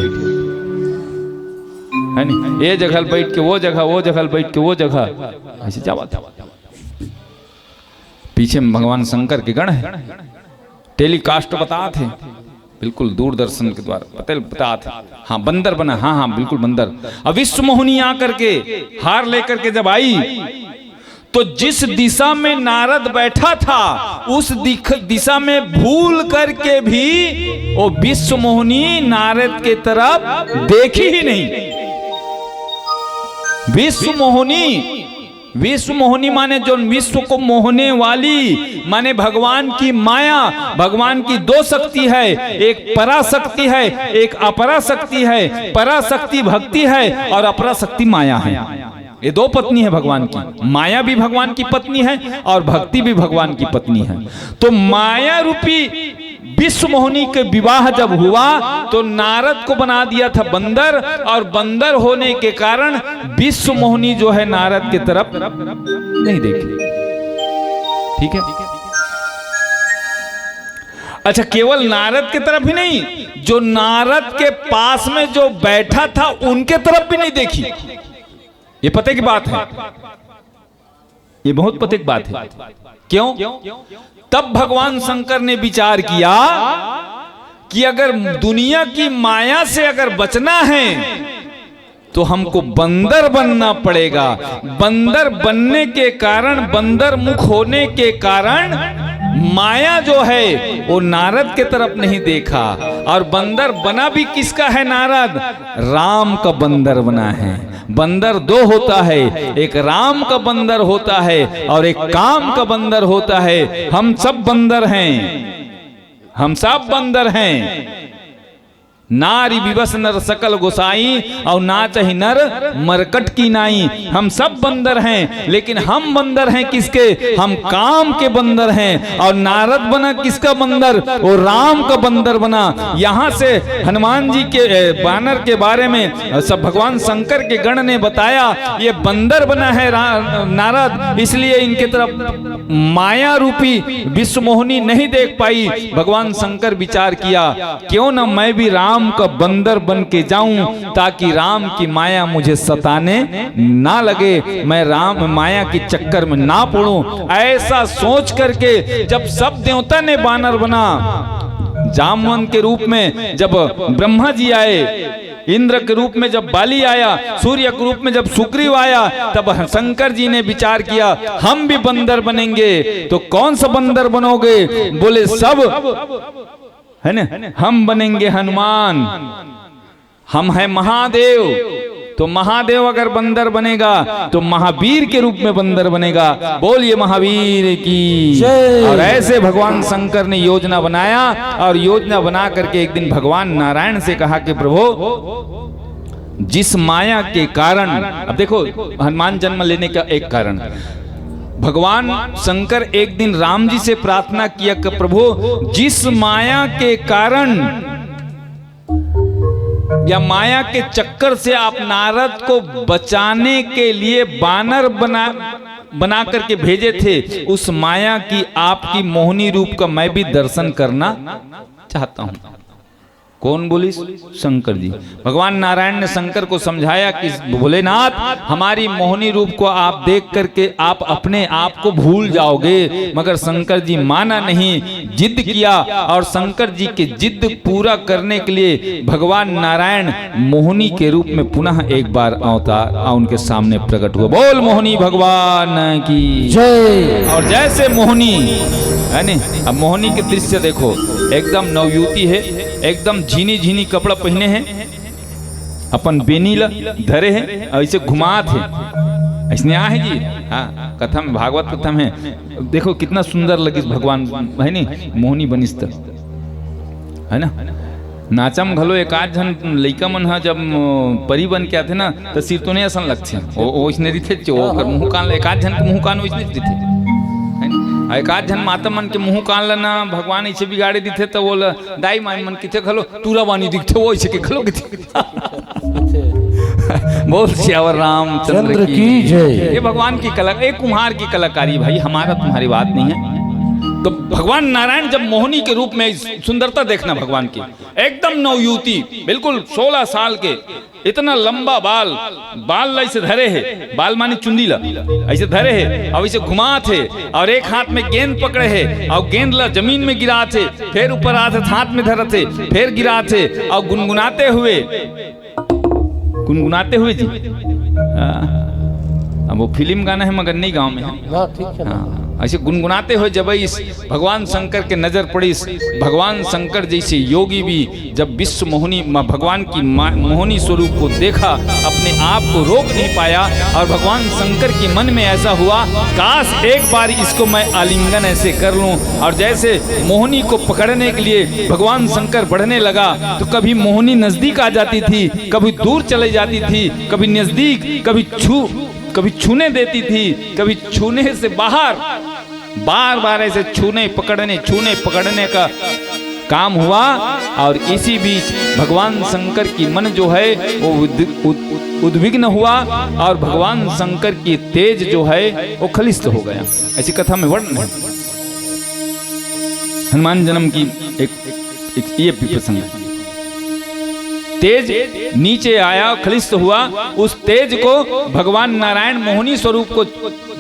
है नी? ये जगह बैठ के वो जगह, वो जगह बैठ के वो जगह, ऐसे जावा था। पीछे में भगवान शंकर के गण है, टेलीकास्ट बतात हे, बिल्कुल दूरदर्शन के द्वारा पता बतात हे। हाँ, बंदर बना, हाँ हाँ, बिल्कुल बंदर। अब विश्व मोहिनी आकर के हार लेकर के जब आई, तो जिस दिशा में नारद बैठा था, उस दिख दिशा में भूल करके भी वो विश्व मोहिनी नारद के तरफ देखी ही नहीं। विश्व मोहिनी, विश्व मोहिनी माने जो विश्व को मोहने वाली, माने भगवान की माया। भगवान की दो शक्ति है, एक पराशक्ति है, एक अपराशक्ति है। पराशक्ति भक्ति है और अपराशक्ति माया है। ये दो पत्नी है भगवान की। माया भी भगवान की पत्नी है और भक्ति भी भगवान की पत्नी है। तो माया रूपी विश्व मोहिनी के विवाह जब हुआ, तो नारद को बना दिया था बंदर, और बंदर होने के कारण विश्व मोहिनी जो है नारद की तरफ नहीं देखी। ठीक है, अच्छा, केवल नारद की तरफ ही नहीं, जो नारद के पास में जो बैठा था उनके तरफ भी नहीं देखी। ये पते की बात है, ये बहुत पते की बात है। क्यों? तब भगवान शंकर ने विचार किया कि अगर दुनिया की माया से अगर बचना है तो हमको बंदर बनना पड़ेगा। बंदर बनने के कारण, बंदर मुख होने के कारण माया जो है वो नारद के तरफ नहीं देखा। और बंदर बना भी किसका है नारद? राम का बंदर बना है। बंदर दो होता है, एक राम का बंदर होता है और एक काम का बंदर होता है। हम सब बंदर हैं, हम सब बंदर हैं। नारी विवश नर सकल गोसाई, और नाचहि नर मरकट की नाई। हम सब बंदर हैं, लेकिन हम बंदर हैं किसके? हम काम के बंदर हैं। और नारद बना किसका बंदर? वो राम का बंदर बना। यहाँ से हनुमान जी के, ए, बानर के बारे में, अ, सब भगवान शंकर के गण ने बताया, ये बंदर बना है रा-, नारद, इसलिए इनके तरफ माया रूपी विश्व मोहिनी नहीं देख पाई। भगवान शंकर विचार किया, क्यों ना मैं भी राम का बंदर बन के जाऊं, ताकि राम की माया मुझे सताने ना लगे, मैं राम माया के चक्कर में ना पड़ूं। ऐसा सोच करके जब सब देवता ने बानर बना, जामवंत के रूप में जब ब्रह्मा जी आए, इंद्र के रूप में जब बाली आया, सूर्य के रूप में जब सुग्रीव आया, तब शंकर जी ने विचार किया, हम भी बंदर बनेंगे। तो कौन सा बंदर बनोगे? बोले, सब, है ना, हम बनेंगे हनुमान, हम हैं महादेव। तो महादेव अगर बंदर बनेगा तो महावीर के रूप में बंदर बनेगा। बोलिए महावीर की जय। और ऐसे भगवान शंकर ने योजना बनाया और योजना बना करके एक दिन भगवान नारायण से कहा कि प्रभु, जिस माया के कारण, अब देखो, हनुमान जन्म लेने का एक कारण, भगवान शंकर एक दिन राम जी से प्रार्थना किया कि प्रभु, जिस माया के कारण या माया के चक्कर से आप नारद को बचाने के लिए बानर बना, बना करके भेजे थे, उस माया की, आपकी मोहिनी रूप का मैं भी दर्शन करना चाहता हूँ। कौन बोलिस? शंकर जी। भगवान नारायण ने शंकर को समझाया कि भोलेनाथ, हमारी मोहिनी रूप को आप देख करके आप अपने आप को भूल जाओगे, मगर शंकर जी माना नहीं, जिद किया और शंकर जी की जिद पूरा करने के लिए भगवान नारायण मोहिनी के रूप में पुनः एक बार अवतार आ उनके सामने प्रकट हुआ। बोल मोहिनी भगवान की जय। और जैसे मोहिनी, है नी, अब मोहिनी के दृश्य देखो, एकदम नवयुवती है, एकदम झीनी झीनी कपड़ा पहने हैं, अपन बेनी ला धरे हैं और इसे घुमात है, ऐसने आहे जी। हाँ, कथा में, भागवत कथा में देखो कितना सुंदर लगिस भगवान, है नी, मोहिनी बनिस त, है ना। नाचा म घलो एकाध झन लइका मन ह जब, अ, परी बन के आथे ना, त सिरतोने असन लगथे। ओ, ओइसने रहिथे, जो ओकर मुंह कान ल, एकाध झन के मुंह कान ओइसने रहिथे। है ना? आ एकाध झन माता मन के मुंह कान ल ना भगवान अइसे बिगाड़े दिथे, त ओला दाई माई मन किथे घलो, "टूरा बानी दिखथे, ओइसे के घलो किथे।" बोल सियावर रामचंद्र चंद्र की की जय। ये भगवान की कला, एक कुम्हार की कलाकारी भाई, हमारा तुम्हारी बात नहीं है। तो भगवान नारायण जब मोहनी के रूप में, सुंदरता देखना भगवान की, एकदम नवयुवती, बिल्कुल सोलह साल के, इतना लंबा बाल, बाल ला ऐसे धरे हे, बाल माने चुंदी ला, ऐसे धरे हे, अब ऐसे घुमात हे, और एक हाथ में गेंद पकड़े हे, और गेंद ला जमीन में गिरात हे, फिर ऊपर आत हे, हाथ में धरत हे, फिर गिरात हे, और गुनगुनाते हुए, गुनगुनाते हुए जी, हाँ, अब वो फिल्म गाना है मगर नहीं गाँव में है। हाँ, ठीक है ना। हाँ, ऐसे गुनगुनाते हुए जब इस भगवान शंकर के नजर पड़ी, इस भगवान शंकर जैसे योगी भी जब विश्व मोहनी, म-, भगवान की मा-, मोहनी स्वरूप को देखा, अपने आप को रोक नहीं पाया और भगवान शंकर के मन में ऐसा हुआ, "काश एक बार इसको मैं आलिंगन ऐसे कर लूं।" और जैसे मोहनी को पकड़ने के लिए भगवान शंकर बढ़ने लगा, तो कभी मोहनी नजदीक आ जाती थी, कभी दूर चली जाती थी, कभी नजदीक, कभी छू, कभी छूने देती थी, कभी छूने से बाहर, बार बार ऐसे छूने पकड़ने, छूने पकड़ने का काम हुआ। और इसी बीच भगवान शंकर की मन जो है वो उद-, उद-, उद्विग्न हुआ और भगवान शंकर की तेज जो है वो खलिष्ट हो गया। ऐसी कथा में वर्णन है हनुमान जन्म की। एक, एक ये भी प्रसंग है। तेज नीचे आया, खलिष्ट हुआ, उस तेज को भगवान नारायण मोहनी स्वरूप को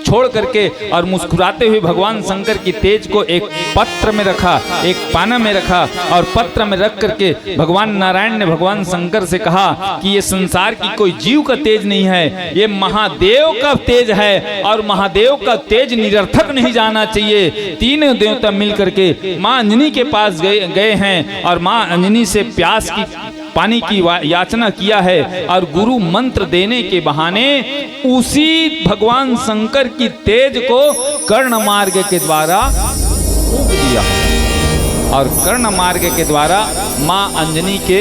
छोड़ करके और मुस्कुराते हुए भगवान शंकर की तेज को एक पत्र में रखा, एक पाना में रखा और पत्र में रख करके भगवान नारायण ने भगवान शंकर से कहा कि ये संसार की कोई जीव का तेज नहीं है, ये महादेव का तेज है और महादेव का तेज निरर्थक नहीं जाना चाहिए। तीनों देवता मिल करके माँ अंजनी के पास गए, गए हैं और माँ अंजनी से प्यास की, पानी की वा-, याचना किया है और गुरु मंत्र देने के बहाने उसी भगवान शंकर की तेज को कर्ण मार्ग के द्वारा फूंक दिया और कर्ण मार्ग के द्वारा माँ अंजनी के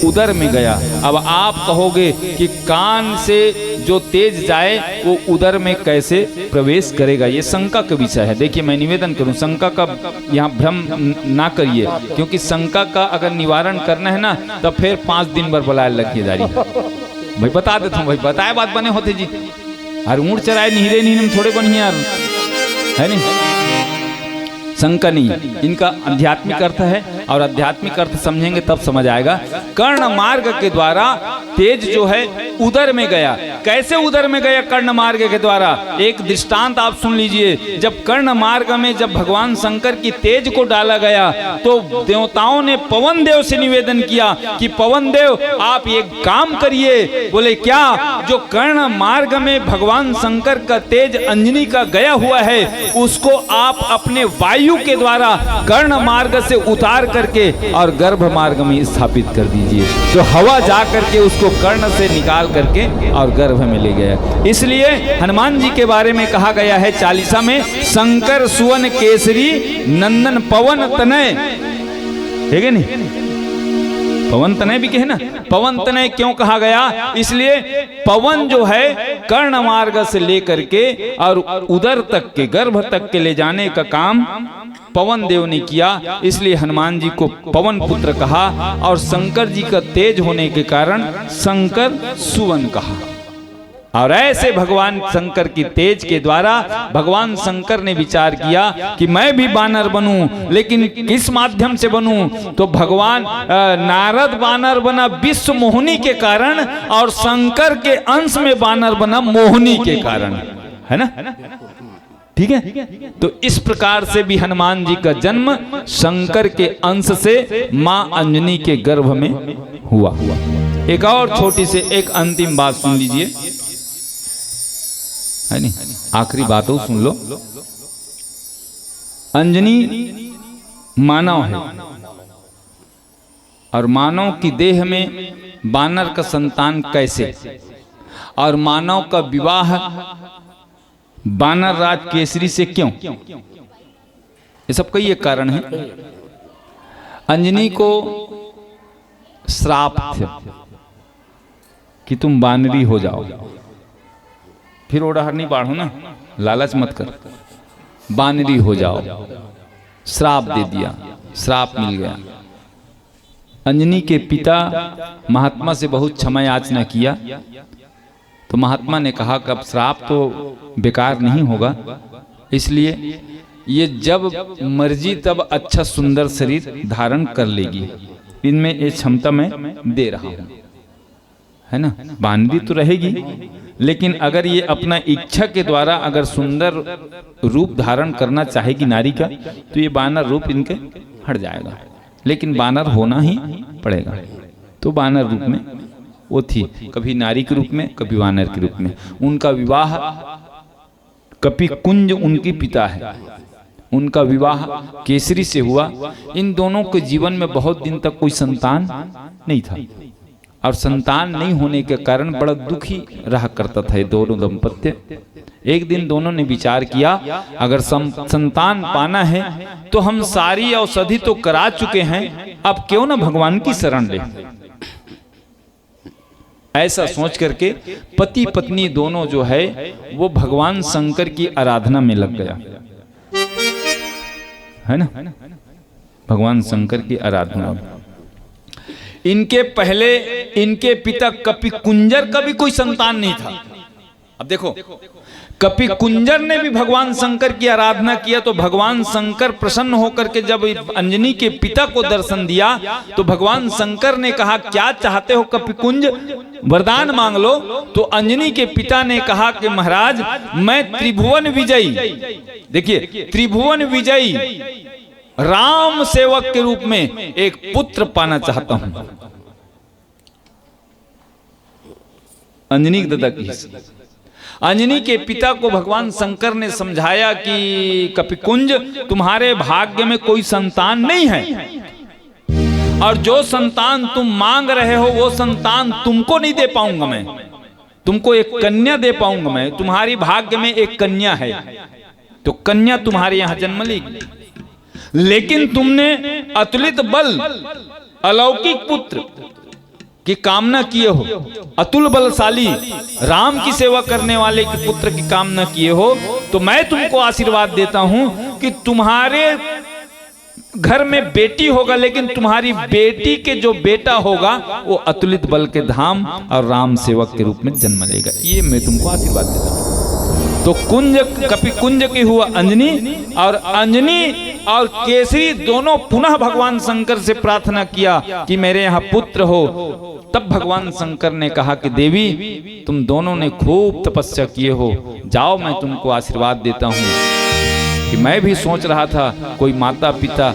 उदर में गया। अब आप कहोगे कि कान से जो तेज जाए वो उदर में कैसे प्रवेश करेगा, ये शंका का विषय है। देखिए, मैं निवेदन करूं, शंका का यहाँ भ्रम न-, ना करिए, क्योंकि शंका का अगर निवारण करना है ना, तो फिर पाँच दिन भर बुलाए लग के जारी। भाई, बता देता हूँ भाई, बताए बात बने होते जी। अरे ऊंट चराए निहरे निहरे में थोड़े बनिए यार, है नहीं? शंका नहीं, इनका आध्यात्मिक अर्थ है और आध्यात्मिक अर्थ समझेंगे तब समझ आएगा। कर्ण मार्ग के द्वारा तेज जो है उदर में गया। कैसे उदर में गया कर्ण मार्ग के द्वारा? एक दृष्टांत आप सुन लीजिए। जब कर्ण मार्ग में जब भगवान शंकर की तेज को डाला गया तो देवताओं ने पवन देव से निवेदन किया कि पवन देव, आप एक काम करिए। बोले, "क्या?" "जो कर्ण मार्ग में भगवान शंकर का तेज अंजनी का गया हुआ है, उसको आप अपने वायु के द्वारा कर्ण मार्ग से उतार करके और गर्भ मार्ग में स्थापित कर दीजिए।" तो हवा जा करके उसको कर्ण से निकाल करके और गर्भ में ले गया। इसलिए हनुमान जी के बारे में कहा गया है चालीसा में, "शंकर सुवन केसरी नंदन पवन तनय।" है कि नहीं? पवन तनय भी कहे ना, पवन तनय क्यों कहा गया? इसलिए पवन जो है कर्ण मार्ग से लेकर के और उदर तक के, गर्भ तक के ले जाने का काम पवन देव ने किया, इसलिए हनुमान जी को पवन पुत्र कहा और शंकर जी का तेज होने के कारण शंकर सुवन कहा। और ऐसे भगवान शंकर की तेज के द्वारा भगवान शंकर ने विचार किया कि मैं भी बानर बनूं, लेकिन किस माध्यम से बनूं? तो भगवान, अ, नारद बानर बना विश्व मोहनी के कारण, और शंकर के अंश में बानर बना मोहनी के कारण, है ना? ठीक है, तो इस प्रकार से भी हनुमान जी का जन्म शंकर के अंश से मां अंजनी के गर्भ में हुआ। एक और छोटी सी एक अंतिम बात सुन लीजिए, है नहीं, आखिरी बात हो, सुन लो। अंजनी मानव है और मानव की देह में बानर का संतान कैसे, और मानव का विवाह बानर राज केसरी से क्यों? ये सब कई एक कारण है। अंजनी को श्राप थे कि तुम बानरी हो जाओ। फिर ओ डहर नहीं बाढ़ो ना, लालच मत कर, बानरी हो जाओ। श्राप दे दिया, श्राप मिल गया। अंजनी के पिता महात्मा से बहुत क्षमा याचना किया, तो महात्मा ने कहा कि अब श्राप तो बेकार नहीं होगा, इसलिए ये जब मर्जी तब अच्छा सुंदर शरीर धारण कर लेगी, इनमें ये क्षमता मैं दे रहा हूँ, है ना। बानरी तो रहेगी, लेकिन अगर ये अपना इच्छा के द्वारा अगर सुंदर रूप धारण करना चाहेगी नारी का, तो ये बानर रूप इनके हट जाएगा, लेकिन बानर होना ही पड़ेगा। तो बानर रूप में वो थी, कभी नारी के रूप में, कभी वानर के रूप में। उनका विवाह, कपिकुंज उनकी पिता है, उनका विवाह केसरी से हुआ। इन दोनों के जीवन में बहुत दिन तक कोई संतान नहीं था, और संतान नहीं होने के कारण बड़ा दुखी रहा करता था ये दोनों दंपत्य। एक दिन दोनों ने विचार किया, अगर सं-, संतान पाना है तो हम सारी औषधि तो करा चुके हैं, अब क्यों ना भगवान की शरण लें। ऐसा सोच करके पति पत्नी दोनों जो है वो भगवान शंकर की आराधना में लग गया, है ना। भगवान शंकर की आराधना में इनके पहले इनके पिता कपिकुंजर का भी कोई संतान नहीं था। अब देखो, कपिकुंजर ने भी भगवान शंकर की आराधना किया, तो भगवान शंकर प्रसन्न होकर के जब अंजनी के पिता को दर्शन दिया, तो भगवान शंकर ने कहा, "क्या चाहते हो कपिकुंज, वरदान मांग लो।" तो अंजनी के पिता ने कहा कि महाराज, मैं त्रिभुवन विजयी, देखिए, त्रिभुवन विजयी राम सेवक के रूप में एक पुत्र पाना चाहता हूं। अंजनी के दादा की, अंजनी के पिता को भगवान शंकर ने समझाया कि कपिकुंज, तुम्हारे भाग्य में कोई संतान नहीं है, और जो संतान तुम मांग रहे हो वो संतान तुमको नहीं दे पाऊंगा मैं, तुमको एक कन्या दे पाऊंगा मैं, तुम्हारी भाग्य में एक कन्या है, तो कन्या तुम्हारे यहां जन्म लेगी। लेकिन तुमने अतुलित बल, अलौकिक पुत्र की कामना किए हो, अतुल बलशाली राम की सेवा करने वाले के पुत्र की कामना किए हो, तो मैं तुमको आशीर्वाद देता हूं कि तुम्हारे घर में बेटी होगा, लेकिन तुम्हारी बेटी के जो बेटा होगा वो अतुलित बल के धाम और राम सेवक के रूप में जन्म लेगा। ये मैं तुमको आशीर्वाद देता हूं। तो कुंज, कपिकुंज की हुआ अंजनी, और अंजनी और केसरी दोनों पुनः भगवान शंकर से प्रार्थना किया कि मेरे यहाँ पुत्र हो। तब भगवान शंकर ने कहा कि देवी, तुम दोनों ने खूब तपस्या किए हो, जाओ, मैं तुमको आशीर्वाद देता हूँ कि मैं भी सोच रहा था कोई माता पिता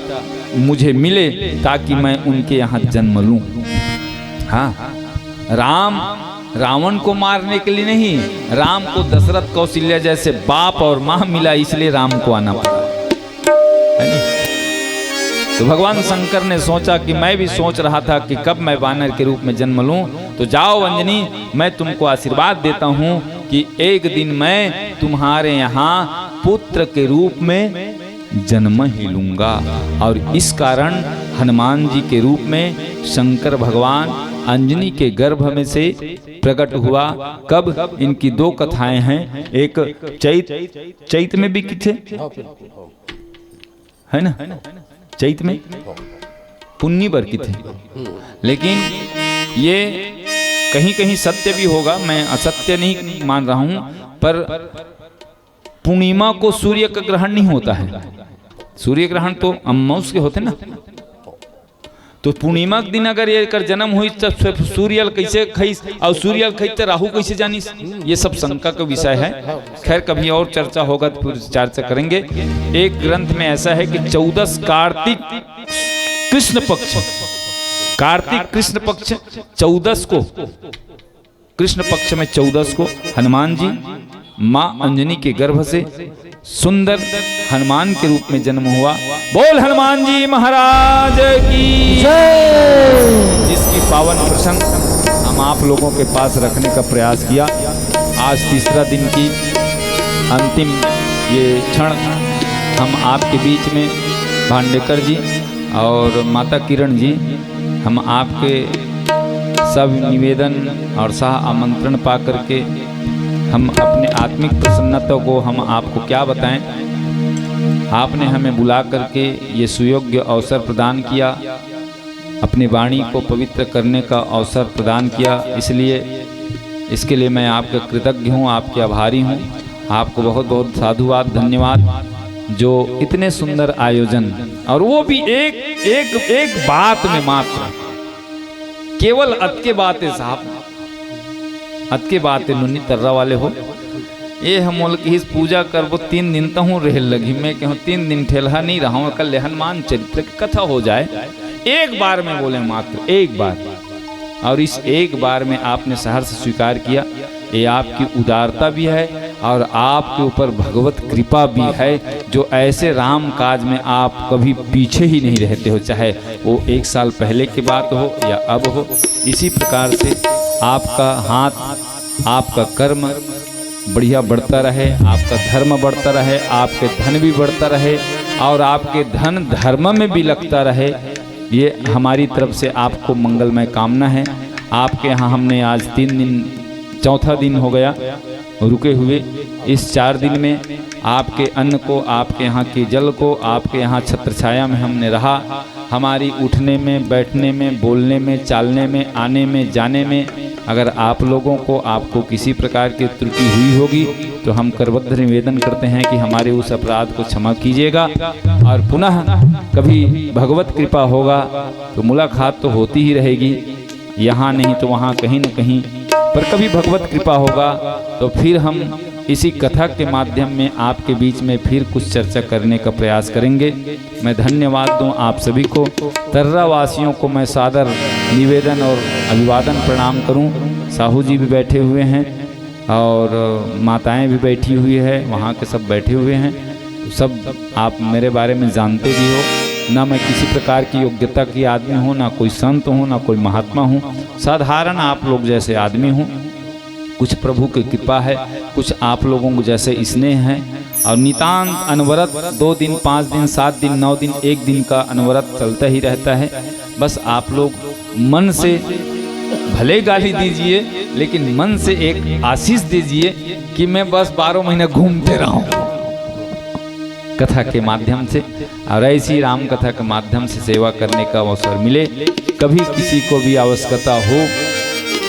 मुझे मिले ताकि मैं उनके यहाँ जन्म लूं। हाँ, राम रावण को मारने के लिए नहीं, राम को दशरथ कौशल्या जैसे बाप और माँ मिला, इसलिए राम को आना पड़ा, है ना? तो भगवान शंकर ने सोचा कि मैं भी सोच रहा था कि कब मैं वानर के रूप में जन्म लूं। तो जाओ अंजनी, मैं तुमको आशीर्वाद देता हूं कि एक दिन मैं तुम्हारे यहाँ पुत्र के रूप में जन्म ही लूंगा। और इस कारण हनुमान जी के रूप में शंकर भगवान अंजनी के गर्भ में से प्रकट हुआ। कब? इनकी दो कथाएं हैं, एक चैत, चैत में भी किथे, है ना, चैत में पुन्नी बर किथे, लेकिन ये कहीं कहीं सत्य भी होगा, मैं असत्य नहीं मान रहा हूं, पर पूर्णिमा को सूर्य का ग्रहण नहीं होता है। सूर्य ग्रहण तो अमावस के होथे ना। तो पूर्णिमा के दिन अगर ये एकर जन्म होइस, तब सूर्य ल कइसे खइस, अउ सूर्य ल खइस, त राहु कइसे जानिस? ये सब शंका का विषय है। खैर, कभी और चर्चा होगा तो फिर चर्चा करेंगे। एक ग्रंथ में ऐसा है कि चौदस कार्तिक कृष्ण पक्ष, कार्तिक कृष्ण पक्ष चौदस को, कृष्ण पक्ष में चौदस को हनुमान जी माँ अंजनी के गर्भ से सुंदर हनुमान के रूप में जन्म हुआ। बोल हनुमान जी महाराज की जय। जिसकी पावन प्रसंग हम आप लोगों के पास रखने का प्रयास किया। आज तीसरा दिन की अंतिम ये क्षण हम आपके बीच में, भांडेकर जी और माता किरण जी, हम आपके सब निवेदन और सह आमंत्रण पा करके हम अपने आत्मिक प्रसन्नता को हम आपको क्या बताएं। आपने हमें बुला करके ये सुयोग्य अवसर प्रदान किया, अपनी वाणी को पवित्र करने का अवसर प्रदान किया, इसलिए, इसके लिए मैं आपका कृतज्ञ हूँ, आपके आभारी हूँ। आपको बहुत बहुत साधुवाद, धन्यवाद, जो इतने सुंदर आयोजन, और वो भी एक एक एक बात में मात्र, केवल अतके बात है साहब, अतके बात है। नोनी तर्रा वाले हो, ये हम मोला किहिस पूजा करबो, तीन दिन तहूँ रेहे ल लगही। मैं कहूँ तीन दिन ठेलहा नहीं रहूँ, कल ले हनुमान चरित्र की कथा हो जाए। एक बार में बोले, मात्र एक बार, और इस एक बार में आपने सहर्ष स्वीकार किया। ये आपकी उदारता भी है और आपके ऊपर भगवत कृपा भी है, जो ऐसे राम काज में आप कभी पीछे ही नहीं रहते हो, चाहे वो एक साल पहले की बात हो या अब हो। इसी प्रकार से आपका हाथ, आपका कर्म बढ़िया बढ़ता रहे, आपका धर्म बढ़ता रहे, आपके धन भी बढ़ता रहे और आपके धन धर्म में भी लगता रहे। ये हमारी तरफ से आपको मंगलमय कामना है। आपके यहाँ हमने आज तीन दिन, चौथा दिन हो गया रुके हुए। इस चार दिन में आपके अन्न को, आपके यहाँ के जल को, आपके यहाँ छत्र छाया में हमने रहा। हमारी उठने में, बैठने में, बोलने में, चालने में, आने में, जाने में अगर आप लोगों को, आपको किसी प्रकार की त्रुटि हुई होगी तो हम करबद्ध निवेदन करते हैं कि हमारे उस अपराध को क्षमा कीजिएगा और पुनः कभी भगवत कृपा होगा तो मुलाकात तो होती ही रहेगी, यहाँ नहीं तो वहाँ कहीं न कहीं, पर कभी भगवत कृपा होगा तो फिर हम इसी कथा के माध्यम में आपके बीच में फिर कुछ चर्चा करने का प्रयास करेंगे। मैं धन्यवाद दूं आप सभी को, तर्रा वासियों को मैं सादर निवेदन और अभिवादन प्रणाम करूं। साहू जी भी बैठे हुए हैं और माताएं भी बैठी हुई है, वहाँ के सब बैठे हुए हैं। तो सब आप मेरे बारे में जानते भी हो, ना मैं किसी प्रकार की योग्यता की आदमी हूँ, ना कोई संत हूँ, ना कोई महात्मा हूँ, साधारण आप लोग जैसे आदमी हूँ। कुछ प्रभु की कृपा है, कुछ आप लोगों को जैसे स्नेह है। और नितांत अनवरत दो दिन, पाँच दिन, सात दिन, नौ दिन, एक दिन का अनवरत चलता ही रहता है। बस आप लोग मन से भले गाली दीजिए, लेकिन मन से एक आशीष दीजिए कि मैं बस बारह महीने घूमते रहूं कथा के माध्यम से, और ऐसी राम कथा के माध्यम से सेवा करने का अवसर मिले। कभी किसी को भी आवश्यकता हो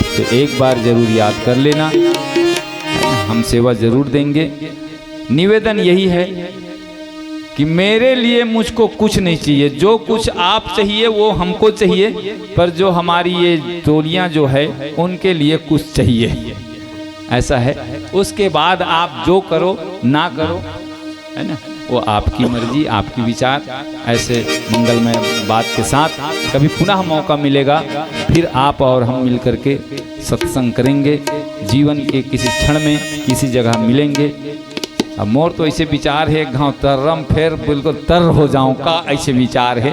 तो एक बार जरूर याद कर लेना, हम सेवा जरूर देंगे। निवेदन यही है कि मेरे लिए मुझको कुछ नहीं चाहिए, जो कुछ आप चाहिए वो हमको चाहिए, पर जो हमारी ये टोलियां जो है उनके लिए कुछ चाहिए, ऐसा है। उसके बाद आप जो करो ना करो, है ना, वो आपकी मर्जी, आपकी विचार। ऐसे मंगलमय बात के साथ कभी पुनः मौका मिलेगा, फिर आप और हम मिल करके सत्संग करेंगे, जीवन के किसी क्षण में किसी जगह मिलेंगे। अब मोर तो ऐसे विचार है, एक घाव तर्रम फेर बिल्कुल तर्र हो जाऊं का, ऐसे विचार है।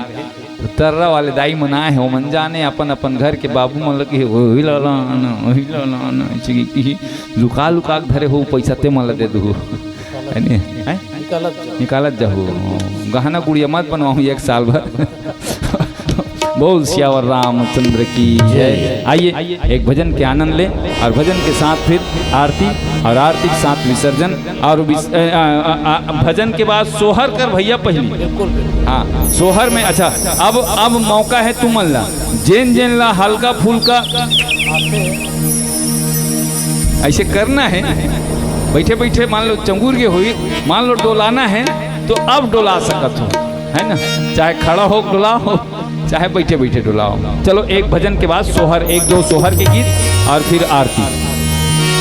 तो तर्रा वाले दाई मन आए हैं, वो मन जाने अपन अपन घर के बाबू मन लगे, "वही लाना, वही लाना", ऐसे कि, कि लुका लुका के धरे हो, पैसा ते मन ला दे दू, है नी? हैं? निकालत जाहू। गहना गुड़िया मत बनवाहू एक साल भर। बोल सियावर रामचंद्र की जय। आइए, एक भजन के आनंद ले और भजन के साथ फिर आरती और आरती के साथ विसर्जन और विस-, अ, अ, अ, अ, भजन के बाद सोहर कर भैया पहली। हाँ, सोहर में। अच्छा, अब अब मौका है तुमन ला, जेन जेन ला हल्का फुल्का ऐसे करना है, बैठे बैठे मान लो चंगुर के हुई, मान लो डोलाना है तो अब डोला सकत हो, है ना? चाहे खड़ा हो डोलाओ, चाहे बैठे बैठे डोलाओ। चलो, एक भजन के बाद सोहर, एक दो सोहर के गीत और फिर आरती।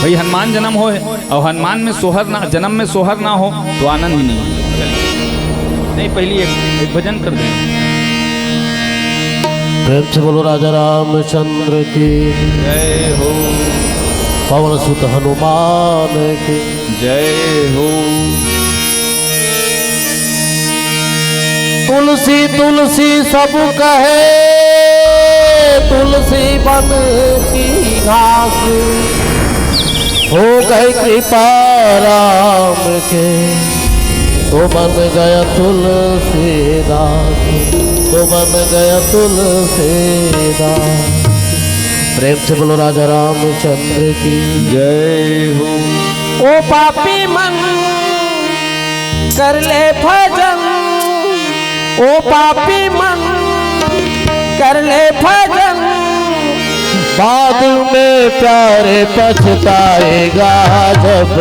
भाई, हनुमान जन्म हो और हनुमान में सोहर ना, जन्म में सोहर ना हो तो आनंद ही नहीं। नहीं, पहली एक, एक भजन कर दें। प्रेम से बोलो राजा रामचंद्र की। जय हो। पवन सुत हनुमान की। जय हो। तुलसी तुलसी सब कहे, तुलसी बन की घास। हो गई कृपा राम के, तो बन गया तुलसीदास, तो बन गया तुलसीदास। प्रेम से बोलो राजा रामचंद्र की जय हो। ओ पापी मन, कर ले भजन, ओ पापी मन, कर ले भजन। बाद में प्यारे पछताएगा, जब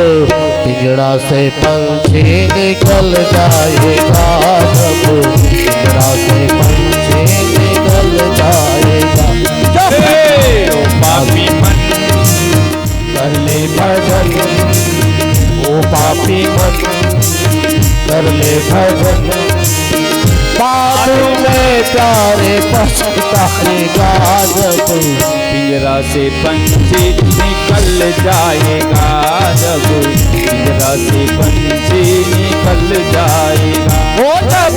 पिंजड़ा से पंछी निकल जाएगा, जब पिंजड़ा से पंछी निकल जाएगा। जब हे, ओ पापी मन, कर ले भजन, ओ पापी मन, कर ले भजन। बाद में प्यारे पछताएगा, जब पिंजरा से पंछी निकल जाएगा, जब पिंजरा से पंछी निकल जाएगा। ओ जब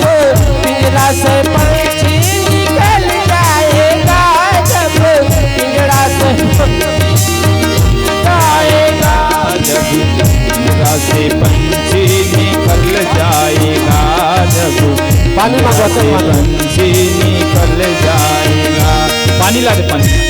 पिंजरा से पंछी निकल जाएगा, जब पिंजरा से जाएगा, जब पिंजरा से पंछी निकल जाएगा, जब पानी मांगो, से पानी। पंछी निकल जाएगा। पानी ला दे, पानी।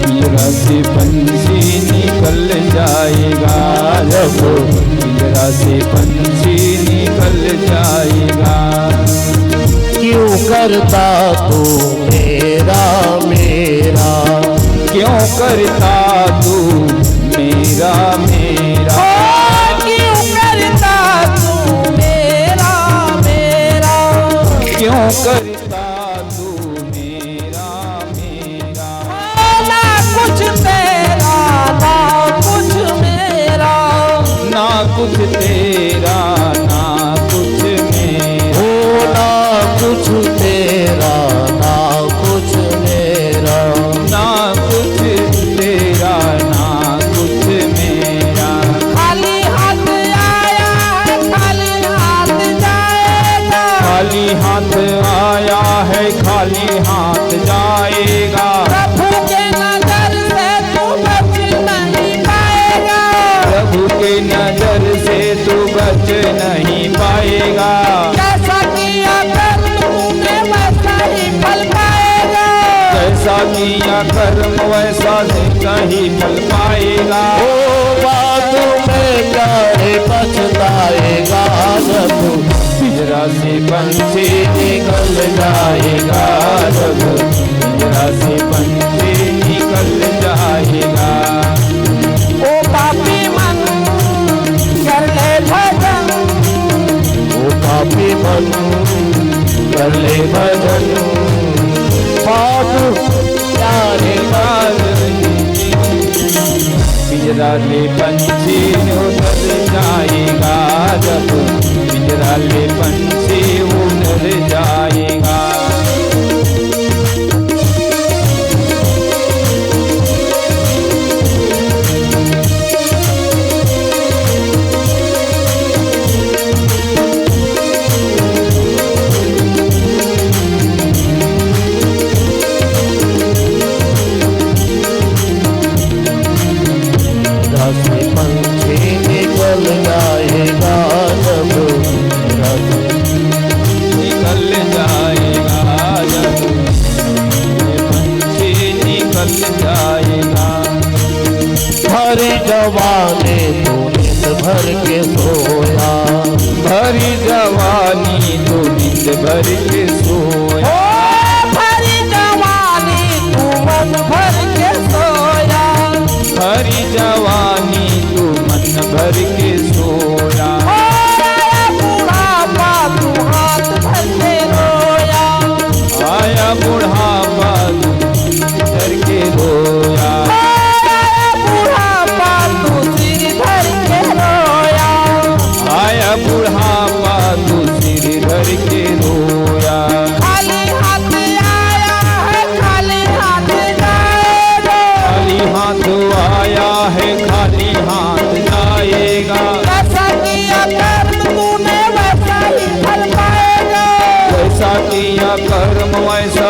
पिंजरा से पंछी निकल जाएगा, जब पिंजरा से पंछी निकल जाएगा। क्यों करता तू मेरा, मेरा? क्यों करता तू मेरा, मेरा? ओ, क्यों करता तू मेरा, मेरा? क्यों करता तू मेरा, मेरा? ना कुछ तेरा, ना कुछ मेरा। ना कुछ तेरा, ना कुछ मेरा। ओ, ना कुछ तेरा, ना कुछ मेरा। ना कुछ तेरा, ना कुछ मेरा। खाली हाथ आया है, खाली हाथ जाएगा। खाली हाथ आया है, खाली हाथ जाएगा। प्रभु के नजर से तू बच नहीं पाएगा। प्रभु के नजर से तू बच नहीं पाएगा। जैसा किया कर्म तूने वैसा ही फल पाएगा। जैसा किया कर्म वैसा ही फल पाएगा। ओ, बाद में प्यारे पछताएगा, जब पिंजरा से पंछी निकल जाएगा, जब पिंजरा से पंछी निकल जाएगा। ओ पापी मन, कर ले भजन। ओ पापी मन, कर ले भजन। पाप प्यारे बाल, पिंजरा ले पंछी उतर जाएगा, जब पिंजरा ले पंछी उतर जाएगा। पिंजरा से पंछी निकल जाएगा, जब पिंजरा से निकल जाएगा, जब पंछी निकल जाएगा। भरी जवानी तू नींद भर के सोया। भरी जवानी तू नींद भर के सोया। ओ, भरी जवानी तू मन भर के सोया। भरी जवानी तू मन भर के सोया। ओ, आया बुढ़ापा तू हाथ धर के रोया। आया बुढ़ापा तू धर के रोया। आया बुढ़ापा तू सिर धर के रोया। आया बुढ़ापा तू सिर धर के रोया। खाली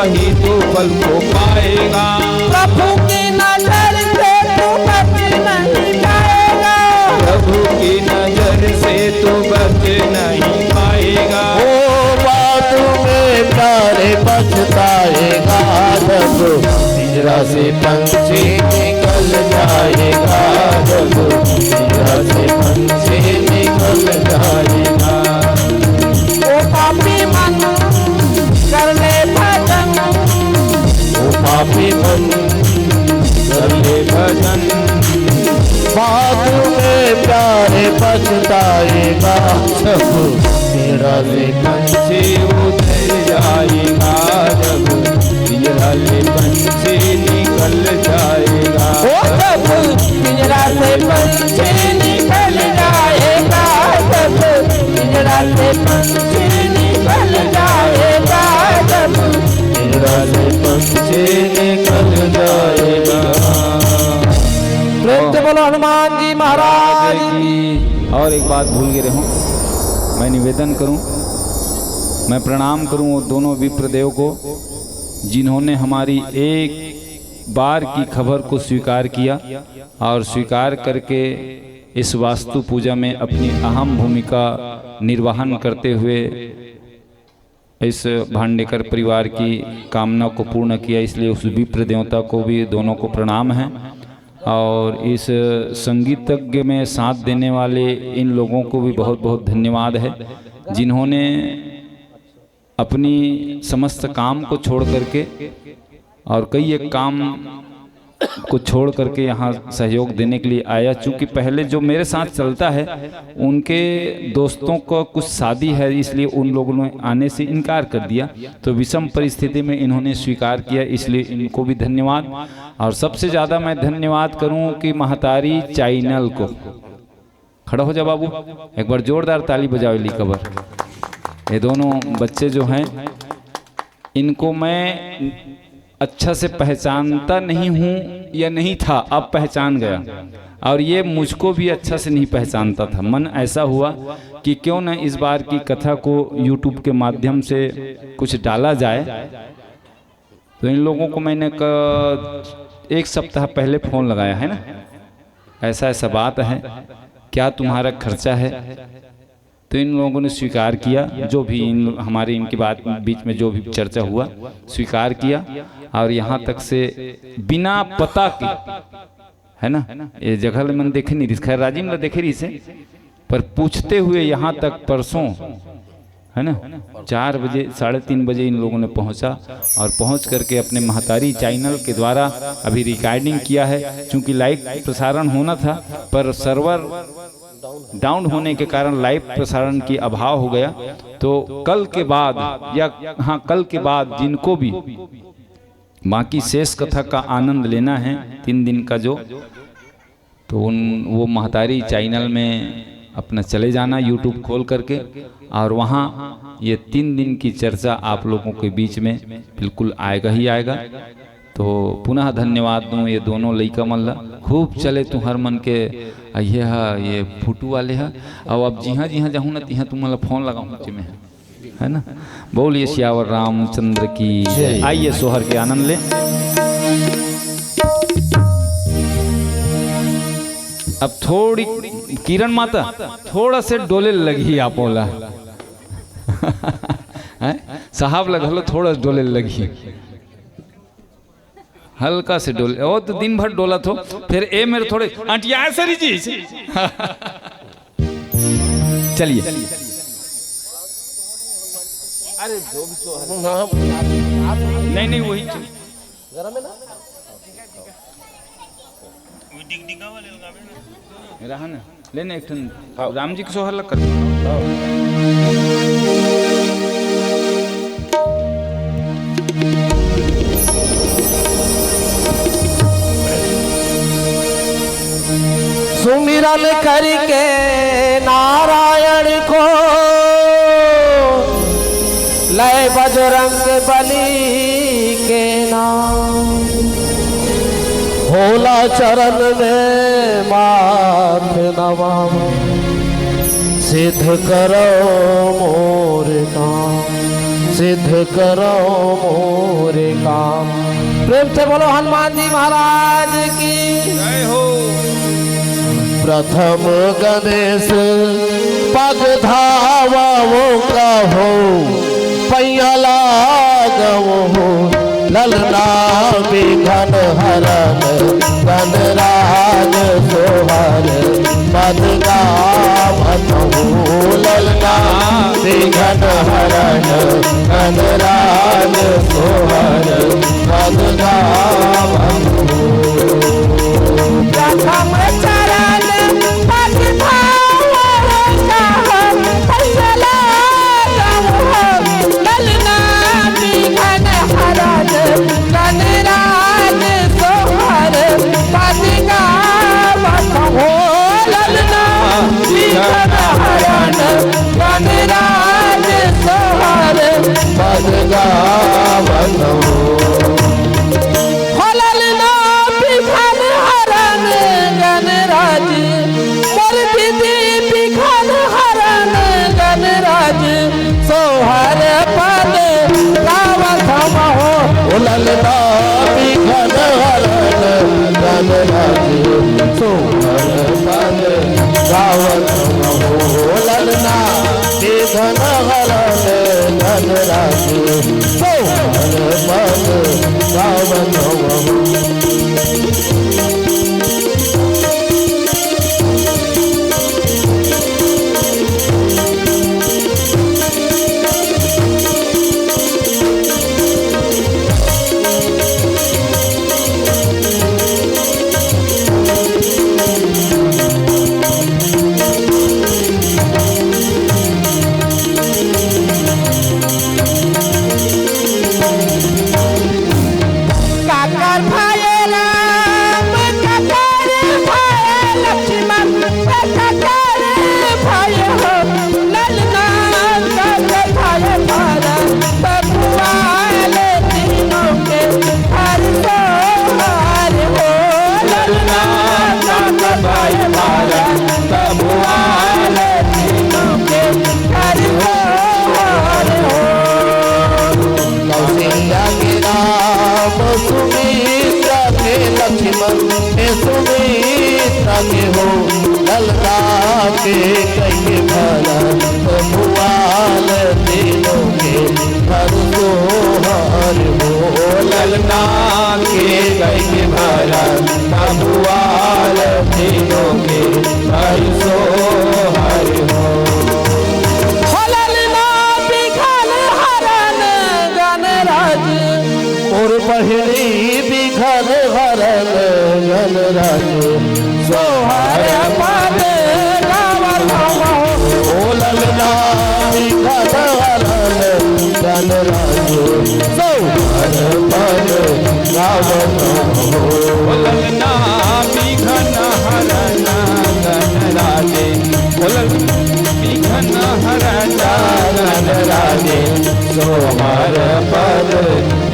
ही तो फल को पाएगा। प्रभु की नजर से तू बच नहीं पाएगा। प्रभु की नजर से तू बच नहीं पाएगा। ओ बाद में प्यारे पछताएगा, जब पिंजरा से पंछी निकल जाएगा, जब पिंजरा से पंछी निकल जाएगा। ओ पापी मन, कर ले भजन। ओ पापी मन, कर ले भजन। बाद में प्यारे पछताएगा, जब पिंजरा से पंछी उतर जाएगा, जब पिंजरा से पंछी निकल जाएगा। ओ जब पिंजरा से पंछी निकल जाएगा, जब पिंजरा से पंछी निकल जाएगा, जब पिंजरा से पंछी निकल जाएगा। प्रेम से बोलो हनुमान जी महाराज की। और एक बात भूल गए रहूं, मैं निवेदन करूं, मैं प्रणाम करूं वो दोनों विप्रदेव को, जिन्होंने हमारी एक बार की खबर को स्वीकार किया और स्वीकार करके इस वास्तु पूजा में अपनी अहम भूमिका निर्वहन करते हुए इस भांडेकर परिवार की कामना को पूर्ण किया, इसलिए उस विप्र देवता को भी, दोनों को प्रणाम है। और इस संगीतज्ञ में साथ देने वाले इन लोगों को भी बहुत बहुत धन्यवाद है, जिन्होंने अपनी समस्त काम को छोड़ करके और कई एक काम को छोड़ करके यहाँ सहयोग देने के लिए आया। चूँकि पहले जो मेरे साथ चलता है, उनके दोस्तों को कुछ शादी है, इसलिए उन लोगों ने आने से इनकार कर दिया। तो विषम परिस्थिति में इन्होंने स्वीकार किया, इसलिए इनको भी धन्यवाद। और सबसे ज़्यादा मैं धन्यवाद करूँ कि महतारी चैनल को, खड़ा हो जा बाबू, एक बार जोरदार ताली बजाओ इली कबर। ये दोनों बच्चे जो हैं, इनको मैं अच्छा से पहचानता नहीं हूँ या नहीं था, अब पहचान गया। और ये मुझको भी अच्छा से नहीं पहचानता था। मन ऐसा हुआ कि क्यों न इस बार की कथा को YouTube के माध्यम से कुछ डाला जाए। तो इन लोगों को मैंने क-, एक सप्ताह पहले फ़ोन लगाया है ना, ऐसा ऐसा बात है, क्या तुम्हारा खर्चा है? तो इन लोगों ने स्वीकार किया, जो भी इन हमारे इनके बात बीच में जो भी चर्चा हुआ, स्वीकार किया। और यहाँ तक से बिना पता के, है ना, ये जगह ले मन देखे नहीं रहिस, खैर राजिम ला देखे रहिस हे, पर पूछते हुए यहाँ तक परसों, है ना, चार बजे, साढ़े तीन बजे इन लोगों ने पहुँचा। और पहुँच करके अपने महतारी चैनल के द्वारा अभी रिकॉर्डिंग किया है, क्योंकि लाइव प्रसारण होना था पर सर्वर डाउन होने के कारण लाइव प्रसारण की अभाव हो गया। तो कल के बाद, या हाँ, कल के बाद जिनको भी बाकी शेष कथा का आनंद लेना है, तीन दिन का जो, तो उन, वो महतारी चैनल में अपना चले जाना YouTube खोल करके, और वहाँ ये तीन दिन की चर्चा आप लोगों के बीच में बिल्कुल आएगा ही आएगा। तो पुनः धन्यवाद दूं ये दोनों लइका मन ला, खूब चले तुंहर मन के। ये ह, ये फोटो वाले ह। और अब जिहाँ जिहाँ जाहूँ ना, तिहाँ तुमन ला फोन लगाहूँ, जिमे है ना। बोलिए सियावर रामचंद्र की जय। आइए सोहर के आनंद ले। अब थोड़ी किरण माता थोड़ा से डोले लगही आप ओला। हैं? साहब ला घलो थोड़ा डोले लगही। हल्का से डोले, ओ तो दिन भर डोलत हो, फिर ए मेरे थोड़े अंटिया सरी जी। चलिए। अरे जो भी सो है। नहीं, नहीं, वही चीज। गरम है ना? रहा ना, लेने एक ठन हाँ। राम जी के सोहर लग कर। सुमिरन करके नारायण को, लय बजरंग बली के नाम। भोला चरण में माथ नवा, सिद्ध करो मोर काम। सिद्ध करो मोरे काम। प्रेम से बोलो हनुमान जी महाराज की। जय हो। प्रथम गणेश पग धावो कहो, पैया लागो हो ललना विघ्न हरन गणराज सोहर पद गावत हो ललना विघ्न हरन गणराज सोहर पद गावत हो। प्रथम चरण पद भाव कहो, पैया लागो हो ललना विघ्न हरन गणराज सोहर पद गावत हो ललना विघ्न हरन गणराज सोहर पद गावत हो। हो ललना विघ्न हरन गणराज, मोर दीदी विघ्न हरन गणराज, सोहर पद गावत हम हो। ओ ललना विघ्न हरन गणराज, सोहर पद गावत हम हो। ओ ललना विघ्न हरन गणराज, सोहर पद गावत हम हो। काकर भाई राम, काकर भाई लक्ष्मण, काकर भाई हो ललना, काकर भाई भरत, बबुआ ले तीनों के हर सोहर हो ललना, काकर भाई भरत, बबुआ ले तीनों के हर सोहर हो। कौशल्या के राम, सुमित्रा के लक्ष्मण, हे सुमित्रा के हो ललना, कैकेयी के भरत, भुआल तीनों के हर सोहर हो ललना, कैकेयी के भरत, भुआल तीनों के हर सोहर हो। हो ललना विघ्न हरन गणराज, मोर बहिनी विघ्न हरन गणराज, सोहर पद गावत हो। ओ ललना विघ्न हरन गणराज, सोहर पद गावत हो। ओ ललना विघ्न हरन गणराज, ओ ललना विघ्न हरन गणराज, सोहर पद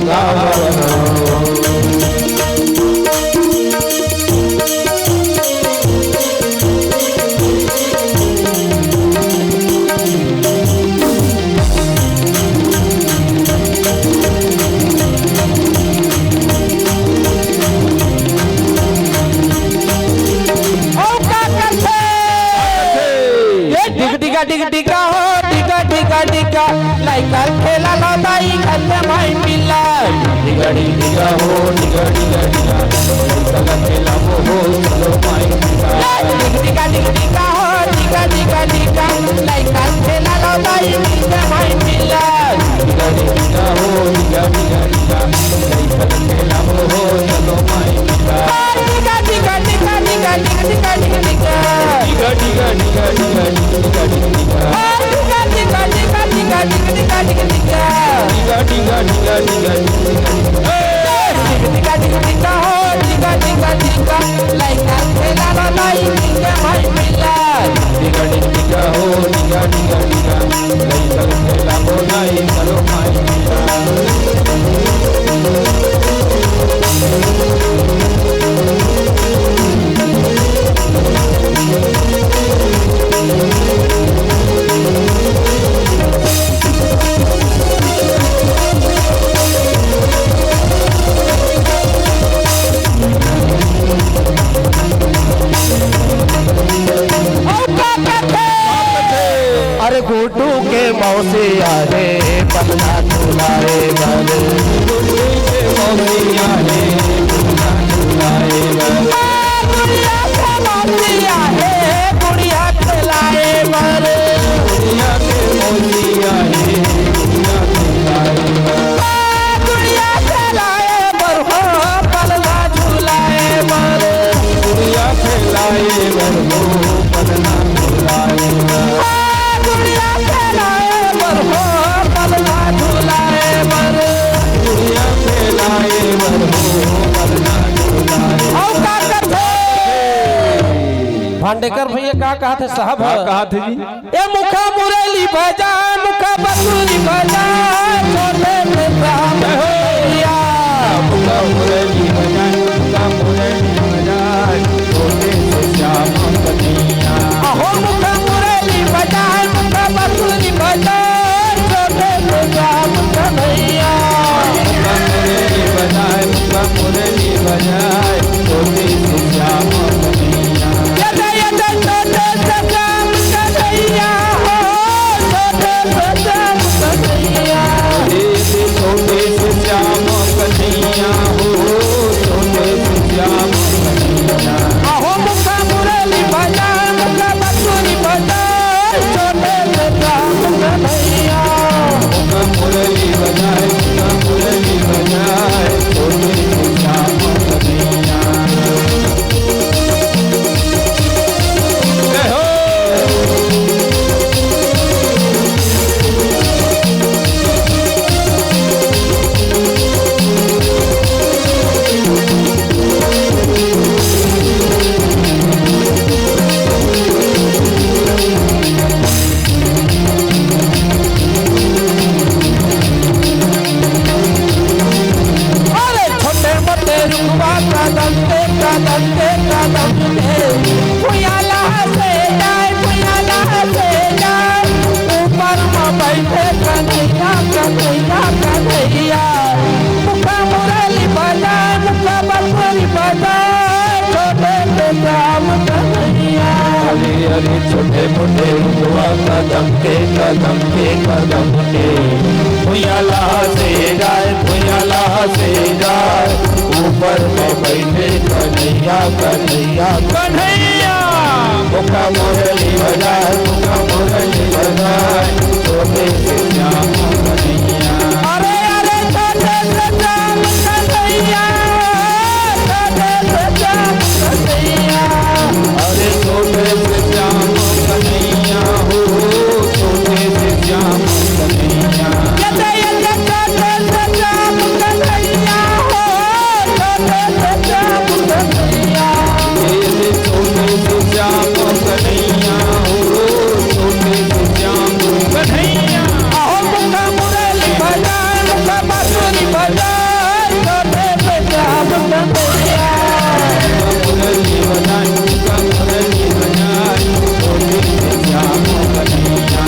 गावत हो। अउ का करथे? ए टिक टिका टिक टिका हो, टिका टिका टिका, लइका खेला लौटाई घर के माई पिल्ला। टिका टिक टिका हो, टिका टिका टिका, लइका खेला वो हो, चलो माई पिल्ला। ए टिक टिका टिक टिका हो, टिका टिका टिका, लइका खेला लौटाई घर के माई पिल्ला। टिका टिक टिका हो, टिका टिका टिका, लइका खेला वो हो, चलो माई पिल्ला। टिका टिका टिका टिका टिका टिका टिका टिका। टिका टिका टिका टिका टिका टिका टिका। टिका टिका टिका टिका टिका टिका टिका। टिका टिका टिका टिका टिका टिका। टिका टिका टिका हो, टिका टिका टिका। लइका खेला ला लाई टिका भाई पिल्ला। टिका टिका टिका हो, टिका टिका टिका। लइका खेला ला लाई चलो भाई पिल्ला। हे पलना झुलाए बर। गुड्डू के मौसी आहे, पलना झुलाए बर। ए गुड़िया के मौसी आहे, गुड़िया खेलाए बर। गुड़िया के मौसी आहे, गुड़िया खेलाए बर। ए गुड़िया खेलाए बर हो, पलना झुलाए बर। गुड़िया खेलाए बर हो, पलना झुलाए बर। ए गुड़िया खेलाए बर हो, पलना झुलाए बर। गुड़िया खेलाए बर हो, पलना झुलाए बर। अउ का कथे? भांडेकर भैया का कहत हे साहब? का कहत हे जी? ए मुखा मुरली बजाए, मुखा बंसुरी बजाए, छोटे से श्याम कन्हैया। मुखा मुरली बजाए, मुखा मुरली बजाए, छोटे से श्याम कन्हैया। अहो मुखा मुरली बजाए, मुखा बंसुरी बजाए, छोटे से श्याम कन्हैया। मुखा मुरली बजाए, मुखा मुरली बजाए, छोटे से श्याम कन्हैया। ये दे, ये दे, छोटे से श्याम कन्हैया हो, छोटे से श्याम कन्हैया। ए दे छोटे से श्याम कन्हैया हो, छोटे से श्याम कन्हैया। अहो मुखा मुरली बजाए, मुखा बंसुरी बजाए, छोटे से श्याम कन्हैया। मुखा मुरली बजाए, मुखा मुरली बजाए, छोटे से श्याम कन्हैया। अरे छोटे मोटे रुखवा कदम पे, कदम पे, कदम पे, भुइयां लहसे जाए, भुइयां लहसे जाए, ऊपर में बैठे कन्हैया, कन्हैया, कन्हैया। मुखा मुरली बजाए, मुखा बंसुरी बजाए, छोटे से श्याम कन्हैया। अरे, अरे, छोटे मोटे रुखवा कदम पे, कदम पे, कदम पे, भुइयां लहसे जाए, भुइयां लहसे जाए, ऊपर में बैठे कन्हैया, कन्हैया, कन्हैया। मुखा मुरली बजाए, मुखा मुरली बजाए, छोटे से श्याम कन्हैया। अरे, अरे, छोटे से श्याम कन्हैया, छोटे से श्याम कन्हैया। अरे छोटे से श्याम कन्हैया हो, छोटे से श्याम कन्हैया। ये दे, ये दे, छोटे से श्याम कन्हैया हो, छोटे से श्याम कन्हैया। ये दे छोटे से श्याम कन्हैया हो, छोटे से श्याम कन्हैया। अहो मुखा मुरली बजाए, मुखा बंसुरी बजाए, छोटे से श्याम कन्हैया। मुखा मुरली बजाए, मुखा मुरली बजाए, छोटे से श्याम कन्हैया।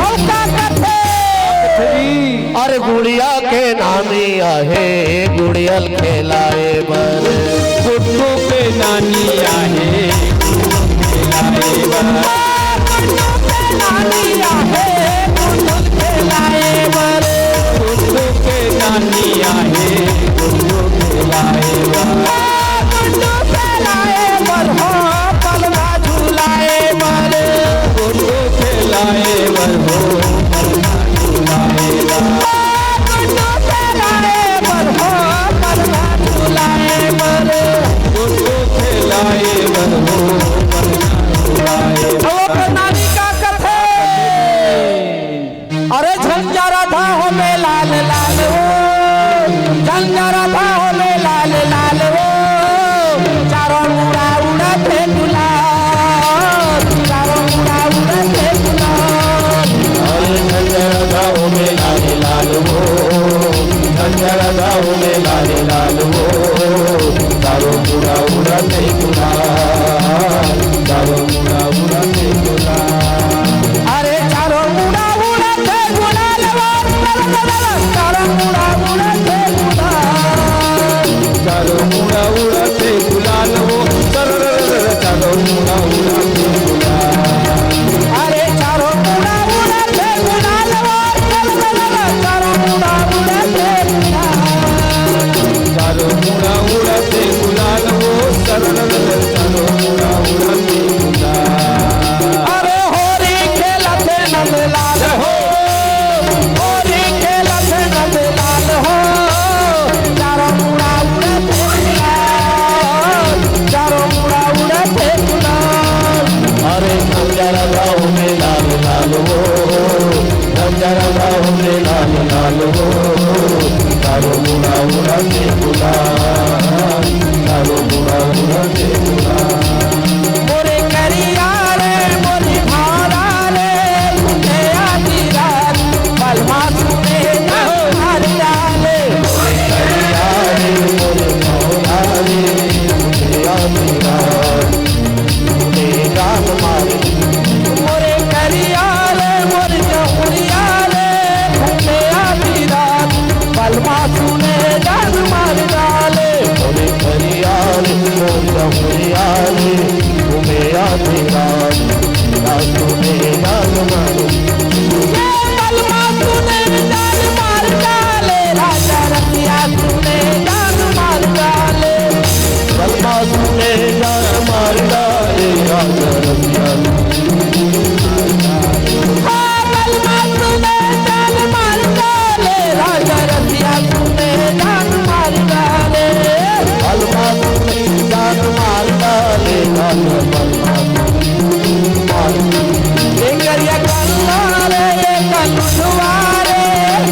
अउ का कथे? अरे गुड़िया के नानी आहे, गुड़ियल खेलाए बर। गुड्डू के नानी आहे, गुड्डू खेलाए बर। गुड्डू के नानी आहे, गुड्डू खेलाए बर। गुड्डू के नानी आहे, गुड्डू खेलाए बर। गुड्डू खेलाए बर हो, पलना झुलाए बर। गुड्डू खेलाए बर हो, पलना झुलाए बर। गुड्डू खेलाए बर हो, पलना झुलाए बर। गुड्डू खेलाए बर हो, पलना झुलाए बर। ओ प्रणामी का कथे। अरे झंझरा था हो में लाल लाल हो, झंझरा था हो में लाल लाल हो, चारों मुड़ा उड़त हे गुलाल, चारों मुड़ा उड़त हे गुलाल। अरे झंझरा था हो में लाल लाल हो, झंझरा था में लाल लाल वो, चारों मुड़ा उड़त हे गुलाल, चारों मुड़ा उड़त हे गुलाल। अरे चारों मुड़ा उड़त हे गुलाल वो, चारों मुड़ा उड़त हे गुलाल। चारों मुड़ा उड़त हे गुलाल वो, सररररर, चारों मुड़ा उड़त हे गुलाल। अरे चारों मुड़ा उड़त हे गुलाल वो, सररररर, चारों मुड़ा उड़त हे गुलाल। चारों मुड़ा उड़त हे गुलाल वो, सररररर, चारों मुड़ा उड़त हे गुलाल। अरे होरी खेलत हे नंदलाल हो, होरी खेलत हे नंदलाल हो, चारों मुड़ा उड़त हे गुलाल, चारों मुड़ा उड़त हे गुलाल। अरे खंजर गाँव में लाल लाल वो, खंजर गाँव में लाल लाल वो, चारों मुड़ा उड़त हे गुलाल, चारों मुड़ा उड़त हे गुलाल। मोरे करिया रे, मोरे भारा रे, मुझे आधी रात, बलमा सुने ना हर डाले। मोरे करिया रे, मोरे भारा रे, मुझे आधी रात, मुझे जान मारे। मोरे करिया रे, मोरे जहुरिया रे, मुझे आधी रात, बलमा सुने जान मार डाले। मोरे करिया रे, मोरे जहुरिया रे, घूमे आधी रात, रात में जान मारे। ये बलमा सुने जान मार डाले, राजा रसिया सुने जान मार डाले। बलमा सुने जान मार डाले, राजा रसिया। हाँ, बलमा सुने जान मार डाले, राजा रसिया सुने जान मार डाले। बलमा सुने जान मार डाले, राजा बलमा सुने मार डाले। ए करिया कल्ला रे, ए कलुआ रे,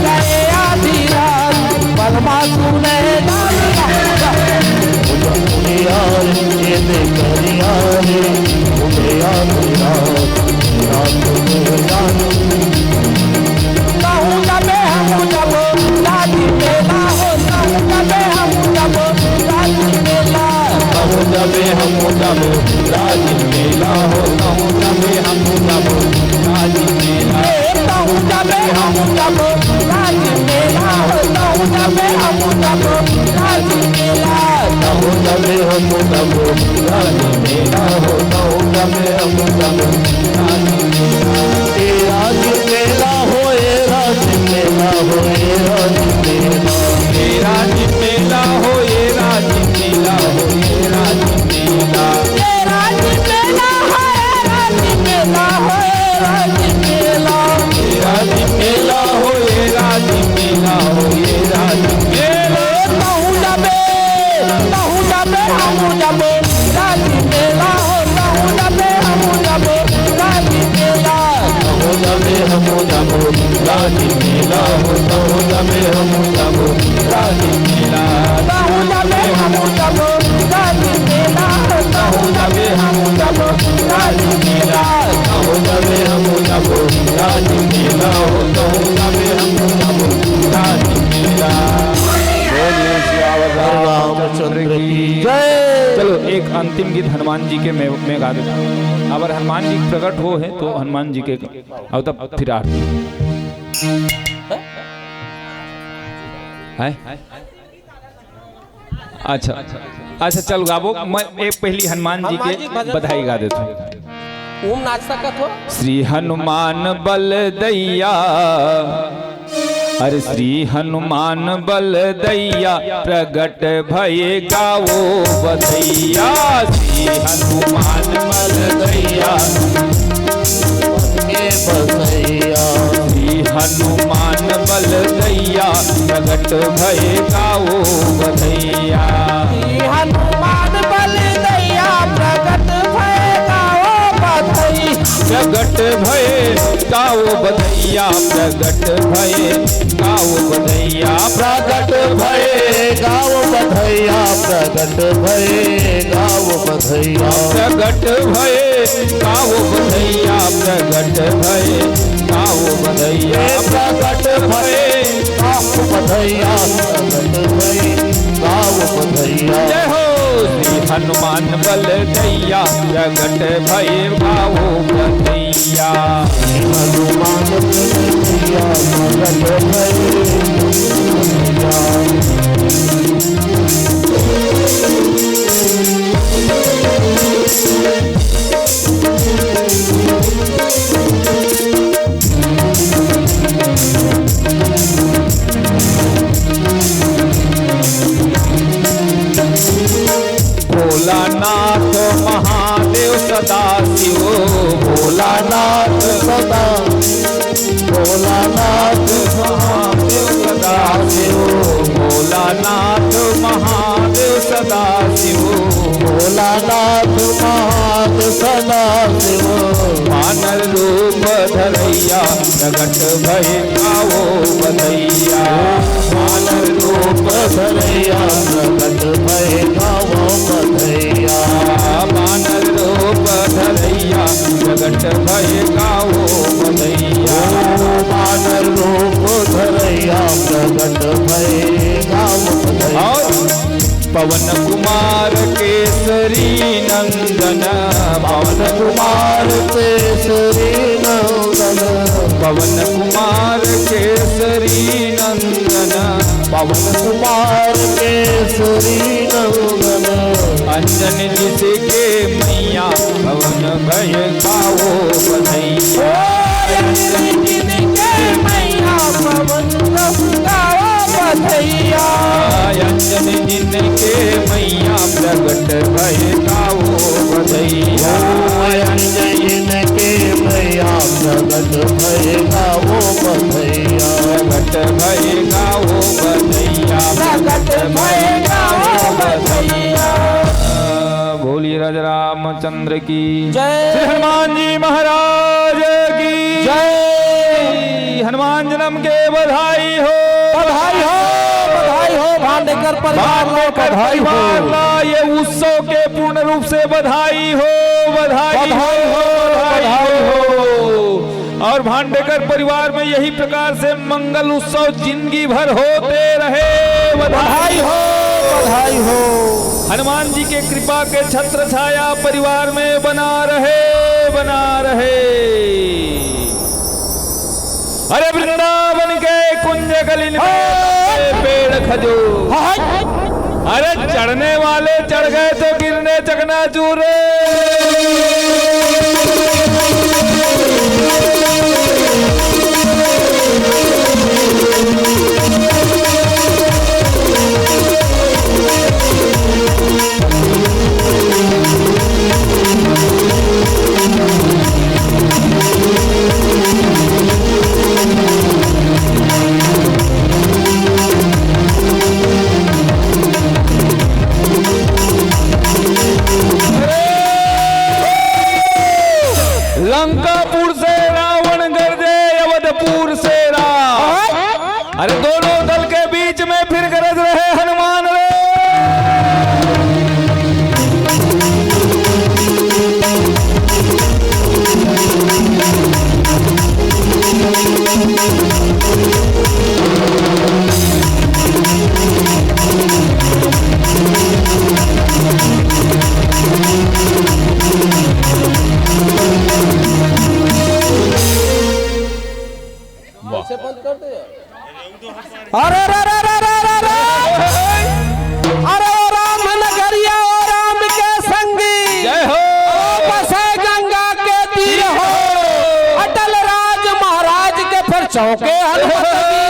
गए आधी रात। बलमा सुने लाल लाल। मुझे यार, ये दे करिया रे, मुझे यार, रात, रात में जान। कहूँ जबे हम जब, राजी मेला हो, कहूँ जबे हम जब, राजी मेला। कहूँ जबे हम जब, राजी मेला हो, कहूँ जबे हम जब, राजी मेला। ए, कहूँ जबे हम जब, राजी मेला हो, कहूँ जबे हम जब, राजी मेला। कहूँ जबे हम जब, राजी मेला हो, कहूँ जबे हम जब, राजी मेला। ए राजी मेला हो, ए राजी मेला हो, ए राजी मेला। ए राजी मेला हो, ए राजी मेला हो, ए राजी मेला। ए राजी मेला हो, ए राजी मेला हो, ए राजी मेला। ए राजी मेला हो, ए राजी मेला हो, ए राजी मेला। कहूँ जबे, कहूँ जबे, हम जबे, राजी मेला हो, कहूँ जबे, हम जबे, राजी मेला। कहूँ जबे, हम जबे, राजी मेला हो, कहूँ जबे, हम जबे, राजी मेला। कहूँ जबे, हम जबे, राजी मेला हो, कहूँ जबे, हम जबे, राजी मेला। कहूँ जबे, हम जबे, राजी मेला हो, कहूँ जबे, हम जबे, राजी मेला। बोलिए सियावर रामचंद्र की जय। चलो, एक अंतिम गीत हनुमान जी के मैं, मैं गा देता हूँ। अगर हनुमान जी प्रकट हो है तो हनुमान जी के, अब तब फिर आरती है। अच्छा, अच्छा, चल गाबो। मैं एक पहली हनुमान जी के बधाई गा देता हूँ। ओम नाच सकत हो। श्री हनुमान बल दैया, अरे श्री हनुमान बल दैया, प्रगट भये गावो बधैया। श्री हनुमान बल दैया, के बसैया। श्री हनुमान बल दैया, प्रगट भये गावो बधैया। श्री हनुमान बल दैया, प्रगट भये गावो बधैया। प्रगट भये गावो बधैया, प्रगट भये गावो बधैया। प्रगट भये गावो बधैया, प्रगट भये गावो बधैया। प्रगट भये गावो बधैया, प्रगट भये गावो बधइया प्रगट भए गाँव बधइया, प्रगट भए गाँव बधइया। जय हो श्री हनुमान बल दैया, प्रगट भए गाँव बधइया। श्री हनुमान बल दैया, प्रगट भए गाँव बधइया। भोलानाथ महादेव सदा शिव, भोलानाथ सदा, भोलानाथ महादेव सदा शिव, भोलानाथ महादेव सदा शिव, भोलानाथ महादेव सदा शिव। बानर रूप धरैया प्रगट भए गाँव बधइया। बानर रूप धरैया प्रगट भए गाँव बधइया। बानर रूप धरैया प्रगट भए गाँव बधइया। ओ बानर रूप धरैया प्रगट भए गाँव बधइया। और पवन कुमार केसरी नंदन, पवन कुमार केसरी नंदन, पवन कुमार केसरी नंदन, पवन कुमार केसरी नंदन। अंजनी जिनके मैया पवन भए गाँव बधइया। ओ अंजनी जिनके मैया पवन गाँव बधइया। अंजनी जिनके मैया प्रगट भए गाँव बधइया। ओ अंजनी जिनके मैया प्रगट भए गाँव बधइया। प्रगट भए गाँव बधइया। प्रगट भए गाँव बधइया। बोलिए राजा रामचंद्र की जय। श्री हनुमान जी महाराज की जय। हनुमान जन्म के बधाई हो। बधाई हो, बधाई हो, भांडेकर परिवार ला भांडेकर बधाई हो। परिवार ला ये उत्सव के पूर्ण रूप से बधाई हो, बधाई बधाई हो, हो, बधाई बधाई हो। हो। और भांडेकर परिवार में यही प्रकार से मंगल उत्सव जिंदगी भर होते रहे। बधाई बधाई हो, बधाई हो। हनुमान जी के कृपा के छत्र छाया परिवार में बना रहे, बना रहे। अरे वृंदावन के कुंज कलिन पे हाँ। पेड़ खजूर। हाँ। अरे चढ़ने वाले चढ़ गए तो गिरने चकनाचूर। लंकापुर से रावण गरजे, अवधपुर से राम। अरे दोनों दल के बीच में फिर गरज रहे हनुमान रे। वाह। अरे रे रे रे रे रे रे। अरे ओ राम नगरिया, ओ राम के संगी। जय हो। ओ बसे गंगा के तीर हो। अटल राज महाराज के फिर चौके हनुमत वीर।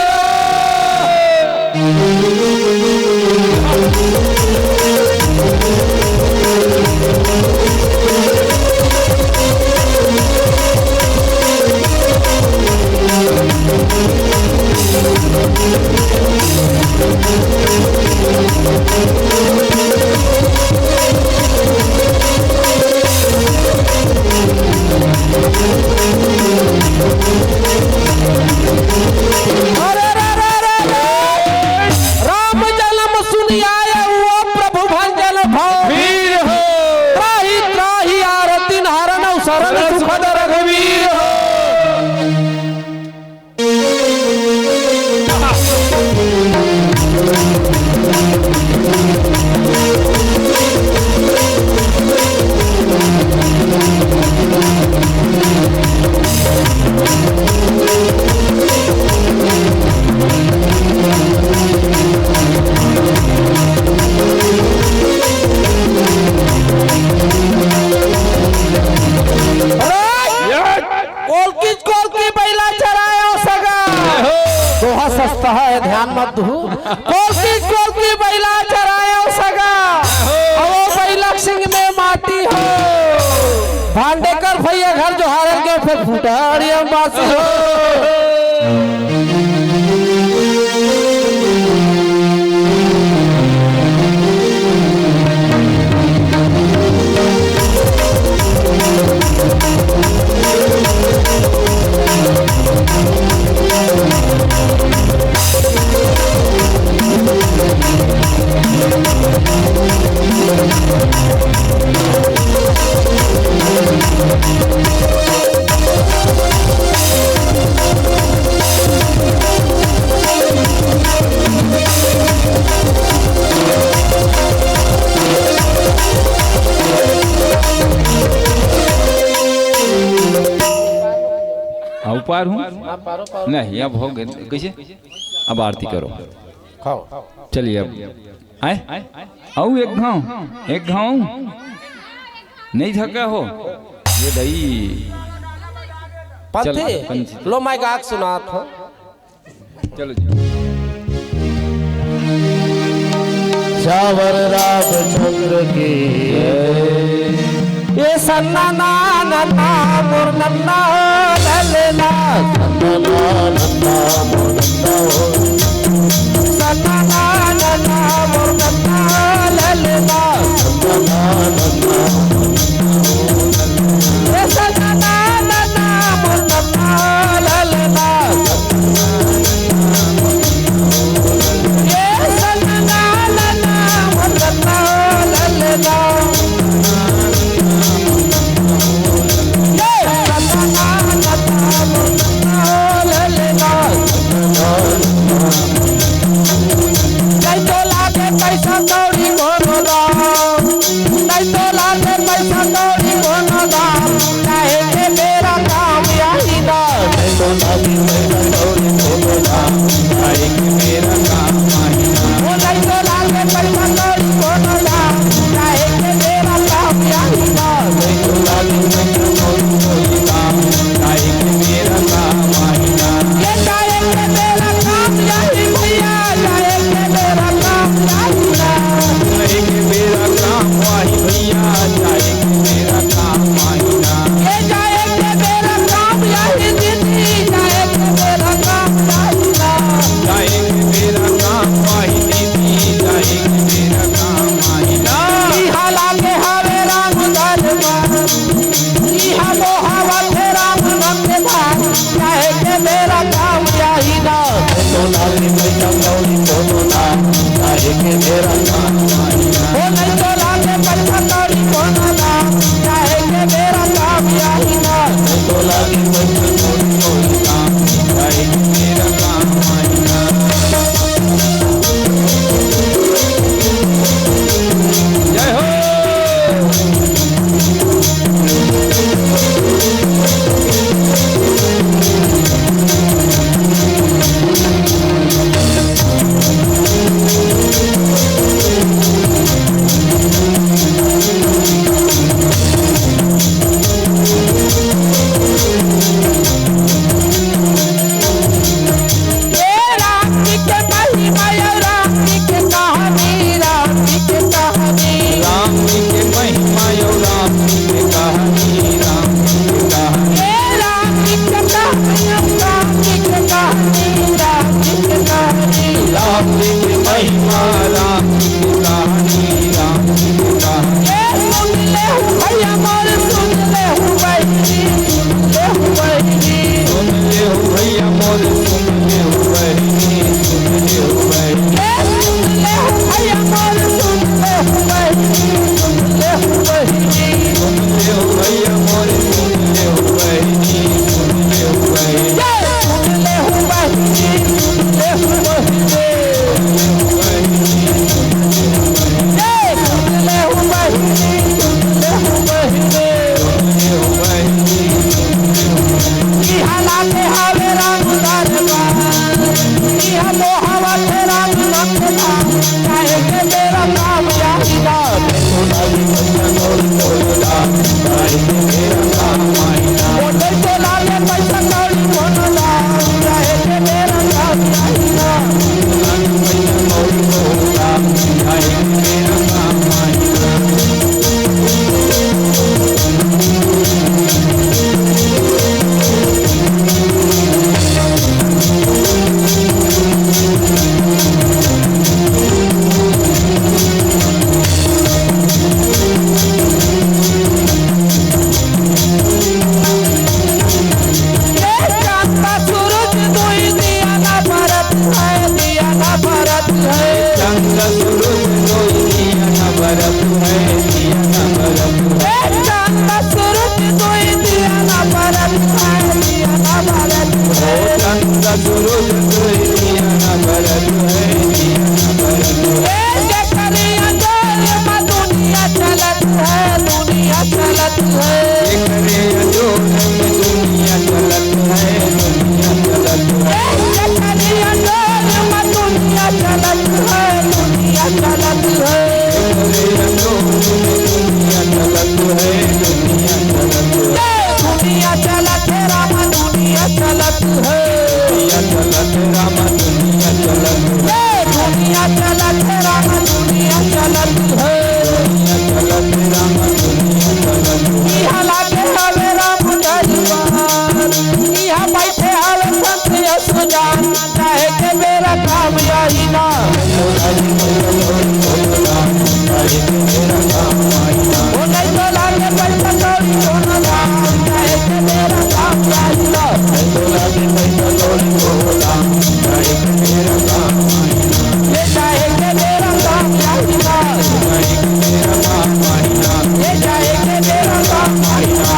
अरे रे रे रे रे। राम जन्म सुनि आए वो प्रभु भंजन भव। वीर हो। त्राहि त्राहि आरतिन हरन अउ सरन सुखद रघुवीर हो। हर जोहार के फेर फुटारिया बासी हो। हाँ, ऊपर हूँ। नहीं, अब हो गए। कैसे? अब आरती करो। खाओ। चलिए अब। आए? अउ एक घाव, एक घाव। नहीं थका हो? ये भाई। पंथी, चल, पंथी। लो, मैं गा के सुनात हूँ। चलो जी। सावर रामचंद्र की जय। ये सन्ना ना नन्ना मोर नन्ना ललना। सन्ना ना नन्ना मोर नन्ना हो। सन्ना ना नन्ना मोर नन्ना ललना। सन्ना ना नन्ना मोर नन्ना हो। ये सन्ना ना नन्ना मोर नन्ना ललना। नहीं तो लागे पैसा कौड़ी कोनो दाम, नहीं तो लागे पैसा कौड़ी कोनो दाम, चाहे के बेरा काम आही ना। नहीं तो लागे पैसा कौड़ी कोनो दाम, चाहे के बेरा काम आही ना। ओ नहीं तो लागे पैसा कौड़ी कोनो दाम, चाहे के बेरा काम आही ना। नहीं तो लागे पैसा कौड़ी कोनो दाम, चाहे के बेरा काम आही ना। ये चाहे के बेरा काम आही भैया, चाहे के बेरा काम आही ना। चाहे के बेरा काम आही भैया, चाहे के बेरा काम आही ना। ये चाहे के बेरा काम आही दीदी, चाहे के बेरा काम आही ना। चाहे के बेरा काम आही दीदी, चाहे के बेरा काम आही ना। इहाँ लागे हवे राम दरबार, इहाँ बोहावत हे राम नाम के धार, चाहे के बेरा काम आही ना। नहीं तो लागे पैसा कौड़ी कोनो दाम, चाहे के बेरा काम आही ना। ओ नहीं तो लागे पैसा कौड़ी कोनो दाम, चाहे के बेरा काम आही ना। नहीं तो लागे पैसा कौड़ी कोनो दाम, चाहे के बेरा काम आही ना। जय हो। कोई दिया ना बरत है, दिया ना बरत है। ए चंद सूरज कोई दिया ना बरत है, दिया ना बरत है। ओ चंद सूरज कोई दिया ना बरत है, दिया ना बरत है। ए जकरिया डोल में दुनिया चलत है, दुनिया चलत है। जकरिया डोल में दुनिया चलत है, दुनिया चलत है। ए जकरिया डोल में दुनिया चलत है, दुनिया चलत है। दुनिया चलत है, दुनिया चलत है। ए दुनिया चलत है राम, दुनिया चलत है। दुनिया चलत है राम, दुनिया चलत है। ए दुनिया चलत है राम, दुनिया चलत है। दुनिया चलत है राम, दुनिया चलत है। इहाँ लागे हवे राम दरबार, इहाँ बैठे हवे संत यशोदान। चाहे के बेरा काम आई ना। ओ नहीं तो लागे पैसा कौड़ी कोनो दाम, चाहे के बेरा काम आई ना। ये चाहे के बेरा काम आई ना। ये चाहे के बेरा काम आई ना।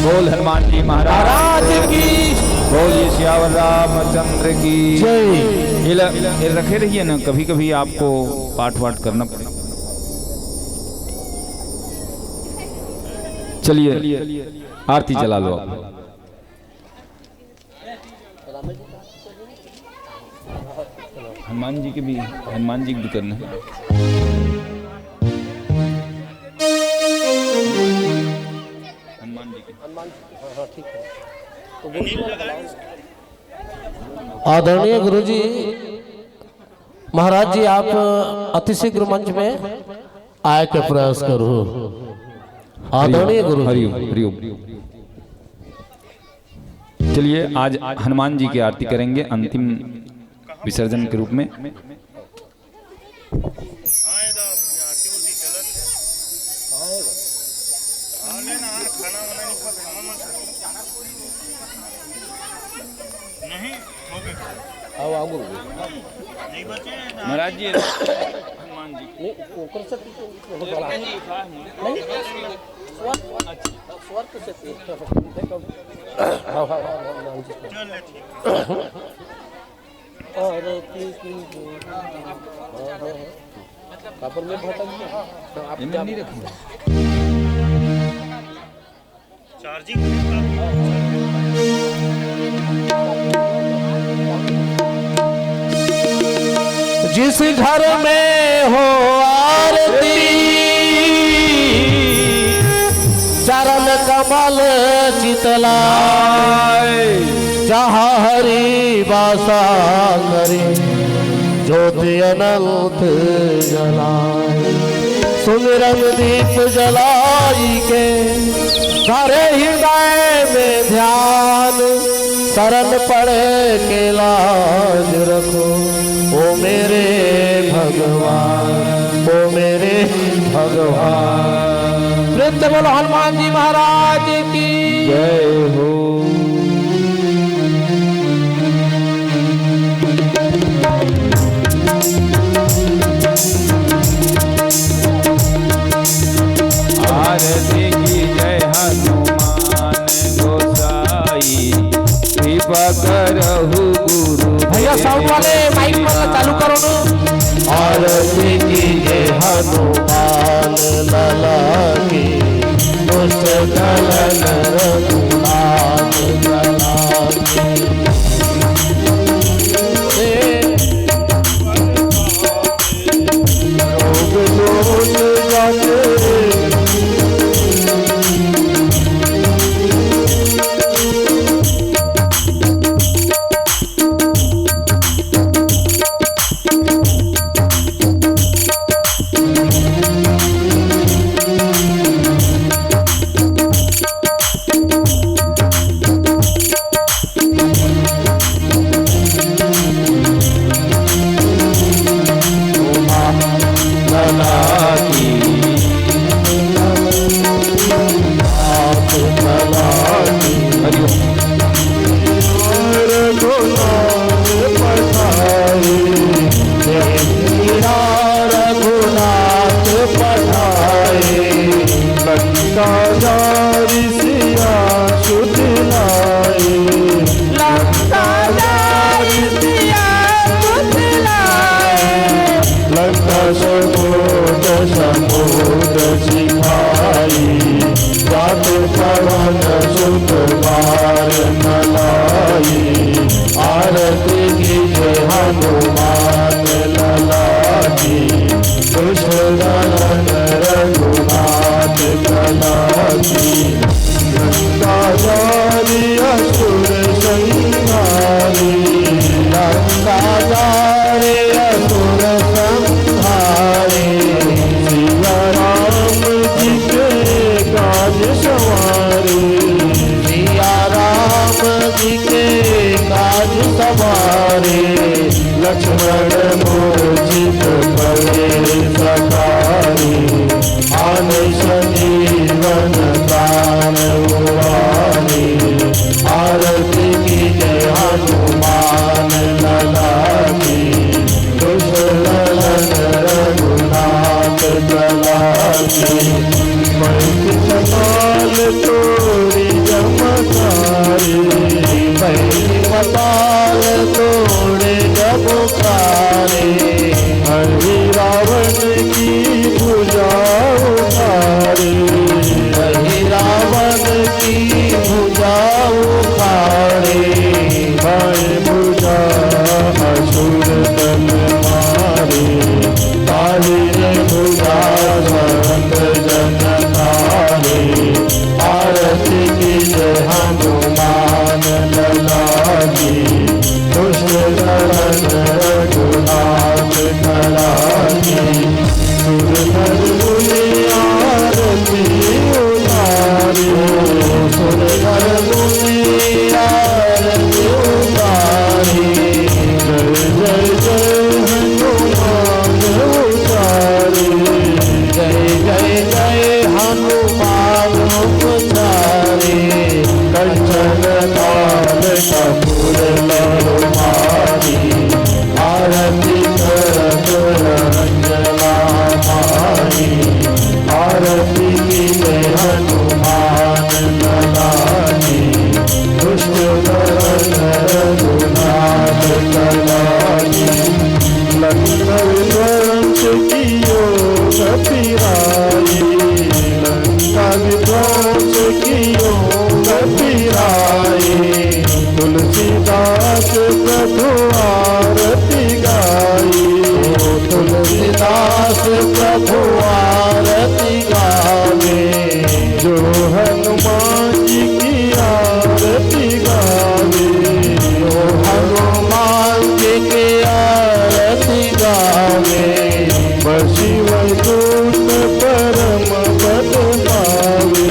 बोल हनुमान जी महाराज महाराज की। बोलिए सियावर रामचंद्र की। जय। ये ल-, ये रखे रहिए ना, कभी कभी आपको पाठ वाठ करना पड़े। चलिए, आरती चला लो आप। हनुमान जी के भी, हनुमान जी के भी करना है। हनुमान जी के। आदरणीय गुरुजी महाराज जी, आप अति शीघ्र मंच में आए के प्रयास करो। आदरणीय गुरुजी। हरिओम, हरिओम। चलिए, आज हनुमान जी की आरती करेंगे अंतिम विसर्जन के रूप में। महाराज जी, हनुमान जी। नहीं, ओकर से पीछे वो बड़ा। नहीं, स्वर्ग, स्वर्ग से पीछे। हाँ, हाँ, हाँ, हाँ, हाँ, जी। और की, की, हाँ, हाँ, हाँ। कापर में भटक गया। तो आप इनमें क्या नहीं रखूँगा। चार्जिंग। जिस घर में हो आरती, चरण कमल चितलाय, जहाँ हरि वासा करे, ज्योति अनंत जलाय। सुमिरन दीप जलाई के, धरे हृदय में ध्यान, शरण पड़े के लाज रखो। ओ मेरे भगवान, ओ मेरे भगवान। प्रेम से बोलो हनुमान जी महाराज की। जय हो। आरती की जय हनुमान गोसाई, कृपा करहु गुरु भैया, साउंड वाले माइक वाला चालू करो ना। आरती की जय हनुमान लला की, दुष्ट दलन रघुनाथ लला की। स्मरण मूर्छित परे सकारी, आन संजीवन प्राण उबारी। आरती कीजे हनुमान लला की, दुष्ट दलन रघुनाथ कला की। पैंतीस पाल तोड़ी जमकारी, पैंतीस पाल तोड़े जमकारी। हरि रावण की भुजा उखाड़े, हरि रावण की भुजा उखाड़े। बाएं भुजा असुर तन मारे, दाहिने भुजा संत जन तारे। आरती कीजे हनुमान लला की, दुष्ट दलन रघुनाथ कला की। सुर नर मुनि आरती उतारे, सुर नर मुनि आरती उतारे। जय जय जय हनुमान उचारे, जय जय जय हनुमान उचारे। कंचन थाल कपूर लहु मारी, आरती करत रंजना मारी। आरती कीजे हनुमान लला की, दुष्ट दलन रघुनाथ कला की। लंका विध्वंस कियो कपिराई, लंका विध्वंस कियो कपिराई। तुलसीदास प्रभु आरती गाई, तुलसीदास प्रभु आरती गावे। जो हनुमान जी की आरती गावे, जो हनुमान जी की आरती गावे। बसी वैकुंठ परम पद पावे,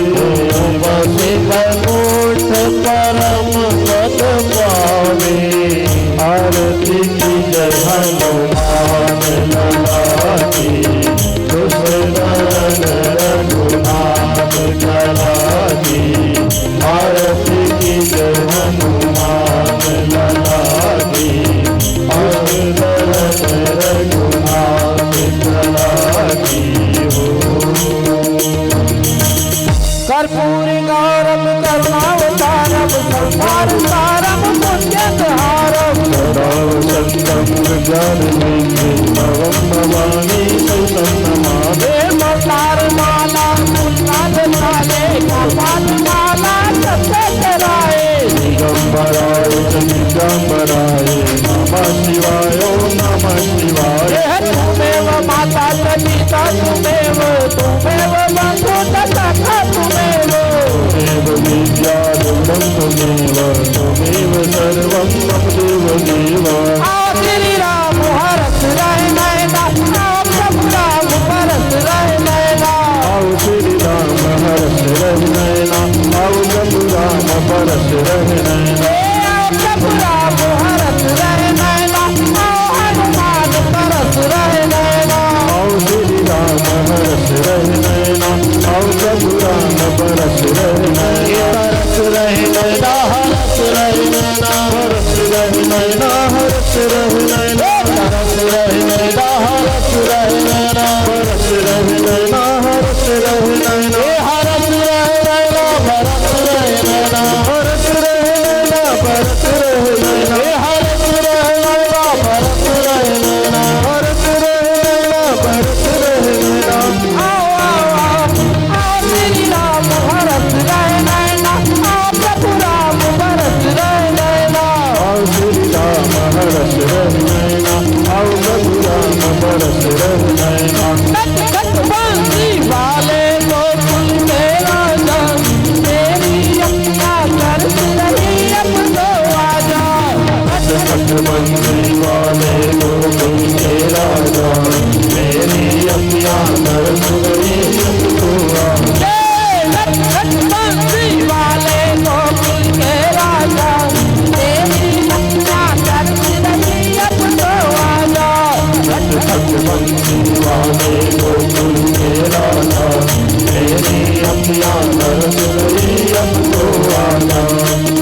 बसी वैकुंठ परम पद पावे। आरती कीजे हनुमान लला की, दुष्ट दलन रघुनाथ कला की। आरती कीजे हनुमान लला की, दुष्ट दलन रघुनाथ कला की हो। कर्पूर गौरम करुणावतारम संसार सारम पुण्यकहारम। सदा वसंतम हृदयारविंदे तव नमामि शिरसा नमामि। हे मंदार माला फूल कांद माले कपाल माला चंदन कराए। दिगंबराय च दिगंबराय नमः शिवाय, ओम नमः शिवाय। हे त्वमेव माता च पिता त्वमेव, त्वमेव बंधु च सखा त्वमेव। त्वमेव विद्या रूपम त्वमेव, त्वमेव सर्वम मम देव देव। आओ श्री राम हरस रहे नैना, आओ प्रभु राम बरस रहे नैना। आओ श्री राम हरस रहे नैना, आओ प्रभु राम बरस रहे नैना। ए आओ प्रभु राम हरस रहे नैना, आओ हनुमान बरस रहे नैना। आओ श्री राम हरस रहे नैना, आओ प्रभु राम बरस रहे नैना। बरस रहे नैना, हरस रहे नैना, बरस रहे नैना, हरस रहे नैना। बरस रहे नैना, हरस रहे नैना, बरस रहे नैना, हरस रहे नैना। ए हरस रहे नैना, बरस रहे नैना, हरस रहे नैना, बरस रहे नैना। ए हरस रहे नैना, बरस रहे नैना, हरस रहे नैना, बरस रहे नैना। आओ, आओ, आओ, आओ श्री राम हरस रहे नैना, आओ प्रभु राम बरस रहे नैना। आओ श्री राम हरस रहे नैना, आओ प्रभु राम बरस रहे नैना। नट खट बंसी वाले गोकुल के राजा, तेरी अखियाँ तरस रही अब तो आजा। नट खट बंसी वाले गोकुल के राजा, मेरी अखियाँ तरस रही अब तो आजा। ए नट खट बंसी वाले गोकुल के राजा, तेरी अखियाँ तरस रही अब तो बंसी वाले गोकुल के राजा, मेरी अखियां तरस रही, अब तो आजा।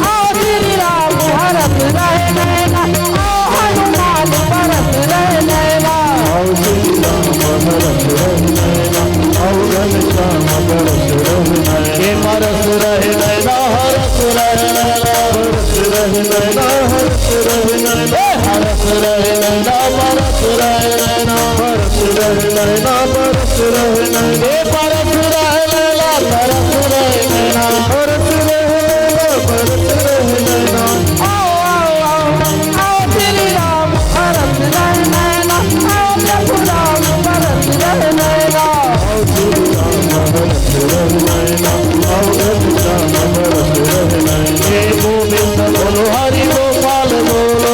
आओ श्री राम हरस रहे नैना, आओ हनुमान बरस रहे नैना। आओ श्री राम हरस रहे नैना, आओ घनश्याम बरस रहे नैना। ये बरस रहे नैना, हरस रहे नैना, बरस रहे नैना, हरस रहे नैना, हरस रहे नैना, बरस रहे नैना, बरस रहे नैना, बरस रहे नैना, हे बरस रहे नैना, तरस रहे नैना, बरस रहे नैना, बरस रहे नैना। आओ, आओ, आओ, आओ श्री राम, हरस रहे नैना, आओ प्रभु राम, बरस रहे नैना। आओ श्री राम, हरस रहे नैना, आओ घनश्याम बरस रहे नैना। हे गोविंद बोलो, हरि गोपाल बोलो,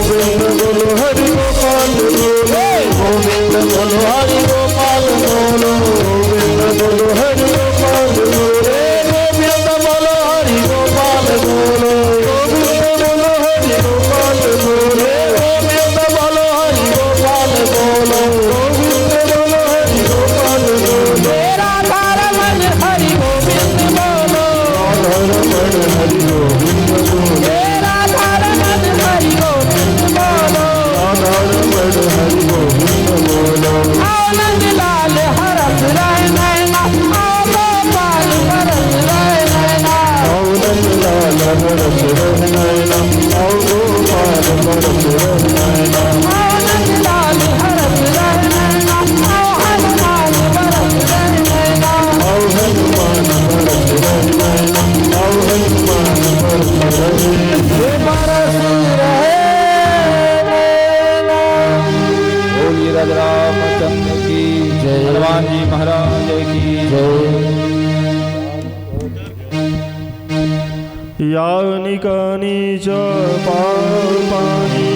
गोविंद बोलो, हरि गोपाल बोलो, हे गोविंद बोलो, हरि गोपाल बोलो, गोविंद बोलो, हरि गोपाल बोलो, हे गोविंद बोलो, हरि गोपाल बोलो, गोविंद बोलो, हरि गोपाल बोलो, हे गोविंद बोलो, हरि गोपाल बोलो, गोविंद बोलो, हरि गोपाल बोलो। हे राधा रमण हरि गोविंद बोलो। राधा रमण हरि गोविंद बोलो। हे राधा रमण हरि गोविंद बोलो। राधा रमण हरि गोविंद बोलो। आओ नंदलाल हरस रहे नैना, आओ गोपाल बरस रहे नैना। आओ नंदलाल हरस रहे नैना, आओ गोपाल बरस रहे नैना। आओ नंदलाल हरस रहे नैना, आओ हनुमान बरस रहे नैना। आओ हनुमान बरस रहे नैना, आओ हनुमान बरस रहे। ये बरस रहे नैना। बोलिए राजा रामचंद्र की जय। हनुमान जी महाराज की जय। यानि कानि च पापानि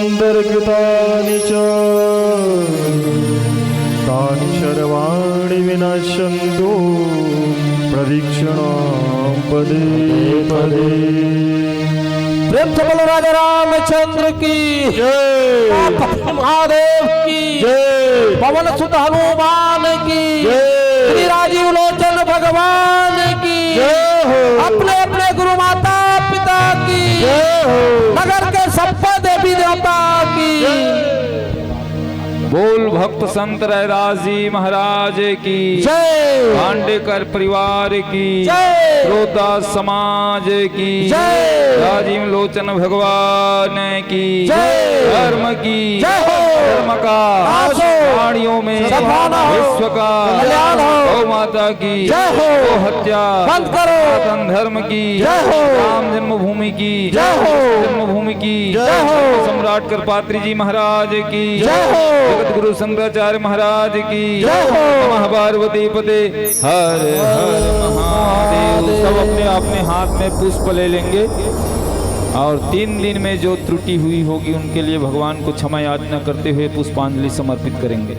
जन्मान्तरकृतानि च, तानि सर्वाणि विनश्यन्तु प्रदक्षिणां पदे पदे। प्रेम से बोलो राजा रामचंद्र की जय। महादेव की जय। पवन सुत हनुमान की जय। श्री राजीव लोचन भगवान की जय हो। अपने अपने गुरु माता पिता की जय हो। नगर के सप्पा देवी देवता की जय। बोल भक्त संत रैदास जी महाराज की जय। भांडेकर परिवार की जय। रोहतास समाज की जय। राजीव लोचन भगवान की जय। धर्म की जय हो। धर्म का आसो। प्राणियों में सफाना हो। विश्व का कल्याण हो। गौ माता की जय हो। गौ हत्या बंद करो। सनातन धर्म की जय हो। राम जन्मभूमि की जय हो। जन्मभूमि की जय हो। सम्राट कृपात्री जी महाराज की जय हो। जगत गुरु शंकराचार्य महाराज की जय हो। नमः पार्वती पते। हर हर महादेव। सब अपने अपने हाथ में पुष्प ले लेंगे और तीन दिन में जो त्रुटि हुई होगी उनके लिए भगवान को क्षमा याचना करते हुए पुष्पांजलि समर्पित करेंगे।